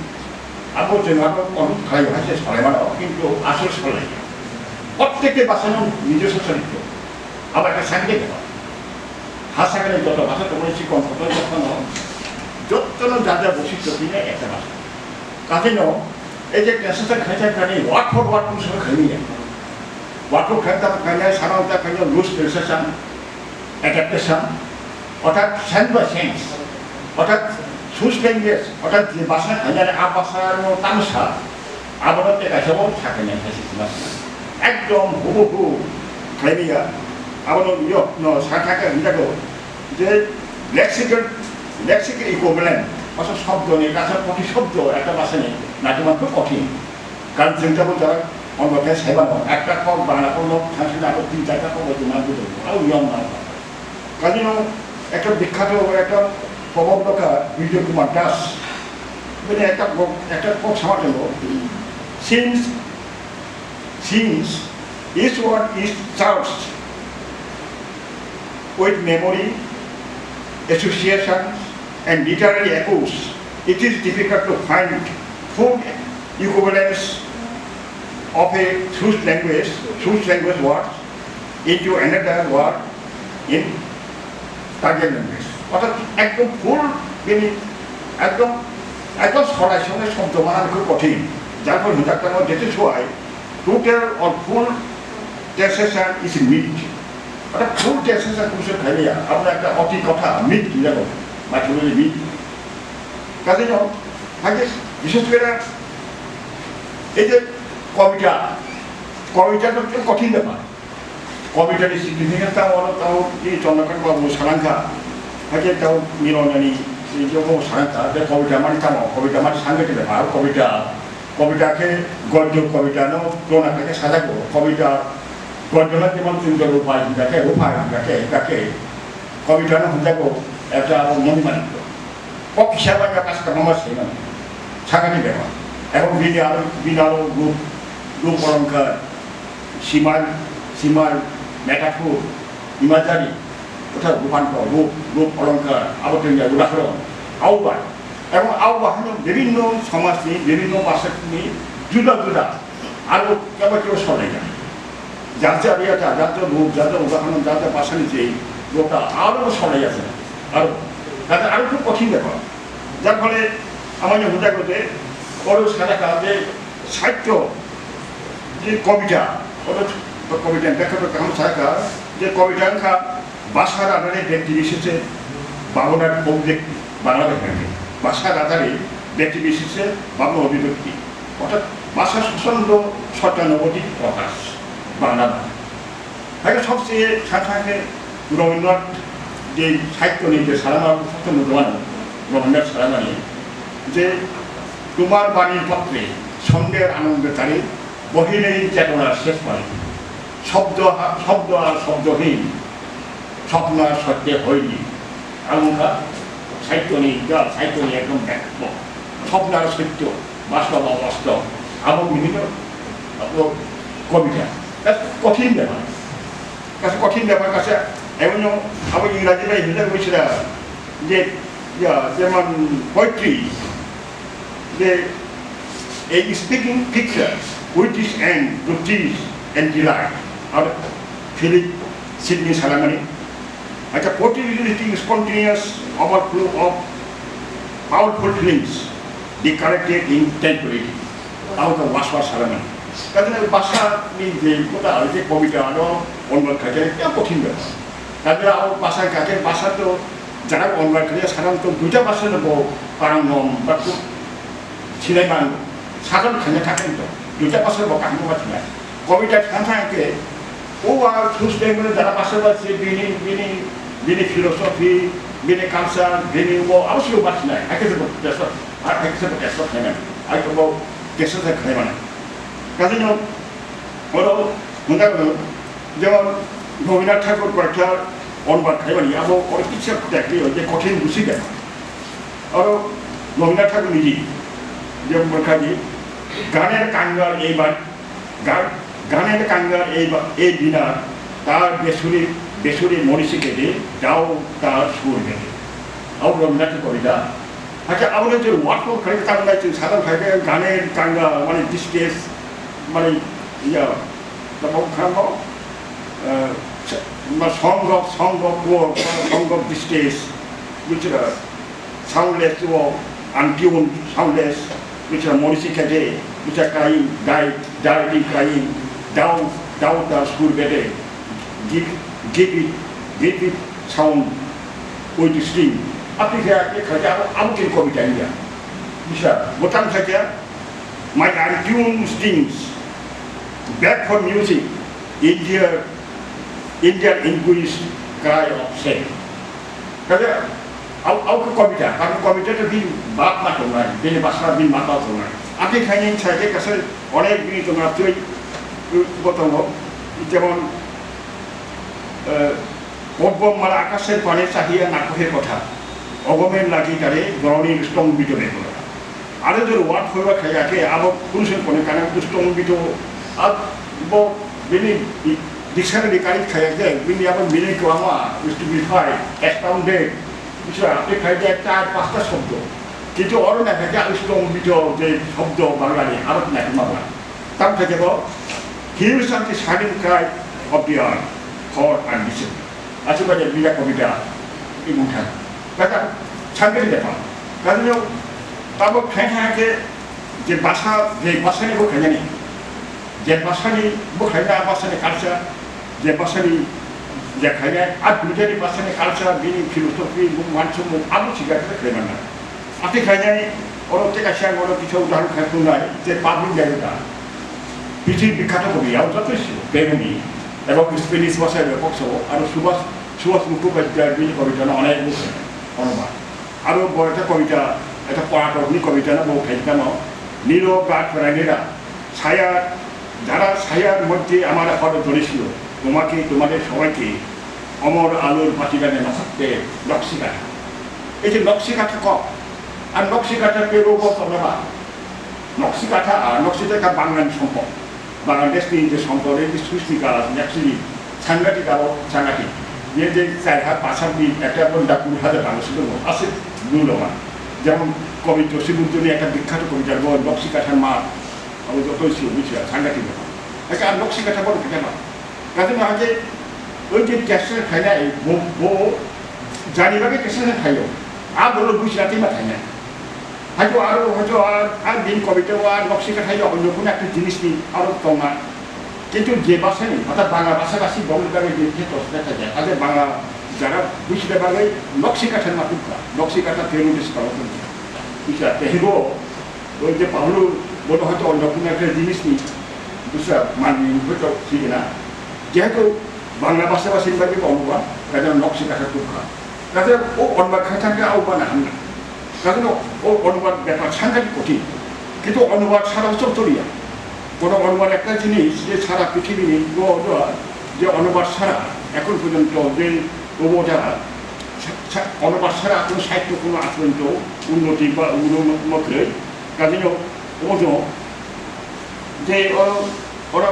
abo chwng abo onut khlai hai se solai mano, kintu asol solaiya. Prottekti bhasha no nijoswo charitro. Abo ekta side de gelo. Ha sakani joto bhasha tongmani chikon kotor jotono, jotono ja ja boisitto tini ekta bhasha. Katheno, ei je translation khaijak kani word for word kunu sono khaimya. Word for word khaimya, sana uta khaimya loose translation, adaptation, orthat sense by sense, orthat source language, orthat je bhasha khaimya, a bhasha no tamsa, abono te kaisa bo sakhaimya, kaisa sima sima. Ekdom hubuhu khaimya, abono yo, no, sa thaka hinjago, je lexical, lexical equivalent, bhasha shobdo ni, kaisa proti shobdo, ekta bhasha ni, naitoma khub kothin. Karon chwng tabuk jora Omo khe saiba no, ekta kok bangla kokno thansa na tin charta kok bai tongma bujui. Abo yom na. Kajino ekta bikhato ekta kobok dokha Bijoy Kumar Das. Bini ekta kok, ekta kok sama tongo. Since, since each word is charged with memory, associations, and literary echoes, it is difficult to find full equivalence of a Swiss language, Swiss language word into another word in Target language. অর্থাৎ একদম ফুল, মানে একদম একদম সরাসরি শব্দ বানান খুব কঠিন, যার ফলে হুজাক তার মধ্যে যেতে সবাই total or full translation is myth. অর্থাৎ ফুল ট্রান্সলেশন কোনো কিছু খাইলে আপনার একটা অতি কথা মিথ কি জানো, মাঝে মাঝে মিথ। কাজে যাও, আগে বিশেষ করে এই যে কবিতা, কবিতা তো একটু কঠিন ব্যাপার। কবিতার সিগনিফিকেন্স তা হলো তাও এই চন্দ্রকান্ত বাবু সারাঙ্কা, আগে তাও মিলনানি এই যে ও সারাঙ্কা, যে কবিতা মানে তাও কবিতা মানে সাংঘাতিক ব্যাপার। কবিতা, কবিতাকে গদ্য কবিতা নো, কোন আকারে সাজাবো কবিতা, গদ্য না যেমন তুমি ধরো উপায় হিসাবে, উপায় হিসাবে, হিসাবে কবিতা না হিসাবে একটা মণিমাণিক্য। Kok kisa bai ka kaska mama se man. Sakani bema. Ebong bini aro, bini aro group, group olongkar, simai, simai, metaphor, imagery, kotha rupan ko, group, group olongkar, abo tengya udahoron. Au bai. Ebong au bai hano bibhinno somaj ni, bibhinno bhasha ni juda juda aro kebo kebo solai ya. Jat jat ya ta, jat jat rup, jat jat udahoron, jat jat bhasha ni je, gota aro solai ya. Aro, তাতে আরো খুব কঠিন ব্যাপার। যার ফলে আমার যে হুদা করতে বড় সাদা কাজে সাহিত্য যে কবিতা, ওটা কবিতা ব্যাখ্যা করতে আমার সাদা কাজ যে কবিতা লেখা ভাষার আধারে ব্যক্তি বিশেষে ভাবনার অভিব্যক্তি, বাংলা ব্যাকরণে ভাষার আধারে ব্যক্তি বিশেষে ভাবনা অভিব্যক্তি, অর্থাৎ ভাষা স্বচ্ছন্দ সত্যানুভূতি প্রকাশ, বাংলা ভাষা। Hai khe sobse sakha khe Rabindranath je sahityo ni je salama, sahityo ni dogan Rabindranath salamani je তোমার বাণীর পত্রে ছন্দের আনন্দ তারে বহিলেই চেতনার শেষ পারে। শব্দ হা-, শব্দ আর শব্দহীন, স্বপ্ন আর সত্যে হয়নি। এমনটা সাহিত্য নেই, যা সাহিত্য নেই একদম ব্যাপক। স্বপ্ন আর সত্য, বাস্তব অবাস্তব, এমন বিভিন্ন কবিতা। That's কঠিন ব্যাপার। কাছে কঠিন ব্যাপার কাছে এমন আবার ইংরাজি ভাই হিসাবে বলছিল যে ইয়া, যেমন পোয়েট্রি, যে এই speaking picture with this end to teach and delight আর ফিলিপ সিডনি সালামানি একটা poetry relating spontaneous overflow of powerful feelings ডি কালেক্টেড ইন টেম্পোরিটি. Abo khe basa salama. Kaisa basa ni je kota je kobita ano onbak khaikhe tei kothin bepar. Kaisa abo basa khaikhe basa to jara onbak khaikhe sadharonto duita basa no bo parang nom ba kuk sinai man sadharon khaina thakhe to duita basa bo kaham bo sinai. Kobita thang thang khe O a Swiss language jara basa ba se bini, bini, bini philosophy, bini culture, bini o, abo se basa nai. Hakhe se bo testo, hakhe se bo testo khaimani. Hakhe bo testo se khaimani. Kaisa no, oro, hwnda ko, jemon Rabindranath Thakur porikha onbak khaimani, abo oro kisa tekti je kothin busi de. Oro Rabindranath Thakur ni, je porikha di, গানের কাঙ্গাল এইবার গান, গানের কাঙ্গাল এই বা-, এই বীণা, তার বেসুরি, বেসুরি মণিশিখে যে, দাও তার সুর বেঁধে। Abo Rabindranath kobita. Hakhe abo je word ko khlai tang nai chwng sadang khai khe গানের কাঙ্গাল, mane distress, mane iya, tabok kha bo, eh, sa-, ma song of, song of war, song of distress, buchra. Soundless o, untuned, soundless, which are Morrissey Kate, which are crying, died, died in crying, down, down the school bed, give, give it, give it sound with sting. Apni khe, apni khe, abo, abo khe kobita ya. Bisa, botang saja, my untuned stings, back for music, India, India anguish, cry of shame. Kaje, au, au khe kobita, karon kobita to bini bap ma tongnai, bini basa bini ma tongnai. Ati khaini sai khe kasa onek bini tongnai twi, Bo tongo, jemon, eh, "Poddubhra mala akaser pane chahiya nakohe kotha, ogomer lagi tare doroni stong bito bekora." Aro jero word hoiba khaya khe abo kunsen kone kana stong bito, abo bini dictionary kari khaya khe bini abo meaning kwbangma stupefy, astounded, bisra apni khai je char pasta shobdo. Kintu oro na khai je stong bito je shobdo Bangali aro na ma ba. Tam khe bo, "He who sent the shining cry of the earth for ambition." Aswk bai je mila kobita imung thang. Kata sangkhe de pa. Kata no tabo khai khai khe je basa, je basa ni bo khai ni. Je basa ni bo khai na basa ni culture, je basa ni je khai na, a dujani basa ni culture, bini philosophy, bo mansu mo abu siga khai mana. Ati khainai, oro tei kaisa ang oro kisa udahoron khai phunai, je Pablo Neruda, prithibi bikhyato kobi, abo joto sio, Bengali, ebong Spanish bhasha bai kok sao, aro Subhas, Subhas Mukhopadhyay bini kobita no onek buk ono ba. Aro bo ekta kobita, ekta poet ni kobita no bo khai kano, "Nilo gat pharangira, saya, jara sayar moddhe amar hor jolisio, tomake, tomare sobaike, omor alor bati dane nokhakte, noksika." Ei je noksika kok, Ar noksika ta pero bo tongna ba. Noksika ta, ah, noksika ta Bangla ni sompok. Bangladesh ni je sompok, ei je srishti kala, actually, sangati kala, sangati. Ye je chai ha pasar ni ekta bon da kuri hajar Bangla song tongo, aswk dui roma. Jemon Kobi Josip Bujjo ni ekta bikhyato kobita bo noksika ta ma, abo joto sio bujiya, sangati bo. Aka noksika ta bo kete ma. Kaisa ma je, oi je teacher khainai, bo, bo, jani bagwi teacher khaio. A bolo bujiya tei ma khainai. Haitu aro, haitu a, a din kobita o a noksika thaio, onyo kuno ekta jinis ni aro tongma. Kintu je basa ni, mata Bangla basa basi bongni bagwi je khe tos khe khaijak. Aje Bangla jara bujiya bagwi noksika thanma tukha. Noksika ta terun de sikalo tukha. Bujiya, tei bo, Bo je Pablo, bo to hoyto onyo kuno ekta jinis ni, busa manwi hoyto thik na. Jehetu Bangla basa basi ni bagwi bo ongo, kaisa noksika kha tukha. Kaisa o onbad kha thangkhe o bana hamna. Kaisa no o onbad bepar sangkati kothin. Kintu onbad sara chor choriya. Kono onbad ekta jinis je sara prithibi ni bo do je onbad sara ekhon porjonto je obo jara sa-, sa-, onbad sara kono sahityo kono aaj porjonto unnoti ba unnoti no kwrwi. Kaisa no omo je oro, oro,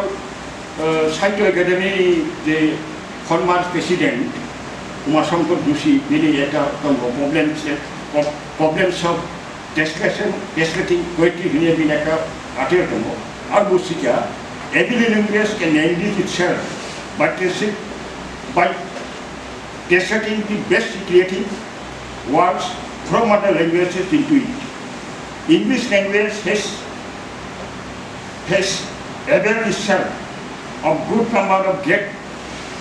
eh, Sahitya Academy ni je former president Uma Shankar Joshi bini ekta tongo problem se, pro-, problems of translation, translating poetry hwnwi bini ekta article tongo. Aro bo sikha, "Every language can enrich itself by transi-, by translating the best creative works from other languages into it. English language has, has availed itself of good number of great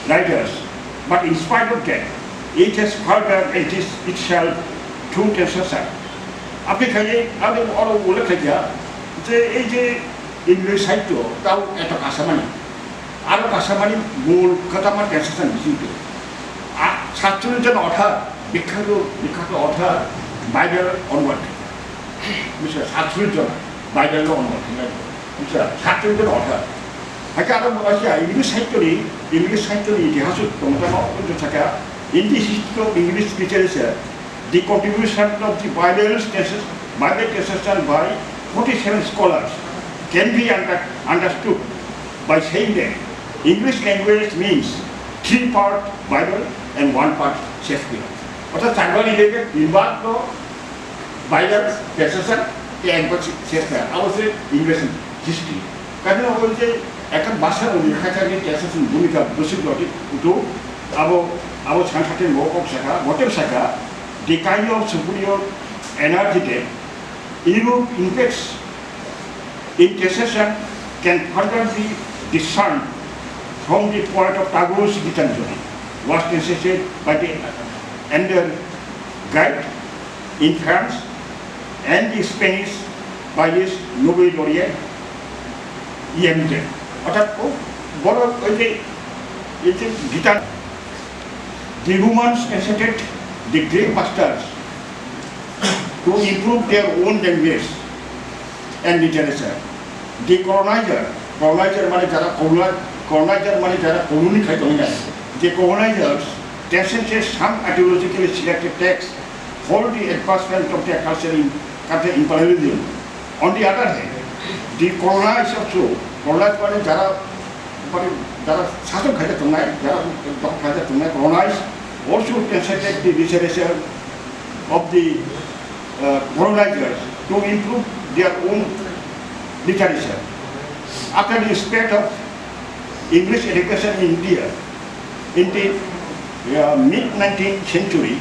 writers, but in spite of that, it has furthered it is itself through translation." Apni khaye, abni oro ullekh khaikha je ei je English sahityo tao eto kasamani. Aro kasamani mul kwtama tersasa ni bisingtwi. A, satcholish jon author, bikhyato, bikhyato author Bible onward. Bisa satcholish jon Bible no onward khainai. Bisa satcholish jon author. Hakhe aro bo kaisa English sahityo ni, English sahityo ni itihas o tongma tamo, sakha, "In the history of English literature, the contribution of the Bible translation, Bible translation by forty-seven scholars can be under-, understood by saying that English language means three part Bible and one part Shakespeare." Orthat Changmani lekha tin bhag to Bible translation, tei ek bhag Shakespeare. Abo se English history. Kaisa abo je ekta basa ni khacha ni tesis ni bhumika bwswk rok utu abo, abo sangkhatin bo kok saka, botem saka, "The kind of superior energy that Europe impacts in translation can further be discerned from the poet of Tagore's Gitanjali, was translated by the Andrew Gide in France and the Spanish by his Nobel laureate E M J." Orthat o borok oi je, ei je Gita, "The Romans translated the Greek masters to improve their own language and literature. The colonizer Colonizer mane jara coloni-, colonizer mane jara colony khai tongnai. The colonizers transcended some ideologically selected texts for the advancement of their culture in, culture imperialism. On the other hand, the colonized also, colonized mane jara, mane jara sason khai tongnai, jara dokhol khai tongnai, colonized also transcended the literature of the uh, colonizers to improve their own literature. After the spread of English education in India in the uh, mid nineteenth century,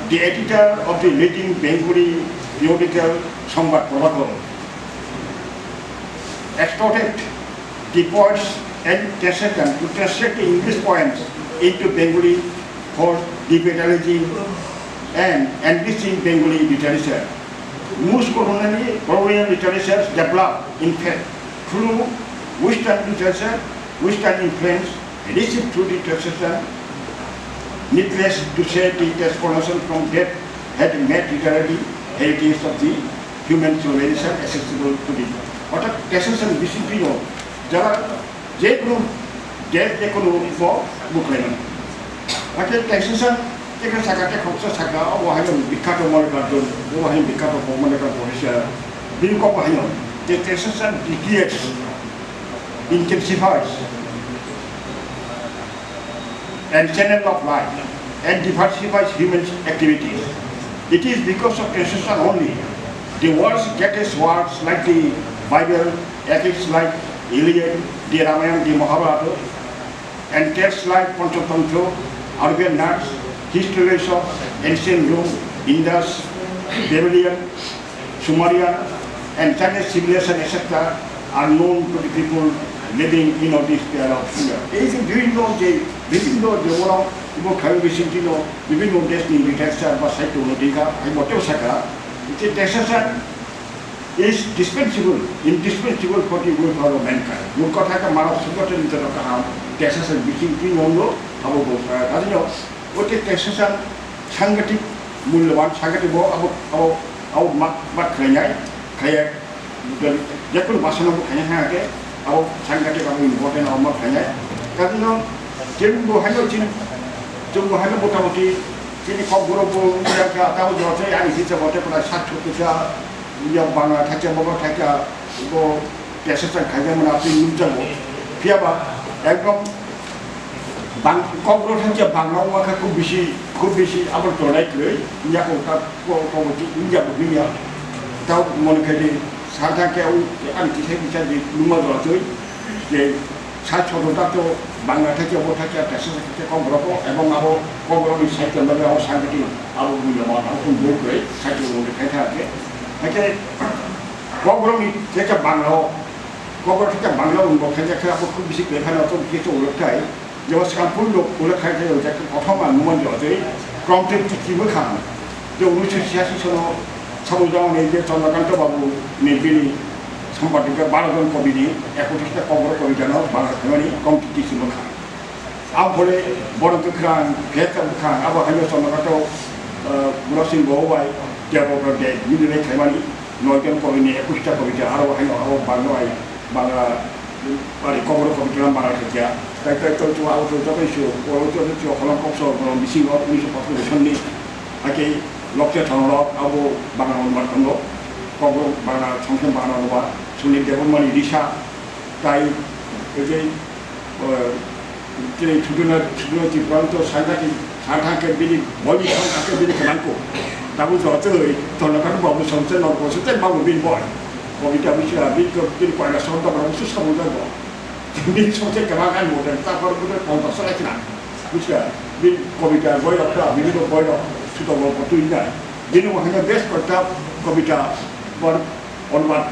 the editor of the leading Bengali periodical Sambad Prabhakar exhorted the poets and translator to translate the English poems into Bengali for revitalizing and enriching Bengali literature. Most colonial, colonial literatures developed, in fact, through Western literature, Western influence, received through the translation. Needless to say, the translation from that had made literary heritage of the human civilization accessible to the. অর্থাৎ ট্রান্সলেশন বিসিপিও যারা যে কোনো দেশ, যে কোনো উপভোগ হয় না। Hake taxation teka saka, teka khoksa saka, obo haino bikhato Mallikarjun, obo haino bikhato Mallikarjun Borisa, bini kok haino, the taxation degrades, intensifies, and channel of life, and diversifies human activities. It is because of taxation only the world's greatest works like the Bible, epics like Iliad, the Ramayana, the Mahabharata, and texts like Panchatantra, Arabian Nights, histories of ancient Rome, Indus, Babylon, Sumerian, and Chinese civilization, et cetera, are known to the people living in this sphere of India. এই যে বিভিন্ন যে, বিভিন্ন যে ওরা এবং খালি বেশি বিভিন্ন, বিভিন্ন দেশ নিয়ে লিটারেচার বা সাহিত্য উন্নতি কা, এই মতেও থাকা, যে দেশে sir is dispensable, indispensable for the welfare of mankind. মোট কথা একটা মানব সংগঠন জন্য কাহাম, দেশে বিচিং কি মন্দ, আবো বলতে হয়। কাজে ওতে দেশে সাংঘাতিক মূল্যবান, সাংঘাতিক বড়, আবো, আবো, আবো মা, মা খাইনাই, খাইয়া, যে কোনো বাসন আবো খাইয়া থাকে, আবো সাংঘাতিক আবো ইম্পর্টেন্ট আবো মা খাইনাই। কাজে যেমন বহানো চিন, যেমন বহানো মোটামুটি চিনি কম বড় বড়, তাও জল চাই, আমি হিসাব হতে প্রায় ষাট সত্তর টা Iya Bangla thakia, Bangla thakia, bo tesa sa khaikhe mane apni nukjago. Phiya ba ekdom bang-, Kokborok thakia Bangla wngkha khub bisi, khub bisi abo tonai kwrwi. Iya ko ta ko, ko, ko, iya bo hiya. Tao mone khe de, sa thakia u, ani kisa kisa de numa jora twi. Je Sait sottor ta to Bangla thakia, bo thakia, tesa sa khaikhe Kokborok o, ebong abo Kokborok ni sait tongmani abo sangkati abo mui abo abo khum bo kwrwi, sait tongmani khai tha khe. Hakhe Kokborok ni thakia Bangla o, Kokborok thakia Bangla o bo khai khe abo khub bisi kwrwi phano to khe to ulok thai. Jebo swkang phuru lok ulok khai khe kothoma numan jotoi, krom twi twi bwkhang. Je unisho chhiyasi sono Sabujamoni je Chandrakanta Babu ni bini sompadika baro jon kobi ni ekotris ta Kokborok kobita no baro khaimani krom twi twi bwkhang. Abo phole borok kwkhwrang, phiyasa bwkhang, abo haino Chandrakanta, eh, Murasing Babu bai Debobra de bini bai khaimani noi jon kobi ni ekotris ta kobita, aro haino abo bangno ai Bangla, bari Kokborok kobita no baro khaikha. Tai tai to chuwa abo to joto isu, oro to chuwa holong kok so, borok bisingo unisho pancpos ni. Hakhe lokse thang lok abo Bangla wngma tongo. Kokborok Bangla songkhe Bangla wngma. Suni Debbarmani Risa tai ejei, eh, tini Suduna, Suduna Tripura to sangkati sangkha khe bini boli sangkha khe bini khnangko. Tabuk jotoi Chandrakanta Babu songse nok bosonte Babu bini boi. Kobita bisi bini ko bini koina songta babu su sabu jago. Bini songse kwbang ani model, ta por model ponchash sora khna. Bujiya, bini kobita boi rok ta, bini bo boi rok, suto bo kotui na. Bini bo hanya best koita kobita, bor onward,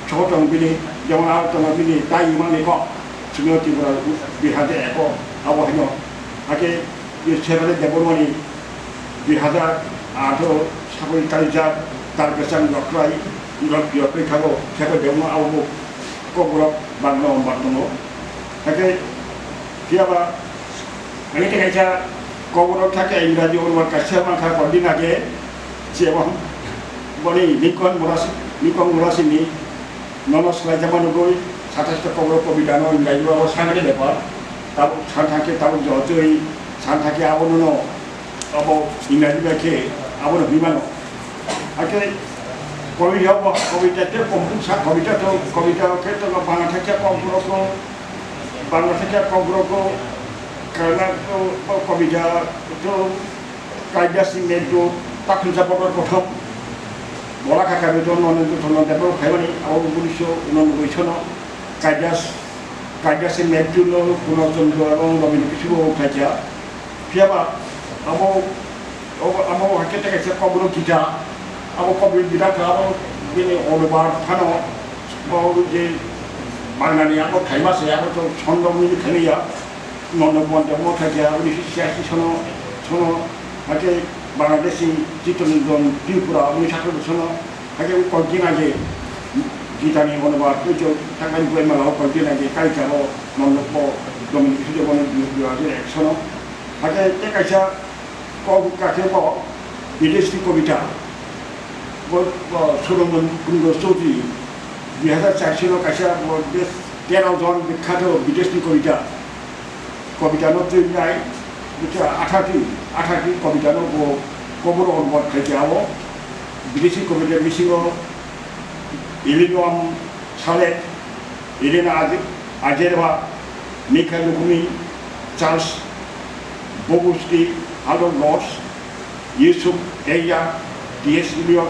sohotong bini, jemon aro tong bini, tai imang ni kok, sini Tripura, Bihar de eko, abo hanya, hake, ye sebale Debbarmani, Dui hazar atharo sakoi kaijak tar kwchang yokrai, yok-, yokroi thango, sakoi deuno abo bo Kokborok bangno wngma tongo. Hakhe phiyaba ani tei kaisa Kokborok thakhe Ingraji wngma kaisa mankha Pondit Nage, jemon boni Nikon Murasi, Nikon Murasi ni nono swlai jama nugui, Satais ta kobro kobita no Ingraji ba sangani bepar. Tabuk san thangke tabuk jotoi san thangke abono no abo Ingraji ba khe abono himano. Ake kobita ba kobita te kompung sa kobita to kobita ke to bana thangke kobro ko bana thangke kobro ko karna to kobita to Kaidasi Meddo takhunsa bodol kothok bola kaka beton nono jotono develop khaimani abo unisho unonoboi sono Kaidas Kaidasi Meddo no Purno Chandra ebong Domino Kisubo khaja. Phiyaba abo abo hakhe tei kaisa kobro kita abo kobro kita kha abo bini onubar phano bo je Banglani abo khaima se abo to sondok ni khaimaya. Nono bonta mo khaja uni si siya si sono sono hake Bangladeshi Chittranjan Tripura uni sakhe sono hake u koi jina je Gitani onobad ui jo thangani boi mala o koi jina je kai jabo nono bo domini kisi jobo no biyo biyo je ek sono hake te kaisa kok kakhe bo Bideshni kobita. Bo, bo Solomon Kundro Chaudhary dui hazar char salo kaisa bo des-, tero jon bikhyato Bideshni kobita, kobita no twi nai, bikha athati, athati kobita no bo kobor onbot khai khe abo Bideshni kobita bisingo Illinoam Salek, Elena Aj-, Ajerba, Mikhail Lukumi, Charles Bukowski, Harold Ross, Yusuf Teya, T S Eliot,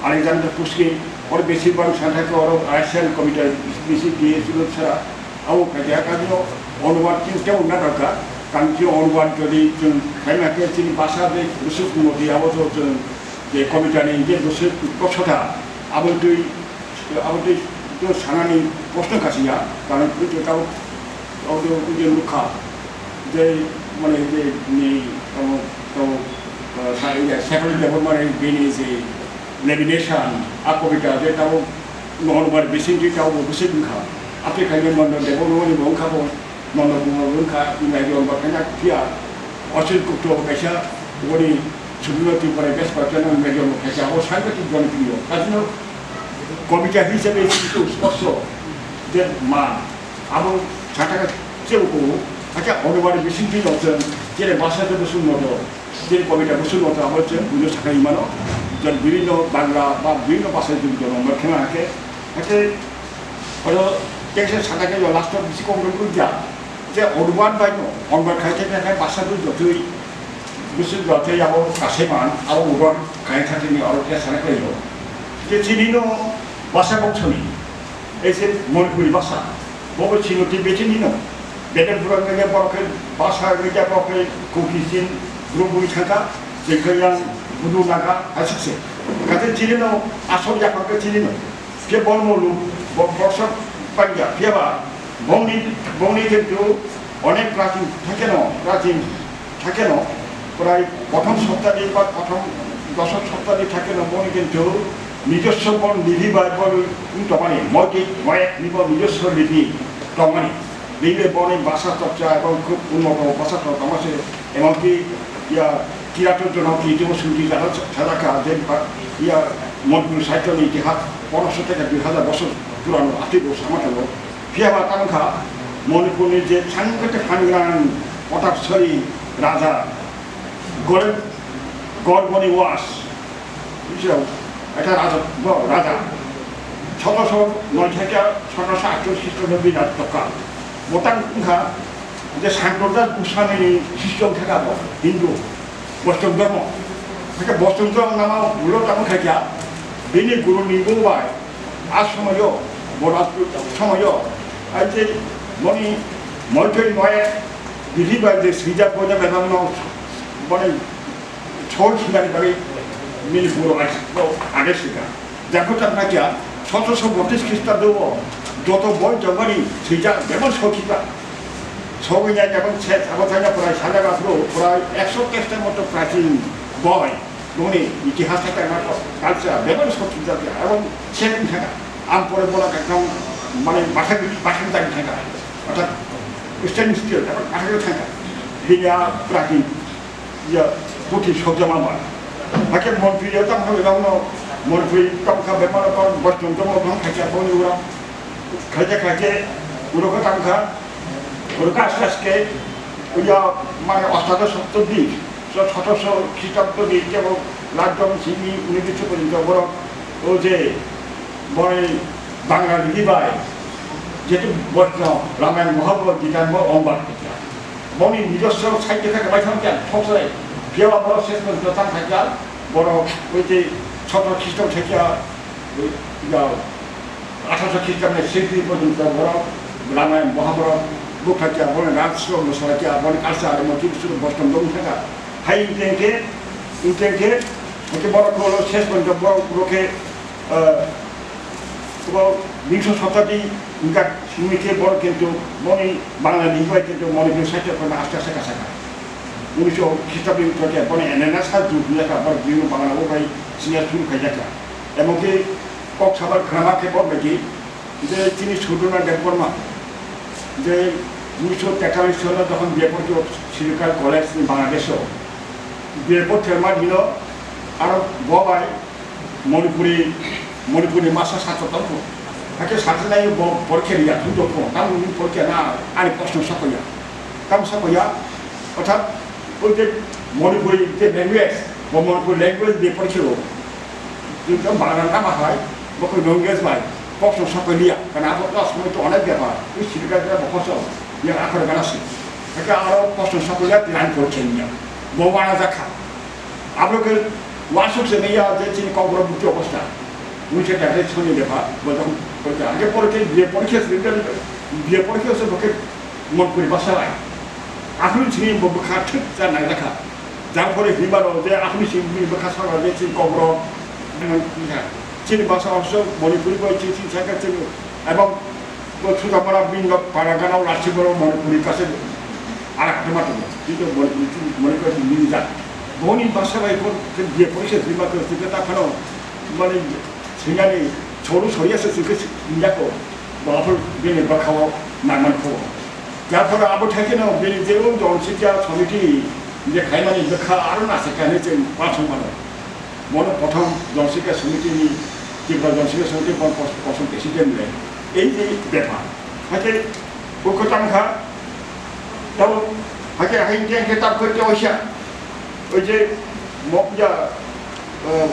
Alexander Pushkin, oro besibak santhai khe oro Russian computer bisi T S Eliot sara abo kaisa kajino onward tin te ungna rwkha, kanti onward jodi chwng khaima khe chini basa de bwswk modi abo to chwng je computer ni je bwswk kosota abo twi Abo tei tei sanani kosno kasi ya, karon tei tei tau tau tei tei nukha, tei mane tei ni tamo tau sa ya sekali tei mane bini si lamination a kobita tei tau nohor bar bising tei tau bo bising wngkha, ate kainwi mane debo noni bo wngkha bo. Nono bumo wngkha, Ingraji on bakhaina phiya, Ashwin Gupta bo kaisa, boni Subirma Tripura best person Ingraji on bakhaisa, abo sanghatik jonopriyo. Kajino kobita hisabe kintu spokso je ma, abo sataka cheu ko, acha onobari bising twi nokse, jere basa de busung nodo, jere kobita busung nodo, abo je bujo sakai mano, jan bibhinno Bangla ba bibhinno basa jodi jono bakhaina hake, hake Oro teisa sana khe last o bisi kok rwgwi ja. Je onubad bai no, onubad khai khe khai basa tu jotui, bisi jotui abo kasai man, abo onubad khai kha tini oro khe sana khe lo. Je chini no basa kok soni, ei je Manipuri basa, bo bo chini Tibet ni no. Bede burang khe borok khe basa khe ja borok khe Kuki Chin, Bru bui thangka, je khe yang Bru Naga, asuk se. Kate chini no, asol ya khe chini no. Khe bo molu bo borsa panja phiya ba bongni bongni kintu onek prachin thakeno prachin thakeno prai prothom soptadi ba prothom dosok soptadi thakeno boni kintu nijoswo bo lipi bai bo wng tongmani moiti moyek ni bo nijoswo lipi tongmani. Bini boni basa chorcha ebong khub unnoto basa chorcha tongma se. Emonki ya kirato jono kiti mo sunti jara sajaka je ba ya Manipur sahityo ni itihas ponosho theke dui hazar bosor purano ati bo sama tongo. Phiya ba tamo kha Manipur ni je thangkhe thanggrang Otaksari raja Gore Gorgoni was Israel, ekta raja, bo raja. Sotoroso noi theke sotoroso atchollish Khristo bini tokka. Botang wngkha je Sankardas Goswami ni sisyo wngkha bo Hindu, Boston dhormo. Hake Boston dhormo nama ulo tamo khaikya, bini guru ni bo bai, a somoyo, bo rajput somoyo, ai je moni moitoi noye, bini bai je sijak boja bebang no, moni Chol sinani bagwi nini borok age sika. Jakho tak nakya sotoroso botris Khristabrao joto boi jogani swijak bebak sokhiba. Sogwi nai ebong se abo thaina prai sanjak aphuru prai ekso tesh ta moto prachin boi boni itihas thaina culture bebak sokhijak ebong se thaka. Am pore bola kakam mane bathak bathak jani thaka. Orthat stainless steel ebong bathak thaka. Bini a prachin Ya, puthi sokjama ba. Hakhe montri ya tamo kha bebak no, montri tamo kha bebak no, boston tamo kha khacha boni ura. Khaite khaite, ulo khe tang kha, ulo khe aste aste, uya mane ostadosh shotabdi, so sotoroso Christabdo ni kebo Lakdom simi unibisho porjonto borok, o je, boni Bangla ligibai, jetu Boishno, Ramayan, Mahabharot, Gita bo onubad khaikha. Boni nijoswo sahityo khe kwlai thang kha, thok sai, phiya ba borok ses porjonto tang khaikha, borok, oi je, sotoro Christab khaikha, oi, ya, Atharo Christabni sixty porjonto borok Ramayan, Mahabharot bukha kya, boni rag suro mosola kya, boni culture emo kichu suro bostom dong thaka. Hai ingkhe ingkhe, ingkhe ingkhe, hwnkhe borok kolo ses porjonto borok, borok khe, eh, borok bingso shotabdi wngkha, simi khe borok kintu boni Bangla ni bai kintu Manipuri side o aste aste kasaka. Unisho Christabdi wngkha khe boni N N S ha jug wngkha, borok bini Bangla o bai senior suru khaijaka. Emo khe kok sabar khnama khe borok bai khe je chini Sudurnath Debbarma, je unisho tetalis sono jokhon B A porikhe Srikar College ni Bangladesh o, B A porikhe ma dino, aro bo bai Manipuri, Manipuri ni masa satro tongkho. Hakhe satro nai bo porikhe riya, thung tongkho, tamo ni porikhe na, ani proshno sakoya. Tamo sakoya, orthat, oi je Manipuri je language, bo Manipuri language B A porikhe o. Chwng tong Bangla tamo hai, bo khe language bai, kok song sakoi liya, kana abo kok song to onek bepar, ui sirika kira bo kosong, yang akhor gana si. Kaka aro kok song sakoi liya, tiran kor khen liya. Bo wana jakha. Abo khe wasuk se meya je chini kok borok buti obostha. Ui se kaka soni bepar, bo jong, bo jong, age pore khe, biye pore khe, biye pore khe se bo khe Manipuri basa bai. Akhuni sini bo bwkha thik cha nai jakha. Jang phore himba rok je akhuni sini bini bwkha saka je chini kok rok. Chini basa rok so Manipuri bai chini chini saka chini. Ebong bo suta para bin rok para gana o lasi borok Manipuri kase. Ara khe ma tongo. Kintu Manipuri chini Manipuri chini nini jak. Boni basa bai ko je pore se himba ko sika ta khano. Mani singani choru soya se sika sinjako. Bo aphuru bini bwkha o nangman kho. Jar phore abo thaikhe no bini je o Jonsikya Samiti je khaimani bwkha aro nasikha hinwi chwng uansuk mano. Bono prothom Jonsikya Samiti ni, Tripura Jonsikya Samiti ni bono kos-, kosom president le. Ei je bepar. Hakhe bo kwchang kha, tamo hakhe hai hingke hingke tabukhe tewaisa. Oi je mo-, ya, eh,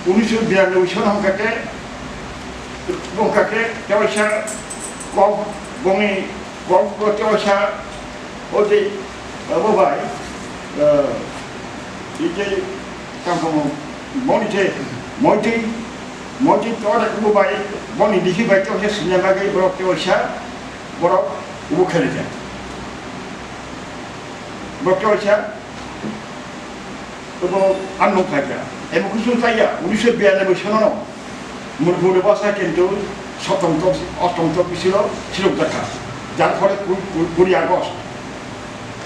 unisho biyanoboi sono hingkha khe, hingkha khe tewaisa kok bongni Kok bo tewaisa, o je, abo bai, eh, ije, tamo, boni je, moitwi, moitwi tewaisa bo bai, boni disi bai tewaisa sini bagwi borok tewaisa, borok ubo khairokya. Borok tewaisa, Abo ang nung khaikha. Emo kusung chaya, unisho biyanoboi sono no. Manipur ni basa kintu sotom tok, ostom tok bisilo silok jakha. Jar phore ku-, ku-, kuri August.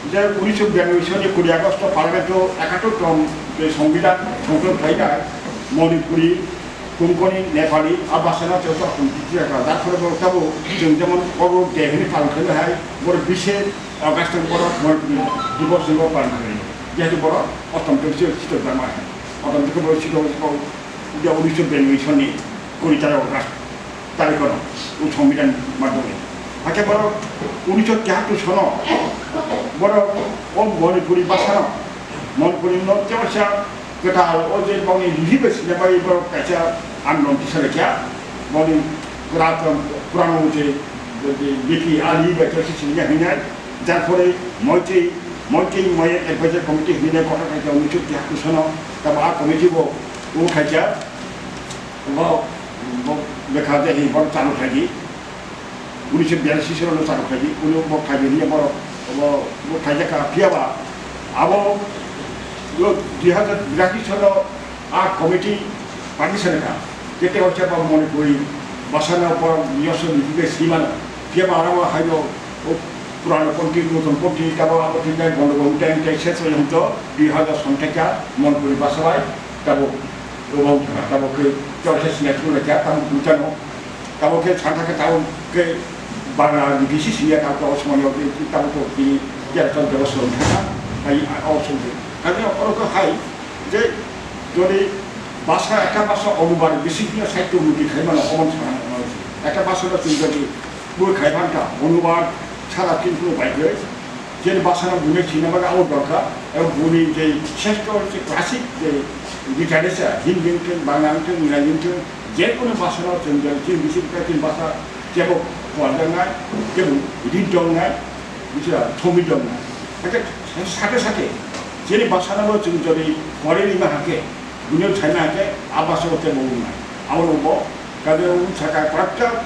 Je unisho biyanoboi soni kuri August o Parliament o ekatur tom je Songbidan songkron khainai Manipuri, Konkani, Nepali, a basa no chwng tok tong tong jakha. Jar phore bo tabo chwng jemon oro de hini palon khainai hai, boro bise August o boro Manipuri Divos ni bo palon khainai. Jehetu borok otom twi se sitor jama hai. Otom twi borok sitor ko dia unisho biyanoboi soni kuri tarik August tarik kono u Songbidan madhyome. Hakhe borok unisho tihattor sono borok o Manipuri basa no, Manipuri no tewaisa kwtal o je bongni lihi bai sina bai borok kaisa andolon tisa lekha. Boni pura, purano je, je, je B P Ali bai tewaisa sini hinai. Jar phore moitwi, moitwi moye advisor committee hinwi kotor khaikha unisho tihattor sono, tamo a committee bo, bo khaikha, bo, bo lekha de hi bo chalo khaidi, unisho biyasi sono chalo khaidi, uni bo khaidi hinwi bo, bo, bo khaijak kha phiya ba, abo, bo dui hazar birasi sono, A committee party sanaka, jete hoche ba Manipuri basa no borok niyosno niti bai swi mano. Phiya ba aro haino o purano conti, nutun conti, tabo abo tinjak gondogol tei tei ses bai hwnto dui hazar songtheka Manipuri basa bai tabo, tabo khe chorsa sina thuna kya tamo buchano. Tamo khe sakha khe tamo khe Bangla ni bisi siniya tamo khe o somoi o khe tamo khe tini kera tamo khe o somoi kha hai o somoi. Kami oro khe hai je jodi basa ekta basa onubar bisi khe sahitya unnoti khai mano omo sana mano. Ekta basa no chwng jodi bui khai phan kha, bono ba sara tin phuru bai khe, jeni basa no buni sinna bagwi abo dorkar, ebong buni je sreshto je classic je literature, Hindi wngthung, Bangla wngthung, Ingranji wngthung, je kono basa no chwng jodi chini bisi bwkha chini basa kebo phuarjaknai, kebo rintongnai, bisi thomwi tongnai. Hakhe sate sate jeni basa no chwng jodi phuarwi rima hakhe, buni saina hakhe, a basa o kebo wngnai. Abo no bo, kaje wng sakha kwrak kwrak,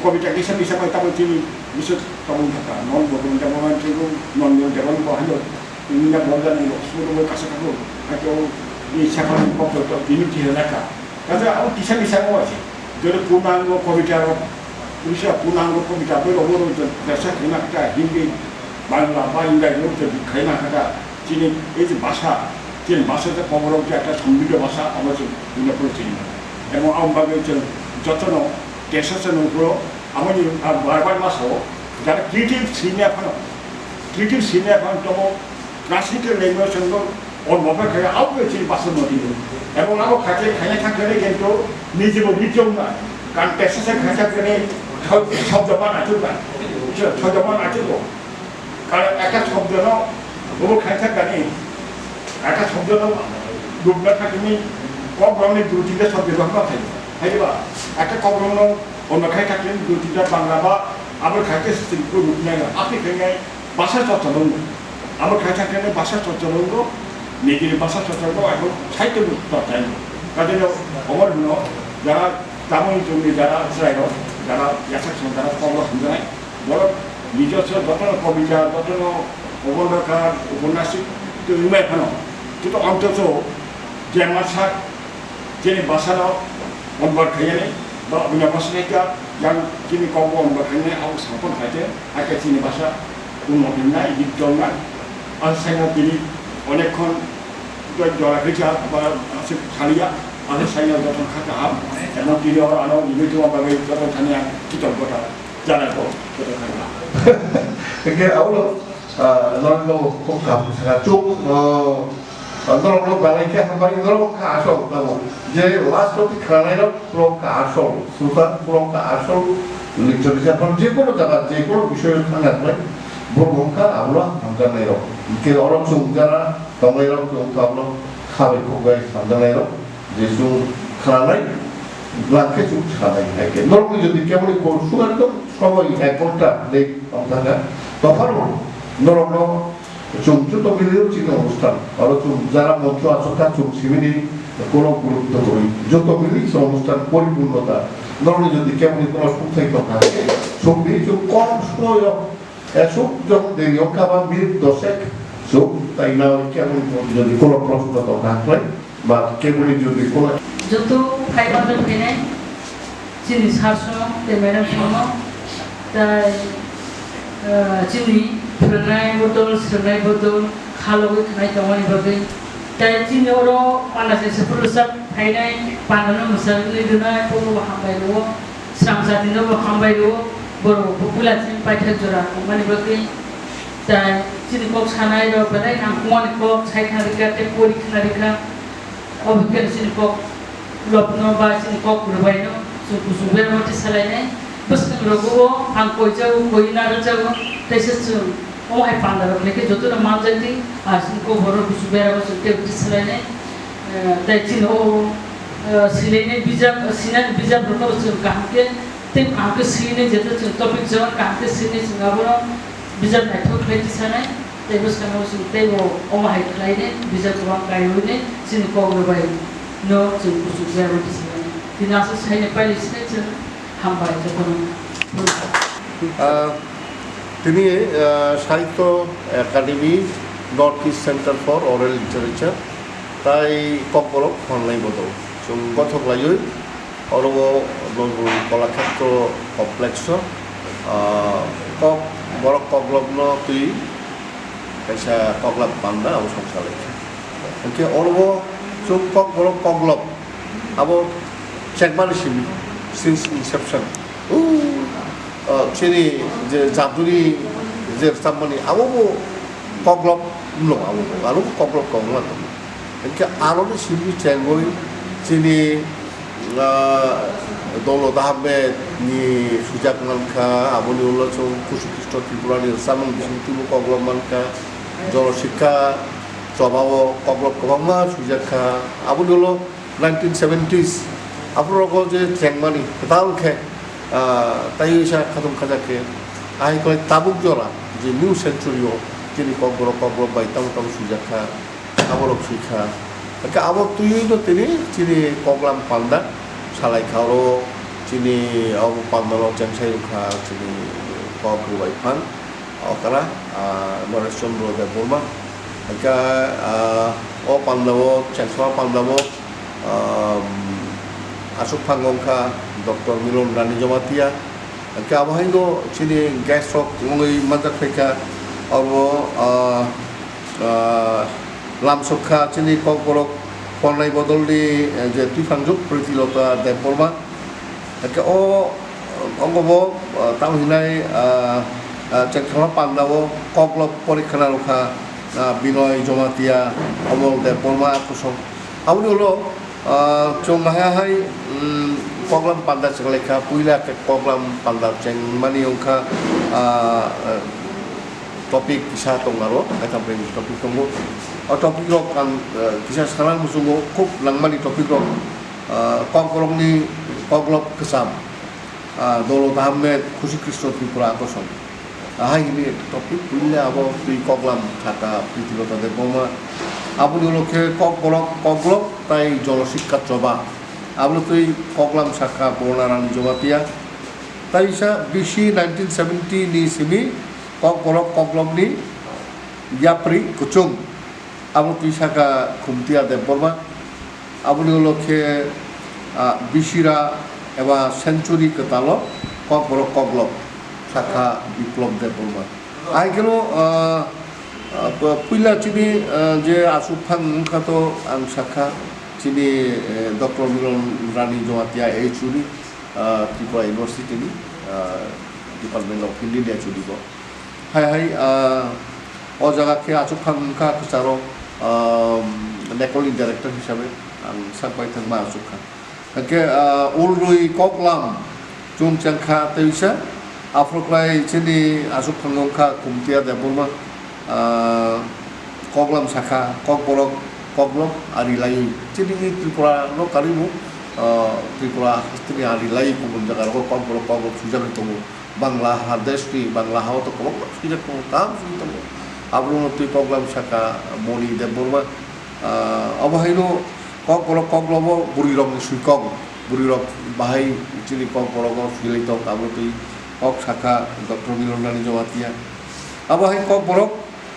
Kobita kisa kisa bai tabuk chini bwswk tabuk thaka, non bo tabuk thaka, non bo tabuk bo hano, ini na bo jani bo, sudo bo kasa kako, hake o, ini saka ni kok to, to, ini kisa laka. Kaisa abo kisa kisa bo ase. Jodi punango kobita ro, bisa punango kobita bo ro, bo ro, jasa kena kata Hindi, Bangla, ba Ingrai ro, jodi khaina kata, chini, ei je basa, chini basa je koborok je ekta sombido basa, abo je, ini pun chini. Ebong abo bagwi je, jotono, Teso se nungkro, amoni, ah, bar bar ma sao, jara creative senior phano, creative senior phano tomo, classical language no, on mobile kaya, au ke chini basa modi. Ebong abo khache khaya thang kene gento, nije bo bijong na, kan teso se khacha kene, thau, thau jama na chuka, thau jama na chuko. Karon ekta shobdono bobo khaisa kani, ekta shobdono rupna thangwi kok rokni dui tinta shobdo rok ma thai. Haiba ekta kok rokno ono khai thangwi dui tinta Bangla ba abo khaisa sing ko rupna ya. Apni khengai basa chorcha rok. Abo khai thangwi basa chorcha rok, nigiri basa chorcha rok abo sahityo rok chorcha rok. Kadeno omor hino jara tamoni chumni jara chwrai rok, jara yasak song jara kok rok hamjanai. Borok nijoswo jotono kobita, jotono obondokar, uponyasik twi wngmai phano, kintu onthoto grammar sak, chini bwsano convert khainani ba buino bwsa naikha, yang chini kokbo convert khainani abo saphang khaite, hakhe chini bwsa unno himnai, dik tongnai. Asa saino tini onek khon jora khaisa ba aswk saliya, asa saino jotono kha kaham, emon tini oro ano rimwi tongma bagwi jotono thani ang kitogoto. Jana ko, ko to khana. Hingke aulo, ah, norok no kok kaham saka chuk, ah, norok no belai khe hambai, norok kha asol tamo. Je last o khanai rok, borok kha asol, sutan borok kha asol, literature phan je kono jaga, je kono bisoy thangna khlai, borok wngkha aulo hamjaknai rok. Hingke oro chwng jana tongnai rok chwng tablo khabai khukbai hamjaknai rok. Je chwng khananai, bwlak khe chwng khananai hai khe. Norokni jodi keboni kol sugar tong, sobo ek ghonta dei tong thangkha. Tophano norokno chwng joto milio chini onusthan. Aro chwng jara moncho achukha chwng sibini ulo gurutto kwrwi. Joto mili se onusthan poripurnota. Norokni jodi keboni kono sukthai tongkha, chwng bini chwng kom sunoyo Esuk jok deri ongkha ba minute dosek suk tai na khe jodi kono proshno tong kha khlai ba keboni jodi kono. Joto phai bagwi phainai chini sir song tei madam song no tai, ah, chini phwrwngnai bodol, swrwngnai bodol khalogwi khnai tongmani bagwi tai chini oro panda se se phuru sak phainai panda no mwsagwi rwnai pono bo hambai rwo. Srang jatino bo hambai rwo, borok bo puila chini paithak jora tongmani bagwi. Tai chini kok sanai rok belai nangkukmani kok sai khna rikha tei pori khna rikha. Obo khe chini kok lobno ba chini kok rwbaino chwng kuchuk berma twi salainai. Bwswk rogo ang koijago, koi narwkjago, teisa chwng omo hai panda rok khlai khe jotono manjakdi, ah, chini kok borok kuchuk berma chwng tei twi salainai. Eh, tai chini o, eh, silainai bijap, sinani bijap rokno chwng kaham khe tei kaham khe swinai, jeto chwng topic jora kaham khe swinai chwng abono bijap naithok khlai tisanai, tei bwskango chwng teibo omo hai khlainai bijap kwbang kaiwi nai chini kok rwbai no chwng kuchuk berma tisanai. Tini aswk saini pailai sinai chwng hambai jotono. Ah, tini, ah, Sahitya Academy North East Center for Oral Literature tai Kokborok Khonlai Bodol chwng gothok laiwi oro o Nobul Kolakhetro Complex o, ah, kok borok koklopno twi kaisa koklap panda abo songsa lai kha. Hwnkhe oro o chwng kok borok koklop abo chekmani simi since inception. O, ah, chini je jaduni je rwchapmani abo bo koklop wngno abo bo, aro bo koklop tongma tongo. Hwnkhe aroni simi chengwi chini, Ah, Dolo Ahmed ni sujak mankha, aboni ulo chwng Kusu Kristo Tripura ni samung bising tubu koglok mankha, Jolo Sikha Choba o koglok kwbangma sujak kha, aboni ulo nineteen seventies aphuru rogo je chengmani kwtal khe, ah, taiwi sa khatung khajak khe, ahai khlai tabuk jora je New Century o chini kokborok koglok bai tamo tamo sujak kha. Aborok swi kha. Hwnkhe abo twiwi no tini chini koklam panda salai kha oro chini abo panda no chengsai rwkha chini kok rwbai phan okra, ah, Noresh Chandra Debbarma. Hwnkhe, ah, o panda o chengsama panda o, ah, aswk phango wngkha Doctor Milon Rani Jamatia. Hwnkhe abo hai no chini guest rok wngwi manjak phaikha abo, ah, ah, lamsok kha chini kokborok ponnai bodolni, eh, je twiphangjuk Pritilota Debbarma. Hwnkhe o, o bo, ah, tamo hinai, ah, ah, chengthama panda o koklop porikhana rwkha, ah, Binoy Jamatia, Omol Debbarma kosong. Aboni ulo, ah, chwng hai hai, mm, koklam panda chenglaikha, puila khe koklam panda chengmani wngkha, ah, ah, topic kisa tong aro, kaitham kaitham topic tongo. O topic rok ang, eh, kisa sana muchungo, khub nangmani topic rok, eh, kokborokni koklop kwcham, eh, Dolo Ahmed, Khushi Kristo Tripura Akosong. Ahai hini topic puila abo twi koklam khata Pritilota Debbarma. Aboni ulo khe kokborok koklop tai Jolo Sikha Choba. Aboni twi koklam sakha Borna Rani Jamatia. Tai sa B C nineteen seventy ni simi kokborok koklopni yapri kuchung. Abo twi saka Khumtia Debbarma. Aboni ulo khe, ah, bisira eba century kwtalo kokborok koklop sakha Biplop Debbarma. Ahai kheno, ah, ah, puila chini, ah, je aswk phang wngkha to ang sakha chini, eh, Doctor Milon Rani Jamatia A H U ni, ah, Tripura University ni, ah, Department of Hindi ni H O D bo. Hai hai, ah, o jaga khe achuk phang wngkha kwcharo, ah, Nekol ni director hisabe ang sak bai thangma achuk kha. Hwnkhe, ah, Ulrwi Koklam chwng chengkha tei wisa aphuru khlai chini achuk phang wngkha Khumtia Debbarma, ah, Koklam sakha, kokborok koklop ari laiwi. Chini Tripura no karwi bo, ah, Tripura hasteni ari laiwi kubun jaga rogo kokborok koklop swijagwi tongo. Bangla ha desh ni, Bangla ha o to kwbangma swijak tongo, kaham swijak tongo. Abono twi koklam saka Moni Debbarma, ah, obo haino kokborok koklobo bwrwi rokni swikok, bwrwi rok bahai chini kokborok o swilai tong, abo twi kok saka Doctor Milon Rani Jamatia. Abo hai kokborok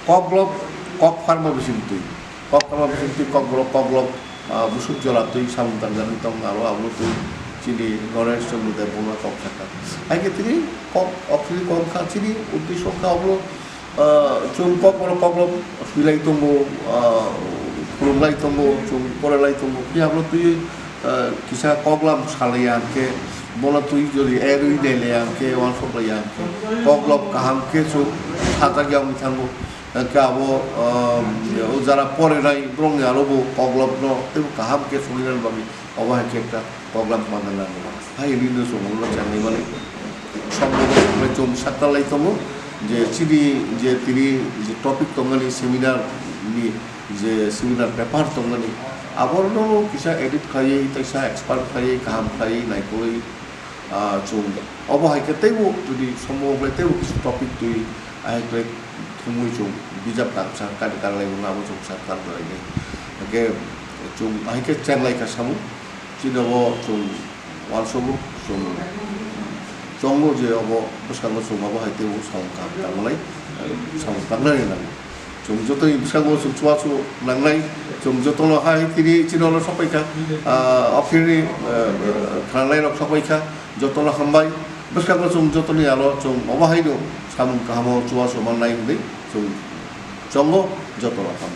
koklop kok pharma bising twi. Kok pharma bising twi kokborok koklop, ah, busuk jora twi samung tangjagwi tong aro abo twi chini Noresh Chandra Debbarma kok sakha. Hai khe tini kok, okhiri kok kha chini uddesho kha obo, ah, chwng kokborok koklop swilai tongo, ah, khulumlai tongo, chwng porelai tongo. Phiya abo twi, ah, kisa koklam salaiya hwnkhe bono twi jodi erwi nailaiya hwnkhe uansuk laiya hwnkhe koklop kaham khe chwng sajagya wngwi thango. Hwnkhe abo, um, o jara porinai borokni aro bo koklopno teibo kaham khe songwinani bagwi obo hai khe ekta koklam manna nango. Hai hwnwi no chwng ulo chanwi mani. Songbo chwng sakna lai tongo je chini je tini je topic tongmani seminar ni je seminar paper tongmani aborno kisa edit khaiwi teisa expand khaiwi kaham khaiwi naikolwi Ah, chwng obo hai khe teibo jodi somo wng khe teibo kisa topic twi, ahai khe thumwi chwng bijap kangsa kari karlai mano abo chwng sa karlainai. Hwnkhe chwng ahai khe chenglai kha samung, chini obo chwng uansukgo chwng chongo je obo bwskango chwng obo hai teibo samung kaham tangmalai, samung tangnani nango. Chwng jotoni bwskango chwng chubachu nangnai, chwng jotono hai tini chini oro sokphaikha, ah, okhirni, ah, khwnalairok sokphaikha, jotono hambai. Bwskango chwng jotoni alo chwng obo haino samung kahamo chubachu mannai hwnwi chwng chongo, jotono hambai.